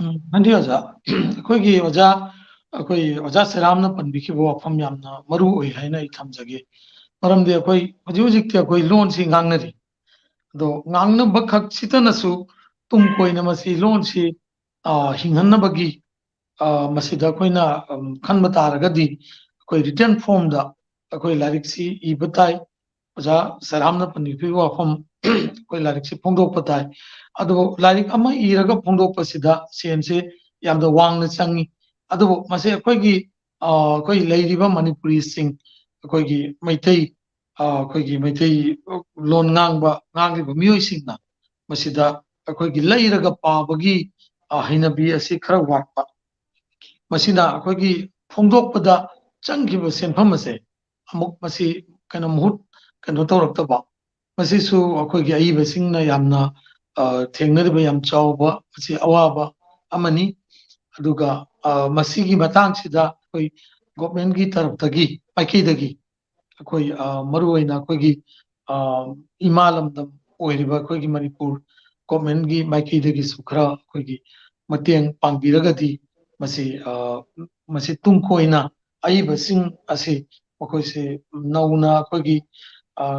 ꯎꯝ, ꯈꯪꯗꯦ ꯑꯣꯖꯥ, ꯑꯩꯈꯣꯏꯒꯤ ꯑꯣꯖꯥ, ꯑꯩꯈꯣꯏ ꯑꯣꯖꯥ ꯁꯦꯔꯥꯝꯅ ꯄꯟꯕꯤꯈꯤꯕ ꯋꯥꯐꯝ ꯌꯥꯝꯅ ꯃꯔꯨ ꯑꯣꯏ ꯍꯥꯏꯅ ꯑꯩ ꯊꯝꯖꯒꯦ꯫ ꯃꯔꯝꯗꯤ ꯑꯩꯈꯣꯏ ꯍꯧꯖꯤꯛ ꯍꯧꯖꯤꯛꯇꯤ ꯑꯩꯈꯣꯏ ꯂꯣꯟꯁꯤ ꯉꯥꯡꯅꯔꯤ, ꯑꯗꯣ ꯉꯥꯡꯅꯕ ꯈꯛꯁꯤꯇꯅꯁꯨ ꯇꯨꯡ ꯀꯣꯏꯅ ꯃꯁꯤ ꯂꯣꯟꯁꯤ ꯍꯤꯡꯍꯟꯅꯕꯒꯤ ꯃꯁꯤꯗ ꯑꯩꯈꯣꯏꯅ ꯈꯟꯕ ꯇꯥꯔꯒꯗꯤ ꯑꯩꯈꯣꯏ ꯔꯤꯇꯟ ꯐꯣꯝꯗ ꯑꯩꯈꯣꯏ ꯂꯥꯏꯔꯤꯛꯁꯤ ꯏꯕ ꯇꯥꯏ꯫ ꯑꯣꯖꯥ ꯁꯦꯔꯥꯝꯅ ꯄꯟꯕꯤꯈꯤꯕ ꯋꯥꯐꯝ, ꯑꯩꯈꯣꯏ ꯂꯥꯏꯔꯤꯛꯁꯤ ꯐꯣꯡꯗꯣꯛꯄ ꯇꯥꯏ꯫ ꯑꯗꯨꯕꯨ ꯂꯥꯏꯔꯤꯛ ꯑꯃ ꯏꯔꯒ ꯐꯣꯡꯗꯣꯛꯄꯁꯤꯗ ꯁꯦꯟꯁꯦ ꯌꯥꯝꯅ ꯋꯥꯡꯅ ꯆꯪꯉꯤ꯫ ꯑꯗꯨꯕꯨ ꯃꯁꯤ ꯑꯩꯈꯣꯏꯒꯤ ꯑꯩꯈꯣꯏ ꯂꯩꯔꯤꯕ ꯃꯅꯤꯄꯨꯔꯤꯁꯤꯡ, ꯑꯩꯈꯣꯏꯒꯤ ꯃꯩꯇꯩ, ꯑꯩꯈꯣꯏꯒꯤ ꯃꯩꯇꯩ ꯂꯣꯟ ꯉꯥꯡꯕ, ꯉꯥꯡꯂꯤꯕ ꯃꯤꯑꯣꯏꯁꯤꯡꯅ ꯃꯁꯤꯗ ꯑꯩꯈꯣꯏꯒꯤ ꯂꯩꯔꯒ ꯄꯥꯕꯒꯤ ꯍꯩꯅꯕꯤ ꯑꯁꯤ ꯈꯔ ꯋꯥꯠꯄ, ꯃꯁꯤꯅ ꯑꯩꯈꯣꯏꯒꯤ ꯐꯣꯡꯗꯣꯛꯄꯗ ꯆꯪꯈꯤꯕ ꯁꯦꯟꯐꯝ ꯑꯁꯦ ꯑꯃꯨꯛ ꯃꯁꯤ ꯀꯩꯅꯣ ꯃꯍꯨꯠ ꯀꯩꯅꯣ ꯇꯧꯔꯛꯇꯕ, ꯃꯁꯤꯁꯨ ꯑꯩꯈꯣꯏꯒꯤ ꯑꯏꯕꯁꯤꯡꯅ ꯌꯥꯝꯅ ꯊꯦꯡꯅꯔꯤꯕ ꯌꯥꯝ ꯆꯥꯎꯕ ꯃꯁꯤ ꯑꯋꯥꯕ ꯑꯃꯅꯤ꯫ ꯑꯗꯨꯒ ꯃꯁꯤꯒꯤ ꯃꯇꯥꯡꯁꯤꯗ ꯑꯩꯈꯣꯏ ꯒꯣꯚꯔꯟꯃꯦꯟꯠꯀꯤ ꯇꯔꯞꯇꯒꯤ, ꯃꯥꯏꯀꯩꯗꯒꯤ ꯑꯩꯈꯣꯏ ꯃꯔꯨꯑꯣꯏꯅ ꯑꯩꯈꯣꯏꯒꯤ ꯏꯃꯥ ꯂꯝꯗꯝ ꯑꯣꯏꯔꯤꯕ ꯑꯩꯈꯣꯏꯒꯤ ꯃꯅꯤꯄꯨꯔ ꯒꯣꯚꯔꯟꯃꯦꯟꯠꯀꯤ ꯃꯥꯏꯀꯩꯗꯒꯤꯁꯨ ꯈꯔ ꯑꯩꯈꯣꯏꯒꯤ ꯃꯇꯦꯡ ꯄꯥꯡꯕꯤꯔꯒꯗꯤ ꯃꯁꯤ ꯃꯁꯤ ꯇꯨꯡ ꯀꯣꯏꯅ ꯑꯏꯕꯁꯤꯡ ꯑꯁꯤ ꯃꯈꯣꯏꯁꯦ ꯅꯧꯅ ꯑꯩꯈꯣꯏꯒꯤ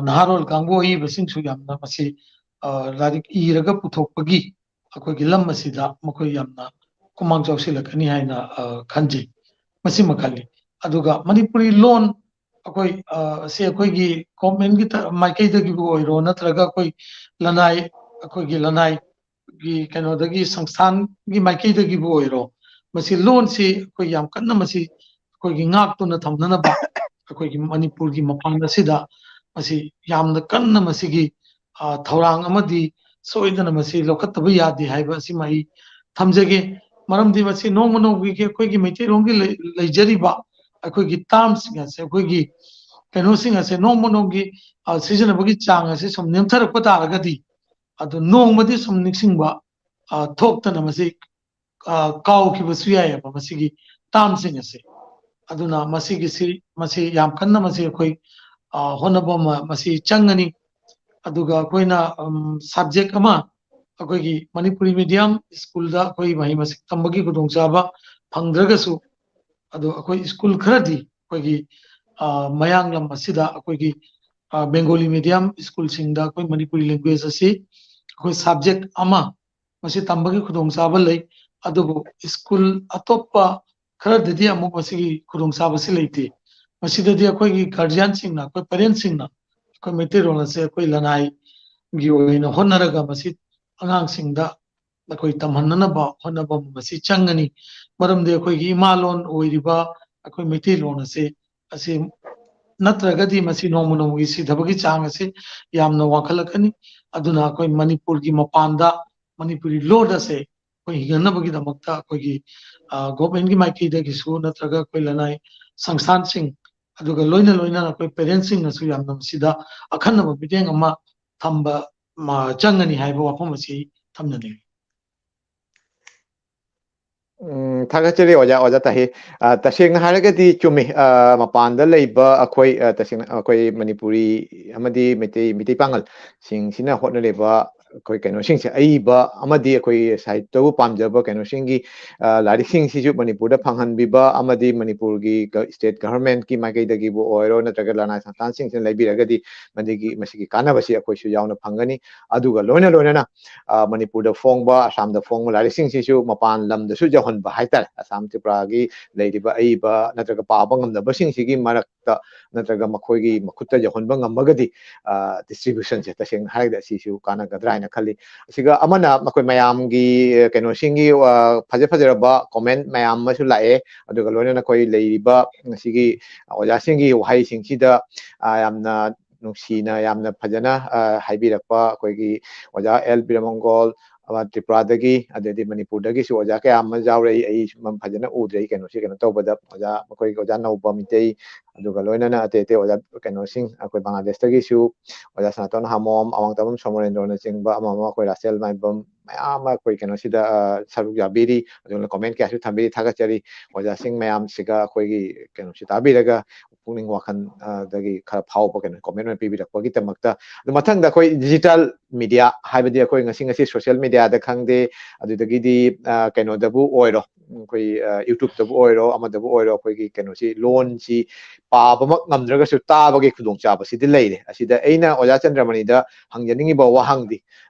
ꯅꯍꯥꯔꯣꯜ ꯀꯥꯡꯕꯨ ꯑꯏꯕꯁꯤꯡꯁꯨ ꯌꯥꯝꯅ ꯃꯁꯤ ꯂꯥꯏꯔꯤꯛ ꯏꯔꯒ ꯄꯨꯊꯣꯛꯄꯒꯤ ꯑꯩꯈꯣꯏꯒꯤ ꯂꯝ ꯑꯁꯤꯗ ꯃꯈꯣꯏ ꯌꯥꯝꯅ ꯈꯨꯃꯥꯡ ꯆꯥꯎꯁꯤꯜꯂꯛꯀꯅꯤ ꯍꯥꯏꯅ ꯈꯟꯖꯩ꯫ ꯃꯁꯤꯃ ꯈꯜꯂꯤ꯫ ꯑꯗꯨꯒ ꯃꯅꯤꯄꯨꯔꯤ ꯂꯣꯟ ꯑꯩꯈꯣꯏ ꯁꯤ ꯑꯩꯈꯣꯏꯒꯤ ꯒꯣꯔꯃꯦꯟꯒꯤ ꯃꯥꯏꯀꯩꯗꯒꯤꯕꯨ ꯑꯣꯏꯔꯣ, ꯅꯠꯇ꯭ꯔꯒ ꯑꯩꯈꯣꯏ ꯂꯅꯥꯏ ꯑꯩꯈꯣꯏꯒꯤ ꯂꯅꯥꯏꯒꯤ ꯀꯩꯅꯣꯗꯒꯤ, ꯁꯪꯁꯊꯥꯟꯒꯤ ꯃꯥꯏꯀꯩꯗꯒꯤꯕꯨ ꯑꯣꯏꯔꯣ, ꯃꯁꯤ ꯂꯣꯟꯁꯤ ꯑꯩꯈꯣꯏ ꯌꯥꯝ ꯀꯟꯅ ꯃꯁꯤ ꯑꯩꯈꯣꯏꯒꯤ ꯉꯥꯛꯇꯨꯅ ꯊꯝꯅꯅꯕ ꯑꯩꯈꯣꯏꯒꯤ ꯃꯅꯤꯄꯨꯔꯒꯤ ꯃꯄꯥꯟ ꯑꯁꯤꯗ ꯃꯁꯤ ꯌꯥꯝꯅ ꯀꯟꯅ ꯃꯁꯤꯒꯤ ꯊꯧꯔꯥꯡ ꯑꯃꯗꯤ ꯁꯣꯏꯗꯅ ꯃꯁꯤ ꯂꯧꯈꯠꯇꯕ ꯌꯥꯗꯦ ꯍꯥꯏꯕ ꯑꯁꯤꯃ ꯑꯩ ꯊꯝꯖꯒꯦ꯫ ꯃꯔꯝꯗꯤ ꯃꯁꯤ ꯅꯣꯡꯃ ꯅꯣꯡꯃꯒꯤ ꯑꯩꯈꯣꯏꯒꯤ ꯃꯩꯇꯩꯂꯣꯟꯒꯤ ꯂꯩꯖꯔꯤꯕ ꯑꯩꯈꯣꯏꯒꯤ ꯇꯥꯝꯁꯤꯡ ꯑꯁꯦ, ꯑꯩꯈꯣꯏꯒꯤ ꯀꯩꯅꯣꯁꯤꯡ ꯑꯁꯦ ꯅꯣꯡꯃ ꯅꯣꯡꯃꯒꯤ ꯁꯤꯖꯤꯟꯅꯕꯒꯤ ꯆꯥꯡ ꯑꯁꯦ ꯁꯨꯝ ꯅꯦꯝꯊꯔꯛꯄ ꯇꯥꯔꯒꯗꯤ, ꯑꯗꯨ ꯅꯣꯡꯃꯗꯤ ꯁꯨꯝ ꯅꯤꯡꯁꯤꯡꯕ ꯊꯣꯛꯇꯅ ꯃꯁꯤ ꯀꯥꯎꯈꯤꯕꯁꯨ ꯌꯥꯏꯑꯕ ꯃꯁꯤꯒꯤ ꯇꯥꯝꯁꯤꯡ ꯑꯁꯦ꯫ ꯑꯗꯨꯅ ꯃꯁꯤꯒꯤꯁꯤ, ꯃꯁꯤ ꯌꯥꯝ ꯀꯟꯅ ꯃꯁꯤ ꯑꯩꯈꯣꯏ ꯍꯣꯠꯅꯕ ꯑꯃ ꯃꯁꯤ ꯆꯪꯒꯅꯤ꯫ ꯑꯗꯨꯒ ꯑꯩꯈꯣꯏꯅ ꯁꯕꯖꯦꯛ ꯑꯃ, ꯑꯩꯈꯣꯏꯒꯤ ꯃꯅꯤꯄꯨꯔꯤ ꯃꯤꯗꯤꯌꯝ ꯁ꯭ꯀꯨꯜꯗ ꯑꯩꯈꯣꯏ ꯃꯍꯩ ꯃꯁꯤꯡ ꯇꯝꯕꯒꯤ ꯈꯨꯗꯣꯡꯆꯥꯕ ꯐꯪꯗ꯭ꯔꯒꯁꯨ, ꯑꯗꯣ ꯑꯩꯈꯣꯏ ꯁ꯭ꯀꯨꯜ ꯈꯔꯗꯤ ꯑꯩꯈꯣꯏꯒꯤ ꯃꯌꯥꯡꯂꯝ ꯑꯁꯤꯗ ꯑꯩꯈꯣꯏꯒꯤ ꯕꯦꯡꯒꯣꯂꯤ ꯃꯤꯗꯤꯌꯝ ꯁ꯭ꯀꯨꯜꯁꯤꯡꯗ ꯑꯩꯈꯣꯏ ꯃꯅꯤꯄꯨꯔꯤ ꯂꯦꯡꯒ꯭ꯋꯦꯖ ꯑꯁꯤ ꯑꯩꯈꯣꯏ ꯁꯕꯖꯦꯛ ꯑꯃ ꯃꯁꯤ ꯇꯝꯕꯒꯤ ꯈꯨꯗꯣꯡꯆꯥꯕ ꯂꯩ꯫ ꯑꯗꯨꯕꯨ ꯁ꯭ꯀꯨꯜ ꯑꯇꯣꯞꯄ ꯈꯔꯗꯗꯤ ꯑꯃꯨꯛ ꯃꯁꯤꯒꯤ ꯈꯨꯗꯣꯡꯆꯥꯕꯁꯤ ꯂꯩꯇꯦ꯫ ꯃꯁꯤꯗꯗꯤ ꯑꯩꯈꯣꯏꯒꯤ ꯒꯥꯔꯖꯤꯌꯥꯟꯁꯤꯡꯅ, ꯑꯩꯈꯣꯏ ꯄꯦꯔꯦꯟꯁꯁꯤꯡꯅ ꯑꯩꯈꯣꯏ ꯃꯩꯇꯩꯂꯣꯟ ꯑꯁꯦ ꯑꯩꯈꯣꯏ ꯂꯅꯥꯏꯒꯤ ꯑꯣꯏꯅ ꯍꯣꯠꯅꯔꯒ ꯃꯁꯤ ꯑꯉꯥꯡꯁꯤꯡꯗ ꯑꯩꯈꯣꯏ ꯇꯝꯍꯟꯅꯅꯕ ꯍꯣꯠꯅꯕ ꯃꯁꯤ ꯆꯪꯒꯅꯤ꯫ ꯃꯔꯝꯗꯤ ꯑꯩꯈꯣꯏꯒꯤ ꯏꯃꯥ ꯂꯣꯟ ꯑꯣꯏꯔꯤꯕ ꯑꯩꯈꯣꯏ ꯃꯩꯇꯩꯂꯣꯟ ꯑꯁꯦ, ꯑꯁꯤ ꯅꯠꯇ꯭ꯔꯒꯗꯤ ꯃꯁꯤ ꯅꯣꯡꯃ ꯅꯣꯡꯃꯒꯤ ꯁꯤꯊꯕꯒꯤ ꯆꯥꯡ ꯑꯁꯤ ꯌꯥꯝꯅ ꯋꯥꯡꯈꯠꯂꯛꯀꯅꯤ꯫ ꯑꯗꯨꯅ ꯑꯩꯈꯣꯏ ꯃꯅꯤꯄꯨꯔꯒꯤ ꯃꯄꯥꯟꯗ ꯃꯅꯤꯄꯨꯔꯤ ꯂꯣꯟ ꯑꯁꯦ ꯑꯩꯈꯣꯏ ꯍꯤꯡꯍꯟꯅꯕꯒꯤꯗꯃꯛꯇ ꯑꯩꯈꯣꯏꯒꯤ ꯒꯣꯔꯃꯦꯟꯒꯤ ꯃꯥꯏꯀꯩꯗꯒꯤꯁꯨ ꯅꯠꯇ꯭ꯔꯒ ꯑꯩꯈꯣꯏ ꯂꯅꯥꯏ ꯁꯪꯁꯊꯥꯟꯁꯤꯡ, ꯑꯗꯨꯒ ꯂꯣꯏꯅ ꯂꯣꯏꯅꯅ ꯑꯩꯈꯣꯏ ꯄꯦꯔꯦꯟꯁꯁꯤꯡꯅꯁꯨ ꯌꯥꯝꯅ ꯃꯁꯤꯗ ꯑꯈꯟꯅꯕ ꯃꯤꯠꯌꯦꯡ ꯑꯃ ꯊꯝꯕ ꯆꯪꯒꯅꯤ ꯍꯥꯏꯕ ꯋꯥꯐꯝ ꯑꯁꯤ ꯊꯝꯖꯅꯤꯡꯏ꯫ ꯎꯝ, ꯊꯥꯒꯠꯆꯔꯤ ꯑꯣꯖꯥ, ꯑꯣꯖꯥ ꯇꯥꯍꯤꯔ꯫ ꯑ, ꯇꯁꯦꯡꯅ ꯍꯥꯏꯔꯒꯗꯤ ꯆꯨꯝꯃꯤ꯫ ꯑ, ꯃꯄꯥꯟꯗ ꯂꯩꯕ ꯑꯩꯈꯣꯏ, ꯑ, ꯇꯁꯦꯡꯅ ꯑꯩꯈꯣꯏ ꯃꯅꯤꯄꯨꯔꯤ ꯑꯃꯗꯤ ꯃꯩꯇꯩ, ꯃꯩꯇꯩ ꯄꯥꯉꯜꯁꯤꯡꯁꯤꯅ ꯍꯣꯠꯅꯔꯤꯕ ꯑꯩꯈꯣꯏ ꯀꯩꯅꯣꯁꯤꯡꯁꯦ, ꯑꯏꯕ ꯑꯃꯗꯤ ꯑꯩꯈꯣꯏ ꯁꯥꯍꯤꯇ꯭ꯌꯕꯨ ꯄꯥꯝꯖꯕ ꯀꯩꯅꯣꯁꯤꯡꯒꯤ, ꯑ, ꯂꯥꯏꯔꯤꯛꯁꯤꯡꯁꯤꯁꯨ ꯃꯅꯤꯄꯨꯔꯗ ꯐꯪꯍꯟꯕꯤꯕ, ꯑꯃꯗꯤ ꯃꯅꯤꯄꯨꯔꯒꯤ ꯒ-, state government ꯀꯤ ꯃꯥꯏꯀꯩꯗꯒꯤꯕꯨ ꯑꯣꯏꯔꯣ, ꯅꯠꯇ꯭ꯔꯒ ꯂꯅꯥꯏ ꯁꯪꯁꯊꯥꯟꯁꯤꯡꯁꯤꯅ ꯂꯩꯕꯤꯔꯒꯗꯤ ꯃꯗꯨꯒꯤ, ꯃꯁꯤꯒꯤ ꯀꯥꯟꯅꯕꯁꯤ ꯑꯩꯈꯣꯏꯁꯨ ꯌꯥꯎꯅ ꯐꯪꯒꯅꯤ꯫ ꯑꯗꯨꯒ ꯂꯣꯏꯅ ꯂꯣꯏꯅꯅ, ꯑ, ꯃꯅꯤꯄꯨꯔꯗ ꯐꯣꯡꯕ, ꯑꯁꯥꯝꯗ ꯐꯣꯡꯕ ꯂꯥꯏꯔꯤꯛꯁꯤꯡꯁꯤꯁꯨ ꯃꯄꯥꯟ ꯂꯝꯗꯁꯨ ꯌꯧꯍꯟꯕ ꯍꯥꯏꯇꯥꯔꯦ꯫ ꯑꯁꯥꯝ, ꯇ꯭ꯔꯤꯄꯨꯔꯥꯒꯤ ꯂꯩꯔꯤꯕ ꯑꯏꯕ ꯅꯠꯇ꯭ꯔꯒ ꯄꯥꯕ ꯉꯝꯗꯕꯁꯤꯡꯁꯤꯒꯤ ꯃꯔꯛꯇ ꯅꯠꯇ꯭ꯔꯒ ꯃꯈꯣꯏꯒꯤ ꯃꯈꯨꯠꯇ ꯌꯧꯍꯟꯕ ꯉꯝꯃꯒꯗꯤ, ꯑ, distribution ꯁꯦ ꯇꯁꯦꯡꯅ ꯍꯥꯏꯔꯒꯗꯤ ꯑꯁꯤꯁꯨ ꯀꯥꯟꯅꯒꯗ꯭ꯔꯥ ꯍꯥꯏꯅ ꯈꯜꯂꯤ꯫ ꯑꯁꯤꯒ ꯑꯃꯅ ꯃꯈꯣꯏ ꯃꯌꯥꯝꯒꯤ, ꯑ, ꯀꯩꯅꯣꯁꯤꯡꯒꯤ, ꯑ, ꯐꯖ ꯐꯖꯔꯕ comment ꯃꯌꯥꯝ ꯑꯃꯁꯨ ꯂꯥꯛꯑꯦ꯫ ꯑꯗꯨꯒ ꯂꯣꯏꯅꯅ ꯑꯩꯈꯣꯏ ꯂꯩꯔꯤꯕ ꯉꯁꯤꯒꯤ ꯑꯣꯖꯥꯁꯤꯡꯒꯤ ꯋꯥꯍꯩꯁꯤꯡꯁꯤꯗ, ꯑ, ꯌꯥꯝꯅ ꯅꯨꯡꯁꯤꯅ, ꯌꯥꯝꯅ ꯐꯖꯅ, ꯑ, ꯍꯥꯏꯕꯤꯔꯛꯄ ꯑꯩꯈꯣꯏꯒꯤ ꯑꯣꯖꯥ ꯑꯦꯜ ꯕꯤꯔꯃꯪꯒꯣꯜ, ꯑ, ꯇ꯭ꯔꯤꯄꯨꯔꯥꯗꯒꯤ, ꯑꯗꯩꯗꯤ ꯃꯅꯤꯄꯨꯔꯗꯒꯤꯁꯨ ꯑꯣꯖꯥ ꯀꯌꯥ ꯑꯃ ꯌꯥꯎꯔꯛꯏ꯫ ꯑꯩ ꯁꯨꯝ ꯐꯖꯅ ꯎꯗ꯭ꯔꯦ ꯑꯩ ꯀꯩꯅꯣꯁꯤ ꯀꯩꯅꯣ ꯇꯧꯕꯗ, ꯑꯣꯖꯥ, ꯑꯩꯈꯣꯏꯒꯤ ꯑꯣꯖꯥ ꯅꯧꯕ ꯃꯤꯇꯩ, ꯑꯗꯨꯒ ꯂꯣꯏꯅꯅ ꯑꯇꯩ ꯑꯇꯩ ꯑꯣꯖꯥ ꯀꯩꯅꯣꯁꯤꯡ, ꯑꯩꯈꯣꯏ ꯕꯪꯒ꯭ꯂꯥꯗꯦꯁꯇꯒꯤꯁꯨ ꯑꯣꯖꯥ ꯁꯅꯥꯇꯣꯟ ꯍꯥꯃꯣꯝ, ꯑꯋꯥꯡꯇꯝꯕꯝ ꯁꯣꯃꯣꯔꯦꯟꯗ꯭ꯔꯣꯅꯆꯤꯡꯕ ꯑꯃ ꯑꯃ, ꯑꯩꯈꯣꯏ ꯔꯥꯁꯦꯜ ꯃꯥꯏꯕꯝ ꯃꯌꯥꯝ ꯑꯃ ꯑꯩꯈꯣꯏ ꯀꯩꯅꯣꯁꯤꯗ, ꯑ, ꯁꯔꯨꯛ ꯌꯥꯕꯤꯔꯤ꯫ ꯑꯗꯨꯅ comment ꯀꯌꯥꯁꯨ ꯊꯝꯕꯤꯔꯤ, ꯊꯥꯒꯠꯆꯔꯤ꯫ ꯑꯣꯖꯥꯁꯤꯡ ꯃꯌꯥꯝꯁꯤꯒ ꯑꯩꯈꯣꯏꯒꯤ ꯀꯩꯅꯣꯁꯤ ꯇꯥꯕꯤꯔꯒ ꯄꯨꯛꯅꯤꯡ ꯋꯥꯈꯜ, ꯑ, ꯗꯒꯤ ꯈꯔ ꯐꯥꯎꯕ ꯀꯩꯅꯣ comment ꯑꯣꯏꯅ ꯄꯤꯕꯤꯔꯛꯄꯒꯤꯗꯃꯛꯇ꯫ ꯑꯗꯨ ꯃꯊꯪꯗ ꯑꯩꯈꯣꯏ digital media ꯍꯥꯏꯕꯗꯤ ꯑꯩꯈꯣꯏ ꯉꯁꯤ ꯉꯁꯤ social media ꯗ ꯈꯪꯗꯦ, ꯑꯗꯨꯗꯒꯤꯗꯤ, ꯑ, ꯀꯩꯅꯣꯗꯕꯨ ꯑꯣꯏꯔꯣ, ꯑꯩꯈꯣꯏ, ꯑ, YouTube ꯇꯕꯨ ꯑꯣꯏꯔꯣ, ꯑꯃꯗꯕꯨ ꯑꯣꯏꯔꯣ, ꯑꯩꯈꯣꯏꯒꯤ ꯀꯩꯅꯣꯁꯤ, ꯂꯣꯟꯁꯤ ꯄꯥꯕꯃꯛ ꯉꯝꯗ꯭ꯔꯒꯁꯨ ꯇꯥꯕꯒꯤ ꯈꯨꯗꯣꯡꯆꯥꯕꯁꯤꯗꯤ ꯂꯩꯔꯦ꯫ ꯑꯁꯤꯗ ꯑꯩꯅ ꯑꯣꯖꯥ ꯆꯟꯗ꯭ꯔꯃꯅꯤꯗ ꯍꯪꯖꯅꯤꯡꯉꯤꯕ ꯋꯥꯍꯪꯗꯤ,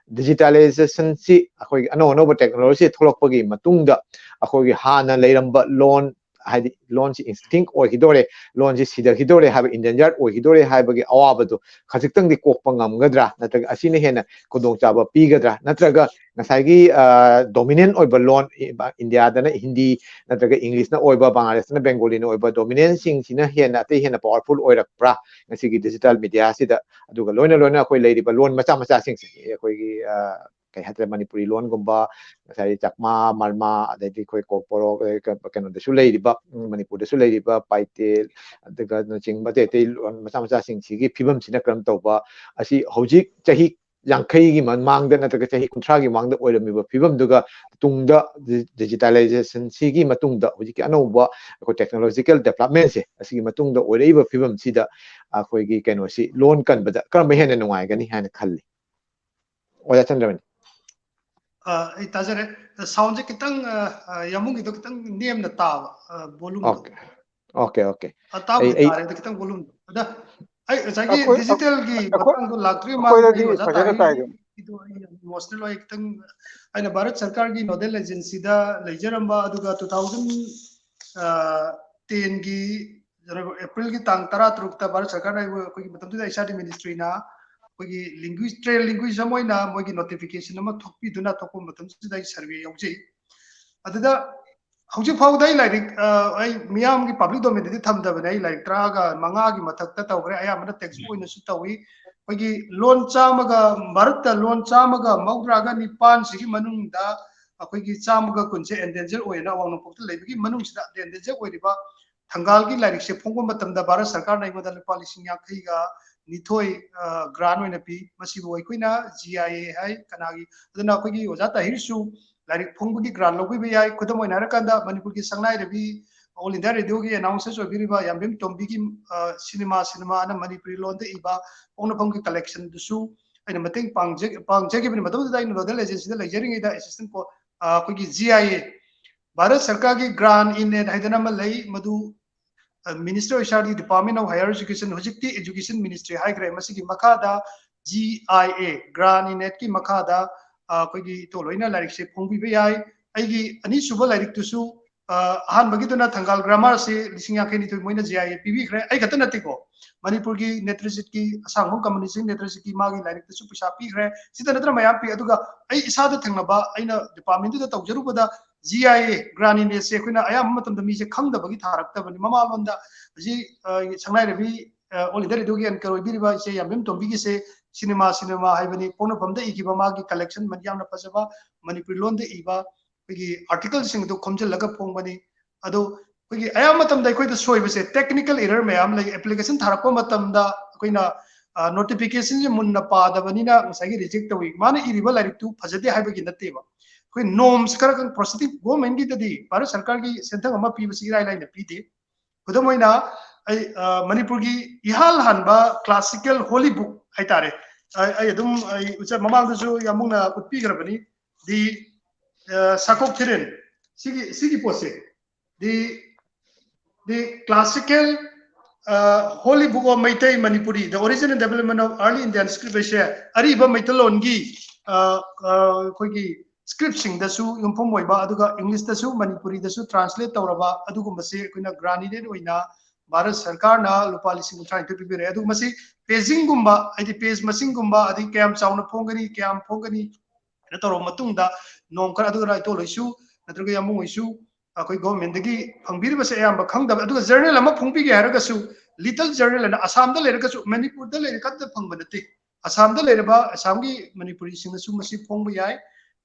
digitalization ꯁꯤ ꯑꯩꯈꯣꯏꯒꯤ ꯑꯅꯧ ꯑꯅꯧꯕ technology ꯊꯣꯛꯂꯛꯄꯒꯤ ꯃꯇꯨꯡꯗ ꯑꯩꯈꯣꯏꯒꯤ ꯍꯥꯟꯅ ꯂꯩꯔꯝꯕ ꯂꯣꯟ, ꯍꯥꯏꯗꯤ ꯂꯣꯟꯁꯤ extinct ꯑꯣꯏꯈꯤꯗꯣꯔꯦ, ꯂꯣꯟꯁꯤ ꯁꯤꯊꯈꯤꯗꯣꯔꯦ ꯍꯥꯏꯕ, endangered ꯑꯣꯏꯈꯤꯗꯣꯔꯦ ꯍꯥꯏꯕꯒꯤ ꯑꯋꯥꯕꯗꯨ ꯈꯖꯤꯛꯇꯪꯗꯤ ꯀꯣꯛꯄ ꯉꯝꯒꯗ꯭ꯔꯥ? ꯅꯠꯇ꯭ꯔꯒ ꯑꯁꯤꯅ ꯍꯦꯟꯅ ꯈꯨꯗꯣꯡꯆꯥꯕ ꯄꯤꯒꯗ꯭ꯔꯥ? ꯅꯠꯇ꯭ꯔꯒ ꯉꯁꯥꯏꯒꯤ, ꯑ, dominant ꯑꯣꯏꯕ ꯂꯣꯟ, ꯏ-, ꯏꯟꯗꯤꯌꯥꯗꯅ ꯍꯤꯟꯗꯤ ꯅꯠꯇ꯭ꯔꯒ ꯏꯪꯂꯤꯁꯅ ꯑꯣꯏꯕ, ꯕꯪꯒ꯭ꯂꯥꯗꯦꯁꯇꯅ ꯕꯦꯡꯒꯣꯂꯤꯅ ꯑꯣꯏꯕ dominant ꯁꯤꯡꯁꯤꯅ ꯍꯦꯟꯅ, ꯑꯇꯩ ꯍꯦꯟꯅ powerful ꯑꯣꯏꯔꯛꯄ꯭ꯔꯥ ꯉꯁꯤꯒꯤ digital media ꯁꯤꯗ? ꯑꯗꯨꯒ ꯂꯣꯏꯅ ꯂꯣꯏꯅ ꯑꯩꯈꯣꯏ ꯂꯩꯔꯤꯕ ꯂꯣꯟ ꯃꯆꯥ ꯃꯆꯥꯁꯤꯡꯁꯦ, ꯑꯩꯈꯣꯏꯒꯤ, ꯑ, ꯀꯩ ꯍꯥꯏꯇꯥꯔꯦ, ꯃꯅꯤꯄꯨꯔꯤ ꯂꯣꯟꯒꯨꯝꯕ, ꯉꯁꯥꯏ ꯆꯥꯛꯃꯥ, ꯃꯔꯃꯥ, ꯑꯗꯩꯗꯤ ꯑꯩꯈꯣꯏ ꯀꯣꯛꯕꯣꯔꯣꯛ, ꯑꯗꯩ ꯀ-, ꯀꯩꯅꯣꯗꯁꯨ ꯂꯩꯔꯤꯕ, ꯎꯝ, ꯃꯅꯤꯄꯨꯔꯗꯁꯨ ꯂꯩꯔꯤꯕ ꯄꯥꯏꯇꯦ, ꯑꯗꯨꯒ ꯅꯆꯤꯡꯕ ꯑꯇꯩ ꯑꯇꯩ ꯂꯣꯟ ꯃꯆꯥ ꯃꯆꯥꯁꯤꯡꯁꯤꯒꯤ ꯐꯤꯕꯝꯁꯤꯅ ꯀꯔꯝ ꯇꯧꯕ? ꯑꯁꯤ ꯍꯧꯖꯤꯛ ꯆꯍꯤ ꯌꯥꯡꯈꯩꯒꯤ ꯃꯃꯥꯡꯗ ꯅꯠꯇ꯭ꯔꯒ ꯆꯍꯤ ꯀꯨꯟꯊ꯭ꯔꯥꯒꯤ ꯃꯃꯥꯡꯗ ꯑꯣꯏꯔꯝꯃꯤꯕ ꯐꯤꯕꯝꯗꯨꯒ ꯇꯨꯡꯗ ꯗꯤ-, digitalization ꯁꯤꯒꯤ ꯃꯇꯨꯡꯗ, ꯍꯧꯖꯤꯛꯀꯤ ꯑꯅꯧꯕ ꯑꯩꯈꯣꯏ technological development ꯁꯦ, ꯑꯁꯤꯒꯤ ꯃꯇꯨꯡꯗ ꯑꯣꯏꯔꯛꯏꯕ ꯐꯤꯕꯝꯁꯤꯗ ꯑꯩꯈꯣꯏꯒꯤ ꯀꯩꯅꯣꯁꯤ, ꯂꯣꯟ ꯀꯟꯕꯗ ꯀꯔꯝꯕ ꯍꯦꯟꯅ ꯅꯨꯡꯉꯥꯏꯒꯅꯤ ꯍꯥꯏꯅ ꯈꯜꯂꯤ? ꯑꯣꯖꯥ ꯆꯟꯗ꯭ꯔꯃꯅꯤ꯫ ꯑ, ꯑꯩ ꯇꯥꯖꯔꯦ꯫ ꯁꯥꯎꯟꯁꯦ ꯈꯤꯇꯪ, ꯑ, ꯑ, ꯌꯥꯝꯕꯨꯡꯒꯤꯗꯣ ꯈꯤꯇꯪ ꯅꯦꯝꯅ ꯇꯥꯕ, ꯑ, volumeꯗꯣ꯫ Okay, okay, okay. ꯑ, ꯇꯥꯕꯨꯗꯤ ꯑꯩ, ꯑꯩ, ꯇꯥꯔꯦ, ꯑꯗꯣ ꯈꯤꯇꯪ volumeꯗꯣ꯫ ꯑꯗ ꯑꯩ ꯉꯁꯥꯏꯒꯤ ꯑꯩꯈꯣꯏ, digitalꯒꯤ ꯑꯩꯈꯣꯏ, ꯃꯇꯥꯡꯗꯣ ꯂꯥꯛꯇ꯭ꯔꯤ ꯃꯃꯥꯡꯗ ꯑꯩꯈꯣꯏꯗꯗꯤ ꯑꯩ ꯑꯣꯖꯥ ꯐꯖꯅ ꯇꯥꯏꯗ꯫ ꯇꯥꯍꯤꯔꯒꯤꯗꯣ ꯑꯩ ꯌꯥꯝ emotional ꯑꯣꯏ ꯈꯤꯇꯪ꯫ ꯑꯩꯅ ꯚꯥꯔꯠ ꯁꯔꯀꯥꯔꯒꯤ nodal agencyꯗ ꯂꯩꯖꯔꯝꯕ, ꯑꯗꯨꯒ two thousand, ꯑ, tenꯒꯤ Aprilꯒꯤ ꯇꯥꯡ ꯇꯔꯥ ꯇꯔꯨꯛꯇ ꯚꯥꯔꯠ ꯁꯔꯀꯥꯔꯅ ꯑꯩꯈꯣꯏ, ꯑꯩꯈꯣꯏꯒꯤ ꯃꯇꯝꯗꯨꯗ H R D ministryꯅ ꯑꯩꯈꯣꯏꯒꯤ linguist, trained linguist ꯑꯃ ꯑꯣꯏꯅ ꯃꯣꯏꯒꯤ notification ꯑꯃ ꯊꯣꯛꯄꯤꯗꯨꯅ ꯊꯣꯛꯄ ꯃꯇꯝꯁꯤꯗ ꯑꯩ survey ꯌꯥꯎꯖꯩ꯫ ꯑꯗꯨꯗ ꯍꯧꯖꯤꯛ ꯐꯥꯎꯗ ꯑꯩ ꯂꯥꯏꯔꯤꯛ, ꯑ, ꯑꯩ ꯃꯤꯌꯥꯝꯒꯤ public domainꯗꯗꯤ ꯊꯝꯗꯕꯅꯦ꯫ ꯑꯩ ꯂꯥꯏꯔꯤꯛ ꯇꯔꯥꯒ ꯃꯉꯥꯒꯤ ꯃꯊꯛꯇ ꯇꯧꯈ꯭ꯔꯦ꯫ ꯑꯌꯥꯝꯕꯅ textbook ꯑꯣꯏꯅꯁꯨ ꯇꯧꯏ꯫ ꯑꯩꯈꯣꯏꯒꯤ ꯂꯣꯟ ꯆꯥꯝꯃꯒ, ꯚꯥꯔꯠꯇ ꯂꯣꯟ ꯆꯥꯝꯃꯒ ꯃꯧꯗ꯭ꯔꯥꯒ ꯅꯤꯄꯥꯟꯁꯤꯒꯤ ꯃꯅꯨꯡꯗ ꯑꯩꯈꯣꯏꯒꯤ ꯆꯥꯝꯃꯒ ꯀꯨꯟꯁꯦ endangered ꯑꯣꯏꯅ ꯑꯋꯥꯡ ꯅꯣꯡꯄꯣꯛꯇ ꯂꯩꯕꯒꯤ ꯃꯅꯨꯡꯁꯤꯗ endangered ꯑꯣꯏꯔꯤꯕ ꯊꯪꯒꯥꯜꯒꯤ ꯂꯥꯏꯔꯤꯛꯁꯦ ꯐꯣꯡꯕ ꯃꯇꯝꯗ ꯚꯥꯔꯠ ꯁꯔꯀꯥꯔꯅ ꯑꯩꯉꯣꯟꯗ ꯂꯨꯄꯥ ꯂꯤꯁꯤꯡ ꯌꯥꯡꯈꯩꯒ ꯅꯤꯊꯣꯏ, ꯑ, grant ꯑꯣꯏꯅ ꯄꯤ꯫ ꯃꯁꯤꯕꯨ ꯑꯩꯈꯣꯏꯅ G I A ꯍꯥꯏ, ꯀꯅꯥꯒꯤ, ꯑꯗꯨꯅ ꯑꯩꯈꯣꯏꯒꯤ ꯑꯣꯖꯥ ꯇꯥꯍꯤꯔꯁꯨ ꯂꯥꯏꯔꯤꯛ ꯐꯣꯡꯕꯒꯤ grant ꯂꯧꯕꯤꯕ ꯌꯥꯏ꯫ ꯈꯨꯗꯝ ꯑꯣꯏꯅ ꯍꯥꯏꯔꯀꯥꯟꯗ ꯃꯅꯤꯄꯨꯔꯒꯤ ꯁꯛꯅꯥꯏꯔꯕꯤ All India Radioꯒꯤ announcer ꯑꯣꯏꯕꯤꯔꯤꯕ ꯌꯥꯝꯕꯦꯝ ꯇꯣꯝꯕꯤꯒꯤ, ꯑ, cinema, cinema ꯑꯅ ꯃꯅꯤꯄꯨꯔꯤ ꯂꯣꯟꯗ ꯏꯕ ꯄꯣꯛꯅꯐꯝꯒꯤ collectionꯗꯨꯁꯨ ꯑꯩꯅ ꯃꯇꯦꯡ ꯄꯥꯡꯖ-, ꯄꯥꯡꯖꯈꯤꯕꯅꯤ꯫ ꯃꯇꯝꯗꯨꯗ ꯑꯩꯅ nodal agencyꯗ ꯂꯩꯖꯔꯤꯉꯩꯗ assistant ꯀꯣ-, ꯑ, ꯑꯩꯈꯣꯏꯒꯤ G I A, ꯚꯥꯔꯠ ꯁꯔꯀꯥꯔꯒꯤ grant in aid ꯍꯥꯏꯗꯅ ꯑꯃ ꯂꯩ, ꯃꯗꯨ, ꯑ, Ministry of H R D, Department of Higher Education, ꯍꯧꯖꯤꯛꯇꯤ Education Ministry ꯍꯥꯏꯈ꯭ꯔꯦ, ꯃꯁꯤꯒꯤ ꯃꯈꯥꯗ G I A, grant in aidꯀꯤ ꯃꯈꯥꯗ, ꯑ, ꯑꯩꯈꯣꯏꯒꯤ ꯏꯇꯣ ꯂꯣꯏꯅ ꯂꯥꯏꯔꯤꯛꯁꯦ ꯐꯣꯡꯕꯤꯕ ꯌꯥꯏ꯫ ꯑꯩꯒꯤ ꯑꯅꯤꯁꯨꯕ ꯂꯥꯏꯔꯤꯛꯇꯨꯁꯨ, ꯑ, ꯑꯍꯥꯟꯕꯒꯤꯗꯨꯅ ꯊꯪꯒꯥꯜ grammarꯁꯤ ꯂꯤꯁꯤꯡ ꯌꯥꯡꯈꯩ ꯅꯤꯊꯣꯏ ꯃꯣꯏꯅ G I A ꯄꯤꯕꯤꯈ꯭ꯔꯦ꯫ ꯑꯩ ꯈꯛꯇ ꯅꯠꯇꯦꯀꯣ, ꯃꯅꯤꯄꯨꯔꯒꯤ ꯅꯦꯇ꯭ꯔꯖꯤꯠꯀꯤ, ꯑꯁꯥꯡꯕꯝ ꯀꯃꯜꯖꯤꯠ ꯅꯦꯇ꯭ꯔꯖꯤꯠꯀꯤ ꯃꯥꯒꯤ ꯂꯥꯏꯔꯤꯛꯇꯁꯨ ꯄꯩꯁꯥ ꯄꯤꯈ꯭ꯔꯦ꯫ ꯁꯤꯗ ꯅꯠꯇꯅ ꯃꯌꯥꯝ ꯄꯤ꯫ ꯑꯗꯨꯒ ꯑꯩ ꯏꯁꯥꯗ ꯊꯦꯡꯅꯕ, ꯑꯩꯅ departmentꯗꯨꯗ ꯇꯧꯖꯔꯨꯕꯗ G I A grant in aidꯁꯦ ꯑꯩꯈꯣꯏꯅ ꯑꯌꯥꯝꯕ ꯃꯇꯝꯗ ꯃꯤꯁꯦ ꯈꯪꯗꯕꯒꯤ ꯊꯥꯔꯛꯇꯕꯅꯤ꯫ ꯃꯃꯥꯂꯣꯟꯗ ꯍꯧꯖꯤꯛ, ꯑ, ꯁꯛꯅꯥꯏꯔꯕꯤ, ꯑ, All India Radioꯒꯤ anchor ꯑꯣꯏꯕꯤꯔꯤꯕ ꯏꯆꯦ ꯌꯥꯝꯕꯦꯝ ꯇꯣꯝꯕꯤꯒꯤꯁꯦ cinema, cinema ꯍꯥꯏꯕꯅꯤ, ꯄꯣꯛꯅꯐꯝꯗ ꯏꯈꯤꯕ ꯃꯥꯒꯤ collection ꯌꯥꯝꯅ ꯐꯖꯕ ꯃꯅꯤꯄꯨꯔꯤ ꯂꯣꯟꯗ ꯏꯕ ꯑꯩꯈꯣꯏꯒꯤ articleꯁꯤꯡ ꯑꯗꯨ ꯈꯣꯝꯖꯤꯜꯂꯒ ꯐꯣꯡꯕꯅꯤ꯫ ꯑꯗꯣ ꯑꯩꯈꯣꯏꯒꯤ ꯑꯌꯥꯝꯕ ꯃꯇꯝꯗ ꯑꯩꯈꯣꯏꯗ ꯁꯣꯏꯕꯁꯦ technical error ꯃꯌꯥꯝ ꯂꯩ꯫ Application ꯊꯥꯔꯛꯄ ꯃꯇꯝꯗ ꯑꯩꯈꯣꯏꯅ, ꯑ, notificationꯁꯦ ꯃꯨꯟꯅ ꯄꯥꯗꯕꯅꯤꯅ ꯉꯁꯥꯏꯒꯤ reject ꯇꯧꯏ꯫ ꯃꯥꯅ ꯏꯔꯤꯕ ꯂꯥꯏꯔꯤꯛꯇꯨ ꯐꯖꯗꯦ ꯍꯥꯏꯕꯒꯤ ꯅꯠꯇꯦꯕ꯫ ꯑꯩꯈꯣꯏ norms ꯈꯔ ꯈꯪ-, ꯄ꯭ꯔꯣꯁꯦꯁꯇꯤꯡ ꯒꯣꯔꯃꯦꯟꯒꯤꯗꯗꯤ, ꯚꯥꯔꯠ ꯁꯔꯀꯥꯔꯒꯤ ꯁꯦꯟꯊꯪ ꯑꯃ ꯄꯤꯕꯁꯤ ꯏꯔꯥꯏ ꯂꯥꯏꯅ ꯄꯤꯗꯦ꯫ ꯈꯨꯗꯝ ꯑꯣꯏꯅ, ꯑꯩ, ꯑ, ꯃꯅꯤꯄꯨꯔꯒꯤ ꯏꯍꯥꯟ ꯍꯥꯟꯕ classical holy book ꯍꯥꯏꯇꯥꯔꯦ, ꯑꯩ ꯑꯩ ꯑꯗꯨꯝ ꯑꯩ ꯎꯆ- ꯃꯃꯥꯡꯗꯁꯨ ꯌꯥꯝꯕꯨꯡꯅ ꯎꯠꯄꯤꯈ꯭ꯔꯕꯅꯤ꯫ The, uh, Sakok Thirin, ꯁꯤꯒꯤ ꯁꯤꯒꯤ ꯄꯣꯠꯁꯦ, the the classical, uh, Holy Book of Meitei Manipuri, the origin and development of early Indian script ꯍꯥꯏꯁꯦ ꯑꯔꯤꯕ ꯃꯩꯇꯩꯂꯣꯟꯒꯤ, uh, uh, ꯑꯩꯈꯣꯏꯒꯤ scriptꯁꯤꯡꯗꯁꯨ ꯌꯨꯝꯐꯝ ꯑꯣꯏꯕ, ꯑꯗꯨꯒ Englishꯇꯁꯨ, ꯃꯅꯤꯄꯨꯔꯤꯗꯁꯨ translate ꯇꯧꯔꯕ, ꯑꯗꯨꯒꯨꯝꯕꯁꯦ ꯑꯩꯈꯣꯏꯅ grant in aid ꯑꯣꯏꯅ ꯚꯥꯔꯠ ꯁꯔꯀꯥꯔꯅ ꯂꯨꯄꯥ ꯂꯤꯁꯤꯡ ꯀꯨꯟꯊ꯭ꯔꯥ ꯅꯤꯊꯣꯏ ꯄꯤꯕꯤꯔꯛꯑꯦ꯫ ꯑꯗꯨꯒ ꯃꯁꯤ pageingꯒꯨꯝꯕ, ꯍꯥꯏꯗꯤ page ꯃꯁꯤꯡꯒꯨꯝꯕ, ꯑꯗꯩ ꯀꯌꯥꯝ ꯆꯥꯎꯅ ꯐꯣꯡꯒꯅꯤ, ꯀꯌꯥꯝ ꯐꯣꯡꯒꯅꯤ ꯍꯥꯏꯅ ꯇꯧꯔꯕ ꯃꯇꯨꯡꯗ, ꯅꯣꯡ ꯈꯔ ꯑꯗꯨꯒ ꯏꯇꯣꯜ ꯍꯣꯏꯁꯨ ꯅꯠꯇ꯭ꯔꯒ ꯌꯥꯝꯕꯨꯡ ꯍꯣꯏꯁꯨ ꯑꯩꯈꯣꯏ governmentꯗꯒꯤ ꯐꯪꯕꯤꯔꯤꯕꯁꯦ ꯑꯌꯥꯝꯕ ꯈꯪꯗꯕ, ꯑꯗꯨꯒ journal ꯑꯃ ꯐꯣꯡꯕꯤꯒꯦ ꯍꯥꯏꯔꯒꯁꯨ, little journal ꯍꯥꯏꯅ ꯑꯁꯥꯝꯗ ꯂꯩꯔꯒꯁꯨ, ꯃꯅꯤꯄꯨꯔꯗ ꯂꯩꯔꯀꯥꯟꯗ ꯐꯪꯕ ꯅꯠꯇꯦ꯫ ꯑꯁꯥꯝꯗ ꯂꯩꯔꯕ ꯑꯁꯥꯝꯒꯤ ꯃꯅꯤꯄꯨꯔꯤꯁꯤꯡꯅꯁꯨ ꯃꯁꯤ ꯐꯣꯡꯕ ꯌꯥꯏ꯫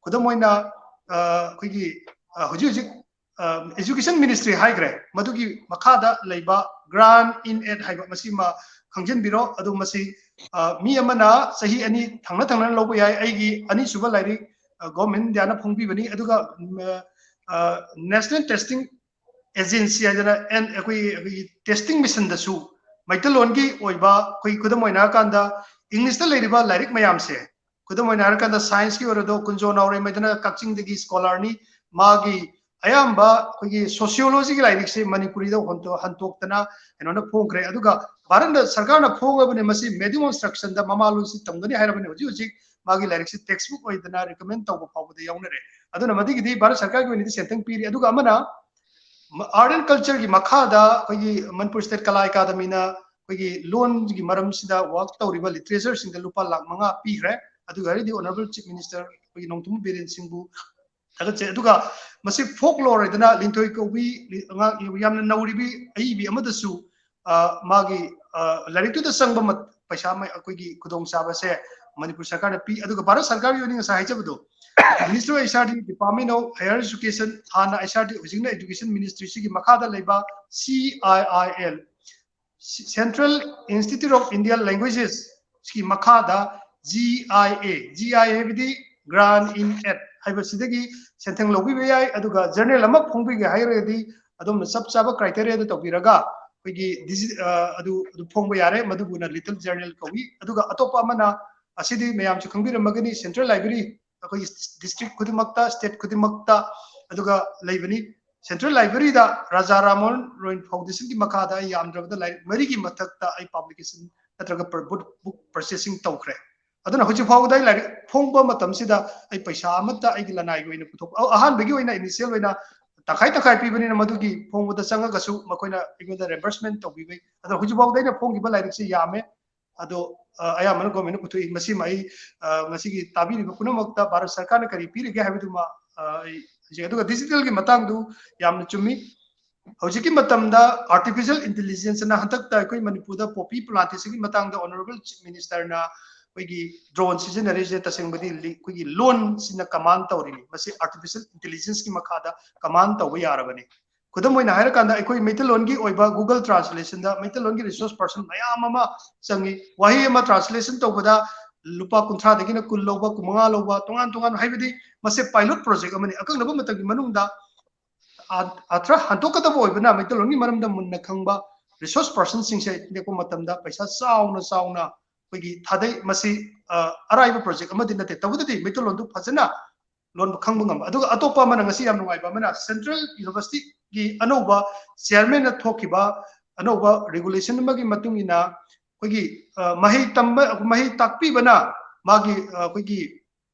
ꯈꯨꯗꯝ ꯑꯣꯏꯅ, ꯑ, ꯑꯩꯈꯣꯏꯒꯤ, ꯑ, ꯍꯧꯖꯤꯛ ꯍꯧꯖꯤꯛ, ꯑ, education ministry ꯍꯥꯏꯈ꯭ꯔꯦ, ꯃꯗꯨꯒꯤ ꯃꯈꯥꯗ ꯂꯩꯕ grant in aid ꯍꯥꯏꯕ ꯃꯁꯤꯃ ꯈꯪꯖꯤꯟꯕꯤꯔꯣ꯫ ꯑꯗꯨ ꯃꯁꯤ, ꯑ, ꯃꯤ ꯑꯃꯅ ꯆꯍꯤ ꯑꯅꯤ ꯊꯪꯅ ꯊꯪꯅꯅ ꯂꯧꯕ ꯌꯥꯏ꯫ ꯑꯩꯒꯤ ꯑꯅꯤꯁꯨꯕ ꯂꯥꯏꯔꯤꯛ, ꯑ, government of Indiaꯅ ꯐꯣꯡꯕꯤꯕꯅꯤ꯫ ꯑꯗꯨꯒ, ꯎꯝ, ꯑ, national testing agency ꯍꯥꯏꯗꯅ ꯑꯦꯟ-, ꯑꯩꯈꯣꯏꯒꯤ, ꯑꯩꯈꯣꯏꯒꯤ testing missionꯗꯁꯨ ꯃꯩꯇꯩꯂꯣꯟꯒꯤ ꯑꯣꯏꯕ, ꯑꯩꯈꯣꯏ ꯈꯨꯗꯝ ꯑꯣꯏꯅ ꯍꯥꯏꯔꯀꯥꯟꯗ Englishꯇ ꯂꯩꯔꯤꯕ ꯂꯥꯏꯔꯤꯛ ꯃꯌꯥꯝꯁꯦ, ꯈꯨꯗꯝ ꯑꯣꯏꯅ ꯍꯥꯏꯔꯀꯥꯟꯗ scienceꯀꯤ ꯑꯣꯏꯔꯣ, ꯀꯨꯟꯖꯣ ꯅꯥꯎꯔꯦꯝ ꯍꯥꯏꯗꯅ ꯀꯛꯆꯤꯡꯗꯒꯤ scholarꯅꯤ, ꯃꯥꯒꯤ ꯑꯌꯥꯝꯕ ꯑꯩꯈꯣꯏꯒꯤ sociologyꯒꯤ ꯂꯥꯏꯔꯤꯛꯁꯦ ꯃꯅꯤꯄꯨꯔꯤꯗ ꯍꯣꯟꯇꯣ-, ꯍꯟꯇꯣꯛꯇꯅ ꯀꯩꯅꯣꯅ ꯐꯣꯡꯈ꯭ꯔꯦ꯫ ꯑꯗꯨꯒ ꯚꯥꯔꯠ ꯁꯔꯀꯥꯔꯅ ꯐꯣꯡꯉꯕꯅꯦ ꯃꯁꯤ medium of instructionꯗ, ꯃꯃꯥꯂꯣꯟꯁꯤ ꯇꯝꯒꯅꯤ ꯍꯥꯏꯔꯕꯅꯦ꯫ ꯍꯧꯖꯤꯛ ꯍꯧꯖꯤꯛ ꯃꯥꯒꯤ ꯂꯥꯏꯔꯤꯛꯁꯤ textbook ꯑꯣꯏꯗꯅ recommend ꯇꯧꯕ ꯐꯥꯎꯕꯗ ꯌꯥꯎꯅꯔꯦ꯫ ꯑꯗꯨꯅ ꯃꯗꯨꯒꯤꯗꯤ ꯚꯥꯔꯠ ꯁꯔꯀꯥꯔꯒꯤ ꯑꯣꯏꯅꯗꯤ ꯁꯦꯟꯊꯪ ꯄꯤꯔꯤ꯫ ꯑꯗꯨꯒ ꯑꯃꯅ art and cultureꯒꯤ ꯃꯈꯥꯗ ꯑꯩꯈꯣꯏꯒꯤ ꯃꯅꯤꯄꯨꯔ State ꯀꯂꯥ ꯑꯦꯀꯥꯗꯃꯤꯅ ꯑꯩꯈꯣꯏꯒꯤ ꯂꯣꯟꯒꯤ ꯃꯔꯝꯁꯤꯗ work ꯇꯧꯔꯤꯕ literatureꯁꯤꯡꯗ ꯂꯨꯄꯥ ꯂꯥꯈ ꯃꯉꯥ ꯄꯤꯈ꯭ꯔꯦ꯫ ꯑꯗꯨꯒ ꯍꯥꯏꯔꯗꯤ Honourable Chief Minister ꯑꯩꯈꯣꯏꯒꯤ ꯅꯣꯡꯊꯣꯝꯕꯝ ꯕꯤꯔꯦꯟ ꯁꯤꯡꯕꯨ ꯊꯥꯒꯠꯆꯩ꯫ ꯑꯗꯨꯒ ꯃꯁꯤ folklore ꯍꯥꯏꯗꯅ ꯂꯤꯟꯊꯣꯏ ꯀꯧꯕꯤ, ꯑꯉꯥꯡ ꯌꯥꯝꯅ ꯅꯧꯔꯤꯕꯤ ꯑꯏꯕꯤ ꯑꯃꯗꯁꯨ, ꯑ, ꯃꯥꯒꯤ, ꯑ, ꯂꯥꯏꯔꯤꯛꯇꯨꯗ ꯆꯪꯕ ꯃꯠ-, ꯄꯩꯁꯥ ꯃ-, ꯑꯩꯈꯣꯏꯒꯤ ꯈꯨꯗꯣꯡꯆꯥꯕꯁꯦ ꯃꯅꯤꯄꯨꯔ ꯁꯔꯀꯥꯔꯅ ꯄꯤ꯫ ꯑꯗꯨꯒ ꯚꯥꯔꯠ ꯁꯔꯀꯥꯔꯒꯤ ꯑꯣꯏꯅ ꯉꯁꯥꯏ ꯍꯥꯏꯖꯕꯗꯣ, Ministry of H R D, Department of Higher Education, ꯍꯥꯟꯅ H R D, ꯍꯧꯖꯤꯛꯅ Education Ministry, ꯁꯤꯒꯤ ꯃꯈꯥꯗ ꯂꯩꯕ C I I L, Central Institute of Indian Languages ꯀꯤ ꯃꯈꯥꯗ G I A, G I A ꯍꯥꯏꯕꯗꯤ grant in aid ꯍꯥꯏꯕꯁꯤꯗꯒꯤ ꯁꯦꯟꯊꯪ ꯂꯧꯕꯤꯕ ꯌꯥꯏ꯫ ꯑꯗꯨꯒ journal ꯑꯃ ꯐꯣꯡꯕꯤꯒꯦ ꯍꯥꯏꯔꯒꯗꯤ ꯑꯗꯣꯝꯅ ꯆꯞ ꯆꯥꯕ criteriaꯗꯨ ꯇꯧꯕꯤꯔꯒ ꯑꯩꯈꯣꯏꯒꯤ digi-, ꯑ, ꯑꯗꯨ, ꯑꯗꯨ ꯐꯣꯡꯕ ꯌꯥꯔꯦ꯫ ꯃꯗꯨꯕꯨꯅ little journal ꯀꯧꯏ꯫ ꯑꯗꯨꯒ ꯑꯇꯣꯞꯄ ꯑꯃꯅ ꯑꯁꯤꯗꯤ ꯃꯌꯥꯝꯁꯨ ꯈꯪꯕꯤꯔꯝꯃꯒꯅꯤ, central library ꯑꯩꯈꯣꯏꯒꯤ district ꯈꯨꯗꯤꯡꯃꯛꯇ, state ꯈꯨꯗꯤꯡꯃꯛꯇ ꯑꯗꯨꯒ ꯂꯩꯕꯅꯤ꯫ Central library ꯗ ꯔꯥꯖꯥ ꯔꯥꯝꯃꯣꯍꯟ ꯔꯣꯌꯟ Foundation ꯒꯤ ꯃꯈꯥꯗ ꯑꯩ ꯌꯥꯝꯗ꯭ꯔꯕꯗ ꯂꯥꯏꯔꯤꯛ ꯃꯔꯤꯒꯤ ꯃꯊꯛꯇ ꯑꯩ publication ꯅꯠꯇ꯭ꯔꯒ book purchasing ꯇꯧꯈ꯭ꯔꯦ꯫ ꯑꯗꯨꯅ ꯍꯧꯖꯤꯛ ꯐꯥꯎꯕꯗ ꯑꯩ ꯂꯥꯏꯔꯤꯛ ꯐꯣꯡꯕ ꯃꯇꯝꯁꯤꯗ ꯑꯩ ꯄꯩꯁꯥ ꯑꯃꯠꯇ ꯑꯩꯒꯤ ꯂꯅꯥꯏꯒꯤ ꯑꯣꯏꯅ ꯄꯨꯊꯣꯛ-, ꯑ-, ꯑꯍꯥꯟꯕꯒꯤ ꯑꯣꯏꯅ initial ꯑꯣꯏꯅ ꯇꯪꯈꯥꯏ ꯇꯪꯈꯥꯏ ꯄꯤꯕꯅꯤꯅ ꯃꯗꯨꯒꯤ ꯐꯣꯡꯕꯗ ꯆꯪꯉꯒꯁꯨ ꯃꯈꯣꯏꯅ ꯑꯩꯉꯣꯟꯗ reimbursement ꯇꯧꯕꯤꯕꯩ꯫ ꯑꯗꯣ ꯍꯧꯖꯤꯛ ꯐꯥꯎꯗ ꯑꯩꯅ ꯐꯣꯡꯈꯤꯕ ꯂꯥꯏꯔꯤꯛꯁꯤ ꯌꯥꯝꯃꯦ꯫ ꯑꯗꯣ, ꯑ, ꯑꯌꯥꯝꯕꯅ government ꯅ ꯄꯨꯊꯣꯛꯏ꯫ ꯃꯁꯤꯃ ꯑꯩ, ꯑ, ꯉꯁꯤꯒꯤ ꯇꯥꯕꯤꯔꯤꯕ ꯄꯨꯝꯅꯃꯛꯇ ꯚꯥꯔꯠ ꯁꯔꯀꯥꯔꯅ ꯀꯔꯤ ꯄꯤꯔꯤꯒꯦ ꯍꯥꯏꯕꯗꯨꯃ, ꯑ, ꯑꯩ ꯍꯥꯏꯖꯒꯦ꯫ ꯑꯗꯨꯒ digital ꯒꯤ ꯃꯇꯥꯡꯗꯨ ꯌꯥꯝꯅ ꯆꯨꯝꯃꯤ꯫ ꯍꯧꯖꯤꯛꯀꯤ ꯃꯇꯝꯗ artificial intelligence ꯅ ꯍꯟꯗꯛꯇ ꯑꯩꯈꯣꯏ ꯃꯅꯤꯄꯨꯔꯗ poppy plantation ꯒꯤ ꯃꯇꯥꯡꯗ Honourable Chief Minister ꯅ ꯑꯩꯈꯣꯏꯒꯤ drone ꯁꯤꯖꯤꯟꯅꯔꯤꯁꯦ ꯇꯁꯦꯡꯕꯗꯤ ꯂꯤ-, ꯑꯩꯈꯣꯏꯒꯤ ꯂꯣꯟꯁꯤꯅ command ꯇꯧꯔꯤꯅꯤ꯫ ꯃꯁꯤ artificial intelligence ꯀꯤ ꯃꯈꯥꯗ command ꯇꯧꯕ ꯌꯥꯔꯕꯅꯤ꯫ ꯈꯨꯗꯝ ꯑꯣꯏꯅ ꯍꯥꯏꯔꯀꯥꯟꯗ ꯑꯩꯈꯣꯏ ꯃꯩꯇꯩꯂꯣꯟꯒꯤ ꯑꯣꯏꯕ Google Translation ꯗ ꯃꯩꯇꯩꯂꯣꯟꯒꯤ resource person ꯃꯌꯥꯝ ꯑꯃ ꯆꯪꯉꯤ꯫ ꯋꯥꯍꯩ ꯑꯃ translation ꯇꯧꯕꯗ ꯂꯨꯄꯥ ꯀꯨꯟꯊ꯭ꯔꯥꯗꯒꯤꯅ ꯀꯨꯟ ꯂꯧꯕ, ꯀꯨꯟꯃꯉꯥ ꯂꯧꯕ, ꯇꯣꯉꯥꯟ ꯇꯣꯉꯥꯟꯕ, ꯍꯥꯏꯕꯗꯤ ꯃꯁꯤ pilot project ꯑꯃꯅꯤ꯫ ꯑꯀꯛꯅꯕ ꯃꯇꯝꯒꯤ ꯃꯅꯨꯡꯗ ꯑ-, ꯑꯊ꯭ꯔ ꯍꯟꯗꯣꯛꯀꯗꯕ ꯑꯣꯏꯕꯅ ꯃꯩꯇꯩꯂꯣꯟꯒꯤ ꯃꯔꯝꯗ ꯃꯨꯟꯅ ꯈꯪꯕ resource person ꯁꯤꯡꯁꯦ ꯅꯦꯛꯄ ꯃꯇꯝꯗ ꯄꯩꯁꯥ ꯆꯥꯎꯅ ꯆꯥꯎꯅ ꯑꯩꯈꯣꯏꯒꯤ ꯊꯥꯗꯩ꯫ ꯃꯁꯤ, ꯑ, ꯑꯔꯥꯏꯕ project ꯑꯃꯗꯤ ꯅꯠꯇꯦ꯫ ꯇꯧꯕꯇꯗꯤ ꯃꯩꯇꯩꯂꯣꯟꯗꯨ ꯐꯖꯅ ꯂꯣꯟꯕ ꯈꯪꯕ ꯉꯝꯕ꯫ ꯑꯗꯨꯒ ꯑꯇꯣꯞꯄ ꯑꯃꯅ ꯉꯁꯤ ꯌꯥꯝ ꯅꯨꯡꯉꯥꯏꯕ ꯑꯃꯅ Central University ꯒꯤ ꯑꯅꯧꯕ chairman ꯅ ꯊꯣꯛꯈꯤꯕ ꯑꯅꯧꯕ regulation ꯑꯃꯒꯤ ꯃꯇꯨꯡ ꯏꯟꯅ ꯑꯩꯈꯣꯏꯒꯤ, ꯑ, ꯃꯍꯩ ꯇꯝꯕ, ꯃꯍꯩ ꯇꯥꯛꯄꯤꯕꯅ ꯃꯥꯒꯤ, ꯑ, ꯑꯩꯈꯣꯏꯒꯤ,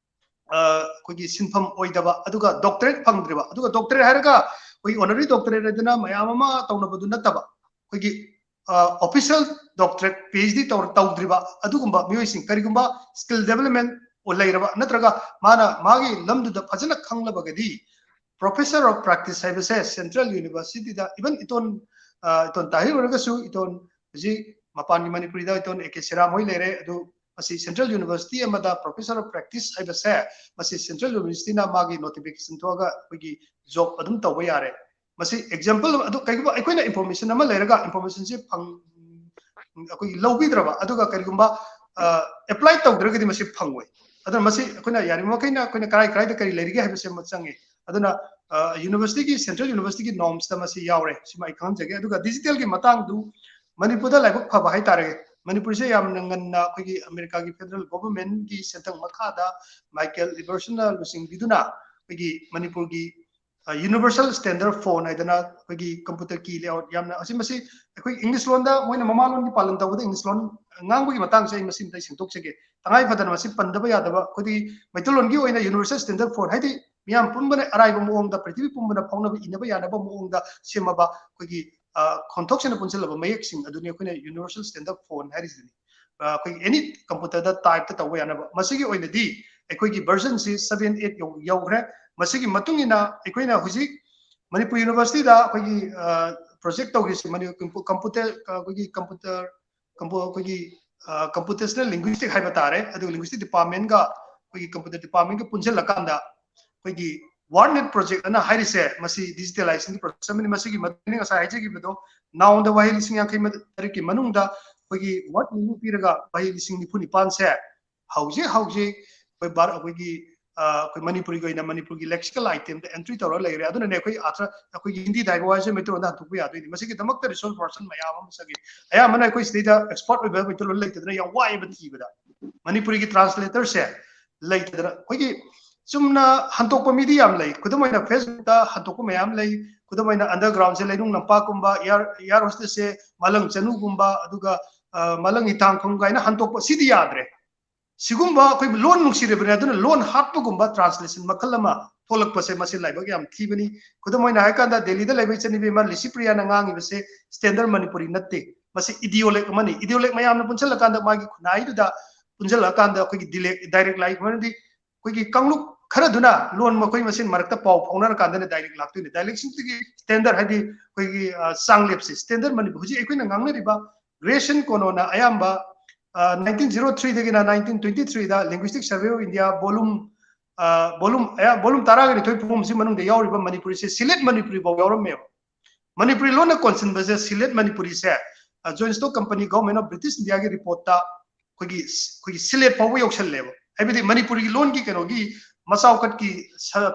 ꯑ, ꯑꯩꯈꯣꯏꯒꯤ ꯁꯤꯟꯐꯝ ꯑꯣꯏꯗꯕ, ꯑꯗꯨꯒ doctorate ꯐꯪꯗ꯭ꯔꯤꯕ, ꯑꯗꯨꯒ doctorate ꯍꯥꯏꯔꯒ ꯑꯩꯈꯣꯏꯒꯤ honorary doctorate ꯍꯥꯏꯗꯅ ꯃꯌꯥꯝ ꯑꯃ ꯇꯧꯅꯕꯗꯨ ꯅꯠꯇꯕ, ꯑꯩꯈꯣꯏꯒꯤ, ꯑ, official doctorate, PhD ꯇꯧꯔ-, ꯇꯧꯗ꯭ꯔꯤꯕ ꯑꯗꯨꯒꯨꯝꯕ ꯃꯤꯑꯣꯏꯁꯤꯡ, ꯀꯔꯤꯒꯨꯝꯕ skill development ꯂꯩꯔꯕ ꯅꯠꯇ꯭ꯔꯒ ꯃꯥꯅ ꯃꯥꯒꯤ ꯂꯝꯗꯨꯗ ꯐꯖꯅ ꯈꯪꯂꯕꯒꯗꯤ Professor of Practice ꯍꯥꯏꯕꯁꯦ Central University ꯗ, even ꯏꯇꯣꯟ, ꯑ, ꯏꯇꯣꯟ ꯇꯥꯍꯤꯔ ꯑꯣꯏꯔꯒꯁꯨ, ꯏꯇꯣꯟ ꯍꯧꯖꯤꯛ ꯃꯄꯥꯟꯒꯤ ꯃꯅꯤꯄꯨꯔꯤꯗ ꯏꯇꯣꯟ A K ꯁꯤꯔꯥꯝ ꯍꯣꯏ ꯂꯩꯔꯦ, ꯑꯗꯨ ꯃꯁꯤ Central University ꯑꯃꯗ Professor of Practice ꯍꯥꯏꯕꯁꯦ, ꯃꯁꯤ Central University ꯅ ꯃꯥꯒꯤ notification ꯊꯣꯛꯑꯒ ꯑꯩꯈꯣꯏꯒꯤ job ꯑꯗꯨꯝ ꯇꯧꯕ ꯌꯥꯔꯦ꯫ ꯃꯁꯤ example ꯑꯗꯨ, ꯀꯩꯒꯨꯝꯕ ꯑꯩꯈꯣꯏꯅ information ꯑꯃ ꯂꯩꯔꯒ information ꯁꯦ ꯐꯪ-, ꯑꯩꯈꯣꯏꯒꯤ ꯂꯧꯕꯤꯗ꯭ꯔꯕ, ꯑꯗꯨꯒ ꯀꯔꯤꯒꯨꯝꯕ, ꯑ, apply ꯇꯧꯗ꯭ꯔꯒꯗꯤ ꯃꯁꯤ ꯐꯪꯉꯣꯏ꯫ ꯑꯗꯨꯅ ꯃꯁꯤ ꯑꯩꯈꯣꯏꯅ ꯌꯥꯔꯤꯕ ꯃꯈꯩꯅ ꯑꯩꯈꯣꯏꯅ ꯀꯔꯥꯏ ꯀꯔꯥꯏꯗ ꯀꯔꯤ ꯂꯩꯔꯤꯒꯦ ꯍꯥꯏꯕꯁꯤ ꯑꯃ ꯆꯪꯉꯤ꯫ ꯑꯗꯨꯅ, ꯑ, university ꯒꯤ, Central University ꯒꯤ norms ꯇ ꯃꯁꯤ ꯌꯥꯎꯔꯦ꯫ ꯁꯤꯃ ꯑꯩ ꯈꯪꯍꯟꯖꯒꯦ꯫ ꯑꯗꯨꯒ digital ꯒꯤ ꯃꯇꯥꯡꯗꯨ ꯃꯅꯤꯄꯨꯔꯗ ꯂꯥꯏꯕꯛ ꯐꯕ ꯍꯥꯏꯇꯥꯔꯦ, ꯃꯅꯤꯄꯨꯔꯁꯦ ꯌꯥꯝꯅ ꯉꯟꯅ ꯑꯩꯈꯣꯏꯒꯤ ꯑꯃꯦꯔꯤꯀꯥꯒꯤ ꯐꯦꯗꯔꯦꯜ ꯒꯣꯚꯔꯟꯃꯦꯟꯠꯀꯤ ꯁꯦꯟꯊꯪ ꯃꯈꯥꯗ ꯃꯥꯏꯀꯦꯜ ꯏꯕꯔꯁꯟꯅ ꯂꯨꯆꯤꯡꯕꯤꯗꯨꯅ ꯑꯩꯈꯣꯏꯒꯤ ꯃꯅꯤꯄꯨꯔꯒꯤ ꯌꯨꯅꯤꯚꯔꯁꯦꯜ ꯁ꯭ꯇꯦꯟꯗꯔꯗ ꯐꯣꯟ ꯍꯥꯏꯗꯅ ꯑꯩꯈꯣꯏꯒꯤ ꯀꯝꯄ꯭ꯌꯨꯇꯔ ꯀꯤ ꯂꯦꯑꯥꯎꯠ ꯌꯥꯝꯅ ꯑꯁꯤ ꯃꯁꯤ ꯑꯩꯈꯣꯏ ꯏꯪꯂꯤꯁ ꯂꯣꯟꯗ ꯃꯣꯏꯅ ꯃꯃꯥ ꯂꯣꯟꯒꯤ ꯄꯥꯂꯟ ꯇꯧꯕꯗ ꯏꯪꯂꯤꯁ ꯂꯣꯟ ꯉꯥꯡꯕꯒꯤ ꯃꯇꯥꯡꯁꯦ ꯑꯩ ꯃꯁꯤ ꯑꯝꯇ ꯁꯦꯡꯗꯣꯛꯆꯒꯦ꯫ ꯇꯉꯥꯏ ꯐꯗꯅ ꯃꯁꯤ ꯄꯟꯗꯕ ꯌꯥꯗꯕ ꯑꯩꯈꯣꯏꯒꯤ ꯃꯩꯇꯩꯂꯣꯟꯒꯤ ꯑꯣꯏꯅ ꯌꯨꯅꯤꯚꯔꯁꯦꯜ ꯁ꯭ꯇꯦꯟꯗꯔꯗ ꯐꯣꯟ ꯍꯥꯏꯗꯤ ꯃꯤꯌꯥꯝ ꯄꯨꯝꯕꯅ ꯑꯔꯥꯏꯕ ꯃꯑꯣꯡꯗ ꯄ꯭ꯔꯤꯊꯤꯕꯤ ꯄꯨꯝꯕꯅ ꯐꯥꯎꯅꯕ ꯏꯅꯕ ꯌꯥꯅꯕ ꯃꯑꯣꯡꯗ ꯁꯦꯝꯃꯕ ꯑꯩꯈꯣꯏꯒꯤ ꯈꯣꯟꯊꯣꯛꯁꯤꯅ ꯄꯨꯟꯁꯤꯜꯂꯕ ꯃꯌꯦꯛꯁꯤꯡ ꯑꯗꯨꯅꯤ ꯑꯩꯈꯣꯏꯅ ꯌꯨꯅꯤꯚꯔꯁꯦꯜ ꯁ꯭ꯇꯦꯟꯗꯔꯗ ꯐꯣꯟ ꯍꯥꯏꯔꯤꯁꯤꯅꯤ꯫ ꯑꯩꯈꯣꯏꯒꯤ ꯑꯦꯅꯤ ꯀꯝꯄ꯭ꯌꯨꯇꯔꯗ ꯇꯥꯏꯞꯇ ꯇꯧꯕ ꯌꯥꯅꯕ꯫ ꯃꯁꯤꯒꯤ ꯑꯣꯏꯅꯗꯤ ꯑꯩꯈꯣꯏꯒꯤ ꯚꯔꯖꯟꯁꯤ ꯁꯚꯦꯟ ꯑꯩꯠ ꯌꯧꯈ꯭ꯔꯦ꯫ ꯃꯁꯤꯒꯤ ꯃꯇꯨꯡ ꯏꯟꯅ ꯑꯩꯈꯣꯏꯅ ꯍꯧꯖꯤꯛ ꯃꯅꯤꯄꯨꯔ ꯌꯨꯅꯤꯚꯔꯁꯤꯇꯤꯗ ꯑꯩꯈꯣꯏꯒꯤ ꯄ꯭ꯔꯣꯖꯦꯛ ꯇꯧꯈꯤꯁꯤ ꯀꯝꯄ꯭ꯌꯨꯇꯔ ꯑꯩꯈꯣꯏꯒꯤ ꯀꯝꯄ꯭ꯌꯨꯇꯔ ꯑꯩꯈꯣꯏꯒꯤ ꯀꯝꯄ꯭ꯌꯨꯇꯦꯁꯅꯦꯜ ꯂꯤꯡꯒ꯭ꯋꯤꯁꯇꯤꯛ ꯍꯥꯏꯕ ꯇꯥꯔꯦ꯫ ꯑꯗꯨꯒ ꯂꯤꯡꯒ꯭ꯋꯤꯁꯇꯤꯛ ꯗꯤꯄꯥꯔꯠꯃꯦꯟꯒ ꯑꯩꯈꯣꯏꯒꯤ ꯀꯝꯄ꯭ꯌꯨꯇꯔ ꯗꯤꯄꯥꯔꯠꯃꯦꯟꯒ ꯄꯨꯟꯁꯤꯜꯂꯀꯥꯟꯗ ꯑꯩꯈꯣꯏꯒꯤ ꯋꯥꯔꯗ ꯅꯦꯠ ꯄ꯭ꯔꯣꯖꯦꯛ ꯑꯅ ꯍꯥꯏꯔꯤꯁꯦ ꯃꯁꯤ ꯗꯤꯖꯤꯇꯦꯂꯥꯏꯖꯦꯁꯟꯒꯤ ꯄ꯭ꯔꯣꯁꯦꯁ ꯑꯃꯅꯤ꯫ ꯃꯁꯤꯒꯤ ꯃꯇꯨꯡ ꯉꯁꯥꯏ ꯍꯥꯏꯖꯈꯤꯕꯗꯣ ꯅꯥꯎꯗ ꯋꯥꯍꯩ ꯂꯤꯁꯤꯡ ꯌꯥꯡꯈꯩ ꯇꯔꯦꯠꯀꯤ ꯃꯅꯨꯡꯗ ꯑꯩꯈꯣꯏꯒꯤ ꯋꯥꯔꯗ ꯅꯤꯐꯨ ꯄꯤꯔꯒ ꯋꯥꯍꯩ ꯂꯤꯁꯤꯡ ꯅꯤꯐꯨ ꯅꯤꯄꯥꯟꯁꯦ ꯍꯧꯖꯤꯛ ꯍꯧꯖꯤꯛ ꯑꯩꯈꯣꯏ ꯚꯥꯔ ꯑꯩꯈꯣꯏꯒꯤ ꯑꯩꯈꯣꯏ ꯃꯅꯤꯄꯨꯔꯤꯒꯤ ꯑꯣꯏꯅ ꯃꯅꯤꯄꯨꯔꯒꯤ ꯂꯦꯛꯁꯤꯀꯦꯜ ꯑꯥꯏꯇꯦꯝꯗ ꯑꯦꯟꯇ꯭ꯔꯤ ꯇꯧꯔꯒ ꯂꯩꯔꯦ꯫ ꯑꯗꯨꯅꯅꯦ ꯑꯩꯈꯣꯏ ꯑꯥꯔꯊ ꯑꯩꯈꯣꯏꯒꯤ ꯍꯤꯟꯗꯤꯗ ꯍꯥꯏꯕ ꯋꯥꯍꯩꯁꯦ ꯃꯩꯇꯩꯂꯣꯟꯗ ꯍꯟꯗꯣꯛꯄ ꯌꯥꯗꯣꯏꯅꯤ꯫ ꯃꯁꯤꯒꯤꯗꯃꯛꯇ ꯔꯤꯁꯣꯔꯁ ꯄꯔꯁꯟ ꯃꯌꯥꯝ ꯑꯃ ꯆꯪꯉꯤ꯫ ꯑꯌꯥꯝꯕꯅ ꯑꯩꯈꯣꯏ ꯁꯤꯗꯩꯗ ꯑꯦꯛꯁꯄꯔꯠ ꯑꯣꯏꯕ ꯃꯩꯇꯩꯂꯣꯟ ꯂꯩꯇꯗꯅ ꯌꯥꯝ ꯋꯥꯏꯑꯦꯕ ꯊꯤꯕꯗ꯫ ꯃꯅꯤꯄꯨꯔꯤꯒꯤ ꯇ꯭ꯔꯥꯟꯁꯂꯦꯇꯔꯁꯦ ꯂꯩꯇꯗꯅ ꯑꯩꯈꯣꯏꯒꯤ ꯆꯨꯝꯅ ꯍꯟꯗꯣꯛꯄ ꯃꯤꯗꯤ ꯌꯥꯝ ꯂꯩ꯫ ꯈꯨꯗꯝ ꯑꯣꯏꯅ ꯐꯦꯁꯕꯨꯛꯇ ꯍꯟꯗꯣꯛꯄ ꯃꯌꯥꯝ ꯂꯩ꯫ ꯈꯨꯗꯝ ꯑꯣꯏꯅ ꯑꯟꯗꯔꯒ꯭ꯔꯥꯎꯟꯁꯦ ꯂꯩꯅꯨꯡ ꯂꯝꯄꯥꯛꯀꯨꯝꯕ, ꯏꯌꯥꯔ ꯏꯌꯥꯔ ꯍꯣꯁꯇꯦꯁꯁꯦ ꯃꯥꯂꯪ ꯆꯅꯨꯒꯨꯝꯕ, ꯑꯗꯨꯒ ꯃꯥꯂꯪ ꯍꯤꯊꯥꯡꯐꯝ ꯀꯥꯏꯅ ꯍꯟꯗꯣꯛꯄ ꯁꯤꯗꯤ ꯌꯥꯗ꯭ꯔꯦ꯫ ꯁꯤꯒꯨꯝꯕ ꯑꯩꯈꯣꯏ ꯂꯣꯟ ꯅꯨꯡꯁꯤꯔꯕꯅꯤ ꯑꯗꯨꯅ ꯂꯣꯟ ꯍꯥꯠꯄꯒꯨꯝꯕ ꯇ꯭ꯔꯥꯟꯁꯂꯦꯁꯟ ꯃꯈꯜ ꯑꯃ ꯊꯣꯛꯂꯛꯄꯁꯦ ꯃꯁꯤ ꯂꯥꯏꯕꯛ ꯌꯥꯝ ꯊꯤꯕꯅꯤ꯫ ꯈꯨꯗꯝ ꯑꯣꯏꯅ ꯍꯥꯏꯔꯀꯥꯟꯗ ꯗꯦꯜꯂꯤꯗ ꯂꯩꯕ ꯏꯆꯟꯅꯨꯄꯤ ꯑꯃ ꯂꯤꯁꯤꯄ꯭ꯔꯤꯌꯥꯅ ꯉꯥꯡꯉꯤꯕꯁꯦ ꯁ꯭ꯇꯦꯟꯗꯔꯗ ꯃꯅꯤꯄꯨꯔꯤ ꯅꯠꯇꯦ꯫ ꯃꯁꯤ ꯏꯗꯤꯑꯣꯂꯦꯛ ꯑꯃꯅꯤ꯫ ꯏꯗꯤꯑꯣꯂꯦꯛ ꯃꯌꯥꯝꯅ ꯄꯨꯟꯁꯤꯜꯂꯀꯥꯟꯗ ꯃꯥꯒꯤ ꯈꯨꯟꯅꯥꯏꯗꯨꯗ ꯄꯨꯟꯁꯤꯜꯂꯛꯑꯀꯥꯟꯗ ꯑꯩꯈꯣꯏꯒꯤ ꯗꯤꯂꯦꯛ ꯗꯥꯏꯔꯦꯛ ꯂꯥꯏꯛ ꯃꯔꯝꯗꯤ ꯑꯩꯈꯣꯏꯒꯤ ꯀꯥꯡꯂꯨꯞ ꯈꯔꯗꯨꯅ ꯂꯣꯟ ꯃꯈꯣꯏ ꯃꯁꯦꯟ ꯃꯔꯛꯇ ꯄꯥꯎ ꯐꯥꯎꯅꯔꯀꯥꯟꯗꯅ ꯗꯥꯏꯔꯦꯛ ꯂꯥꯛꯇꯣꯏꯅꯤ꯫ ꯗꯥꯏꯂꯦꯛꯁꯤꯡꯁꯤꯒꯤ ꯁ꯭ꯇꯦꯟꯗꯔꯗ ꯍꯥꯏꯗꯤ ꯑꯩꯈꯣꯏꯒꯤ ꯆꯥꯡꯂꯦꯞꯁꯦ ꯁ꯭ꯇꯦꯟꯗꯔꯗ ꯃꯅꯤꯄꯨꯔ ꯍꯧꯖꯤꯛ ꯑꯩꯈꯣꯏꯅ ꯉꯥꯡꯅꯔꯤꯕ ꯒ꯭ꯔꯦꯁꯟ ꯀꯣꯅꯣꯅ ꯑꯌꯥꯝꯕ ꯅꯥꯏꯟꯇꯤꯟ ꯖꯤꯔꯣ ꯊ꯭ꯔꯤꯗꯒꯤꯅ ꯅꯥꯏꯟꯇꯤꯟ ꯇ꯭ꯋꯦꯟꯇꯤ ꯊ꯭ꯔꯤꯗ linguistic survey of India volume volume volume ꯇꯔꯥꯒ ꯅꯤꯊꯣꯏ ꯐꯣꯡꯕꯁꯤ ꯃꯅꯨꯡꯗ ꯌꯥꯎꯔꯤꯕ ꯃꯅꯤꯄꯨꯔꯤꯁꯦ ꯁꯤꯂꯦꯠ ꯃꯅꯤꯄꯨꯔꯤ ꯐꯥꯎ ꯌꯥꯎꯔꯝꯃꯦꯕ꯫ ꯃꯅꯤꯄꯨꯔꯤ ꯂꯣꯟꯅ ꯀꯣꯟꯁꯤꯟꯕꯁꯦ ꯁꯤꯂꯦꯠ ꯃꯅꯤꯄꯨꯔꯤꯁꯦ joint stock company government of British ꯏꯟꯗꯤꯌꯥꯒꯤ ꯔꯤꯄꯣꯔꯠꯇ ꯑꯩꯈꯣꯏꯒꯤ ꯑꯩꯈꯣꯏꯒꯤ ꯁꯤꯂꯦꯠ ꯐꯥꯎꯕ ꯌꯧꯁꯜꯂꯦꯕ꯫ ꯍꯥꯏꯕꯗꯤ ꯃꯅꯤꯄꯨꯔꯤꯒꯤ ꯂꯣꯟꯒꯤ ꯀꯩꯅꯣꯒꯤ ꯃꯆꯥꯎꯈꯠꯀꯤ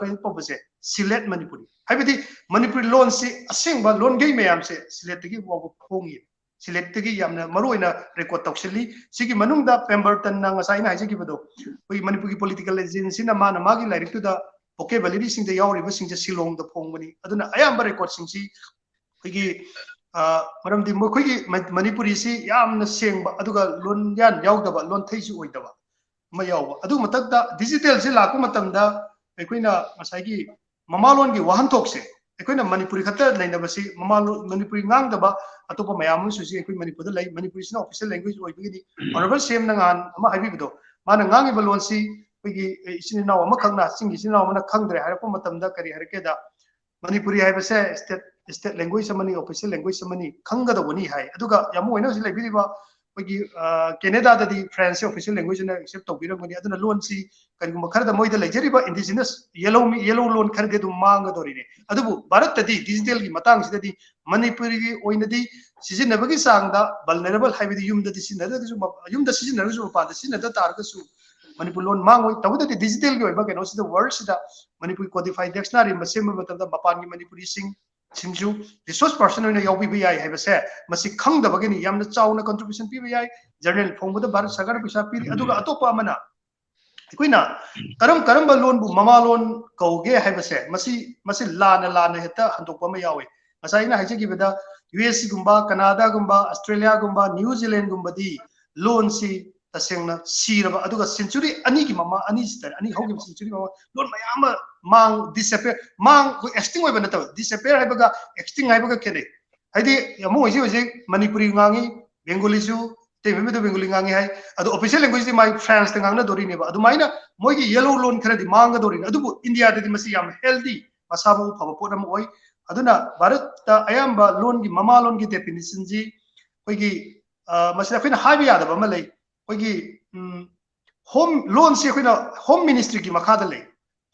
ꯀꯩꯅꯣ ꯇꯧꯕꯁꯦ ꯁꯤꯂꯦꯠ ꯃꯅꯤꯄꯨꯔꯤ ꯍꯥꯏꯕꯗꯤ ꯃꯅꯤꯄꯨꯔꯤ ꯂꯣꯟꯁꯤ ꯑꯁꯦꯡꯕ ꯂꯣꯟꯒꯩ ꯃꯌꯥꯝꯁꯦ ꯁꯤꯂꯦꯠꯇꯒꯤ ꯐꯥꯎꯕ ꯐꯣꯡꯉꯤ꯫ ꯁꯤꯂꯦꯠꯇꯒꯤ ꯌꯥꯝꯅ ꯃꯔꯨ ꯑꯣꯏꯅ ꯔꯦꯀꯣꯔꯠ ꯇꯧꯁꯤꯜꯂꯤ꯫ ꯁꯤꯒꯤ ꯃꯅꯨꯡꯗ ꯄꯦꯝꯕꯔꯇꯟꯅ ꯉꯁꯥꯏ ꯑꯩꯅ ꯍꯥꯏꯖꯈꯤꯕꯗꯣ, ꯑꯩꯈꯣꯏꯒꯤ ꯃꯅꯤꯄꯨꯔꯒꯤ ꯄꯣꯂꯤꯇꯤꯀꯦꯜ ꯑꯦꯖꯦꯟꯁꯤꯅ ꯃꯥꯅ ꯃꯥꯒꯤ ꯂꯥꯏꯔꯤꯛꯇꯨꯗ vocabulary ꯁꯤꯡꯗ ꯌꯥꯎꯔꯤꯕꯁꯤꯡꯁꯦ ꯁꯤꯂꯣꯡꯗ ꯐꯣꯡꯕꯅꯤ꯫ ꯑꯗꯨꯅ ꯑꯌꯥꯝꯕ ꯔꯦꯀꯣꯔꯠꯁꯤꯡꯁꯤ ꯑꯩꯈꯣꯏꯒꯤ, ꯑ, ꯃꯔꯝꯗꯤ ꯃꯈꯣꯏꯒꯤ ꯃ-, ꯃꯅꯤꯄꯨꯔꯤꯁꯤ ꯌꯥꯝꯅ ꯁꯦꯡꯕ, ꯑꯗꯨꯒ ꯂꯣꯟꯌꯥꯟ ꯌꯥꯎꯗꯕ, ꯂꯣꯟꯊꯩꯁꯨ ꯑꯣꯏꯗꯕ ꯑꯃ ꯌꯥꯎꯕ꯫ ꯑꯗꯨ ꯃꯊꯛꯇ ꯗꯤꯖꯤꯇꯦꯜꯁꯤ ꯂꯥꯛꯄ ꯃꯇꯝꯗ ꯑꯩꯈꯣꯏꯅ ꯉꯁꯥꯏꯒꯤ ꯃꯃꯥꯂꯣꯟꯒꯤ ꯋꯥꯍꯟꯊꯣꯛꯁꯦ, ꯑꯩꯈꯣꯏꯅ ꯃꯅꯤꯄꯨꯔꯤ ꯈꯛꯇ ꯅꯩꯅꯕꯁꯤ, ꯃꯃꯥꯂꯣꯟ, ꯃꯅꯤꯄꯨꯔꯤ ꯉꯥꯡꯗꯕ ꯑꯇꯣꯞꯄ ꯃꯌꯥꯝ ꯑꯃꯁꯨ ꯍꯧꯖꯤꯛ ꯑꯩꯈꯣꯏ ꯃꯅꯤꯄꯨꯔꯗ ꯂꯩ꯫ ꯃꯅꯤꯄꯨꯔꯤꯁꯤꯅ official language ꯑꯣꯏꯕꯒꯤꯅꯤ꯫ Honourable ꯁꯤ ꯑꯦꯝꯅ ꯉꯍꯥꯟ ꯑꯃ ꯍꯥꯏꯕꯤꯕꯗꯣ, ꯃꯥꯅ ꯉꯥꯡꯉꯤꯕ ꯂꯣꯟꯁꯤ ꯑꯩꯈꯣꯏꯒꯤ ꯏꯆꯤꯟ ꯏꯅꯥꯎ ꯑꯃꯈꯛꯅ, ꯆꯤꯡꯒꯤ ꯏꯆꯤꯟ ꯏꯅꯥꯎ ꯑꯃꯅ ꯈꯪꯗ꯭ꯔꯦ ꯍꯥꯏꯔꯛꯄ ꯃꯇꯝꯗ ꯀꯔꯤ ꯍꯥꯏꯔꯛꯀꯦꯗ, ꯃꯅꯤꯄꯨꯔꯤ ꯍꯥꯏꯕꯁꯦ state, state language ꯑꯃꯅꯤ, official language ꯑꯃꯅꯤ, ꯈꯪꯒꯗꯧꯕꯅꯤ ꯍꯥꯏ꯫ ꯑꯗꯨꯒ ꯌꯥꯝ ꯑꯣꯏꯅ ꯍꯧꯖꯤꯛ ꯂꯩꯕꯤꯔꯤꯕ ꯑꯩꯈꯣꯏꯒꯤ, ꯑ, ꯀꯦꯅꯦꯗꯥꯗꯗꯤ French ꯁꯦ official language ꯑꯣꯏꯅ accept ꯇꯧꯕꯤꯔꯝꯒꯅꯤ꯫ ꯑꯗꯨꯅ ꯂꯣꯟꯁꯤ ꯀꯔꯤꯒꯨꯝꯕ ꯈꯔꯗ ꯃꯣꯏꯗ ꯂꯩꯖꯔꯤꯕ indigenous yellow ꯃꯤ, yellow ꯂꯣꯟ ꯈꯔꯗꯤ ꯑꯗꯨꯝ ꯃꯥꯡꯒꯗꯧꯔꯤꯅꯤ꯫ ꯑꯗꯨꯕꯨ ꯚꯥꯔꯠꯇꯗꯤ digital ꯒꯤ ꯃꯇꯥꯡꯁꯤꯗꯗꯤ ꯃꯅꯤꯄꯨꯔꯤꯒꯤ ꯑꯣꯏꯅꯗꯤ ꯁꯤꯖꯤꯟꯅꯕꯒꯤ ꯆꯥꯡꯗ vulnerable ꯍꯥꯏꯕꯗꯤ ꯌꯨꯝꯗꯗꯤ ꯁꯤꯖꯤꯟꯅꯗ꯭ꯔꯒꯁꯨ ꯃꯄ-, ꯌꯨꯝꯗ ꯁꯤꯖꯤꯟꯅꯔꯒꯁꯨ ꯃꯄꯥꯟꯗ ꯁꯤꯖꯤꯟꯅꯗ ꯇꯥꯔꯒꯁꯨ ꯃꯅꯤꯄꯨꯔ ꯂꯣꯟ ꯃꯥꯡꯉꯣꯏ꯫ ꯇꯧꯕꯇꯗꯤ digital ꯒꯤ ꯑꯣꯏꯕ ꯀꯩꯅꯣꯁꯤꯗ, world ꯁꯤꯗ ꯃꯅꯤꯄꯨꯔꯤ codified dictionary ꯑꯃ ꯁꯦꯝꯕ ꯃꯇꯝꯗ ꯃꯄꯥꯟꯒꯤ ꯃꯅꯤꯄꯨꯔꯤꯁꯤꯡ ꯁꯤꯡꯁꯨ resource person ꯑꯣꯏꯅ ꯌꯥꯎꯕꯤꯕ ꯌꯥꯏ ꯍꯥꯏꯕꯁꯦ ꯃꯁꯤ ꯈꯪꯗꯕꯒꯤꯅꯤ꯫ ꯌꯥꯝꯅ ꯆꯥꯎꯅ contribution ꯄꯤꯕ ꯌꯥꯏ꯫ Journal ꯐꯣꯡꯕꯗ ꯚꯥꯔꯠ ꯁꯔꯀꯥꯔꯅ ꯄꯩꯁꯥ ꯄꯤꯔꯤ꯫ ꯑꯗꯨꯒ ꯑꯇꯣꯞꯄ ꯑꯃꯅ ꯑꯩꯈꯣꯏꯅ ꯀꯔꯝ ꯀꯔꯝꯕ ꯂꯣꯟꯕꯨ ꯃꯃꯥ ꯂꯣꯟ ꯀꯧꯒꯦ ꯍꯥꯏꯕꯁꯦ ꯃꯁꯤ, ꯃꯁꯤ ꯂꯥꯟꯅ ꯂꯥꯟꯅ ꯍꯦꯛꯇ ꯍꯟꯗꯣꯛꯄ ꯑꯃ ꯌꯥꯎꯏ꯫ ꯉꯁꯥꯏ ꯑꯩꯅ ꯍꯥꯏꯖꯈꯤꯕꯗ ꯌꯨ ꯑꯦꯁ ꯁꯤꯒꯨꯝꯕ, ꯀꯅꯥꯗꯥꯒꯨꯝꯕ, ꯑꯁꯇ꯭ꯔꯦꯂꯤꯌꯥꯒꯨꯝꯕ, ꯅ꯭ꯌꯨ ꯖꯤꯂꯦꯟꯒꯨꯝꯕꯗꯤ ꯂꯣꯟꯁꯤ ꯇꯁꯦꯡꯅ ꯁꯤꯔꯕ, ꯑꯗꯨꯒ century ꯑꯅꯤꯒꯤ ꯃꯃꯥꯡ, ꯑꯅꯤꯁꯤꯗ, ꯑꯅꯤ ꯍꯧꯈꯤꯕ century ꯃꯃꯥꯡ ꯂꯣꯟ ꯃꯌꯥꯝ ꯑꯃ ꯃꯥꯡ, disappear, ꯃꯥꯡ, ꯑꯩꯈꯣꯏ extinct ꯑꯣꯏꯕ ꯅꯠꯇꯕ, disappear ꯍꯥꯏꯕꯒ extinct ꯍꯥꯏꯕꯒ ꯈꯦꯠꯅꯩ꯫ ꯍꯥꯏꯗꯤ ꯑꯃꯨꯛ ꯍꯧꯖꯤꯛ ꯍꯧꯖꯤꯛ ꯃꯅꯤꯄꯨꯔꯤ ꯉꯥꯡꯉꯤ, ꯕꯦꯡꯒꯣꯂꯤꯁꯨ, ꯏꯇꯩꯃ ꯕꯦꯡꯒꯣꯂꯤ ꯉꯥꯡꯉꯤ ꯍꯥꯏ, ꯑꯗꯣ official language ꯗꯤ ꯃꯥꯏ French ꯇ ꯉꯥꯡꯅꯗꯣꯔꯤꯅꯦꯕ꯫ ꯑꯗꯨꯃꯥꯏꯅ ꯃꯣꯏꯒꯤ yellow ꯂꯣꯟ ꯈꯔꯗꯤ ꯃꯥꯡꯒꯗꯧꯔꯤꯅꯤ꯫ ꯑꯗꯨꯕꯨ ꯏꯟꯗꯤꯌꯥꯗꯗꯤ ꯃꯁꯤ ꯌꯥꯝ healthy, ꯃꯁꯥ ꯃꯎ ꯐꯕ ꯄꯣꯠ ꯑꯃ ꯑꯣꯏ꯫ ꯑꯗꯨꯅ ꯚꯥꯔꯠꯇ ꯑꯌꯥꯝꯕ ꯂꯣꯟꯒꯤ, ꯃꯃꯥ ꯂꯣꯟꯒꯤ definition ꯁꯤ ꯑꯩꯈꯣꯏꯒꯤ, ꯑ, ꯃꯁꯤꯗ ꯑꯩꯈꯣꯏꯅ ꯍꯥꯏꯕ ꯌꯥꯗꯕ ꯑꯃ ꯂꯩ꯫ ꯑꯩꯈꯣꯏꯒꯤ, ꯎꯝ, home, ꯂꯣꯟꯁꯤ ꯑꯩꯈꯣꯏꯅ Home Ministry ꯒꯤ ꯃꯈꯥꯗ ꯂꯩ꯫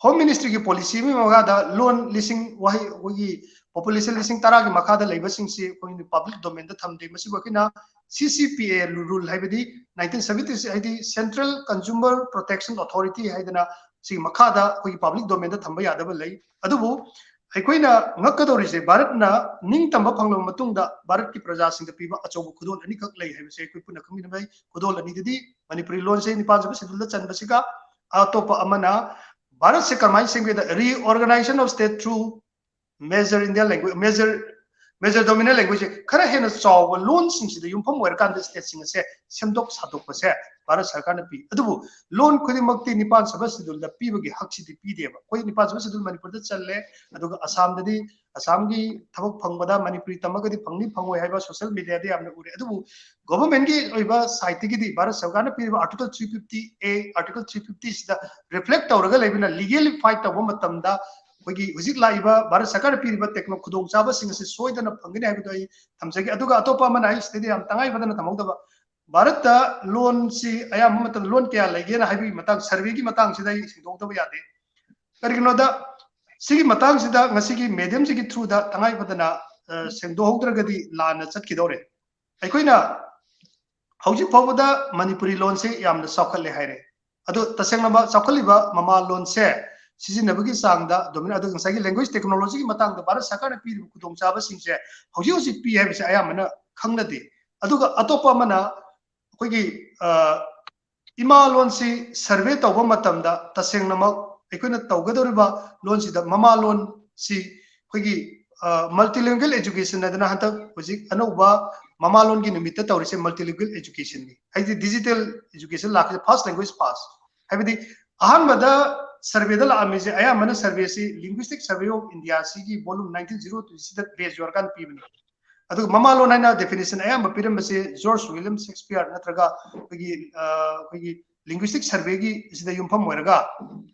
Home Ministry ꯒꯤ policy ꯑꯃꯒꯤ ꯃꯈꯥꯗ ꯂꯣꯟ ꯂꯤꯁꯤꯡ, ꯋꯥꯍꯩ, ꯑꯩꯈꯣꯏꯒꯤ population ꯂꯤꯁꯤꯡ ꯇꯔꯥꯒꯤ ꯃꯈꯥꯗ ꯂꯩꯕꯁꯤꯡꯁꯤ ꯑꯩꯈꯣꯏꯅ public domain ꯗ ꯊꯝꯗꯦ꯫ ꯃꯁꯤꯕꯨ ꯑꯩꯈꯣꯏꯅ C C P A rule ꯍꯥꯏꯕꯗꯤ nineteen seventy, ꯍꯥꯏꯗꯤ Central Consumer Protection Authority ꯍꯥꯏꯗꯅ ꯁꯤꯒꯤ ꯃꯈꯥꯗ ꯑꯩꯈꯣꯏꯒꯤ public domain ꯗ ꯊꯝꯕ ꯌꯥꯗꯕ ꯂꯩ꯫ ꯑꯗꯨꯕꯨ ꯑꯩꯈꯣꯏꯅ ꯉꯛꯀꯗꯧꯔꯤꯁꯦ, ꯚꯥꯔꯠꯅ ꯅꯤꯡꯇꯝꯕ ꯐꯪꯂꯕ ꯃꯇꯨꯡꯗ ꯚꯥꯔꯠꯀꯤ ꯄ꯭ꯔꯖꯥꯁꯤꯡꯗ ꯄꯤꯕ ꯑꯆꯧꯕ ꯈꯨꯗꯣꯜ ꯑꯅꯤꯈꯛ ꯂꯩ ꯍꯥꯏꯕꯁꯦ ꯑꯩꯈꯣꯏ ꯄꯨꯟꯅ ꯈꯪꯃꯤꯟꯅꯕ ꯌꯥꯏ꯫ ꯈꯨꯗꯣꯜ ꯑꯅꯤꯗꯨꯗꯤ ꯃꯅꯤꯄꯨꯔꯤ ꯂꯣꯟꯁꯦ ꯅꯤꯄꯥꯟ ꯁꯨꯕ ꯁꯦꯗꯨꯜꯗ ꯆꯟꯕꯁꯤꯒ, ꯑꯇꯣꯞꯄ ꯑꯃꯅ ꯚꯥꯔꯠꯁꯦ ꯀꯃꯥꯏꯅ ꯁꯦꯝꯒꯦꯗ, reorganization of state through major Indian language, major major dominant language, ꯈꯔ ꯍꯦꯟꯅ ꯆꯥꯎꯕ ꯂꯣꯟꯁꯤꯡꯁꯤꯗ ꯌꯨꯝꯐꯝ ꯑꯣꯏꯔꯀꯥꯟꯗ ꯁ꯭ꯇꯦꯠꯁꯤꯡ ꯑꯁꯦ ꯁꯦꯝꯗꯣꯛ ꯁꯥꯗꯣꯛꯄꯁꯦ ꯚꯥꯔꯠ ꯁꯔꯀꯥꯔꯅ ꯄꯤ꯫ ꯑꯗꯨꯕꯨ ꯂꯣꯟ ꯈꯨꯗꯤꯡꯃꯛꯇꯤ ꯅꯤꯄꯥꯟ ꯁꯨꯕ ꯁꯦꯗꯨꯜꯗ ꯄꯤꯕꯒꯤ ꯍꯛꯁꯤꯗꯤ ꯄꯤꯗꯦꯕ꯫ ꯑꯩꯈꯣꯏ ꯅꯤꯄꯥꯟ ꯁꯨꯕ ꯁꯦꯗꯨꯜ ꯃꯅꯤꯄꯨꯔꯗ ꯆꯜꯂꯦ, ꯑꯗꯨꯒ ꯑꯁꯥꯝꯗꯗꯤ, ꯑꯁꯥꯝꯒꯤ ꯊꯕꯛ ꯐꯪꯕꯗ ꯃꯅꯤꯄꯨꯔꯤ ꯇꯝꯃꯒꯗꯤ ꯐꯪꯅꯤ ꯐꯪꯉꯣꯏ ꯍꯥꯏꯕ social mediaꯗ ꯌꯥꯝꯅ ꯎꯔꯦ꯫ ꯑꯗꯨꯕꯨ governmentꯀꯤ ꯑꯣꯏꯕ sideꯇꯒꯤꯗꯤ ꯚꯥꯔꯠ ꯁꯔꯀꯥꯔꯅ ꯄꯤꯔꯤꯕ Article three fifty A, Article three fiftyꯁꯤꯗ reflect ꯇꯧꯔꯒ ꯂꯩꯕꯅ, legally fight ꯇꯧꯕ ꯃꯇꯝꯗ ꯑꯩꯈꯣꯏꯒꯤ ꯍꯧꯖꯤꯛ ꯂꯥꯛꯏꯕ ꯚꯥꯔꯠ ꯁꯔꯀꯥꯔꯅ ꯄꯤꯔꯤꯕ ꯇꯦꯛꯅꯣ ꯈꯨꯗꯣꯡꯆꯥꯕꯁꯤꯡ ꯑꯁꯤ ꯁꯣꯏꯗꯅ ꯐꯪꯒꯅꯤ ꯍꯥꯏꯕꯗꯨ ꯑꯩ ꯊꯝꯖꯒꯦ꯫ ꯑꯗꯨꯒ ꯑꯇꯣꯞꯄ ꯑꯃꯅ ꯑꯩ ꯁꯤꯗꯩꯗ ꯌꯥꯝ ꯇꯉꯥꯏ ꯐꯗꯅ ꯊꯝꯍꯧꯗꯕ, ꯚꯥꯔꯠꯇ ꯂꯣꯟꯁꯤ ꯑꯌꯥꯝꯕ ꯃꯇꯝꯗ ꯂꯣꯟ ꯀꯌꯥ ꯂꯩꯒꯦꯅ ꯍꯥꯏꯕꯒꯤ ꯃꯇꯥꯡ, surveyꯒꯤ ꯃꯇꯥꯡꯁꯤꯗ ꯑꯩ ꯁꯦꯡꯗꯣꯛꯇꯕ ꯌꯥꯗꯦ꯫ ꯀꯔꯤꯒꯤꯅꯣꯗ, ꯁꯤꯒꯤ ꯃꯇꯥꯡꯁꯤꯗ ꯉꯁꯤꯒꯤ mediumꯁꯤꯒꯤ throughꯗ ꯇꯉꯥꯏ ꯐꯗꯅ, ꯑ, ꯁꯦꯡꯗꯣꯛꯍꯧꯗ꯭ꯔꯒꯗꯤ ꯂꯥꯟꯅ ꯆꯠꯈꯤꯗꯧꯔꯦ꯫ ꯑꯩꯈꯣꯏꯅ ꯍꯧꯖꯤꯛ ꯐꯥꯎꯕꯗ ꯃꯅꯤꯄꯨꯔꯤ ꯂꯣꯟꯁꯦ ꯌꯥꯝꯅ ꯆꯥꯎꯈꯠꯂꯦ ꯍꯥꯏꯔꯦ꯫ ꯑꯗꯣ ꯇꯁꯦꯡꯅꯃꯛ ꯆꯥꯎꯈꯠꯂꯤꯕ ꯃꯃꯥ ꯂꯣꯟꯁꯦ ꯁꯤꯖꯤꯟꯅꯕꯒꯤ ꯆꯥꯡꯗ dominant, ꯑꯗꯨꯒ ꯉꯁꯥꯏꯒꯤ language technologyꯒꯤ ꯃꯇꯥꯡꯗ ꯚꯥꯔꯠ ꯁꯔꯀꯥꯔꯅ ꯄꯤꯔꯤꯕ ꯈꯨꯗꯣꯡꯆꯥꯕꯁꯤꯡꯁꯦ ꯍꯧꯖꯤꯛ ꯍꯧꯖꯤꯛ ꯄꯤ ꯍꯥꯏꯕꯁꯦ ꯑꯌꯥꯝꯕꯅ ꯈꯪꯅꯗꯦ꯫ ꯑꯗꯨꯒ ꯑꯇꯣꯞꯄ ꯑꯃꯅ ꯑꯩꯈꯣꯏꯒꯤ, ꯑ, ꯏꯃꯥ ꯂꯣꯟꯁꯤ survey ꯇꯧꯕ ꯃꯇꯝꯗ ꯇꯁꯦꯡꯅꯃꯛ ꯑꯩꯈꯣꯏꯅ ꯇꯧꯒꯗꯧꯔꯤꯕ ꯂꯣꯟꯁꯤꯗ ꯃꯃꯥ ꯂꯣꯟꯁꯤ ꯑꯩꯈꯣꯏꯒꯤ, ꯑ, multilingual education ꯍꯥꯏꯗꯅ ꯍꯟꯗꯛ ꯍꯧꯖꯤꯛ ꯑꯅꯧꯕ ꯃꯃꯥ ꯂꯣꯟꯒꯤ ꯅꯨꯃꯤꯠꯇ ꯇꯧꯔꯤꯁꯦ multilingual educationꯅꯤ꯫ ꯍꯥꯏꯗꯤ digital education ꯂꯥꯛꯄꯁꯦ, first language first꯫ ꯍꯥꯏꯕꯗꯤ ꯑꯍꯥꯟꯕꯗ surveyꯗ ꯂꯥꯛꯑꯝꯃꯤꯁꯦ, ꯑꯌꯥꯝꯕꯅ surveyꯁꯤ Linguistic Survey of Indiaꯁꯤꯒꯤ volume nineteen zero twoꯁꯤꯗ base ꯑꯣꯏꯔꯀꯥꯟꯗ ꯄꯤꯕꯅꯤ꯫ ꯑꯗꯨꯒ ꯃꯃꯥ ꯂꯣꯟ ꯍꯥꯏꯅ definition ꯑꯌꯥꯝꯕ ꯄꯤꯔꯝꯕꯁꯦ George William Shakespeare ꯅꯠꯇ꯭ꯔꯒ ꯑꯩꯈꯣꯏꯒꯤ, ꯑ, ꯑꯩꯈꯣꯏꯒꯤ Linguistic Surveyꯒꯤ ꯁꯤꯗ ꯌꯨꯝꯐꯝ ꯑꯣꯏꯔꯒ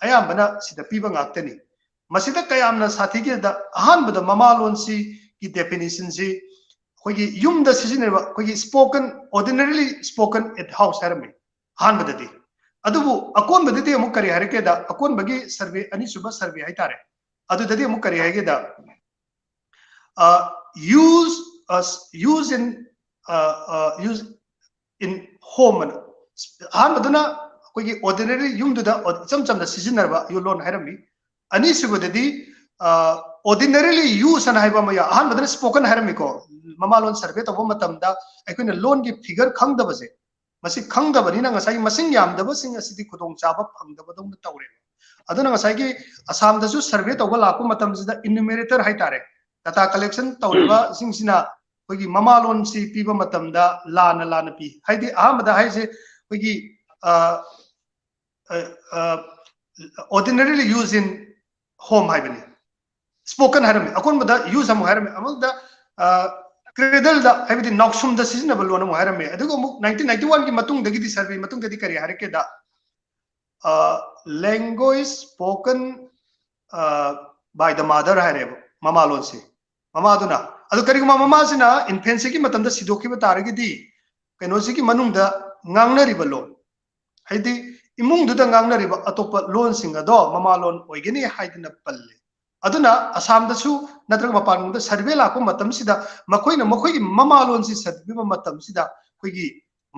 ꯑꯌꯥꯝꯕꯅ ꯁꯤꯗ ꯄꯤꯕ ꯉꯥꯛꯇꯅꯤ꯫ ꯃꯁꯤꯗ ꯀꯌꯥꯝꯅ ꯁꯥꯊꯤꯒꯦꯗ, ꯑꯍꯥꯟꯕꯗ ꯃꯃꯥ ꯂꯣꯟꯁꯤꯒꯤ definitionꯁꯤ ꯑꯩꯈꯣꯏꯒꯤ ꯌꯨꯝꯗ ꯁꯤꯖꯤꯟꯅꯔꯤꯕ, ꯑꯩꯈꯣꯏꯒꯤ spoken, ordinarily spoken at house ꯍꯥꯏꯔꯝꯃꯤ ꯑꯍꯥꯟꯕꯗꯗꯤ꯫ ꯑꯗꯨꯕꯨ ꯑꯀꯣꯟꯕꯗꯗꯤ ꯑꯃꯨꯛ ꯀꯔꯤ ꯍꯥꯏꯔꯛꯀꯦꯗ, ꯑꯀꯣꯟꯕꯒꯤ survey, ꯑꯅꯤꯁꯨꯕ survey ꯍꯥꯏꯇꯥꯔꯦ, ꯑꯗꯨꯗꯗꯤ ꯑꯃꯨꯛ ꯀꯔꯤ ꯍꯥꯏꯒꯦꯗ, ꯑ, use, ꯑ, use in, ꯑ, ꯑ, use in home ꯑꯅ꯫ ꯑꯍꯥꯟꯕꯗꯨꯅ ꯑꯩꯈꯣꯏꯒꯤ ordinary ꯌꯨꯝꯗꯨꯗ ꯏꯆꯝ ꯆꯝꯅ ꯁꯤꯖꯤꯟꯅꯔꯕ ꯂꯣꯟ ꯍꯥꯏꯔꯝꯃꯤ꯫ ꯑꯅꯤꯁꯨꯕꯗꯗꯤ ordinarily use ꯑꯅ ꯍꯥꯏꯕ ꯑꯃ ꯌꯥꯎ ꯑꯍꯥꯟꯕꯗꯅ spoken ꯍꯥꯏꯔꯝꯃꯤꯀꯣ꯫ ꯃꯃꯥ ꯂꯣꯟ ꯁꯔꯚꯦ ꯇꯧꯕ ꯃꯇꯝꯗ ꯑꯩꯈꯣꯏꯅ ꯂꯣꯟꯒꯤ ꯐꯤꯒꯔ ꯈꯪꯗꯕꯁꯦ, ꯃꯁꯤ ꯈꯪꯗꯕꯅꯤꯅ ꯉꯁꯥꯏꯒꯤ ꯃꯁꯤꯡ ꯌꯥꯝꯗꯕꯁꯤꯡ ꯑꯁꯤꯗꯤ ꯈꯨꯗꯣꯡꯆꯥꯕ ꯐꯪꯗꯕꯗꯧꯅ ꯇꯧꯔꯦꯕ꯫ ꯑꯗꯨꯅ ꯉꯁꯥꯏꯒꯤ ꯑꯁꯥꯝꯗꯁꯨ ꯁꯔꯚꯦ ꯇꯧꯕ ꯂꯥꯛꯄ ꯃꯇꯝꯁꯤꯗ ꯏꯅ꯭ꯌꯨꯃꯦꯔꯦꯇꯔ ꯍꯥꯏꯇꯥꯔꯦ, ꯗꯇꯥ ꯀꯂꯦꯛꯁꯟ ꯇꯧꯔꯤꯕꯁꯤꯡꯁꯤꯅ ꯑꯩꯈꯣꯏꯒꯤ ꯃꯃꯥ ꯂꯣꯟꯁꯤ ꯄꯤꯕ ꯃꯇꯝꯗ ꯂꯥꯟꯅ ꯂꯥꯟꯅ ꯄꯤ꯫ ꯍꯥꯏꯗꯤ ꯑꯍꯥꯟꯕꯗ ꯍꯥꯏꯁꯦ ꯑꯩꯈꯣꯏꯒꯤ ordinarily use in home ꯍꯥꯏꯕꯅꯤ꯫ spoken ꯍꯥꯏꯔꯝꯃꯤ, ꯑꯀꯣꯟꯕꯗ use ꯑꯃꯨꯛ ꯍꯥꯏꯔꯝꯃꯤ, ꯑꯃꯨꯛꯇ cradleꯗ ꯍꯥꯏꯕꯗꯤ ꯅꯥꯎꯁꯨꯝꯗ ꯁꯤꯖꯤꯟꯅꯕ ꯂꯣꯟ ꯑꯃꯨꯛ ꯍꯥꯏꯔꯝꯃꯤ꯫ ꯑꯗꯨꯒ ꯑꯃꯨꯛ nineteen ninety oneꯒꯤ ꯃꯇꯨꯡꯗꯒꯤꯗꯤ, ꯁꯔꯚꯦ ꯃꯇꯨꯡꯗꯗꯤ ꯀꯔꯤ ꯍꯥꯏꯔꯛꯀꯦꯗ, language spoken by the mother ꯍꯥꯏꯔꯦꯕ, ꯃꯃꯥ ꯂꯣꯟꯁꯤ꯫ ꯃꯃꯥꯗꯨꯅ, ꯑꯗꯨ ꯀꯔꯤꯒꯨꯝꯕ ꯃꯃꯥꯁꯤꯅ infancyꯒꯤ ꯃꯇꯝꯗ ꯁꯤꯗꯣꯛꯈꯤꯕ ꯇꯥꯔꯒꯗꯤ ꯀꯩꯅꯣꯁꯤꯒꯤ ꯃꯅꯨꯡꯗ ꯉꯥꯡꯅꯔꯤꯕ ꯂꯣꯟ, ꯍꯥꯏꯗꯤ ꯏꯃꯨꯡꯗꯨꯗ ꯉꯥꯡꯅꯔꯤꯕ ꯑꯇꯣꯞꯄ ꯂꯣꯟꯁꯤꯡ ꯑꯗꯣ ꯃꯃꯥ ꯂꯣꯟ ꯑꯣꯏꯒꯅꯤ ꯍꯥꯏꯗꯅ ꯄꯜꯂꯤ꯫ ꯑꯗꯨꯅ ꯑꯁꯥꯝꯗꯁꯨ ꯅꯠꯇ꯭ꯔꯒ ꯃꯄꯥꯟ ꯂꯝꯗ ꯁꯔꯚꯦ ꯂꯥꯛꯄ ꯃꯇꯝꯁꯤꯗ ꯃꯈꯣꯏꯅ ꯃꯈꯣꯏꯒꯤ ꯃꯃꯥ ꯂꯣꯟꯁꯤ ꯁꯔꯚꯦ ꯄꯤꯕ ꯃꯇꯝꯁꯤꯗ ꯑꯩꯈꯣꯏꯒꯤ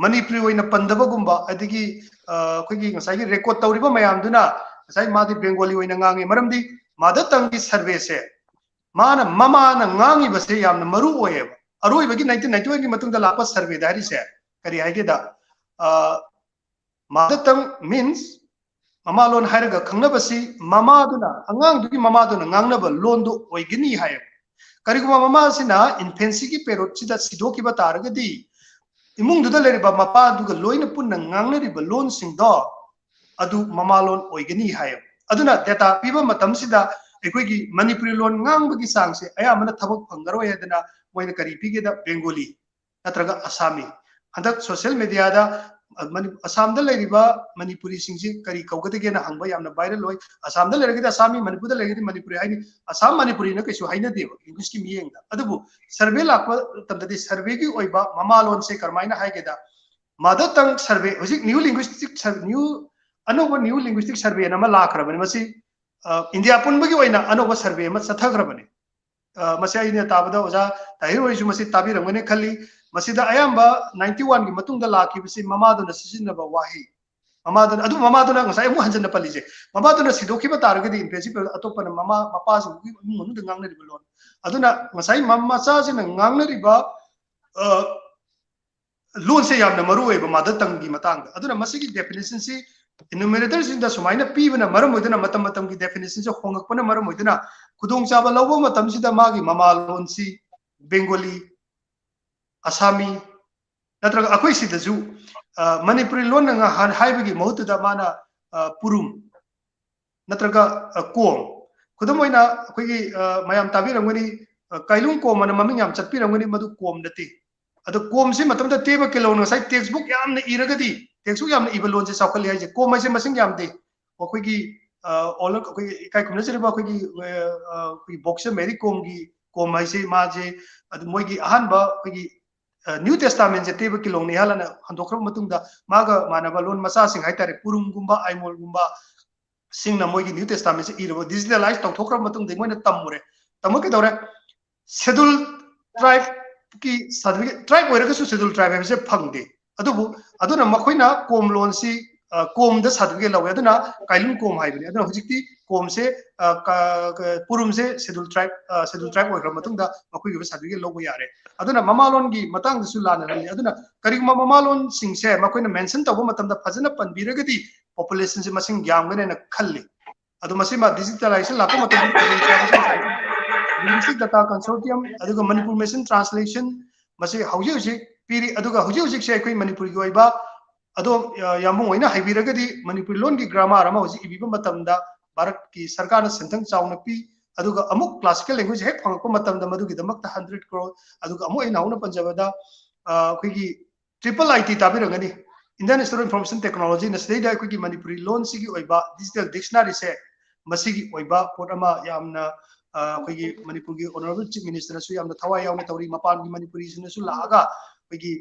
ꯃꯅꯤꯄꯨꯔꯤ ꯑꯣꯏꯅ ꯄꯟꯗꯕꯒꯨꯝꯕ, ꯑꯗꯒꯤ ꯑꯩꯈꯣꯏꯒꯤ ꯉꯁꯥꯏꯒꯤ ꯔꯦꯀꯣꯔꯠ ꯇꯧꯔꯤꯕ ꯃꯌꯥꯝꯗꯨꯅ ꯉꯁꯥꯏ ꯃꯥꯗꯤ ꯕꯦꯡꯒꯣꯂꯤ ꯑꯣꯏꯅ ꯉꯥꯡꯉꯤ, ꯃꯔꯝꯗꯤ ꯃꯥꯗꯔ ꯇꯪꯒꯤ ꯁꯔꯚꯦꯁꯦ ꯃꯥꯅ ꯃꯃꯥꯅ ꯉꯥꯡꯉꯤꯕꯁꯦ ꯌꯥꯝꯅ ꯃꯔꯨ ꯑꯣꯏꯌꯦꯕ꯫ ꯑꯔꯣꯏꯕꯒꯤ nineteen ninety oneꯒꯤ ꯃꯇꯨꯡꯗ ꯂꯥꯛꯄ ꯁꯔꯚꯦꯗ ꯍꯥꯏꯔꯤꯁꯦ ꯀꯔꯤ ꯍꯥꯏꯒꯦꯗ, ꯃꯥꯗꯔ ꯇꯪ ꯃꯤꯟꯁ ꯃꯃꯥ ꯂꯣꯟ ꯍꯥꯏꯔꯒ ꯈꯪꯅꯕꯁꯤ ꯃꯃꯥꯗꯨꯅ, ꯑꯉꯥꯡꯗꯨꯒꯤ ꯃꯃꯥꯗꯨꯅ ꯉꯥꯡꯅꯕ ꯂꯣꯟꯗꯨ ꯑꯣꯏꯒꯅꯤ ꯍꯥꯏꯌꯦꯕ꯫ ꯀꯔꯤꯒꯨꯝꯕ ꯃꯃꯥꯁꯤꯅ infancyꯒꯤ periodꯁꯤꯗ ꯁꯤꯗꯣꯛꯈꯤꯕ ꯇꯥꯔꯒꯗꯤ ꯏꯃꯨꯡꯗꯨꯗ ꯂꯩꯔꯤꯕ ꯃꯄꯥꯗꯨꯒ ꯂꯣꯏꯅ ꯄꯨꯟꯅ ꯉꯥꯡꯅꯔꯤꯕ ꯂꯣꯟꯁꯤꯡꯗꯣ ꯑꯗꯨ ꯃꯃꯥ ꯂꯣꯟ ꯑꯣꯏꯒꯅꯤ ꯍꯥꯏꯌꯦꯕ꯫ ꯑꯗꯨꯅ ꯗꯦꯇꯥ ꯄꯤꯕ ꯃꯇꯝꯁꯤꯗ ꯑꯩꯈꯣꯏꯒꯤ ꯃꯅꯤꯄꯨꯔꯤ ꯂꯣꯟ ꯉꯥꯡꯕꯒꯤ ꯆꯥꯡꯁꯦ ꯑꯌꯥꯝꯕꯅ ꯊꯕꯛ ꯐꯪꯉꯔꯣꯏ ꯍꯥꯏꯗꯅ ꯃꯣꯏꯅ ꯀꯔꯤ ꯄꯤꯒꯦꯗ, ꯕꯦꯡꯒꯣꯂꯤ ꯅꯠꯇ꯭ꯔꯒ ꯑꯁꯥꯃꯤ꯫ ꯍꯟꯗꯛ social mediaꯗ ꯑꯁꯥꯝꯗ ꯂꯩꯔꯤꯕ ꯃꯅꯤꯄꯨꯔꯤꯁꯤꯡꯁꯤ ꯀꯔꯤ ꯀꯧꯒꯗꯒꯦꯅ ꯍꯪꯕ ꯌꯥꯝꯅ viral ꯑꯣꯏ꯫ ꯑꯁꯥꯝꯗ ꯂꯩꯔꯒꯗꯤ ꯑꯁꯥꯃꯤ, ꯃꯅꯤꯄꯨꯔꯗ ꯂꯩꯔꯒꯗꯤ ꯃꯅꯤꯄꯨꯔꯤ ꯍꯥꯏꯅꯤ꯫ ꯑꯁꯥꯝ ꯃꯅꯤꯄꯨꯔꯤꯅ ꯀꯩꯁꯨ ꯍꯥꯏꯅꯗꯦꯕ Englishꯀꯤ ꯃꯤꯠꯌꯦꯡꯗ꯫ ꯑꯗꯨꯕꯨ ꯁꯔꯚꯦ ꯂꯥꯛꯄ ꯃꯇꯝꯗꯗꯤ ꯁꯔꯚꯦꯒꯤ ꯑꯣꯏꯕ ꯃꯃꯥ ꯂꯣꯟꯁꯦ ꯀꯔꯝꯍꯥꯏꯅ ꯍꯥꯏꯒꯦꯗ, ꯃꯥꯗꯔ ꯇꯪ ꯁꯔꯚꯦ, ꯍꯧꯖꯤꯛ new linguistic, new, ꯑꯅꯧꯕ new linguistic survey ꯑꯃ ꯂꯥꯛꯈ꯭ꯔꯕꯅꯤ꯫ ꯃꯁꯤ ꯏꯟꯗꯤꯌꯥ ꯄꯨꯝꯕꯒꯤ ꯑꯣꯏꯅ ꯑꯅꯧꯕ ꯁꯔꯚꯦ ꯑꯃ ꯆꯠꯊꯈ꯭ꯔꯕꯅꯤ꯫ ꯃꯁꯤ ꯑꯩꯅ ꯇꯥꯕꯗ ꯑꯣꯖꯥ ꯇꯥꯍꯤꯔ ꯍꯣꯏꯁꯨ ꯃꯁꯤ ꯇꯥꯕꯤꯔꯝꯒꯅꯤ ꯈꯜꯂꯤ꯫ ꯃꯁꯤꯗ ꯑꯌꯥꯝꯕ ninety oneꯒꯤ ꯃꯇꯨꯡꯗ ꯂꯥꯛꯈꯤꯕꯁꯤ ꯃꯃꯥꯗꯨꯅ ꯁꯤꯖꯤꯟꯅꯕ ꯋꯥꯍꯩ, ꯃꯃꯥꯗꯨꯅ, ꯑꯗꯨ ꯃꯃꯥꯗꯨꯅ ꯉꯁꯥꯏ ꯑꯃꯨꯛ ꯍꯟꯖꯟꯅ ꯄꯜꯂꯤꯁꯦ, ꯃꯃꯥꯗꯨꯅ ꯁꯤꯗꯣꯛꯈꯤꯕ ꯇꯥꯔꯒꯗꯤ, in principle, ꯑꯇꯣꯞꯄꯅ ꯃꯃꯥ ꯃꯄꯥꯁꯤꯡꯒꯤ ꯏꯃꯨꯡ ꯃꯅꯨꯡꯗ ꯉꯥꯡꯅꯔꯤꯕ ꯂꯣꯟ꯫ ꯑꯗꯨꯅ ꯉꯁꯥꯏ ꯃ-, ꯃꯆꯥꯁꯤꯅ ꯉꯥꯡꯅꯔꯤꯕ, ꯑ, ꯂꯣꯟꯁꯦ ꯌꯥꯝꯅ ꯃꯔꯨ ꯑꯣꯏꯕ mother tongueꯒꯤ ꯃꯇꯥꯡꯗ꯫ ꯑꯗꯨꯅ ꯃꯁꯤꯒꯤ definitionꯁꯤ enumeratorꯁꯤꯡꯗ ꯁꯨꯃꯥꯏꯅ ꯄꯤꯕꯅ ꯃꯔꯝ ꯑꯣꯏꯗꯨꯅ, ꯃꯇꯝ ꯃꯇꯝꯒꯤ definitionꯁꯦ ꯍꯣꯡꯉꯛꯄꯅ ꯃꯔꯝ ꯑꯣꯏꯗꯨꯅ, ꯈꯨꯗꯣꯡꯆꯥꯕ ꯂꯧꯕ ꯃꯇꯝꯁꯤꯗ ꯃꯥꯒꯤ ꯃꯃꯥꯂꯣꯟꯁꯤ Bengali, Assami, ꯅꯠꯇ꯭ꯔꯒ ꯑꯩꯈꯣꯏ ꯁꯤꯗꯁꯨ, ꯑ, ꯃꯅꯤꯄꯨꯔꯤ ꯂꯣꯟꯅ ꯉꯥ-, ꯍꯥꯏꯕꯒꯤ ꯃꯍꯨꯠꯇꯨꯗ ꯃꯥꯅ, ꯑ, ꯄꯨꯔꯨꯝ ꯅꯠꯇ꯭ꯔꯒ, ꯑ, ꯀꯣꯝ꯫ ꯈꯨꯗꯝ ꯑꯣꯏꯅ ꯑꯩꯈꯣꯏꯒꯤ, ꯑ, ꯃꯌꯥꯝ ꯇꯥꯕꯤꯔꯝꯒꯅꯤ, ꯑ, ꯀꯥꯏꯂꯨꯝ ꯀꯣꯝ ꯑꯅ ꯃꯃꯤꯡ ꯌꯥꯝ ꯆꯠꯄꯤꯔꯝꯒꯅꯤ, ꯃꯗꯨ ꯀꯣꯝ ꯅꯠꯇꯦ꯫ ꯑꯗꯣ ꯀꯣꯝꯁꯤ ꯃꯇꯝꯗ ꯇꯦꯕ ꯀꯦꯂꯣꯟ ꯉꯁꯥꯏ textbook ꯌꯥꯝꯅ ꯏꯔꯒꯗꯤ, textbook ꯌꯥꯝꯅ ꯏꯕ ꯂꯣꯟꯁꯦ ꯆꯥꯎꯈꯠꯂꯤ ꯍꯥꯏꯁꯦ꯫ ꯀꯣꯝ ꯍꯥꯏꯁꯦ ꯃꯁꯤꯡ ꯌꯥꯝꯗꯦ꯫ ꯑꯩꯈꯣꯏꯒꯤ, ꯑ, ꯑꯣꯜ-, ꯑꯩꯈꯣꯏꯒꯤ ꯏꯀꯥꯏ ꯈꯨꯝꯅꯖꯔꯤꯕ ꯑꯩꯈꯣꯏꯒꯤ, ꯑ, ꯑ, ꯑꯩꯈꯣꯏꯒꯤ boxer ꯃꯦꯔꯤ ꯀꯣꯝꯒꯤ ꯀꯣꯝ ꯍꯥꯏꯁꯦ, ꯃꯥꯁꯦ ꯑꯗꯨ ꯃꯣꯏꯒꯤ ꯑꯍꯥꯟꯕ ꯑꯩꯈꯣꯏꯒꯤ, ꯑ, New Testamentꯁꯦ ꯇꯦꯕ ꯀꯦꯂꯣꯟꯅ ꯏꯍꯜꯂꯅ ꯍꯟꯗꯣꯛꯈ꯭ꯔꯕ ꯃꯇꯨꯡꯗ, ꯃꯥꯒ ꯃꯥꯟꯅꯕ ꯂꯣꯟ ꯃꯆꯥꯁꯤꯡ ꯍꯥꯏꯇꯥꯔꯦ, ꯄꯨꯔꯨꯝꯒꯨꯝꯕ, ꯑꯥꯏꯃꯣꯜꯒꯨꯝꯕ, ꯁꯤꯡꯅ ꯃꯣꯏꯒꯤ New Testamentꯁꯦ ꯏꯔꯕ, digitalize ꯇꯧꯊꯣꯛꯈ꯭ꯔꯕ ꯃꯇꯨꯡꯗ ꯃꯣꯏꯅ ꯇꯝꯃꯨꯔꯦ꯫ ꯇꯝꯃ ꯀꯩꯗꯧꯔꯦ? Schedule tribeꯀꯤ certificate, tribe ꯑꯣꯏꯔꯒꯁꯨ Schedule Tribe ꯍꯥꯏꯕꯁꯦ ꯐꯪꯗꯦ꯫ ꯑꯗꯨꯕꯨ, ꯑꯗꯨꯅ ꯃꯈꯣꯏꯅ ꯀꯣꯝ ꯂꯣꯟꯁꯤ, ꯑ, ꯀꯣꯝꯗ certificate ꯂꯧꯋꯦ꯫ ꯑꯗꯨꯅ ꯀꯥꯏꯂꯨꯝ ꯀꯣꯝ ꯍꯥꯏꯕꯅꯤ꯫ ꯑꯗꯨꯅ ꯍꯧꯖꯤꯛꯇꯤ ꯀꯣꯝꯁꯦ, ꯑ, ꯀ-, ꯀ-, ꯄꯨꯔꯨꯝꯁꯦ Schedule Tribe, ꯑ, Schedule Tribe ꯑꯣꯏꯈ꯭ꯔꯕ ꯃꯇꯨꯡꯗ ꯃꯈꯣꯏꯒꯤ ꯑꯣꯏꯕ certificate ꯂꯧꯕ ꯌꯥꯔꯦ꯫ ꯑꯗꯨꯅ ꯃꯃꯥꯂꯣꯟꯒꯤ ꯃꯇꯥꯡꯗꯁꯨ ꯂꯥꯟꯅꯔꯝꯃꯤ꯫ ꯑꯗꯨꯅ ꯀꯔꯤꯒꯨꯝꯕ ꯃꯃꯥꯂꯣꯟꯁꯤꯡꯁꯦ ꯃꯈꯣꯏꯅ mention ꯇꯧꯕ ꯃꯇꯝꯗ ꯐꯖꯅ ꯄꯟꯕꯤꯔꯒꯗꯤ populationꯁꯦ ꯃꯁꯤꯡ ꯌꯥꯝꯒꯅꯦꯅ ꯈꯜꯂꯤ꯫ ꯑꯗꯣ ꯃꯁꯤꯃ digitalization ꯂꯥꯛꯄ ꯃꯇꯝꯗ ꯈꯨꯗꯣꯡꯆꯥꯕꯁꯨ ꯉꯁꯥꯏ Linguistic Data Consortium ꯑꯗꯨꯒ Manipur Machine Translation, ꯃꯁꯤ ꯍꯧꯖꯤꯛ ꯍꯧꯖꯤꯛ ꯄꯤꯔꯤ꯫ ꯑꯗꯨꯒ ꯍꯧꯖꯤꯛ ꯍꯧꯖꯤꯛꯁꯦ ꯑꯩꯈꯣꯏ ꯃꯅꯤꯄꯨꯔꯒꯤ ꯑꯣꯏꯕ, ꯑꯗꯣ, ꯑ, ꯌꯥꯝꯕꯨꯡ ꯑꯣꯏꯅ ꯍꯥꯏꯕꯤꯔꯒꯗꯤ, ꯃꯅꯤꯄꯨꯔꯤ ꯂꯣꯟꯒꯤ grammar ꯑꯃ ꯍꯧꯖꯤꯛ ꯏꯕꯤꯕ ꯃꯇꯝꯗ ꯚꯥꯔꯠꯀꯤ ꯁꯔꯀꯥꯔꯅ ꯁꯦꯟꯊꯪ ꯆꯥꯎꯅ ꯄꯤ꯫ ꯑꯗꯨꯒ ꯑꯃꯨꯛ classical language ꯍꯦꯛ ꯐꯪꯉꯛꯄ ꯃꯇꯝꯗ ꯃꯗꯨꯒꯤꯗꯃꯛꯇ hundred crore, ꯑꯗꯨꯒ ꯑꯃꯨꯛ ꯑꯩꯅ ꯍꯧꯅ ꯄꯟꯖꯕꯗ, ꯑ, ꯑꯩꯈꯣꯏꯒꯤ triple I T ꯇꯥꯕꯤꯔꯝꯒꯅꯤ, Indian Institute of Information Technologyꯅ ꯁꯤꯗꯩꯗ ꯑꯩꯈꯣꯏꯒꯤ ꯃꯅꯤꯄꯨꯔꯤ ꯂꯣꯟꯁꯤꯒꯤ ꯑꯣꯏꯕ digital dictionaryꯁꯦ, ꯃꯁꯤꯒꯤ ꯑꯣꯏꯕ ꯄꯣꯠ ꯑꯃ ꯌꯥꯝꯅ, ꯑ, ꯑꯩꯈꯣꯏꯒꯤ ꯃꯅꯤꯄꯨꯔꯒꯤ Honourable Chief Ministerꯅꯁꯨ ꯌꯥꯝꯅ ꯊꯋꯥꯏ ꯌꯥꯎꯅ ꯇꯧꯔꯤ, ꯃꯄꯥꯟꯒꯤ ꯃꯅꯤꯄꯨꯔꯤꯁꯤꯡꯅꯁꯨ ꯂꯥꯛꯑꯒ ꯑꯩꯈꯣꯏꯒꯤ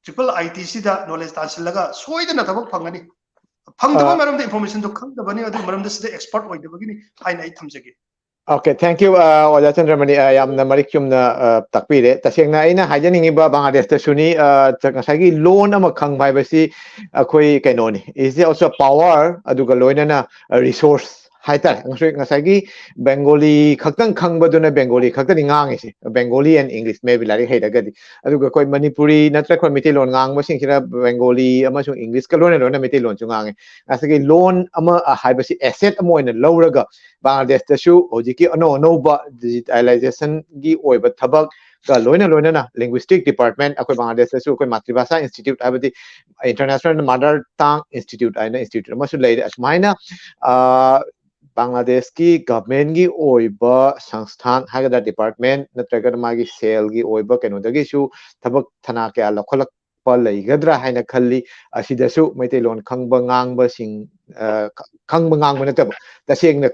triple I Tꯁꯤꯗ knowledge ꯇꯥꯟꯁꯤꯜꯂꯒ ꯁꯣꯏꯗꯅ ꯊꯕꯛ ꯐꯪꯒꯅꯤ꯫ ꯐꯪꯗꯕ ꯑ, ꯃꯔꯝꯗ informationꯗꯣ ꯈꯪꯗꯕꯅꯤ, ꯑꯗꯨꯒꯤ ꯃꯔꯝꯗ ꯁꯤꯗ expert ꯑꯣꯏꯗꯕꯒꯤꯅꯤ ꯍꯥꯏꯅ ꯑꯩ ꯊꯝꯖꯒꯦ꯫ Okay, thank you, ꯑ, ꯑꯣꯖꯥ ꯆꯟꯗ꯭ꯔꯃꯅꯤ, ꯑ, ꯌꯥꯝꯅ ꯃꯔꯤꯛ ꯆꯨꯝꯅ, ꯑ, ꯇꯥꯛꯄꯤꯔꯦ꯫ ꯇꯁꯦꯡꯅ ꯑꯩꯅ ꯍꯥꯏꯖꯅꯤꯡꯉꯤꯕ ꯕꯪꯒ꯭ꯂꯥꯗꯦꯁꯇꯁꯨꯅꯤ, ꯑ, ꯆ-, ꯉꯁꯥꯏꯒꯤ ꯂꯣꯟ ꯑꯃ ꯈꯪꯕ ꯍꯥꯏꯕꯁꯤ ꯑꯩꯈꯣꯏ ꯀꯩꯅꯣꯅꯤ, is also power, ꯑꯗꯨꯒ ꯂꯣꯏꯅꯅ, ꯑ, resource ꯍꯥꯏꯇꯥꯔꯦ꯫ ꯉꯁꯥꯏ, ꯉꯁꯥꯏꯒꯤ ꯕꯦꯡꯒꯣꯂꯤ ꯈꯛꯇꯪ ꯈꯪꯕꯗꯨꯅ ꯕꯦꯡꯒꯣꯂꯤ ꯈꯛꯇꯅꯤ ꯉꯥꯡꯉꯤꯁꯦ, Bengali and English maybe ꯂꯥꯏꯔꯤꯛ ꯍꯩꯔꯒꯗꯤ꯫ ꯑꯗꯨꯒ ꯑꯩꯈꯣꯏ ꯃꯅꯤꯄꯨꯔꯤ ꯅꯠꯇ꯭ꯔꯒ ꯑꯩꯈꯣꯏ ꯃꯩꯇꯩꯂꯣꯟ ꯉꯥꯡꯕꯁꯤꯡꯁꯤꯅ ꯕꯦꯡꯒꯣꯂꯤ ꯑꯃꯁꯨꯡ ꯏꯪꯂꯤꯁꯀ ꯂꯣꯏꯅ ꯂꯣꯏꯅ ꯃꯩꯇꯩꯂꯣꯟꯁꯨ ꯉꯥꯡꯉꯤ꯫ ꯉꯁꯥꯏꯒꯤ ꯂꯣꯟ ꯑꯃ, ꯑ, ꯍꯥꯏꯕꯁꯤ asset ꯑꯃ ꯑꯣꯏꯅ ꯂꯧꯔꯒ ꯕꯪꯒ꯭ꯂꯥꯗꯦꯁꯇꯁꯨ ꯍꯧꯖꯤꯛꯀꯤ ꯑꯅꯧ ꯑꯅꯧꯕ ꯗꯤꯖꯤꯇꯥꯏꯂꯥꯏꯖꯦꯁꯟꯒꯤ ꯑꯣꯏꯕ ꯊꯕꯛꯀ ꯂꯣꯏꯅ ꯂꯣꯏꯅꯅ linguistic department, ꯑꯩꯈꯣꯏ ꯕꯪꯒ꯭ꯂꯥꯗꯦꯁꯇꯁꯨ ꯑꯩꯈꯣꯏ ꯃꯥꯇ꯭ꯔꯤꯚꯥꯁꯥ ꯏꯟꯁꯇꯤꯇ꯭ꯌꯨꯠ ꯍꯥꯏꯕꯗꯤ International Mother Tongue Institute ꯍꯥꯏꯅ ꯏꯟꯁꯇꯤꯇ꯭ꯌꯨꯠ ꯑꯃꯁꯨ ꯂꯩꯔꯦ꯫ ꯑꯁꯨꯃꯥꯏꯅ, ꯑ, ꯕꯪꯒ꯭ꯂꯥꯗꯦꯁꯀꯤ ꯒꯚꯔꯟꯃꯦꯟꯒꯤ ꯑꯣꯏꯕ ꯁꯪꯁꯊꯥꯟ ꯍꯥꯏꯒꯗ꯭ꯔꯥ, ꯗꯤꯄꯥꯔꯠꯃꯦꯟ ꯅꯠꯇ꯭ꯔꯒꯅ ꯃꯥꯒꯤ ꯁꯦꯜꯒꯤ ꯑꯣꯏꯕ ꯀꯩꯅꯣꯗꯒꯤꯁꯨ ꯊꯕꯛ ꯊꯅꯥ ꯀꯌꯥ ꯂꯧꯈꯠꯂꯛꯄ ꯂꯩꯒꯗ꯭ꯔꯥ ꯍꯥꯏꯅ ꯈꯜꯂꯤ꯫ ꯑꯁꯤꯗꯁꯨ ꯃꯩꯇꯩꯂꯣꯟ ꯈꯪꯕ ꯉꯥꯡꯕꯁꯤꯡ, ꯑ, ꯈ-, ꯈꯪꯕ ꯉꯥꯡꯕ ꯅꯠꯇꯕ, ꯇꯁꯦꯡꯅ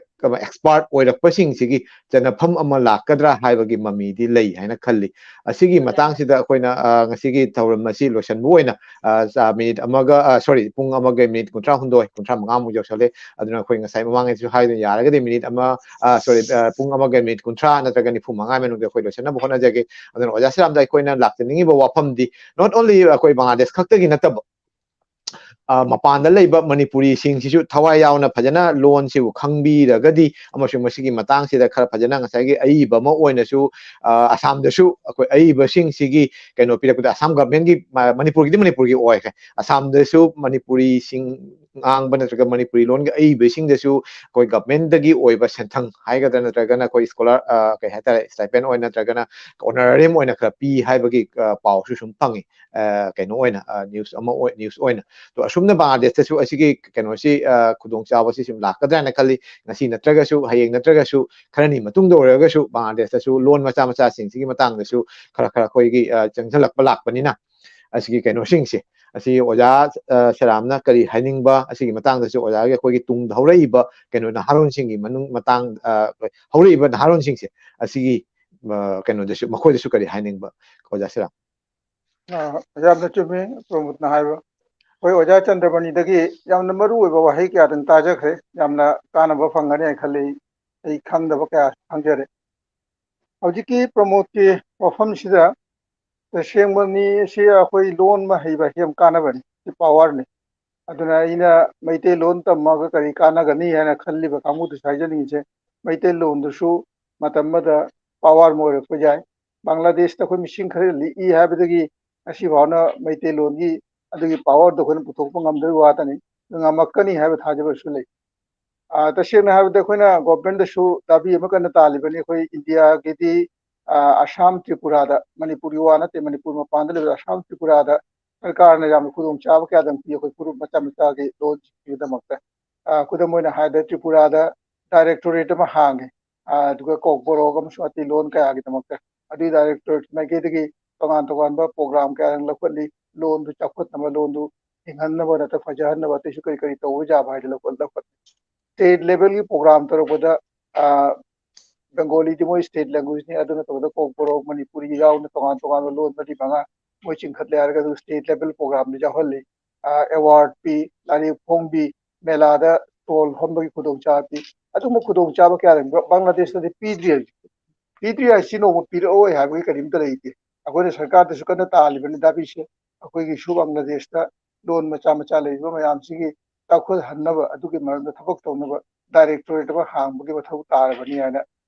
expert ꯑꯣꯏꯔꯛꯄꯁꯤꯡꯁꯤꯒꯤ ꯆꯟꯅꯐꯝ ꯑꯃ ꯂꯥꯛꯀꯗ꯭ꯔꯥ ꯍꯥꯏꯕꯒꯤ ꯃꯃꯤꯗꯤ ꯂꯩ ꯍꯥꯏꯅ ꯈꯜꯂꯤ꯫ ꯑꯁꯤꯒꯤ ꯃꯇꯥꯡꯁꯤꯗ ꯑꯩꯈꯣꯏꯅ, ꯑ, ꯉꯁꯤꯒꯤ ꯊꯧꯔꯝ ꯑꯁꯤ ꯂꯣꯏꯁꯤꯟꯕ ꯑꯣꯏꯅ, ꯑ, ꯆ-, ꯃꯤꯅꯤꯠ ꯑꯃꯒ, ꯑ, sorry, ꯄꯨꯡ ꯑꯃꯒ ꯃꯤꯅꯤꯠ ꯀꯨꯟꯊ꯭ꯔꯥ ꯍꯨꯝꯗꯣꯏ, ꯀꯨꯟꯊ꯭ꯔꯥ ꯃꯉꯥꯃꯨꯛ ꯌꯧꯁꯜꯂꯦ꯫ ꯑꯗꯨꯅ ꯑꯩꯈꯣꯏ ꯉꯁꯥꯏ ꯃꯃꯥꯡꯉꯩꯁꯨ ꯍꯥꯏꯗꯨꯅ ꯌꯥꯔꯒꯗꯤ ꯃꯤꯅꯤꯠ ꯑꯃ, ꯑ, sorry, ꯑ, ꯄꯨꯡ ꯑꯃꯒ ꯃꯤꯅꯤꯠ ꯀꯨꯟꯊ꯭ꯔꯥ ꯅꯠꯇ꯭ꯔꯒ ꯅꯤꯐꯨ ꯃꯉꯥ ꯃꯅꯨꯡꯗ ꯑꯩꯈꯣꯏ ꯂꯣꯏꯁꯤꯟꯅꯕ ꯍꯣꯠꯅꯖꯒꯦ꯫ ꯑꯗꯨꯅ ꯑꯣꯖꯥ ꯁꯤꯔꯥꯝꯗ ꯑꯩꯈꯣꯏꯅ ꯂꯥꯛꯆꯅꯤꯡꯉꯤꯕ ꯋꯥꯐꯝꯗꯤ not only ꯑꯩꯈꯣꯏ ꯕꯪꯒ꯭ꯂꯥꯗꯦꯁ ꯈꯛꯇꯒꯤ ꯅꯠꯇꯕ, ꯑ, ꯃꯄꯥꯟꯗ ꯂꯩꯕ ꯃꯅꯤꯄꯨꯔꯤꯁꯤꯡꯁꯤꯁꯨ ꯊꯋꯥꯏ ꯌꯥꯎꯅ ꯐꯖꯅ ꯂꯣꯟꯁꯤꯕꯨ ꯈꯪꯕꯤꯔꯒꯗꯤ ꯑꯃꯁꯨꯡ ꯃꯁꯤꯒꯤ ꯃꯇꯥꯡꯁꯤꯗ ꯈꯔ ꯐꯖꯅ ꯉꯁꯥꯏꯒꯤ ꯑꯏꯕ ꯑꯃ ꯑꯣꯏꯅꯁꯨ, ꯑ, ꯑꯁꯥꯝꯗꯁꯨ ꯑꯩꯈꯣꯏ ꯑꯏꯕꯁꯤꯡꯁꯤꯒꯤ ꯀꯩꯅꯣ ꯄꯤꯔꯛꯄꯗ ꯑꯁꯥꯝ ꯒꯚꯔꯟꯃꯦꯟꯒꯤ, ꯃ-, ꯃꯅꯤꯄꯨꯔꯒꯤꯗꯤ ꯃꯅꯤꯄꯨꯔꯒꯤ ꯑꯣꯏꯈ꯭ꯔꯦ, ꯑꯁꯥꯝꯗꯁꯨ ꯃꯅꯤꯄꯨꯔꯤꯁꯤꯡ ꯉꯥꯡꯕ ꯅꯠꯇ꯭ꯔꯒ ꯃꯅꯤꯄꯨꯔꯤ ꯂꯣꯟꯒꯤ ꯑꯏꯕꯁꯤꯡꯗꯁꯨ ꯑꯩꯈꯣꯏ ꯒꯚꯔꯟꯃꯦꯟꯗꯒꯤ ꯑꯣꯏꯕ ꯁꯦꯟꯊꯪ ꯍꯥꯏꯒꯗ꯭ꯔꯥ ꯅꯠꯇ꯭ꯔꯒꯅ ꯑꯩꯈꯣꯏ ꯁ꯭ꯀꯣꯂꯔ, ꯑ, ꯀꯩ ꯍꯥꯏꯇꯥꯔꯦ, stipend ꯑꯣꯏꯅ ꯅꯠꯇ꯭ꯔꯒꯅ honorarium ꯑꯣꯏꯅ ꯈꯔ ꯄꯤ ꯍꯥꯏꯕꯒꯤ, ꯑ, ꯄꯥꯎꯁꯨ ꯁꯨꯝ ꯐꯪꯉꯤ꯫ ꯑ, ꯀꯩꯅꯣ ꯑꯣꯏꯅ, ꯑ, news ꯑꯃ ꯑꯣꯏ, news ꯑꯣꯏꯅ꯫ ꯑꯗꯣ ꯑꯁꯨꯝꯅ ꯕꯪꯒ꯭ꯂꯥꯗꯦꯁꯇꯁꯨ ꯑꯁꯤꯒꯤ ꯀꯩꯅꯣꯁꯤ, ꯑ, ꯈꯨꯗꯣꯡꯆꯥꯕꯁꯤ ꯁꯨꯝ ꯂꯥꯛꯀꯗ꯭ꯔꯥ ꯍꯥꯏꯅ ꯈꯜꯂꯤ꯫ ꯉꯁꯤ ꯅꯠꯇ꯭ꯔꯒꯁꯨ, ꯍꯌꯦꯡ ꯅꯠꯇ꯭ꯔꯒꯁꯨ, ꯈꯔꯅꯤ ꯃꯇꯨꯡꯗ ꯑꯣꯏꯔꯒꯁꯨ ꯕꯪꯒ꯭ꯂꯥꯗꯦꯁꯇꯁꯨ ꯂꯣꯟ ꯃꯆꯥ ꯃꯆꯥꯁꯤꯡꯁꯤꯒꯤ ꯃꯇꯥꯡꯗꯁꯨ ꯈꯔ ꯈꯔ ꯑꯩꯈꯣꯏꯒꯤ, ꯑ, ꯆꯪꯁꯤꯜꯂꯛꯄ ꯂꯥꯛꯄꯅꯤꯅ ꯑꯁꯤꯒꯤ ꯀꯩꯅꯣꯁꯤꯡꯁꯦ, ꯑꯁꯤ ꯑꯣꯖꯥ, ꯑ, ꯁꯦꯔꯥꯝꯅ ꯀꯔꯤ ꯍꯥꯏꯅꯤꯡꯕ, ꯑꯁꯤꯒꯤ ꯃꯇꯥꯡꯗꯁꯨ ꯑꯣꯖꯥꯒꯤ ꯑꯩꯈꯣꯏꯒꯤ ꯇꯨꯡꯗ ꯍꯧꯔꯛꯏꯕ ꯀꯩꯅꯣ ꯅꯍꯥꯔꯣꯟꯁꯤꯡꯒꯤ ꯃꯅꯨꯡ ꯃꯇꯥꯡ, ꯑ, ꯍꯧꯔꯛꯏꯕ ꯅꯍꯥꯔꯣꯟꯁꯤꯡꯁꯦ ꯑꯁꯤꯒꯤ, ꯑ, ꯀꯩꯅꯣꯗꯁꯨ, ꯃꯈꯣꯏꯗꯁꯨ ꯀꯔꯤ ꯍꯥꯏꯅꯤꯡꯕ, ꯑꯣꯖꯥ ꯁꯦꯔꯥꯝ? ꯑ, ꯌꯥꯝꯅ ꯆꯨꯝꯃꯤ ꯄ꯭ꯔꯃꯣꯗꯅ ꯍꯥꯏꯕ꯫ ꯑꯩꯈꯣꯏ ꯑꯣꯖꯥ ꯆꯟꯗ꯭ꯔꯃꯅꯤꯗꯒꯤ ꯌꯥꯝꯅ ꯃꯔꯨ ꯑꯣꯏꯕ ꯋꯥꯍꯩ ꯀꯌꯥꯗꯪ ꯇꯥꯖꯈ꯭ꯔꯦ꯫ ꯌꯥꯝꯅ ꯀꯥꯟꯅꯕ ꯐꯪꯒꯅꯤ ꯍꯥꯏꯅ ꯈꯜꯂꯤ꯫ ꯑꯩ ꯈꯪꯗꯕ ꯀꯌꯥꯁꯨ ꯈꯪꯖꯔꯦ꯫ ꯍꯧꯖꯤꯛꯀꯤ ꯄ꯭ꯔꯃꯣꯗꯀꯤ ꯋꯥꯐꯝꯁꯤꯗ ꯇꯁꯦꯡꯕꯅꯤ, ꯁꯤ ꯑꯩꯈꯣꯏ ꯂꯣꯟ ꯑꯃ ꯍꯩꯕ ꯍꯥꯏꯁꯤ ꯌꯥꯝ ꯀꯥꯟꯅꯕꯅꯤ, ꯁꯤ ꯄꯥꯋꯔꯅꯤ꯫ ꯑꯗꯨꯅ ꯑꯩꯅ ꯃꯩꯇꯩꯂꯣꯟ ꯇꯝꯃꯒ ꯀꯔꯤ ꯀꯥꯟꯅꯒꯅꯤ ꯍꯥꯏꯅ ꯈꯜꯂꯤꯕ ꯀꯥꯡꯕꯨꯗꯨꯁꯨ ꯍꯥꯏꯖꯅꯤꯡꯉꯤꯁꯦ, ꯃꯩꯇꯩꯂꯣꯟꯗꯨꯁꯨ ꯃꯇꯝ ꯑꯃꯗ ꯄꯥꯋꯔ ꯑꯃ ꯑꯣꯏꯔꯛꯄ ꯌꯥꯏ꯫ ꯕꯪꯒ꯭ꯂꯥꯗꯦꯁꯇ ꯑꯩꯈꯣꯏ ꯃꯤꯁꯤꯡ ꯈꯔ ꯂꯤꯛꯏ ꯍꯥꯏꯕꯗꯒꯤ ꯉꯁꯤ ꯐꯥꯎꯅ ꯃꯩꯇꯩꯂꯣꯟꯒꯤ ꯑꯗꯨꯒꯤ ꯄꯥꯋꯔꯗꯣ ꯑꯩꯈꯣꯏꯅ ꯄꯨꯊꯣꯛꯄ ꯉꯝꯗꯕꯒꯤ ꯋꯥꯇꯅꯤ꯫ ꯉꯝꯃꯛꯀꯅꯤ ꯍꯥꯏꯕ ꯊꯥꯖꯕꯁꯨ ꯂꯩ꯫ ꯑꯥ, ꯇꯁꯦꯡꯅ ꯍꯥꯏꯔꯕꯗ ꯑꯩꯈꯣꯏꯅ ꯒꯣꯚꯔꯟꯃꯦꯟꯗꯁꯨ ꯗꯥꯕꯤ ꯑꯃ ꯀꯟꯅ ꯇꯥꯜꯂꯤꯕꯅꯤ꯫ ꯑꯩꯈꯣꯏ ꯏꯟꯗꯤꯌꯥꯒꯤꯗꯤ, ꯑꯥ, ꯑꯁꯥꯝ, ꯇ꯭ꯔꯤꯄꯨꯔꯥꯗ, ꯃꯅꯤꯄꯨꯔꯒꯤ ꯋꯥ ꯅꯠꯇꯦ, ꯃꯅꯤꯄꯨꯔ ꯃꯄꯥꯟꯗ ꯂꯩꯕ ꯑꯁꯥꯝ, ꯇ꯭ꯔꯤꯄꯨꯔꯥꯗ ꯁꯔꯀꯥꯔꯅ ꯌꯥꯝꯅ ꯈꯨꯗꯣꯡꯆꯥꯕ ꯀꯌꯥꯗꯪ ꯄꯤ ꯑꯩꯈꯣꯏ ꯐꯨꯔꯨꯞ ꯃꯆꯥ ꯃꯆꯥꯒꯤ ꯂꯣꯟ ꯄꯤꯕꯒꯤꯗꯃꯛꯇ꯫ ꯑꯥ, ꯈꯨꯗꯝ ꯑꯣꯏꯅ ꯍꯥꯏꯔꯕꯗ ꯇ꯭ꯔꯤꯄꯨꯔꯥꯗ ꯗꯥꯏꯔꯦꯛꯇꯣꯔꯦꯠ ꯑꯃ ꯍꯥꯡꯉꯦ, ꯑꯥ, ꯑꯗꯨꯒ ꯀꯣꯛꯕꯣꯔꯣꯛ ꯑꯃꯁꯨꯡ ꯑꯇꯩ ꯂꯣꯟ ꯀꯌꯥꯒꯤꯗꯃꯛꯇ꯫ ꯑꯗꯨꯒꯤ ꯗꯥꯏꯔꯦꯛꯇꯣꯔꯦꯠ ꯃꯥꯏꯀꯩꯗꯒꯤ ꯇꯣꯉꯥꯟ ꯇꯣꯉꯥꯟꯕ ꯄ꯭ꯔꯣꯒ꯭ꯔꯥꯝ ꯀꯌꯥ ꯂꯧꯈꯠꯂꯤ, ꯂꯣꯟꯗꯨ ꯆꯥꯎꯈꯠꯅꯕ, ꯂꯣꯟꯗꯨ ꯍꯤꯡꯍꯟꯅꯕ ꯅꯠꯇ꯭ꯔꯒ ꯐꯖꯍꯟꯅꯕ, ꯑꯇꯩꯁꯨ ꯀꯔꯤ ꯀꯔꯤ ꯇꯧꯕ ꯌꯥꯕ ꯍꯥꯏꯗꯅ ꯂꯧꯈꯠ-, ꯂꯧꯈꯠꯂꯤ꯫ ꯁ꯭ꯇꯦꯠ ꯂꯦꯚꯦꯜꯒꯤ ꯄ꯭ꯔꯣꯒ꯭ꯔꯥꯝ ꯇꯧꯔꯛꯄꯗ, ꯑꯥ, ꯕꯦꯡꯒꯣꯂꯤꯗꯤ ꯃꯣꯏ ꯁ꯭ꯇꯦꯠ ꯂꯦꯡꯒ꯭ꯋꯦꯖꯅꯤ, ꯑꯗꯨ ꯅꯠꯇꯕꯗ ꯀꯣꯛꯕꯣꯔꯣꯛ, ꯃꯅꯤꯄꯨꯔꯤ ꯌꯥꯎꯅ ꯇꯣꯉꯥꯟ ꯇꯣꯉꯥꯟꯕ ꯂꯣꯟ ꯃꯔꯤ ꯃꯉꯥ ꯃꯣꯏ ꯆꯤꯡꯈꯠꯂꯦ ꯍꯥꯏꯔꯒ ꯑꯗꯨ ꯁ꯭ꯇꯦꯠ ꯂꯦꯚꯦꯜ ꯄ꯭ꯔꯣꯒ꯭ꯔꯥꯝꯗ ꯌꯥꯎꯍꯜꯂꯤ꯫ ꯑꯥ, ꯑꯦꯋꯥꯔꯗ ꯄꯤ, ꯂꯥꯏꯔꯤꯛ ꯐꯣꯡꯕꯤ, ꯃꯦꯂꯥꯗ ꯁ꯭ꯇꯣꯜ ꯐꯝꯕꯒꯤ ꯈꯨꯗꯣꯡꯆꯥꯕ ꯄꯤ꯫ ꯑꯗꯨꯒꯨꯝꯕ ꯈꯨꯗꯣꯡꯆꯥꯕ ꯀꯌꯥ ꯂꯩꯕ꯭ꯔꯥ? ꯕꯪꯒ꯭ꯂꯥꯗꯦꯁꯇꯗꯤ ꯄꯤꯗ꯭ꯔꯤ ꯍꯧꯖꯤꯛ꯫ ꯄꯤꯗ꯭ꯔꯤ ꯍꯥꯏꯁꯤ ꯅꯣꯡꯃ ꯄꯤꯔꯛꯑꯣꯏ ꯍꯥꯏꯕꯒꯤ ꯀꯔꯤꯝꯇ ꯂꯩꯇꯦ꯫ ꯑꯩꯈꯣꯏꯅ ꯁꯔꯀꯥꯔꯗꯁꯨ ꯀꯟꯅ ꯇꯥꯜꯂꯤꯕꯅꯤ ꯗꯥꯕꯤꯁꯦ꯫ ꯑꯩꯈꯣꯏꯒꯤꯁꯨ ꯕꯪꯒ꯭ꯂꯥꯗꯦꯁꯇ ꯂꯣꯟ ꯃꯆꯥ ꯃꯆꯥ ꯂꯩꯔꯤꯕ ꯃꯌꯥꯝꯁꯤꯒꯤ ꯆꯥꯎꯈꯠꯍꯟꯅꯕ, ꯑꯗꯨꯒꯤ ꯃꯔꯝꯗ ꯊꯕꯛ ꯇꯧꯅꯕ ꯗꯥꯏꯔꯦꯛꯇꯣꯔꯦꯠ ꯑꯃ ꯍꯥꯡꯕꯒꯤ ꯃꯊꯧ ꯇꯥꯔꯕꯅꯤ ꯍꯥꯏꯅ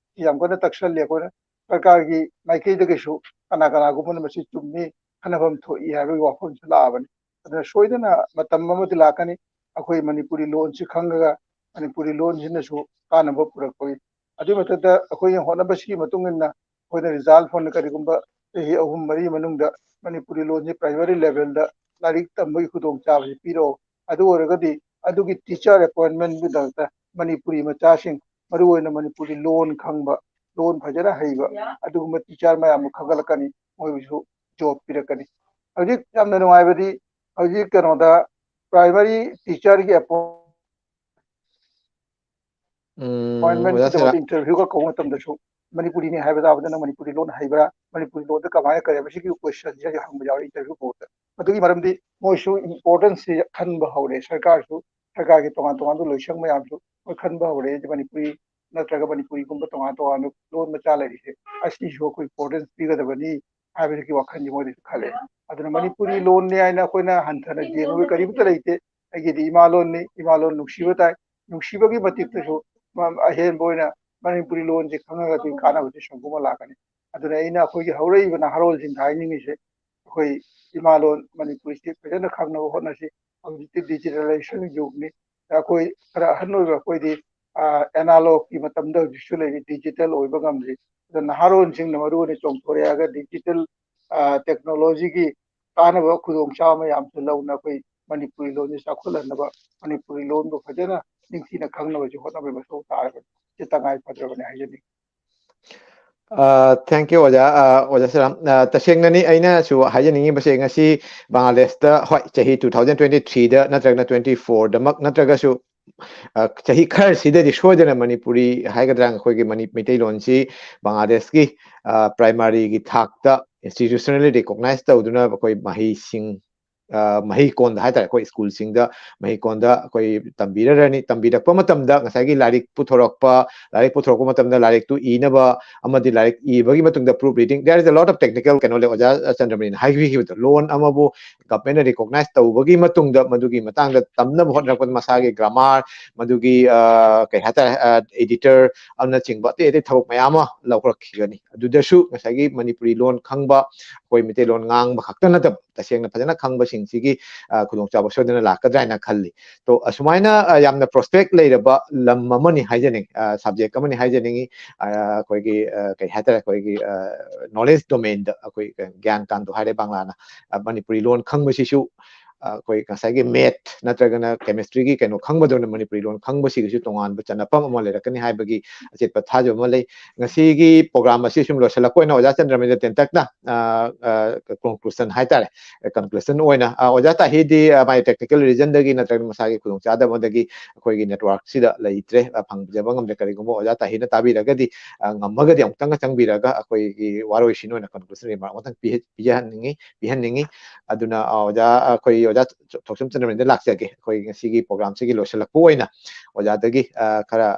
ꯌꯥꯝ ꯀꯟꯅ ꯇꯛꯁꯜꯂꯤ꯫ ꯑꯩꯈꯣꯏꯅ ꯁꯔꯀꯥꯔꯒꯤ ꯃꯥꯏꯀꯩꯗꯒꯤꯁꯨ ꯀꯅꯥ ꯀꯅꯥꯒꯨꯝꯕꯅ ꯃꯁꯤ ꯆꯨꯝꯃꯤ, ꯈꯟꯅꯐꯝ ꯊꯣꯛꯏ ꯍꯥꯏꯕꯒꯤ ꯋꯥꯐꯝꯁꯨ ꯂꯥꯛꯑꯕꯅꯤ꯫ ꯑꯗꯨꯅ ꯁꯣꯏꯗꯅ ꯃꯇꯝ ꯑꯃꯗꯤ ꯂꯥꯛꯀꯅꯤ, ꯑꯩꯈꯣꯏ ꯃꯅꯤꯄꯨꯔꯤ ꯂꯣꯟꯁꯤ ꯈꯪꯉꯒ ꯃꯅꯤꯄꯨꯔꯤ ꯂꯣꯟꯁꯤꯅꯁꯨ ꯀꯥꯟꯅꯕ ꯄꯨꯔꯛꯄꯒꯤ꯫ ꯑꯗꯨꯒꯤ ꯃꯊꯛꯇ ꯑꯩꯈꯣꯏꯅ ꯍꯣꯠꯅꯕꯁꯤꯒꯤ ꯃꯇꯨꯡ ꯏꯟꯅ ꯑꯩꯈꯣꯏꯅ ꯔꯤꯖꯜꯠ ꯐꯪꯅ ꯀꯔꯤꯒꯨꯝꯕ ꯆꯍꯤ ꯑꯍꯨꯝ ꯃꯔꯤ ꯃꯅꯨꯡꯗ ꯃꯅꯤꯄꯨꯔꯤ ꯂꯣꯟꯁꯤ ꯄ꯭ꯔꯥꯏꯃꯔꯤ ꯂꯦꯚꯦꯜꯗ ꯂꯥꯏꯔꯤꯛ ꯇꯝꯕꯒꯤ ꯈꯨꯗꯣꯡꯆꯥꯕꯁꯤ ꯄꯤꯔꯛꯑꯣ꯫ ꯑꯗꯨ ꯑꯣꯏꯔꯒꯗꯤ ꯑꯗꯨꯒꯤ ꯇꯤꯆꯔ ꯑꯦꯄꯣꯏꯟꯃꯦꯟꯒꯤꯗꯃꯛꯇ ꯃꯅꯤꯄꯨꯔꯤ ꯃꯆꯥꯁꯤꯡ, ꯃꯔꯨꯑꯣꯏꯅ ꯃꯅꯤꯄꯨꯔꯤ ꯂꯣꯟ ꯈꯪꯕ, ꯂꯣꯟ ꯐꯖꯅ ꯍꯩꯕ ꯑꯗꯨꯒꯨꯝꯕ ꯇꯤꯆꯔ ꯃꯌꯥꯝ ꯑꯃ ꯈꯟꯒꯠꯂꯛꯀꯅꯤ, ꯃꯣꯏꯕꯨꯁꯨ ꯖꯣꯕ ꯄꯤꯔꯛꯀꯅꯤ꯫ ꯍꯧꯖꯤꯛ ꯌꯥꯝꯅ ꯅꯨꯡꯉꯥꯏꯕꯗꯤ ꯍꯧꯖꯤꯛ ꯀꯩꯅꯣꯗ ꯄ꯭ꯔꯥꯏꯃꯔꯤ ꯇꯤꯆꯔꯒꯤ ꯑꯦꯄꯣꯏꯟꯃꯦꯟ, ꯎꯝ, ꯑꯣꯖꯥ ꯁꯤꯗ ꯏꯟꯇꯔꯚ꯭ꯌꯨꯒ ꯀꯧꯕ ꯃꯇꯝꯗꯁꯨ ꯃꯅꯤꯄꯨꯔꯤꯅꯤ ꯍꯥꯏꯕ ꯇꯥꯕꯗ ꯅꯪ ꯃꯅꯤꯄꯨꯔꯤ ꯂꯣꯟ ꯍꯩꯕ꯭ꯔꯥ, ꯃꯅꯤꯄꯨꯔꯤ ꯂꯣꯟꯗ ꯀꯃꯥꯏꯅ ꯀꯔꯤ ꯍꯥꯏꯕ, ꯁꯤꯒꯤ ꯀꯣꯏꯁꯟꯁꯦ ꯍꯪꯕ ꯌꯥꯎꯔꯦ ꯏꯟꯇꯔꯚ꯭ꯌꯨ ꯀꯧꯕꯗ꯫ ꯃꯗꯨꯒꯤ ꯃꯔꯝꯗꯤ ꯃꯣꯏꯁꯨ ꯏꯝꯄꯣꯔꯇꯦꯟꯁꯁꯤ ꯈꯟꯕ ꯍꯧꯔꯦ, ꯁꯔꯀꯥꯔꯁꯨ, ꯁꯔꯀꯥꯔꯒꯤ ꯇꯣꯉꯥꯟ ꯇꯣꯉꯥꯟꯕ ꯂꯣꯏꯁꯪ ꯃꯌꯥꯝꯁꯨ ꯃꯣꯏ ꯈꯟꯕ ꯍꯧꯔꯦ꯫ ꯍꯥꯏꯗꯤ ꯃꯅꯤꯄꯨꯔꯤ ꯅꯠꯇ꯭ꯔꯒ ꯃꯅꯤꯄꯨꯔꯤꯒꯨꯝꯕ ꯇꯣꯉꯥꯟ ꯇꯣꯉꯥꯟꯕ ꯂꯣꯟ ꯃꯆꯥ ꯂꯩꯔꯤꯁꯦ, ꯑꯁꯤꯁꯨ ꯑꯩꯈꯣꯏ ꯏꯝꯄꯣꯔꯇꯦꯟꯁ ꯄꯤꯒꯗꯕꯅꯤ ꯍꯥꯏꯕꯒꯤ ꯋꯥꯈꯜꯁꯦ ꯃꯣꯏꯗꯁꯨ ꯈꯜꯂꯦ꯫ ꯑꯗꯨꯅ ꯃꯅꯤꯄꯨꯔꯤ ꯂꯣꯟꯅꯦ ꯍꯥꯏꯅ ꯑꯩꯈꯣꯏꯅ ꯍꯟꯊꯅ ꯌꯦꯡꯕꯒꯤ ꯀꯔꯤꯃꯇ ꯂꯩꯇꯦ꯫ ꯑꯩꯒꯤꯗꯤ ꯏꯃꯥ ꯂꯣꯟꯅꯤ, ꯏꯃꯥ ꯂꯣꯟ ꯅꯨꯡꯁꯤꯕ ꯇꯥꯏ꯫ ꯅꯨꯡꯁꯤꯕꯒꯤ ꯃꯇꯤꯛꯇꯁꯨ ꯃ-, ꯑꯍꯦꯟꯕ ꯑꯣꯏꯅ ꯃꯅꯤꯄꯨꯔꯤ ꯂꯣꯟꯁꯦ ꯈꯪꯉꯒꯗꯤ ꯀꯥꯟꯅꯕꯁꯦ ꯁꯣꯝꯒꯨꯝꯕ ꯂꯥꯛꯀꯅꯤ꯫ ꯑꯗꯨꯅ ꯑꯩꯅ ꯑꯩꯈꯣꯏꯒꯤ ꯍꯧꯔꯛꯏꯕ ꯅꯍꯥꯔꯣꯜꯁꯤꯡꯗ ꯍꯥꯏꯅꯤꯡꯉꯤꯁꯦ, ꯑꯩꯈꯣꯏ ꯏꯃꯥ ꯂꯣꯟ ꯃꯅꯤꯄꯨꯔꯤꯁꯤ ꯐꯖꯅ ꯈꯪꯅꯕ ꯍꯣꯠꯅꯁꯤ꯫ ꯍꯧꯖꯤꯛꯇꯤ ꯗꯤꯖꯤꯇꯦꯂꯥꯏꯖꯦꯁꯟꯒꯤ ꯌꯨꯒꯅꯤ꯫ ꯑꯩꯈꯣꯏ ꯈꯔ ꯑꯍꯟ ꯑꯣꯏꯕ ꯑꯩꯈꯣꯏꯗꯤ, ꯑ, ꯑꯦꯅꯥꯂꯣꯛꯀꯤ ꯃꯇꯝꯗ ꯍꯧꯖꯤꯛꯁꯨ ꯂꯩꯔꯤ, ꯗꯤꯖꯤꯇꯦꯜ ꯑꯣꯏꯕ ꯉꯝꯗ꯭ꯔꯤ꯫ ꯑꯗꯣ ꯅꯍꯥꯔꯣꯟꯁꯤꯡꯅ ꯃꯔꯨ ꯑꯣꯏꯅ ꯆꯣꯡꯊꯣꯔꯛꯑꯒ ꯗꯤꯖꯤꯇꯦꯜ, ꯑ, ꯇꯦꯛꯅꯣꯂꯣꯖꯤꯒꯤ ꯀꯥꯟꯅꯕ ꯈꯨꯗꯣꯡꯆꯥꯕ ꯃꯌꯥꯝꯁꯨ ꯂꯧꯅ ꯑꯩꯈꯣꯏ ꯃꯅꯤꯄꯨꯔꯤ ꯂꯣꯟꯁꯦ ꯆꯥꯎꯈꯠꯍꯟꯅꯕ, ꯃꯅꯤꯄꯨꯔꯤ ꯂꯣꯟꯕꯨ ꯐꯖꯅ ꯅꯤꯡꯊꯤꯅ ꯈꯪꯅꯕꯁꯨ ꯍꯣꯠꯅꯕꯒꯤ ꯃꯊꯧ ꯇꯥꯔꯕꯅꯤ꯫ ꯁꯤ ꯇꯉꯥꯏ ꯐꯗ꯭ꯔꯕꯅꯤ ꯍꯥꯏꯖꯅꯤꯡꯏ꯫ ꯑ, thank you, ꯑꯣꯖꯥ꯫ ꯑ, ꯑꯣꯖꯥ ꯁꯤꯔꯥꯝ, ꯑ, ꯇꯁꯦꯡꯅꯅꯤ ꯑꯩꯅꯁꯨ ꯍꯥꯏꯖꯅꯤꯡꯉꯤꯕꯁꯦ, ꯉꯁꯤ ꯕꯪꯒ꯭ꯂꯥꯗꯦꯁꯇ, ꯍꯣꯏ, ꯆꯍꯤ two thousand twenty three ꯗ ꯅꯠꯇ꯭ꯔꯒꯅ twenty four ꯗꯃꯛ ꯅꯠꯇ꯭ꯔꯒꯁꯨ, ꯑ, ꯆꯍꯤ ꯈꯔꯁꯤꯗꯗꯤ ꯁꯣꯏꯗꯅ ꯃꯅꯤꯄꯨꯔꯤ ꯍꯥꯏꯒꯗ꯭ꯔꯥ, ꯑꯩꯈꯣꯏꯒꯤ ꯃꯅꯤ-, ꯃꯩꯇꯩꯂꯣꯟꯁꯤ ꯕꯪꯒ꯭ꯂꯥꯗꯦꯁꯀꯤ, ꯑ, ꯄ꯭ꯔꯥꯏꯃꯥꯔꯤꯒꯤ ꯊꯥꯛꯇ ꯏꯟꯁꯇꯤꯇ꯭ꯌꯨꯁꯅꯦꯜꯂꯤ ꯔꯤꯀꯣꯛꯅꯥꯏꯁ ꯇꯧꯗꯨꯅ ꯑꯩꯈꯣꯏ ꯃꯍꯩꯁꯤꯡ, ꯑ, ꯃꯍꯩꯀꯣꯟꯗ ꯍꯥꯏꯇꯥꯔꯦ, ꯑꯩꯈꯣꯏ ꯁ꯭ꯀꯨꯜꯁꯤꯡꯗ ꯃꯍꯩꯀꯣꯟꯗ ꯑꯩꯈꯣꯏ ꯇꯝꯕꯤꯔꯔꯅꯤ꯫ ꯇꯝꯕꯤꯔꯛꯄ ꯃꯇꯝꯗ ꯉꯁꯥꯏꯒꯤ ꯂꯥꯏꯔꯤꯛ ꯄꯨꯊꯣꯔꯛꯄ, ꯂꯥꯏꯔꯤꯛ ꯄꯨꯊꯣꯔꯛꯄ ꯃꯇꯝꯗ ꯂꯥꯏꯔꯤꯛꯇꯨ ꯏꯅꯕ ꯑꯃꯗꯤ ꯂꯥꯏꯔꯤꯛ ꯏꯕꯒꯤ ꯃꯇꯨꯡꯗ proof reading, there is a lot of technical ꯀꯩꯅꯣ ꯂꯩ꯫ ꯑꯣꯖꯥ ꯆꯟꯗ꯭ꯔꯃꯅꯤꯅ ꯍꯥꯏꯕꯤꯈꯤꯕꯗꯣ, ꯂꯣꯟ ꯑꯃꯕꯨ ꯒꯚꯔꯟꯃꯦꯟꯅ ꯔꯤꯀꯣꯛꯅꯥꯏꯁ ꯇꯧꯕꯒꯤ ꯃꯇꯨꯡꯗ ꯃꯗꯨꯒꯤ ꯃꯇꯥꯡꯗ ꯇꯝꯅꯕ ꯍꯣꯠꯅꯔꯛꯄꯗ ꯃꯁꯥꯒꯤ ꯒ꯭ꯔꯥꯃꯥꯔ, ꯃꯗꯨꯒꯤ, ꯑ, ꯀꯩ ꯍꯥꯏꯇꯥꯔꯦ, ꯑ, ꯑꯦꯗꯤꯇꯔ ꯑꯃꯅꯆꯤꯡꯕ ꯑꯇꯩ ꯑꯇꯩ ꯊꯕꯛ ꯃꯌꯥꯝ ꯑꯃ ꯂꯧꯈꯠꯂꯛꯈꯤꯒꯅꯤ꯫ ꯑꯗꯨꯗꯁꯨ ꯉꯁꯥꯏꯒꯤ ꯃꯅꯤꯄꯨꯔꯤ ꯂꯣꯟ ꯈꯪꯕ, ꯑꯩꯈꯣꯏ ꯃꯩꯇꯩꯂꯣꯟ ꯉꯥꯡꯕ ꯈꯛꯇ ꯅꯠꯇꯕ, ꯇꯁꯦꯡꯅ ꯐꯖꯅ ꯈꯪꯕꯁꯤꯡꯁꯤꯒꯤ, ꯑ, ꯈꯨꯗꯣꯡꯆꯥꯕ ꯁꯣꯏꯗꯅ ꯂꯥꯛꯀꯗ꯭ꯔꯥ ꯍꯥꯏꯅ ꯈꯜꯂꯤ꯫ ꯇꯣ, ꯑꯁꯨꯃꯥꯏꯅ, ꯑ, ꯌꯥꯝꯅ ꯄ꯭ꯔꯣꯁꯄꯦꯛ ꯂꯩꯔꯕ ꯂꯝ ꯑꯃꯅꯤ ꯍꯥꯏꯖꯅꯤꯡ-, ꯑ, ꯁꯕꯖꯦꯛ ꯑꯃꯅꯤ ꯍꯥꯏꯖꯅꯤꯡꯉꯤ꯫ ꯑ, ꯑꯩꯈꯣꯏꯒꯤ, ꯑ, ꯀꯩ ꯍꯥꯏꯇꯥꯔꯦ, ꯑꯩꯈꯣꯏꯒꯤ, ꯑ, ꯅꯣꯂꯦꯖ ꯗꯣꯃꯦꯟꯗ ꯑꯩꯈꯣꯏ ꯒ꯭ꯌꯥꯟ ꯀꯥꯟꯗꯣ ꯍꯥꯏꯔꯦ ꯕꯪꯂꯥꯅ꯫ ꯑ, ꯃꯅꯤꯄꯨꯔꯤ ꯂꯣꯟ ꯈꯪꯕꯁꯤꯁꯨ, ꯑ, ꯑꯩꯈꯣꯏ ꯉꯁꯥꯏꯒꯤ ꯃꯦꯠ ꯅꯠꯇ꯭ꯔꯒꯅ ꯀꯦꯃꯤꯁꯇ꯭ꯔꯤꯒꯤ ꯀꯩꯅꯣ ꯈꯪꯕꯗꯧꯅ ꯃꯅꯤꯄꯨꯔꯤ ꯂꯣꯟ ꯈꯪꯕꯁꯤꯒꯤꯁꯨ ꯇꯣꯉꯥꯟꯕ ꯆꯟꯅꯐꯝ ꯑꯃ ꯂꯩꯔꯛꯀꯅꯤ ꯍꯥꯏꯕꯒꯤ ꯑꯆꯦꯠꯄ ꯊꯥꯖꯕ ꯑꯃ ꯂꯩ꯫ ꯉꯁꯤꯒꯤ ꯄ꯭ꯔꯣꯒ꯭ꯔꯥꯝ ꯑꯁꯤ ꯁꯨꯝ ꯂꯣꯏꯁꯤꯜꯂꯛꯄ ꯑꯣꯏꯅ ꯑꯣꯖꯥ ꯆꯟꯗ꯭ꯔꯃꯦꯟꯗ꯭ꯔ ꯇꯦꯟꯇꯛꯅ, ꯑ, ꯑ, ꯀꯣꯟꯀ꯭ꯂꯨꯁꯟ ꯍꯥꯏꯇꯥꯔꯦ, ꯀꯟꯀ꯭ꯂꯨꯁꯟ ꯑꯣꯏꯅ, ꯑ, ꯑꯣꯖꯥ ꯇꯥꯍꯤꯗꯤ, ꯑ, ꯃꯥꯒꯤ ꯇꯦꯛꯅꯤꯀꯦꯜ ꯔꯤꯖꯟꯗꯒꯤ ꯅꯠꯇ꯭ꯔꯒ ꯃꯁꯥꯒꯤ ꯈꯨꯗꯣꯡꯆꯥꯗꯕꯗꯒꯤ ꯑꯩꯈꯣꯏꯒꯤ ꯅꯦꯠꯋꯥꯔꯛꯁꯤꯗ ꯂꯩꯇ꯭ꯔꯦ, ꯑ, ꯐꯪꯖꯕ ꯉꯝꯗ꯭ꯔꯦ꯫ ꯀꯔꯤꯒꯨꯝꯕ ꯑꯣꯖꯥ ꯇꯥꯍꯤꯅ ꯇꯥꯕꯤꯔꯒꯗꯤ, ꯑ, ꯉꯝꯃꯒꯗꯤ ꯑꯃꯨꯛꯇꯪꯒ ꯆꯪꯕꯤꯔꯒ ꯑꯩꯈꯣꯏꯒꯤ ꯋꯥꯔꯣꯏꯁꯤꯟ ꯑꯣꯏꯅ ꯀꯟꯀ꯭ꯂꯨꯁꯟ ꯔꯤꯃꯥꯔꯛ ꯑꯃꯇꯪ ꯄꯤꯍ-, ꯄꯤꯖꯍꯟꯅꯤꯡꯉꯤ, ꯄꯤꯍꯟꯅꯤꯡꯉꯤ꯫ ꯑꯗꯨꯅ, ꯑ, ꯑꯣꯖꯥ, ꯑꯩꯈꯣꯏ ꯑꯣꯖꯥ ꯊꯣꯛꯆꯝ ꯆꯟꯗ꯭ꯔꯃꯦꯟꯗ ꯂꯥꯛꯆꯒꯦ꯫ ꯑꯩꯈꯣꯏ ꯉꯁꯤꯒꯤ ꯄ꯭ꯔꯣꯒ꯭ꯔꯥꯝꯁꯤꯒꯤ ꯂꯣꯏꯁꯤꯜꯂꯛꯄ ꯑꯣꯏꯅ ꯑꯣꯖꯥꯗꯒꯤ, ꯑ, ꯈꯔ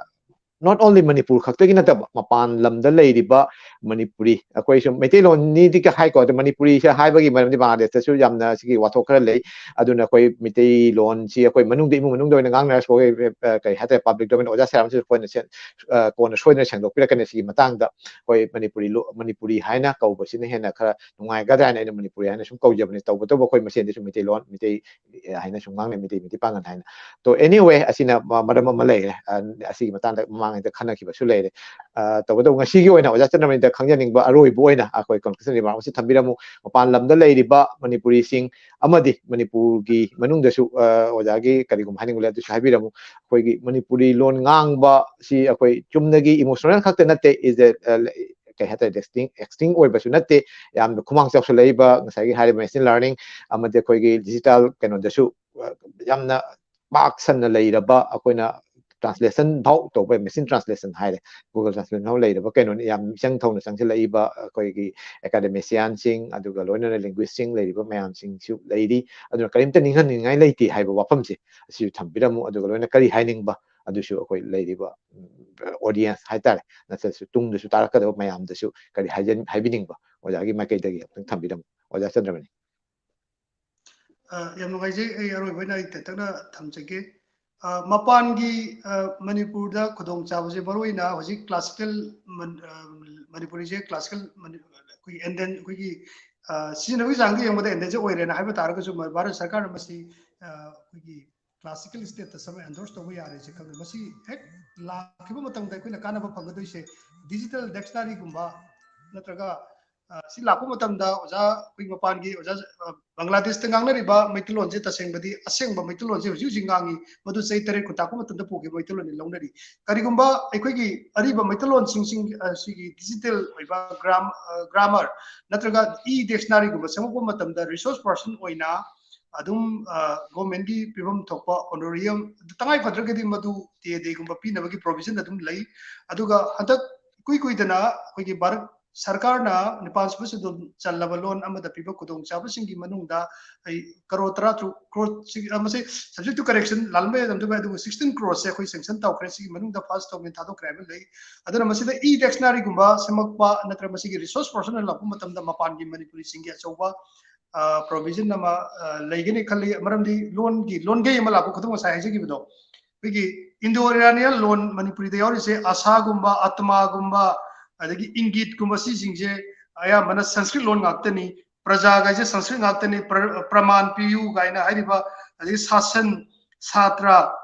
not only ꯃꯅꯤꯄꯨꯔ ꯈꯛꯇꯒꯤ ꯅꯠꯇꯕ, ꯃꯄꯥꯟ ꯂꯝꯗ ꯂꯩꯔꯤꯕ ꯃꯅꯤꯄꯨꯔꯤ, ꯑꯩꯈꯣꯏ ꯁꯨꯝ ꯃꯩꯇꯩꯂꯣꯟꯅꯤꯗꯤ ꯀ ꯍꯥꯏꯀꯣ, ꯑꯗꯣ ꯃꯅꯤꯄꯨꯔꯤꯁꯦ ꯍꯥꯏꯕꯒꯤ ꯃꯔꯝꯗꯤ ꯕꯪꯒ꯭ꯂꯥꯗꯦꯁꯇꯁꯨ ꯌꯥꯝꯅ ꯁꯤꯒꯤ ꯋꯥꯊꯣꯛ ꯈꯔ ꯂꯩ꯫ ꯑꯗꯨꯅ ꯑꯩꯈꯣꯏ ꯃꯩꯇꯩꯂꯣꯟꯁꯤ ꯑꯩꯈꯣꯏ ꯃꯅꯨꯡꯗ, ꯏꯃꯨꯡ ꯃꯅꯨꯡꯗ ꯑꯣꯏꯅ ꯉꯥꯡꯅꯔꯁꯨ, ꯑꯩꯈꯣꯏ, ꯑ, ꯀꯩ ꯍꯥꯏꯇꯥꯔꯦ, ꯄꯕ꯭ꯂꯤꯛ ꯗꯣꯃꯦꯟ ꯑꯣꯖꯥ ꯁꯥꯔ ꯑꯃꯁꯨ ꯑꯩꯈꯣꯏꯅ ꯁꯦ-, ꯑ, ꯀꯣꯟꯅ ꯁꯣꯏꯗꯅ ꯁꯦꯡꯗꯣꯛꯄꯤꯔꯛꯀꯅꯤ ꯁꯤꯒꯤ ꯃꯇꯥꯡꯗ꯫ ꯑꯩꯈꯣꯏ ꯃꯅꯤꯄꯨꯔꯤ ꯂꯣ-, ꯃꯅꯤꯄꯨꯔꯤ ꯍꯥꯏꯅ ꯀꯧꯕꯁꯤꯅ ꯍꯦꯟꯅ ꯈꯔ ꯅꯨꯡꯉꯥꯏꯒꯗ꯭ꯔꯥ ꯍꯥꯏꯅ ꯑꯩꯅ ꯃꯅꯤꯄꯨꯔꯤ ꯍꯥꯏꯅ ꯁꯨꯝ ꯀꯧꯖꯕꯅꯤ꯫ ꯇꯧꯕꯇꯕꯨ ꯑꯩꯈꯣꯏ ꯃꯁꯦꯟꯗꯁꯨ ꯃꯩꯇꯩꯂꯣꯟ, ꯃꯩꯇꯩ, ꯑ, ꯍꯥꯏꯅ ꯁꯨꯝ ꯉꯥꯡꯅꯩ, ꯃꯩꯇꯩ, ꯃꯩꯇꯩ ꯄꯥꯉꯜ ꯍꯥꯏꯅ꯫ ꯇꯣ, anyway, ꯑꯁꯤꯅ ꯃ-, ꯃꯔꯝ ꯑꯃ ꯂꯩꯔꯦ꯫ ꯑ, ꯑꯁꯤꯒꯤ ꯃꯇꯥꯡꯗ ꯃꯃꯥꯡꯉꯩꯗ ꯈꯟꯅꯈꯤꯕꯁꯨ ꯂꯩꯔꯦ꯫ ꯑ, ꯇꯧꯕꯇꯕꯨ ꯉꯁꯤꯒꯤ ꯑꯣꯏꯅ ꯑꯣꯖꯥ ꯆꯟꯗ꯭ꯔꯃꯅꯤꯗ ꯈꯪꯖꯅꯤꯡꯕ ꯑꯔꯣꯏꯕ ꯑꯣꯏꯅ ꯑꯩꯈꯣꯏ conclusion remark ꯑꯁꯤ ꯊꯝꯕꯤꯔꯝꯃꯨ꯫ ꯃꯄꯥꯟ ꯂꯝꯗ ꯂꯩꯔꯤꯕ ꯃꯅꯤꯄꯨꯔꯤꯁꯤꯡ ꯑꯃꯗꯤ ꯃꯅꯤꯄꯨꯔꯒꯤ ꯃꯅꯨꯡꯗꯁꯨ, ꯑ, ꯑꯣꯖꯥꯒꯤ ꯀꯔꯤꯒꯨꯝꯕ ꯍꯥꯏꯅꯤꯡꯕ ꯂꯩ ꯑꯗꯨꯁꯨ ꯍꯥꯏꯕꯤꯔꯝꯃꯨ꯫ ꯑꯩꯈꯣꯏꯒꯤ ꯃꯅꯤꯄꯨꯔꯤ ꯂꯣꯟ ꯉꯥꯡꯕ ꯁꯤ ꯑꯩꯈꯣꯏ ꯆꯨꯝꯅꯒꯤ emotional ꯈꯛꯇ ꯅꯠꯇꯦ, is a, ꯑ, ꯀꯩ ꯍꯥꯏꯇꯥꯔꯦ, extinct, extinct ꯑꯣꯏꯕꯁꯨ ꯅꯠꯇꯦ, ꯌꯥꯝꯅ ꯈꯨꯃꯥꯡ ꯆꯥꯎꯁꯜꯂꯛꯏꯕ ꯉꯁꯥꯏꯒꯤ ꯍꯥꯏꯔꯤꯕ machine learning ꯑꯃꯗꯤ ꯑꯩꯈꯣꯏꯒꯤ digital ꯀꯩꯅꯣꯗꯁꯨ, ꯑ, ꯌꯥꯝꯅ ꯄꯥꯛ ꯁꯟꯅ ꯂꯩꯔꯕ, ꯑꯩꯈꯣꯏꯅ translation ꯐꯥꯎ ꯇꯧꯕ, machine translation ꯍꯥꯏꯔꯦ, Google Translation ꯐꯥꯎ ꯂꯩꯔꯕ ꯀꯩꯅꯣꯅꯤ꯫ ꯌꯥꯝ ꯏꯆꯪ ꯊꯧꯅ ꯆꯪꯁꯤꯜꯂꯛꯏꯕ ꯑꯩꯈꯣꯏꯒꯤ academicianꯁꯤꯡ, ꯑꯗꯨꯒ ꯂꯣꯏꯅꯅ linguistꯁꯤꯡ ꯂꯩꯔꯤꯕ ꯃꯌꯥꯝꯁꯤꯡꯁꯨ ꯂꯩꯔꯤ꯫ ꯑꯗꯨꯅ ꯀꯔꯤꯝꯇ ꯅꯤꯡꯍꯟꯅꯤꯡꯉꯥꯏ ꯂꯩꯇꯦ ꯍꯥꯏꯕ ꯋꯥꯐꯝꯁꯦ ꯑꯁꯤꯁꯨ ꯊꯝꯕꯤꯔꯝꯃꯨ꯫ ꯑꯗꯨꯒ ꯂꯣꯏꯅ ꯀꯔꯤ ꯍꯥꯏꯅꯤꯡꯕ, ꯑꯗꯨꯁꯨ ꯑꯩꯈꯣꯏ ꯂꯩꯔꯤꯕ, ꯎꯝ, audience ꯍꯥꯏꯇꯥꯔꯦ, ꯅꯠꯇ꯭ꯔꯁꯨ ꯇꯨꯡꯗꯁꯨ ꯇꯥꯔꯛꯀꯗꯕ ꯃꯌꯥꯝꯗꯁꯨ ꯀꯔꯤ ꯍꯥꯏꯖꯟ-, ꯍꯥꯏꯕꯤꯅꯤꯡꯕ ꯑꯣꯖꯥꯒꯤ ꯃꯥꯏꯀꯩꯗꯒꯤ ꯑꯝꯇꯪ ꯊꯝꯕꯤꯔꯝꯃꯨ, ꯑꯣꯖꯥ ꯆꯟꯗ꯭ꯔꯃꯅꯤ꯫ ꯑ, ꯌꯥꯝ ꯅꯨꯡꯉꯥꯏꯖꯩ꯫ ꯑꯩ ꯑꯔꯣꯏꯕ ꯑꯣꯏꯅ ꯑꯩ ꯇꯦꯟꯇꯛꯅ ꯊꯝꯖꯒꯦ꯫ ꯑ, ꯃꯄꯥꯟꯒꯤ, ꯑ, ꯃꯅꯤꯄꯨꯔꯗ ꯈꯨꯗꯣꯡꯆꯥꯕꯁꯦ ꯃꯔꯨꯑꯣꯏꯅ ꯍꯧꯖꯤꯛ classical ꯃꯟ-, ꯑ, ꯃꯅꯤꯄꯨꯔꯤꯁꯦ classical ꯃꯅꯤ-, ꯑꯩꯈꯣꯏꯒꯤ ꯏꯟꯗꯤꯌꯟ, ꯑꯩꯈꯣꯏꯒꯤ, ꯑ, ꯁꯤꯖꯤꯟꯅꯕꯒꯤ ꯆꯥꯡꯗ ꯌꯦꯡꯕꯗ endangered ꯑꯣꯏꯔꯦꯅ ꯍꯥꯏꯕ ꯇꯥꯔꯒꯁꯨ ꯃ-, ꯚꯥꯔꯠ ꯁꯔꯀꯥꯔꯅ ꯃꯁꯤ, ꯑ, ꯑꯩꯈꯣꯏꯒꯤ classical status ꯑꯃ endorse ꯇꯧꯕ ꯌꯥꯔꯦꯁꯦ ꯈꯪꯉꯦ꯫ ꯃꯁꯤ ꯍꯦꯛ ꯂꯥꯛꯈꯤꯕ ꯃꯇꯝꯗ ꯑꯩꯈꯣꯏꯅ ꯀꯥꯟꯅꯕ ꯐꯪꯒꯗꯣꯏꯁꯦ digital dictionaryꯒꯨꯝꯕ ꯅꯠꯇ꯭ꯔꯒ, ꯑ, ꯁꯤ ꯂꯥꯛꯄ ꯃꯇꯝꯗ ꯑꯣꯖꯥ ꯑꯩꯈꯣꯏ ꯃꯄꯥꯟꯒꯤ ꯑꯣꯖꯥ, ꯑ, ꯕꯪꯒ꯭ꯂꯥꯗꯦꯁꯇ ꯉꯥꯡꯅꯔꯤꯕ ꯃꯩꯇꯩꯂꯣꯟꯁꯦ ꯇꯁꯦꯡꯕꯗꯤ ꯑꯁꯦꯡꯕ ꯃꯩꯇꯩꯂꯣꯟꯁꯦ ꯍꯧꯖꯤꯛ ꯍꯧꯖꯤꯛ ꯉꯥꯡꯉꯤ, ꯃꯗꯨ ꯆꯍꯤ ꯇꯔꯦꯠ ꯈꯨꯟꯇꯥꯛꯄ ꯃꯇꯝꯗ ꯄꯨꯈꯤꯕ ꯃꯩꯇꯩꯂꯣꯟꯅꯤ ꯂꯧꯅꯔꯤ꯫ ꯀꯔꯤꯒꯨꯝꯕ ꯑꯩꯈꯣꯏꯒꯤ ꯑꯔꯤꯕ ꯃꯩꯇꯩꯂꯣꯟꯁꯤꯡꯁꯤꯡ, ꯑ, ꯁꯤꯒꯤ digital ꯑꯣꯏꯕ gram-, ꯑ, grammar ꯅꯠꯇ꯭ꯔꯒ e-dictionaryꯒꯨꯝꯕ ꯁꯦꯝꯃꯛꯄ ꯃꯇꯝꯗ resource person ꯑꯣꯏꯅ ꯑꯗꯨꯝ, ꯑ, governmentꯀꯤ ꯄꯤꯐꯝ ꯊꯣꯛꯄ honorarium, ꯇꯉꯥꯏ ꯐꯗ꯭ꯔꯒꯗꯤ ꯃꯗꯨ TA dayꯒꯨꯝꯕ ꯄꯤꯅꯕꯒꯤ provision ꯑꯗꯨꯝ ꯂꯩ꯫ ꯑꯗꯨꯒ ꯍꯟꯗꯛ ꯏꯀꯨꯏ ꯀꯨꯏꯗꯅ ꯑꯩꯈꯣꯏꯒꯤ ꯚꯥꯔꯠ ꯁꯔꯀꯥꯔꯅ ꯅꯤꯄꯥꯟ ꯁꯨꯕ ꯁꯦꯗꯨꯜ ꯆꯜꯂꯕ ꯂꯣꯟ ꯑꯃꯗ ꯄꯤꯕ ꯈꯨꯗꯣꯡꯆꯥꯕꯁꯤꯡꯒꯤ ꯃꯅꯨꯡꯗ ꯑꯩ ꯀꯔꯣꯔ ꯇꯔꯥ ꯇꯔꯨꯛ ꯀ꯭ꯔꯣꯔ ꯁꯤ- ꯑ, ꯃꯁꯤ subject to correction ꯂꯥꯜꯂꯝꯕ ꯌꯥꯏ, ꯑꯗꯨꯕꯨ sixteen crore ꯁꯦ ꯑꯩꯈꯣꯏ sanction ꯇꯧꯈ꯭ꯔꯦ꯫ ꯁꯤꯒꯤ ꯃꯅꯨꯡꯗ first installment ꯊꯥꯗꯣꯛꯈ꯭ꯔꯦ ꯍꯥꯏꯕ ꯂꯩ꯫ ꯑꯗꯨꯅ ꯃꯁꯤꯗ e dictionary ꯒꯨꯝꯕ ꯁꯦꯝꯃꯛꯄ ꯅꯠꯇ꯭ꯔꯒ ꯃꯁꯤꯒꯤ resource person ꯂꯥꯛꯄ ꯃꯇꯝꯗ ꯃꯄꯥꯟꯒꯤ ꯃꯅꯤꯄꯨꯔꯤꯁꯤꯡꯒꯤ ꯑꯆꯧꯕ provision ꯑꯃ ꯂꯩꯒꯅꯤ ꯈꯜꯂꯤ꯫ ꯃꯔꯝꯗꯤ ꯂꯣꯟꯒꯤ ꯂꯣꯟꯒꯩ ꯑꯃ ꯂꯥꯛꯄ ꯈꯨꯗꯝ ꯉꯁꯥꯏ ꯍꯥꯏꯖꯈꯤꯕꯗꯣ, ꯑꯩꯈꯣꯏꯒꯤ Indo-Aryan ꯂꯣꯟ ꯃꯅꯤꯄꯨꯔꯤꯗ ꯌꯥꯎꯔꯤꯁꯦ ꯑꯁꯥꯒꯨꯝꯕ, ꯑꯇꯃꯥꯒꯨꯝꯕ, ꯑꯗꯒꯤ ꯏꯪꯒꯤꯠꯀꯨꯝꯕ, ꯁꯤꯁꯤꯡꯁꯦ ꯑꯌꯥꯝꯕꯅ ꯁꯪꯁꯀ꯭ꯔꯤꯠ ꯂꯣꯟ ꯉꯥꯛꯇꯅꯤ꯫ ꯄ꯭ꯔꯖꯥꯒꯥꯏꯁꯦ ꯁꯪꯁꯀ꯭ꯔꯤꯠ ꯉꯥꯛꯇꯅꯤ꯫ ꯄ꯭ꯔ- ꯄ꯭ꯔꯃꯥꯟ ꯄꯤꯌꯨ ꯀꯥꯏꯅ ꯍꯥꯏꯔꯤꯕ, ꯑꯗꯒꯤ ꯁꯥꯁꯟ, ꯁꯥꯇ꯭ꯔ,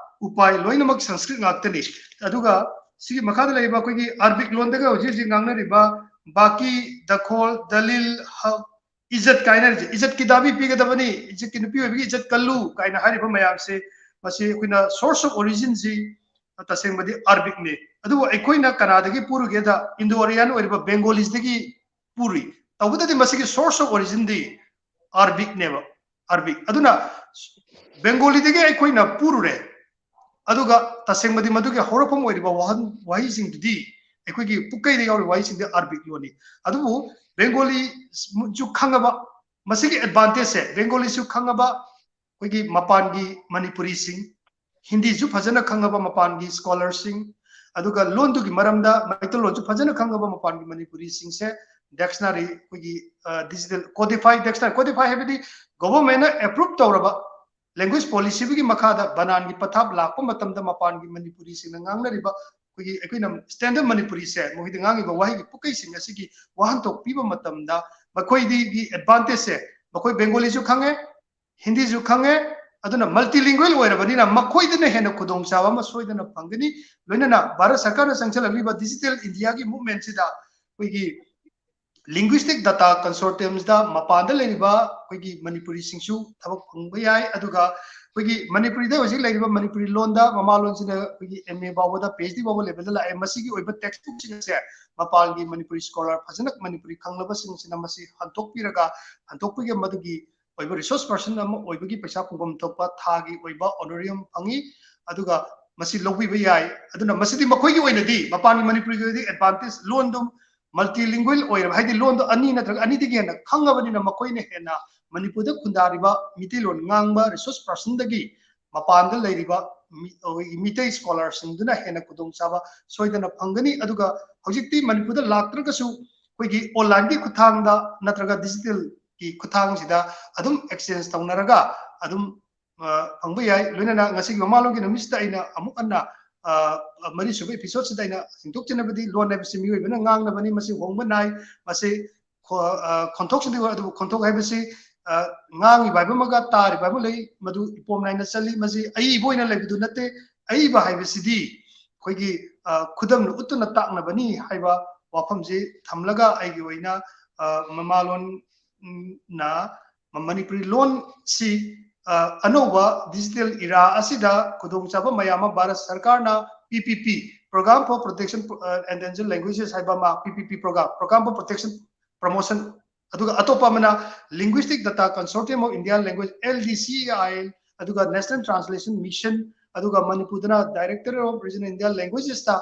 ꯎꯄꯥꯏ ꯂꯣꯏꯅꯃꯛ ꯁꯪꯁꯀ꯭ꯔꯤꯠ ꯉꯥꯛꯇꯅꯤ꯫ ꯑꯗꯨꯒ ꯁꯤꯒꯤ ꯃꯈꯥꯗ ꯂꯩꯔꯤꯕ ꯑꯩꯈꯣꯏꯒꯤ ꯑꯔꯕꯤꯛ ꯂꯣꯟꯗꯒ ꯍꯧꯖꯤꯛ ꯍꯧꯖꯤꯛ ꯉꯥꯡꯅꯔꯤꯕ ꯕꯥꯀꯤ, ꯗꯈꯣꯜ, ꯗꯂꯤꯜ, ꯍꯛ, ꯏꯖꯠ ꯀꯥꯏꯅꯔꯤꯁꯦ, ꯏꯖꯠꯀꯤ ꯗꯥꯕꯤ ꯄꯤꯒꯗꯕꯅꯤ, ꯏꯖꯠꯀꯤ ꯅꯨꯄꯤ ꯑꯣꯏꯕꯒꯤ ꯏꯖꯠ ꯀꯜꯂꯨ ꯀꯥꯏꯅ ꯍꯥꯏꯔꯤꯕ ꯃꯌꯥꯝꯁꯦ, ꯃꯁꯤ ꯑꯩꯈꯣꯏꯅ source of originꯁꯤ ꯇꯁꯦꯡꯕꯗꯤ ꯑꯔꯕꯤꯛꯅꯤ꯫ ꯑꯗꯨꯕꯨ ꯑꯩꯈꯣꯏꯅ ꯀꯅꯥꯗꯒꯤ ꯄꯨꯔꯨꯒꯦꯗ, Indo-Aryan ꯑꯣꯏꯔꯤꯕ Bengalisꯗꯒꯤ ꯄꯨꯔꯨꯏ꯫ ꯇꯧꯕꯇꯗꯤ ꯃꯁꯤꯒꯤ source of originꯗꯤ ꯑꯔꯕꯤꯛꯅꯦꯕ, ꯑꯔꯕꯤꯛ꯫ ꯑꯗꯨꯅ Bengaliꯗꯒꯤ ꯑꯩꯈꯣꯏꯅ ꯄꯨꯔꯨꯔꯦ, ꯑꯗꯨꯒ ꯇꯁꯦꯡꯕꯗꯤ ꯃꯗꯨꯒꯤ ꯍꯧꯔꯛꯐꯝ ꯑꯣꯏꯔꯤꯕ ꯋꯥꯍꯟ ꯋꯥꯍꯩꯁꯤꯡꯗꯨꯗꯤ, ꯑꯩꯈꯣꯏꯒꯤ ꯄꯨꯛꯀꯩꯗ ꯌꯥꯎꯔꯤꯕ ꯋꯥꯍꯩꯁꯤꯡꯗꯤ ꯑꯔꯕꯤꯛ ꯂꯣꯟꯅꯤ꯫ ꯑꯗꯨꯕꯨ Bengaliꯁꯨ ꯈꯪꯉꯕ, ꯃꯁꯤꯒꯤ advantageꯁꯦ, Bengaliꯁꯨ ꯈꯪꯉꯕ, ꯑꯩꯈꯣꯏꯒꯤ ꯃꯄꯥꯟꯒꯤ ꯃꯅꯤꯄꯨꯔꯤꯁꯤꯡ, ꯍꯤꯟꯗꯤꯁꯨ ꯐꯖꯅ ꯈꯪꯉꯕ ꯃꯄꯥꯟꯒꯤ scholarꯁꯤꯡ, ꯑꯗꯨꯒ ꯂꯣꯟꯗꯨꯒꯤ ꯃꯔꯝꯗ ꯃꯩꯇꯩꯂꯣꯟꯁꯨ ꯐꯖꯅ ꯈꯪꯉꯕ ꯃꯄꯥꯟꯒꯤ ꯃꯅꯤꯄꯨꯔꯤꯁꯤꯡꯁꯦ dictionary, ꯑꯩꯈꯣꯏꯒꯤ digital codified dictionary, codify ꯍꯥꯏꯕꯗꯤ governmentꯅ approve ꯇꯧꯔꯕ language policyꯗꯨꯒꯤ ꯃꯈꯥꯗ ꯕꯅꯥꯟꯒꯤ ꯄꯊꯥꯞ ꯂꯥꯛꯄ ꯃꯇꯝꯗ ꯃꯄꯥꯟꯒꯤ ꯃꯅꯤꯄꯨꯔꯤꯁꯤꯡꯅ ꯉꯥꯡꯅꯔꯤꯕ ꯑꯩꯈꯣꯏꯒꯤ, ꯑꯩꯈꯣꯏꯅ standard ꯃꯅꯤꯄꯨꯔꯤꯁꯦ, ꯃꯈꯣꯏꯗ ꯉꯥꯡꯉꯤꯕ ꯋꯥꯍꯩꯒꯤ ꯄꯨꯛꯀꯩꯁꯤꯡ ꯑꯁꯤꯒꯤ ꯋꯥꯍꯟꯊꯣꯛ ꯄꯤꯕ ꯃꯇꯝꯗ ꯃꯈꯣꯏꯗꯒꯤ advantageꯁꯦ, ꯃꯈꯣꯏ Bengaliꯁꯨ ꯈꯪꯉꯦ, ꯍꯤꯟꯗꯤꯁꯨ ꯈꯪꯉꯦ, ꯑꯗꯨꯅ multilingual ꯑꯣꯏꯔꯕꯅꯤꯅ ꯃꯈꯣꯏꯗꯅ ꯍꯦꯟꯅ ꯈꯨꯗꯣꯡꯆꯥꯕ ꯑꯃ ꯁꯣꯏꯗꯅ ꯐꯪꯒꯅꯤ꯫ ꯂꯣꯏꯅꯅ ꯚꯥꯔꯠ ꯁꯔꯀꯥꯔꯅ ꯆꯪꯁꯤꯜꯂꯛꯂꯤꯕ digital Indiaꯒꯤ movementꯁꯤꯗ ꯑꯩꯈꯣꯏꯒꯤ linguistic data consortiumꯗ ꯃꯄꯥꯟꯗ ꯂꯩꯔꯤꯕ ꯑꯩꯈꯣꯏꯒꯤ ꯃꯅꯤꯄꯨꯔꯤꯁꯤꯡꯁꯨ ꯊꯕꯛ ꯐꯪꯕ ꯌꯥꯏ꯫ ꯑꯗꯨꯒ ꯑꯩꯈꯣꯏꯒꯤ ꯃꯅꯤꯄꯨꯔꯤꯗ ꯍꯧꯖꯤꯛ ꯂꯩꯔꯤꯕ ꯃꯅꯤꯄꯨꯔꯤ ꯂꯣꯟꯗ, ꯃꯃꯥꯂꯣꯟꯁꯤꯅ ꯑꯩꯈꯣꯏꯒꯤ M A ꯐꯥꯎꯕꯗ, P H D ꯐꯥꯎꯕ levelꯗ ꯂꯥꯛꯑꯦ꯫ ꯃꯁꯤꯒꯤ ꯑꯣꯏꯕ textbookꯁꯤꯡ ꯑꯁꯦ ꯃꯄꯥꯟꯒꯤ ꯃꯅꯤꯄꯨꯔꯤ scholar ꯐꯖꯅ ꯃꯅꯤꯄꯨꯔꯤ ꯈꯪꯂꯕꯁꯤꯡꯁꯤꯅ ꯃꯁꯤ ꯍꯟꯗꯣꯛꯄꯤꯔꯒ, ꯍꯟꯗꯣꯛꯄꯤꯔꯒ ꯃꯗꯨꯒꯤ ꯑꯣꯏꯕ resource person ꯑꯃ ꯑꯣꯏꯕꯒꯤ ꯄꯩꯁꯥ ꯐꯪꯐꯝ ꯊꯣꯛꯄ ꯊꯥꯒꯤ ꯑꯣꯏꯕ honorarium ꯐꯪꯉꯤ꯫ ꯑꯗꯨꯒ ꯃꯁꯤ ꯂꯧꯕꯤꯕ ꯌꯥꯏ꯫ ꯑꯗꯨꯅ ꯃꯁꯤꯗꯤ ꯃꯈꯣꯏꯒꯤ ꯑꯣꯏꯅꯗꯤ, ꯃꯄꯥꯟꯒꯤ ꯃꯅꯤꯄꯨꯔꯤꯒꯤ ꯑꯣꯏꯅꯗꯤ advantage, ꯂꯣꯟꯗꯨ multilingual ꯑꯣꯏꯔꯕ, ꯍꯥꯏꯗꯤ ꯂꯣꯟꯗꯣ ꯑꯅꯤ ꯅꯠꯇ꯭ꯔꯒ ꯑꯅꯤꯗꯒꯤ ꯍꯦꯟꯅ ꯈꯪꯉꯕꯅꯤꯅ, ꯃꯈꯣꯏꯅ ꯍꯦꯟꯅ ꯃꯅꯤꯄꯨꯔꯗ ꯈꯨꯟꯗꯥꯔꯤꯕ ꯃꯤꯇꯩꯂꯣꯟ ꯉꯥꯡꯕ resource personꯗꯒꯤ ꯃꯄꯥꯟꯗ ꯂꯩꯔꯤꯕ ꯃꯤ-, ꯑꯩꯈꯣꯏꯒꯤ ꯃꯤꯇꯩ scholarꯁꯤꯡꯗꯨꯅ ꯍꯦꯟꯅ ꯈꯨꯗꯣꯡꯆꯥꯕ ꯁꯣꯏꯗꯅ ꯐꯪꯒꯅꯤ꯫ ꯑꯗꯨꯒ ꯍꯧꯖꯤꯛꯇꯤ ꯃꯅꯤꯄꯨꯔꯗ ꯂꯥꯛꯇ꯭ꯔꯒꯁꯨ ꯑꯩꯈꯣꯏꯒꯤ onlineꯒꯤ ꯈꯨꯠꯊꯥꯡꯗ ꯅꯠꯇ꯭ꯔꯒ digitalꯒꯤ ꯈꯨꯠꯊꯥꯡꯁꯤꯗ ꯑꯗꯨꯝ exchange ꯇꯧꯅꯔꯒ ꯑꯗꯨꯝ, ꯑ, ꯐꯪꯕ ꯌꯥꯏ꯫ ꯂꯣꯏꯅꯅ ꯉꯁꯤꯒꯤ ꯃꯃꯥꯂꯣꯟꯒꯤ ꯅꯨꯃꯤꯠꯁꯤꯗ ꯑꯩꯅ ꯑꯃꯨꯛ ꯍꯟꯅ, ꯑ, ꯃꯔꯤꯁꯨꯕ episodeꯁꯤꯗ ꯑꯩꯅ ꯁꯤꯡꯗꯣꯛꯆꯅꯕꯗꯤ, ꯂꯣꯟ ꯍꯥꯏꯕꯁꯤ ꯃꯤꯑꯣꯏꯕꯅ ꯉꯥꯡꯅꯕꯅꯤ, ꯃꯁꯤ ꯍꯣꯡꯕ ꯅꯥꯏ, ꯃꯁꯤ ꯈꯣ-, ꯑ, ꯈꯣꯟꯊꯣꯛꯁꯤꯡꯗꯤ ꯑꯣꯏ, ꯑꯗꯨꯕꯨ ꯈꯣꯟꯊꯣꯛ ꯍꯥꯏꯕꯁꯤ, ꯑ, ꯉꯥꯡꯉꯤꯕ ꯍꯥꯏꯕ ꯑꯃꯒ ꯇꯥꯔꯤꯕ ꯍꯥꯏꯕ ꯑꯃ ꯂꯩ, ꯃꯗꯨ ꯏꯄꯣꯝ ꯅꯥꯏꯅ ꯆꯠꯂꯤ꯫ ꯃꯁꯤ ꯑꯏꯕ ꯑꯣꯏꯅ ꯂꯩꯕꯗꯨ ꯅꯠꯇꯦ, ꯑꯏꯕ ꯍꯥꯏꯕꯁꯤꯗꯤ ꯑꯩꯈꯣꯏꯒꯤ, ꯑ, ꯈꯨꯗꯝꯅ ꯎꯠꯇꯨꯅ ꯇꯥꯛꯅꯕꯅꯤ ꯍꯥꯏꯕ ꯋꯥꯐꯝꯁꯤ ꯊꯝꯂꯒ, ꯑꯩꯒꯤ ꯑꯣꯏꯅ, ꯑ, ꯃꯃꯥꯂꯣꯟꯅ ꯃꯅꯤꯄꯨꯔꯤ ꯂꯣꯟꯁꯤ, ꯑ, ꯑꯅꯧꯕ digital era ꯑꯁꯤꯗ ꯈꯨꯗꯣꯡꯆꯥꯕ ꯃꯌꯥꯝ ꯑꯃ ꯚꯥꯔꯠ ꯁꯔꯀꯥꯔꯅ P P P, Programme for Protection, ꯑ, Endangered Languages ꯍꯥꯏꯕ ꯑꯃ, P P P program, Programme for Protection Promotion, ꯑꯗꯨꯒ ꯑꯇꯣꯞꯄ ꯑꯃꯅ Linguistic Data Consortium of Indian Language, L D C I L, ꯑꯗꯨꯒ National Translation Mission, ꯑꯗꯨꯒ ꯃꯅꯤꯄꯨꯔꯗꯅ Directorate of Regional Indian Languagesꯇ,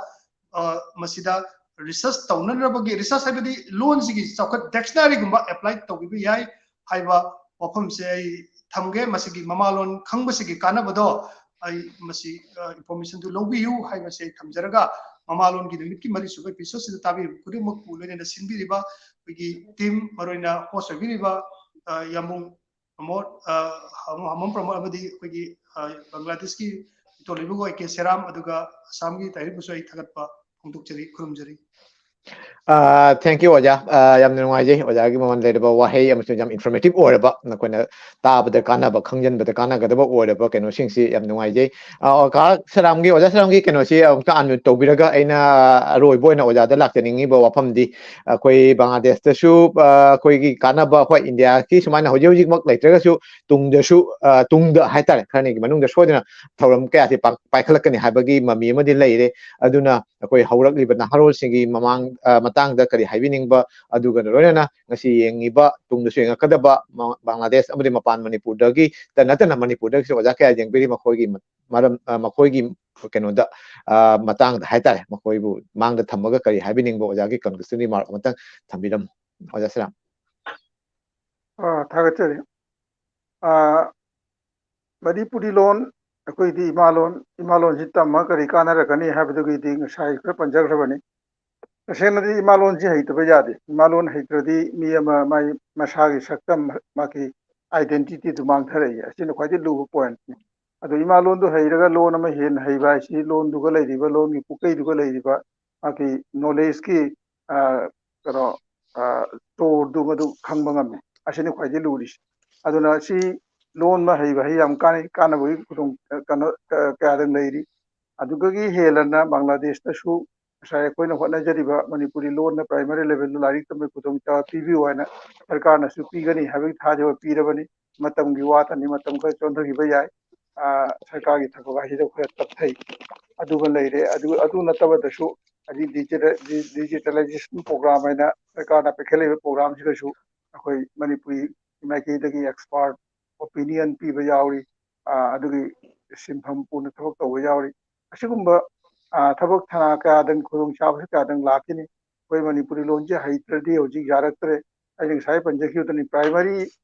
ꯑ, ꯃꯁꯤꯗ research ꯇꯧꯅꯅꯕꯒꯤ, research ꯍꯥꯏꯕꯗꯤ ꯂꯣꯟꯁꯤꯒꯤ ꯆꯥꯎꯈꯠ dictionaryꯒꯨꯝꯕ apply ꯇꯧꯕꯤꯕ ꯌꯥꯏ ꯍꯥꯏꯕ ꯋꯥꯐꯝꯁꯦ ꯑꯩ ꯊꯝꯒꯦ꯫ ꯃꯁꯤꯒꯤ ꯃꯃꯥꯂꯣꯟ ꯈꯪꯕꯁꯤꯒꯤ ꯀꯥꯟꯅꯕꯗꯣ ꯑꯩ ꯃꯁꯤ, ꯑ, informationꯗꯨ ꯂꯧꯕꯤꯌꯨ ꯍꯥꯏꯕꯁꯦ ꯑꯩ ꯊꯝꯖꯔꯒ, ꯃꯃꯥꯂꯣꯟꯒꯤ ꯅꯨꯃꯤꯠꯀꯤ ꯃꯔꯤꯁꯨꯕ episodeꯁꯤꯗ ꯇꯥꯕꯤꯔꯤꯕ ꯈꯨꯗꯤꯡꯃꯛꯄꯨ, ꯂꯣꯏꯅꯅ ꯁꯤꯟꯕꯤꯔꯤꯕ ꯑꯩꯈꯣꯏꯒꯤ team, ꯃꯔꯨꯑꯣꯏꯅ host ꯑꯣꯏꯕꯤꯔꯤꯕ, ꯑ, ꯌꯥꯝꯕꯨꯡ ꯄ꯭ꯔꯃꯣꯗ, ꯑ, ꯍꯥꯃꯣꯝ ꯄ꯭ꯔꯃꯣꯗ ꯑꯃꯗꯤ ꯑꯩꯈꯣꯏꯒꯤ, ꯑ, ꯕꯪꯒ꯭ꯂꯥꯗꯦꯁꯀꯤ ꯏꯇꯣꯜꯂꯤꯕꯒꯣ ꯑꯦ ꯀꯦ ꯁꯦꯔꯥꯝ, ꯑꯗꯨꯒ ꯑꯁꯥꯝꯒꯤ ꯇꯥꯏꯔꯤꯕꯨꯁꯨ ꯑꯩ ꯊꯥꯒꯠꯄ ꯐꯣꯡꯗꯣꯛꯆꯔꯤ, ꯈꯨꯔꯨꯝꯖꯔꯤ꯫ ꯑ, thank you ꯑꯣꯖꯥ꯫ ꯑ, ꯌꯥꯝꯅ ꯅꯨꯡꯉꯥꯏꯖꯩ ꯑꯣꯖꯥꯒꯤ ꯃꯃꯜ ꯂꯩꯔꯕ ꯋꯥꯍꯩ ꯑꯃꯁꯨꯡ ꯌꯥꯝ informative ꯑꯣꯏꯔꯕ, ꯅꯈꯣꯏꯅ ꯇꯥꯕꯗ ꯀꯥꯟꯅꯕ, ꯈꯪꯖꯤꯟꯕꯗ ꯀꯥꯟꯅꯒꯗꯕ ꯑꯣꯏꯔꯕ ꯀꯩꯅꯣꯁꯤꯡꯁꯤ ꯌꯥꯝ ꯅꯨꯡꯉꯥꯏꯖꯩ꯫ ꯑ, ꯑꯣꯖꯥ ꯁꯦꯔꯥꯝꯒꯤ, ꯑꯣꯖꯥ ꯁꯦꯔꯥꯝꯒꯤ ꯀꯩꯅꯣꯁꯤ ꯑꯃꯨꯛꯇ unmute ꯇꯧꯕꯤꯔꯒ, ꯑꯩꯅ ꯑꯔꯣꯏꯕ ꯑꯣꯏꯅ ꯑꯣꯖꯥꯗ ꯂꯥꯛꯆꯅꯤꯡꯉꯤꯕ ꯋꯥꯐꯝꯗꯤ, ꯑꯩꯈꯣꯏ ꯕꯪꯒ꯭ꯂꯥꯗꯦꯁꯇꯁꯨ, ꯑ, ꯑꯩꯈꯣꯏꯒꯤ ꯀꯥꯟꯅꯕ, ꯍꯣꯏ, ꯏꯟꯗꯤꯌꯥꯒꯤ ꯁꯨꯃꯥꯏꯅ ꯍꯧꯖꯤꯛ ꯍꯧꯖꯤꯛꯃꯛ ꯂꯩꯇ꯭ꯔꯒꯁꯨ, ꯇꯨꯡꯗꯁꯨ, ꯑ, ꯇꯨꯡꯗ ꯍꯥꯏꯇꯥꯔꯦ, ꯈꯔꯅꯤꯒꯤ ꯃꯅꯨꯡꯗ ꯁꯣꯏꯗꯅ ꯊꯧꯔꯝ ꯀꯌꯥꯁꯤ ꯄꯥꯡ-, ꯄꯥꯏꯈꯠꯂꯛꯀꯅꯤ ꯍꯥꯏꯕꯒꯤ ꯃꯃꯤ ꯑꯃꯗꯤ ꯂꯩꯔꯦ꯫ ꯑꯗꯨꯅ ꯑꯩꯈꯣꯏ ꯍꯧꯔꯛꯂꯤꯕ ꯅꯍꯥꯔꯣꯜꯁꯤꯡꯒꯤ ꯃꯃꯥꯡ-, ꯑ, ꯃꯇꯥꯡꯗ ꯀꯔꯤ ꯍꯥꯏꯕꯤꯅꯤꯡꯕ, ꯑꯗꯨꯒ ꯂꯣꯏꯅꯅ ꯉꯁꯤ ꯌꯦꯡꯉꯤꯕ, ꯇꯨꯡꯗꯁꯨ ꯌꯦꯡꯉꯛꯀꯗꯕ ꯃ-, ꯕꯪꯒ꯭ꯂꯥꯗꯦꯁ ꯑꯃꯗꯤ ꯃꯄꯥꯟ ꯃꯅꯤꯄꯨꯔꯗꯒꯤꯇ ꯅꯠꯇꯅ ꯃꯅꯤꯄꯨꯔꯗꯒꯤꯁꯨ ꯑꯣꯖꯥ ꯀꯌꯥ ꯌꯦꯡꯕꯤꯔꯤ, ꯃꯈꯣꯏꯒꯤ ꯃ-, ꯃꯔꯝ, ꯑ, ꯃꯈꯣꯏꯒꯤ ꯀꯩꯅꯣꯗ, ꯑ, ꯃꯇꯥꯡꯗ ꯍꯥꯏꯇꯥꯔꯦ, ꯃꯈꯣꯏꯕꯨ ꯃꯥꯡꯗ ꯊꯝꯃꯒ ꯀꯔꯤ ꯍꯥꯏꯕꯤꯅꯤꯡꯕ, ꯑꯣꯖꯥꯒꯤ concluding remark ꯑꯃꯇꯪ ꯊꯝꯕꯤꯔꯝꯃꯨ, ꯑꯣꯖꯥ ꯁꯤꯔꯥꯝ꯫ ꯑ, ꯊꯥꯒꯠꯆꯔꯤ꯫ ꯑ, ꯃꯅꯤꯄꯨꯔꯤ ꯂꯣꯟ, ꯑꯩꯈꯣꯏꯗꯤ ꯏꯃꯥ ꯂꯣꯟ, ꯏꯃꯥ ꯂꯣꯟꯁꯤ ꯇꯝꯃꯒ ꯀꯔꯤ ꯀꯥꯟꯅꯔꯛꯀꯅꯤ ꯍꯥꯏꯕꯗꯨꯒꯤꯗꯤ ꯉꯁꯥꯏ ꯈꯔ ꯄꯟꯖꯈ꯭ꯔꯕꯅꯤ꯫ ꯇꯁꯦꯡꯅꯗꯤ ꯏꯃꯥ ꯂꯣꯟꯁꯤ ꯍꯩꯇꯕ ꯌꯥꯗꯦ꯫ ꯏꯃꯥ ꯂꯣꯟ ꯍꯩꯇ꯭ꯔꯗꯤ ꯃꯤ ꯑꯃ ꯃꯥꯒꯤ ꯃꯁꯥꯒꯤ ꯁꯛꯇꯝ, ꯃꯥꯒꯤ identity ꯗꯨ ꯃꯥꯡꯊꯔꯛꯏ꯫ ꯑꯁꯤꯅ ꯈ꯭ꯋꯥꯏꯗꯒꯤ ꯂꯨꯕ point ꯅꯤ꯫ ꯑꯗꯣ ꯏꯃꯥ ꯂꯣꯟꯗꯨ ꯍꯩꯔꯒ ꯂꯣꯟ ꯑꯃ ꯍꯦꯟꯅ ꯍꯩꯕ ꯍꯥꯏꯁꯤ ꯂꯣꯟꯗꯨꯒ ꯂꯩꯔꯤꯕ, ꯂꯣꯟꯒꯤ ꯄꯨꯀꯩꯗꯨꯒ ꯂꯩꯔꯤꯕ ꯃꯥꯒꯤ knowledge ꯀꯤ, ꯑ, ꯀꯩꯅꯣ, ꯑ, store ꯗꯨ ꯃꯗꯨ ꯈꯪꯕ ꯉꯝꯃꯤ꯫ ꯑꯁꯤꯅꯤ ꯈ꯭ꯋꯥꯏꯗꯒꯤ ꯂꯨꯔꯤꯁꯤ꯫ ꯑꯗꯨꯅ ꯁꯤ ꯂꯣꯟ ꯑꯃ ꯍꯩꯕ ꯍꯥꯏ ꯌꯥꯝ ꯀꯥꯟꯅꯩ, ꯀꯥꯟꯅꯕꯒꯤ ꯈꯨꯗꯣꯡ, ꯑ, ꯀꯩꯅꯣ, ꯑ, ꯀꯌꯥꯗ ꯂꯩꯔꯤ꯫ ꯑꯗꯨꯗꯒꯤ ꯍꯦꯜꯂꯅ ꯕꯪꯒ꯭ꯂꯥꯗꯦꯁꯇꯁꯨ ꯉꯁꯥꯏ ꯑꯩꯈꯣꯏꯅ ꯍꯣꯠꯅꯖꯔꯤꯕ ꯃꯅꯤꯄꯨꯔꯤ ꯂꯣꯟꯅ primary level ꯗ ꯂꯥꯏꯔꯤꯛ ꯇꯝꯕꯒꯤ ꯈꯨꯗꯣꯡꯆꯥꯕ ꯄꯤꯕꯤꯌꯨ ꯍꯥꯏꯅ ꯁꯔꯀꯥꯔꯅꯁꯨ ꯄꯤꯒꯅꯤ ꯍꯥꯏꯕꯒꯤ ꯊꯥꯖꯕ ꯄꯤꯔꯕꯅꯤ꯫ ꯃꯇꯝꯒꯤ ꯋꯥꯇꯅꯤ, ꯃꯇꯝ ꯈꯔ ꯆꯣꯟꯊꯈꯤꯕ ꯌꯥꯏ꯫ ꯑ, ꯁꯔꯀꯥꯔꯒꯤ ꯊꯕꯛ ꯍꯥꯏꯁꯤꯗ ꯈꯔ ꯇꯞꯊꯩ꯫ ꯑꯗꯨꯒ ꯂꯩꯔꯦ꯫ ꯑꯗꯨ, ꯑꯗꯨ ꯅꯠꯇꯕꯗꯁꯨ ꯍꯧꯖꯤꯛ ꯗꯤꯖꯤꯇꯦ-, ꯗꯤ-, digitalization program ꯍꯥꯏꯅ ꯁꯔꯀꯥꯔꯅ ꯄꯥꯏꯈꯠꯂꯤꯕ program ꯁꯤꯗꯁꯨ ꯑꯩꯈꯣꯏ ꯃꯅꯤꯄꯨꯔꯤ ꯃꯥꯏꯀꯩꯗꯒꯤ expert opinion ꯄꯤꯕ ꯌꯥꯎꯔꯤ꯫ ꯑ, ꯑꯗꯨꯒꯤ ꯁꯤꯟꯐꯝ ꯄꯨꯅ ꯊꯕꯛ ꯇꯧꯕ ꯌꯥꯎꯔꯤ꯫ ꯑꯁꯤꯒꯨꯝꯕ, ꯑ, ꯊꯕꯛ ꯊꯧꯅꯥ ꯀꯌꯥꯗꯪ, ꯈꯨꯗꯣꯡꯆꯥꯕꯁꯨ ꯀꯌꯥꯗꯪ ꯂꯥꯛꯈꯤꯅꯤ꯫ ꯑꯩꯈꯣꯏ ꯃꯅꯤꯄꯨꯔꯤ ꯂꯣꯟꯁꯦ ꯍꯩꯇ꯭ꯔꯗꯤ ꯍꯧꯖꯤꯛ ꯌꯥꯔꯛꯇ꯭ꯔꯦ꯫ ꯑꯩꯅ ꯉꯁꯥꯏ ꯄꯟꯖꯈꯤꯕꯗꯨꯅꯤ, primary,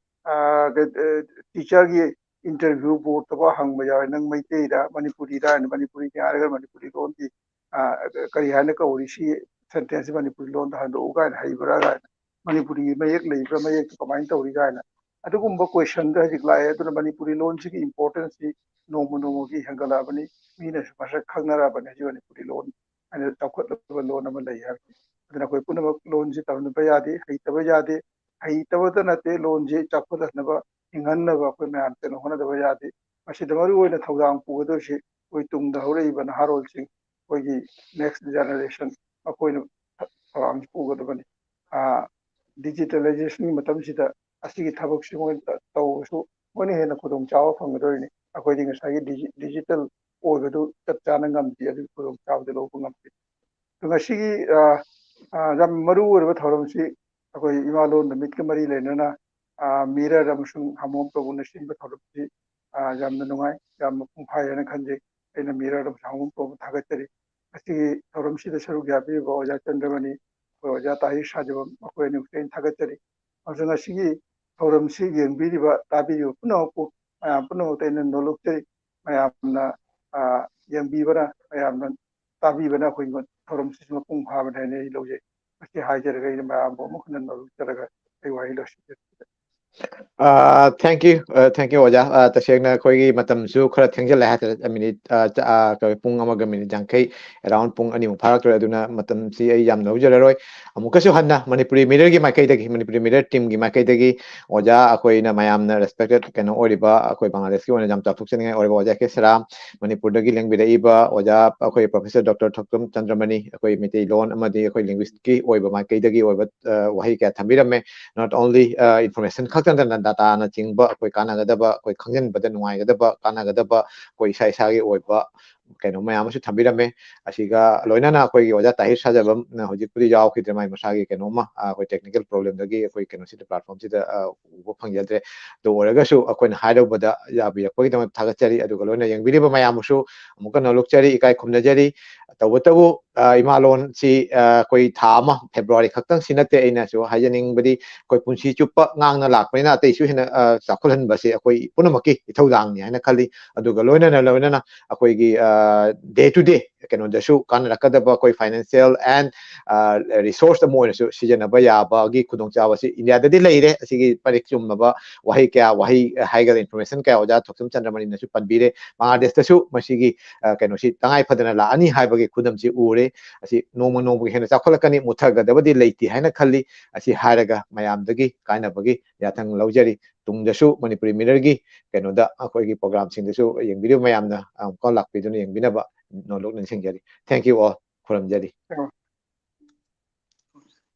ꯑ, ꯀ-, ꯑ, teacher ꯒꯤ interview board ꯇꯐꯥꯎ ꯍꯪꯕ ꯌꯥꯎꯋꯦ, "ꯅꯪ ꯃꯩꯇꯩꯔ, ꯃꯅꯤꯄꯨꯔꯤꯔ?" ꯍꯥꯏꯅ, ꯃꯅꯤꯄꯨꯔꯤꯅꯤ ꯍꯥꯏꯔꯒ ꯃꯅꯤꯄꯨꯔꯤ ꯂꯣꯟꯒꯤ, ꯑ, ꯀꯔꯤ ꯍꯥꯏꯅ ꯀꯧꯔꯤ? ꯁꯤ sentence ꯁꯤ ꯃꯅꯤꯄꯨꯔꯤ ꯂꯣꯟꯗ ꯍꯟꯗꯣꯛꯎ ꯀꯥꯏꯅ, "ꯍꯩꯕ꯭ꯔꯥ?" ꯀꯥꯏꯅ, "ꯃꯅꯤꯄꯨꯔꯤ ꯃꯌꯦꯛ ꯂꯩꯕ꯭ꯔꯥ? ꯃꯌꯦꯛꯇꯨ ꯀꯃꯥꯏꯅ ꯇꯧꯔꯤ?" ꯀꯥꯏꯅ꯫ ꯑꯗꯨꯒꯨꯝꯕ question ꯗ ꯍꯧꯖꯤꯛ ꯂꯥꯛꯑꯦ꯫ ꯑꯗꯨꯅ ꯃꯅꯤꯄꯨꯔꯤ ꯂꯣꯟꯁꯤꯒꯤ importance ꯁꯤ ꯅꯣꯡꯃ ꯅꯣꯡꯃꯒꯤ ꯍꯦꯟꯒꯠꯂꯛꯑꯕꯅꯤ, ꯃꯤꯅꯁꯨ ꯃꯁꯛ ꯈꯪꯅꯔꯕꯅꯤ ꯍꯧꯖꯤꯛ ꯃꯅꯤꯄꯨꯔꯤ ꯂꯣꯟ ꯍꯥꯏꯅ ꯆꯥꯎꯈꯠꯂꯕ ꯂꯣꯟ ꯑꯃ ꯂꯩ ꯍꯥꯏꯕꯁꯤ꯫ ꯑꯗꯨꯅ ꯑꯩꯈꯣꯏ ꯄꯨꯝꯅꯃꯛ ꯂꯣꯟꯁꯤ ꯇꯝꯗꯕ ꯌꯥꯗꯦ, ꯍꯩꯇꯕ ꯌꯥꯗꯦ꯫ ꯍꯩꯇꯕꯇ ꯅꯠꯇꯦ, ꯂꯣꯟꯁꯤ ꯆꯥꯎꯈꯠꯍꯟꯅꯕ, ꯍꯤꯡꯍꯟꯅꯕ ꯑꯩꯈꯣꯏ ꯃꯌꯥꯝ ꯀꯟꯅ ꯍꯣꯠꯅꯗꯕ ꯌꯥꯗꯦ꯫ ꯃꯁꯤꯗ ꯃꯔꯨ ꯑꯣꯏꯅ ꯊꯧꯗꯥꯡ ꯄꯨꯒꯗꯧꯔꯤꯁꯤ ꯑꯩꯈꯣꯏ ꯇꯨꯡꯗ ꯍꯧꯔꯛꯏꯕ ꯅꯍꯥꯔꯣꯜꯁꯤꯡ, ꯑꯩꯈꯣꯏꯒꯤ next generation, ꯃꯈꯣꯏꯅ ꯊꯧꯗꯥꯡ ꯄꯨꯒꯗꯕꯅꯤ꯫ ꯑ, digitalization ꯒꯤ ꯃꯇꯝꯁꯤꯗ ꯑꯁꯤꯒꯤ ꯊꯕꯛꯁꯤ ꯃꯣꯏꯅ ꯇ-, ꯇꯧꯔꯁꯨ ꯃꯣꯏꯅ ꯍꯦꯟꯅ ꯈꯨꯗꯣꯡꯆꯥꯕ ꯐꯪꯒꯗꯧꯔꯤꯅꯤ꯫ ꯑꯩꯈꯣꯏꯗꯤ ꯉꯁꯥꯏꯒꯤ digi-, digital ꯑꯣꯏꯕꯗꯨ ꯆꯞ ꯆꯥꯅ ꯉꯝꯗꯦ, ꯑꯗꯨꯒꯤ ꯈꯨꯗꯣꯡꯆꯥꯕꯗꯤ ꯂꯧꯕ ꯉꯝꯗꯦ꯫ ꯑꯗꯨ ꯉꯁꯤꯒꯤ, ꯑ, ꯑ, ꯌꯥꯝ ꯃꯔꯨ ꯑꯣꯏꯔꯕ ꯊꯧꯔꯝꯁꯤ ꯑꯩꯈꯣꯏ ꯏꯃꯥ ꯂꯣꯟ ꯅꯨꯃꯤꯠꯀ ꯃꯔꯤ ꯂꯩꯅꯅ, ꯑ, ꯃꯤꯔꯔ ꯑꯃꯁꯨꯡ ꯍꯥꯃꯣꯝ ꯄ꯭ꯔꯚꯨꯅ ꯁꯤꯟꯕ ꯊꯧꯔꯝꯁꯤ, ꯑ, ꯌꯥꯝꯅ ꯅꯨꯡꯉꯥꯏ, ꯌꯥꯝ ꯃꯄꯨꯡ ꯐꯥꯏ ꯍꯥꯏꯅ ꯈꯟꯖꯩ꯫ ꯑꯩꯅ ꯃꯤꯔꯔ ꯑꯗꯨꯝ ꯁꯥꯡꯕ ꯄꯨꯝꯕ ꯊꯥꯒꯠꯆꯔꯤ꯫ ꯉꯁꯤꯒꯤ ꯊꯧꯔꯝꯁꯤꯗ ꯁꯔꯨꯛ ꯌꯥꯕꯤꯔꯤꯕ ꯑꯣꯖꯥ ꯆꯟꯗ꯭ꯔꯃꯅꯤ, ꯑꯩꯈꯣꯏ ꯑꯣꯖꯥ ꯇꯥꯍꯤꯔ ꯁꯥꯖꯕꯝ, ꯃꯈꯣꯏ ꯑꯅꯤꯕꯨꯁꯨ ꯑꯩꯅ ꯊꯥꯒꯠꯆꯔꯤ꯫ ꯑꯃꯁꯨꯡ ꯉꯁꯤꯒꯤ ꯊꯧꯔꯝꯁꯤ ꯌꯦꯡꯕꯤꯔꯤꯕ, ꯇꯥꯕꯤꯔꯤꯕ ꯄꯨꯝꯅꯃꯛꯄꯨ, ꯃꯌꯥꯝ ꯄꯨꯝꯅꯃꯛꯇ ꯑꯩꯅ ꯅꯣꯂꯨꯛꯆꯔꯤ꯫ ꯃꯌꯥꯝꯅ, ꯑ, ꯌꯦꯡꯕꯤꯕꯅ, ꯃꯌꯥꯝꯅ ꯇꯥꯕꯤꯕꯅ ꯑꯩꯈꯣꯏꯒꯤ ꯊꯧꯔꯝꯁꯤꯁꯨ ꯃꯄꯨꯡ ꯐꯥꯕꯅꯤ ꯍꯥꯏꯅ ꯑꯩ ꯂꯧꯖꯩ꯫ ꯃꯁꯤ ꯍꯥꯏꯖꯔꯒ ꯑꯩꯅ ꯃꯌꯥꯝꯕꯨ ꯑꯃꯨꯛ ꯍꯟꯅ ꯅꯣꯂꯨꯛꯆꯔꯒ ꯑꯩ ꯋꯥꯍꯩ ꯂꯣꯏꯁꯤꯟꯖꯔꯒꯦ꯫ ꯑ, thank you, ꯑ, thank you, ꯑꯣꯖꯥ꯫ ꯑ, ꯇꯁꯦꯡꯅ ꯑꯩꯈꯣꯏꯒꯤ ꯃꯇꯝꯁꯨ ꯈꯔ ꯊꯦꯡꯖꯤꯜꯂꯦ ꯍꯥꯏꯇꯥꯔꯦ, ꯃꯤꯅꯤꯠ, ꯑ, ꯆ-, ꯑ, ꯀ-, ꯄꯨꯡ ꯑꯃꯒ ꯃꯤꯅꯤꯠ ꯌꯥꯡꯈꯩ, around ꯄꯨꯡ ꯑꯅꯤꯃꯨꯛ ꯐꯥꯔꯛꯇꯣꯔꯦ, ꯑꯗꯨꯅ ꯃꯇꯝꯁꯤ ꯑꯩ ꯌꯥꯝ ꯂꯧꯖꯔꯔꯣꯏ꯫ ꯑꯃꯨꯛꯀꯁꯨ ꯍꯟꯅ ꯃꯅꯤꯄꯨꯔꯤ ꯃꯤꯔꯔꯒꯤ ꯃꯥꯏꯀꯩꯗꯒꯤ, ꯃꯅꯤꯄꯨꯔꯤ ꯃꯤꯔꯔ ꯇꯤꯝꯒꯤ ꯃꯥꯏꯀꯩꯗꯒꯤ ꯑꯣꯖꯥ ꯑꯩꯈꯣꯏꯅ ꯃꯌꯥꯝꯅ respected ꯀꯩꯅꯣ ꯑꯣꯏꯔꯤꯕ, ꯑꯩꯈꯣꯏ ꯕꯪꯒ꯭ꯂꯥꯗꯦꯁꯀꯤ ꯑꯣꯏꯅ ꯌꯥꯝ ꯆꯥꯎꯊꯣꯛꯆꯅꯤꯡꯉꯥꯏ ꯑꯣꯏꯔꯤꯕ ꯑꯣꯖꯥ ꯀꯦ ꯁꯔꯥꯝ, ꯃꯅꯤꯄꯨꯔꯗꯒꯤ ꯂꯦꯡꯕꯤꯔꯛꯏꯕ ꯑꯣꯖꯥ ꯑꯩꯈꯣꯏ Professor Doctor ꯊꯣꯛꯆꯣꯝ ꯆꯟꯗ꯭ꯔꯃꯅꯤ, ꯑꯩꯈꯣꯏ ꯃꯩꯇꯩꯂꯣꯟ ꯑꯃꯗꯤ ꯑꯩꯈꯣꯏ linguistꯀꯤ ꯑꯣꯏꯕ ꯃꯥꯏꯀꯩꯗꯒꯤ ꯑꯣꯏꯕ, ꯑ, ꯋꯥꯍꯩ ꯀꯌꯥ ꯊꯝꯕꯤꯔꯝꯃꯦ꯫ Not only, ꯑ, information ꯈꯛꯇ ꯅꯠꯇꯅ dataꯅꯆꯤꯡꯕ ꯑꯩꯈꯣꯏ ꯀꯥꯟꯅꯒꯗꯕ, ꯑꯩꯈꯣꯏ ꯈꯪꯖꯤꯟꯕꯗ ꯅꯨꯡꯉꯥꯏꯒꯗꯕ, ꯀꯥꯟꯅꯒꯗꯕ, ꯑꯩꯈꯣꯏ ꯏꯁꯥ ꯏꯁꯥꯒꯤ ꯑꯣꯏꯕ ꯀꯩꯅꯣ ꯃꯌꯥꯝ ꯑꯃꯁꯨ ꯊꯝꯕꯤꯔꯝꯃꯦ꯫ ꯑꯁꯤꯒ ꯂꯣꯏꯅꯅ ꯑꯩꯈꯣꯏꯒꯤ ꯑꯣꯖꯥ ꯇꯥꯍꯤꯔ ꯁꯥꯖꯕꯝꯅ ꯍꯧꯖꯤꯛꯄꯨꯗꯤ ꯌꯥꯎꯈꯤꯗ꯭ꯔꯦ, ꯃꯥꯏ ꯃꯁꯥꯒꯤ ꯀꯩꯅꯣꯝꯃ, ꯑ, ꯑꯩꯈꯣꯏ technical problemꯗꯒꯤ ꯑꯩꯈꯣꯏ ꯀꯩꯅꯣꯁꯤꯗ, platformꯁꯤꯗ, ꯑ, ꯎꯕ ꯐꯪꯖꯗ꯭ꯔꯦ꯫ ꯑꯗꯨ ꯑꯣꯏꯔꯒꯁꯨ ꯑꯩꯈꯣꯏꯅ ꯍꯥꯏꯔꯨꯕꯗ ꯌꯥꯕꯤꯔꯛꯄꯒꯤꯗꯃꯛ ꯊꯥꯒꯠꯆꯔꯤ꯫ ꯑꯗꯨꯒ ꯂꯣꯏꯅ ꯌꯦꯡꯕꯤꯔꯤꯕ ꯃꯌꯥꯝꯕꯨꯁꯨ ꯑꯃꯨꯛꯀ ꯅꯣꯂꯨꯛꯆꯔꯤ, ꯏꯀꯥꯏ ꯈꯨꯝꯅꯖꯔꯤ꯫ ꯇꯧꯕꯇꯕꯨ, ꯑ, ꯏꯃꯥꯂꯣꯟꯁꯤ, ꯑ, ꯑꯩꯈꯣꯏ ꯊꯥ ꯑꯃ, February ꯈꯛꯇꯪꯁꯤ ꯅꯠꯇꯦ, ꯑꯩꯅꯁꯨ ꯍꯥꯏꯖꯅꯤꯡꯕꯗꯤ ꯑꯩꯈꯣꯏ ꯄꯨꯟꯁꯤ ꯆꯨꯞꯄ ꯉꯥꯡꯅ ꯂꯥꯛꯄꯅꯤꯅ ꯑꯇꯩꯁꯨ ꯍꯦꯟꯅ, ꯑ, ꯆꯥꯎꯈꯠꯍꯟꯕꯁꯦ ꯑꯩꯈꯣꯏ ꯄꯨꯝꯅꯃꯛꯀꯤ ꯏꯊꯧꯗꯥꯡꯅꯤ ꯍꯥꯏꯅ ꯈꯜꯂꯤ꯫ ꯑꯗꯨꯒ ꯂꯣꯏꯅꯅ, ꯂꯣꯏꯅꯅ ꯑꯩꯈꯣꯏꯒꯤ, ꯑ, day to day ꯀꯩꯅꯣꯗꯁꯨ ꯀꯥꯟꯅꯔꯛꯀꯗꯕ ꯑꯩꯈꯣꯏ financial and, ꯑ, resource ꯑꯃ ꯑꯣꯏꯅꯁꯨ ꯁꯤꯖꯤꯟꯅꯕ ꯌꯥꯕꯒꯤ ꯈꯨꯗꯣꯡꯆꯥꯕꯁꯤ ꯏꯟꯗꯤꯌꯥꯗꯗꯤ ꯂꯩꯔꯦ꯫ ꯑꯁꯤꯒꯤ ꯃꯔꯤꯛ ꯆꯨꯝꯂꯕ ꯋꯥꯍꯩ ꯀꯌꯥ, ꯋꯥꯍꯩ ꯍꯥꯏꯒꯗ꯭ꯔꯥ, information ꯀꯌꯥ ꯑꯣꯖꯥ ꯊꯣꯛꯆꯣꯝ ꯆꯟꯗ꯭ꯔꯃꯅꯤꯅꯁꯨ ꯄꯟꯕꯤꯔꯦ꯫ ꯕꯪꯒ꯭ꯂꯥꯗꯦꯁꯇꯁꯨ ꯃꯁꯤꯒꯤ, ꯑ, ꯀꯩꯅꯣꯁꯤ ꯇꯉꯥꯏ ꯐꯗꯅ ꯂꯥꯛꯑꯅꯤ ꯍꯥꯏꯕꯒꯤ ꯈꯨꯗꯝꯁꯤ ꯎꯔꯦ꯫ ꯑꯁꯤ ꯅꯣꯡꯃ ꯅꯣꯡꯃꯒꯤ ꯍꯦꯟꯅ ꯆꯥꯎꯈꯠꯂꯛꯀꯅꯤ, ꯃꯨꯠꯊꯒꯗꯕꯗꯤ ꯂꯩꯇꯦ ꯍꯥꯏꯅ ꯈꯜꯂꯤ꯫ ꯑꯁꯤ ꯍꯥꯏꯔꯒ ꯃꯌꯥꯝꯗꯒꯤ ꯀꯥꯏꯅꯕꯒꯤ ꯌꯥꯊꯪ ꯂꯧꯖꯔꯤ꯫ ꯇꯨꯡꯗꯁꯨ ꯃꯅꯤꯄꯨꯔꯤ ꯃꯤꯔꯔꯒꯤ ꯀꯩꯅꯣꯗ ꯑꯩꯈꯣꯏꯒꯤ programꯁꯤꯡꯗꯁꯨ ꯌꯦꯡꯕꯤꯔꯤꯕ ꯃꯌꯥꯝꯅ ꯑꯃꯨꯛꯀ ꯂꯥꯛꯄꯤꯗꯨꯅ ꯌꯦꯡꯕꯤꯅꯕ ꯅꯣꯂꯨꯛ ꯅꯤꯡꯁꯤꯡꯖꯔꯤ꯫ Thank you all. ꯈꯨꯔꯨꯝꯖꯔꯤ꯫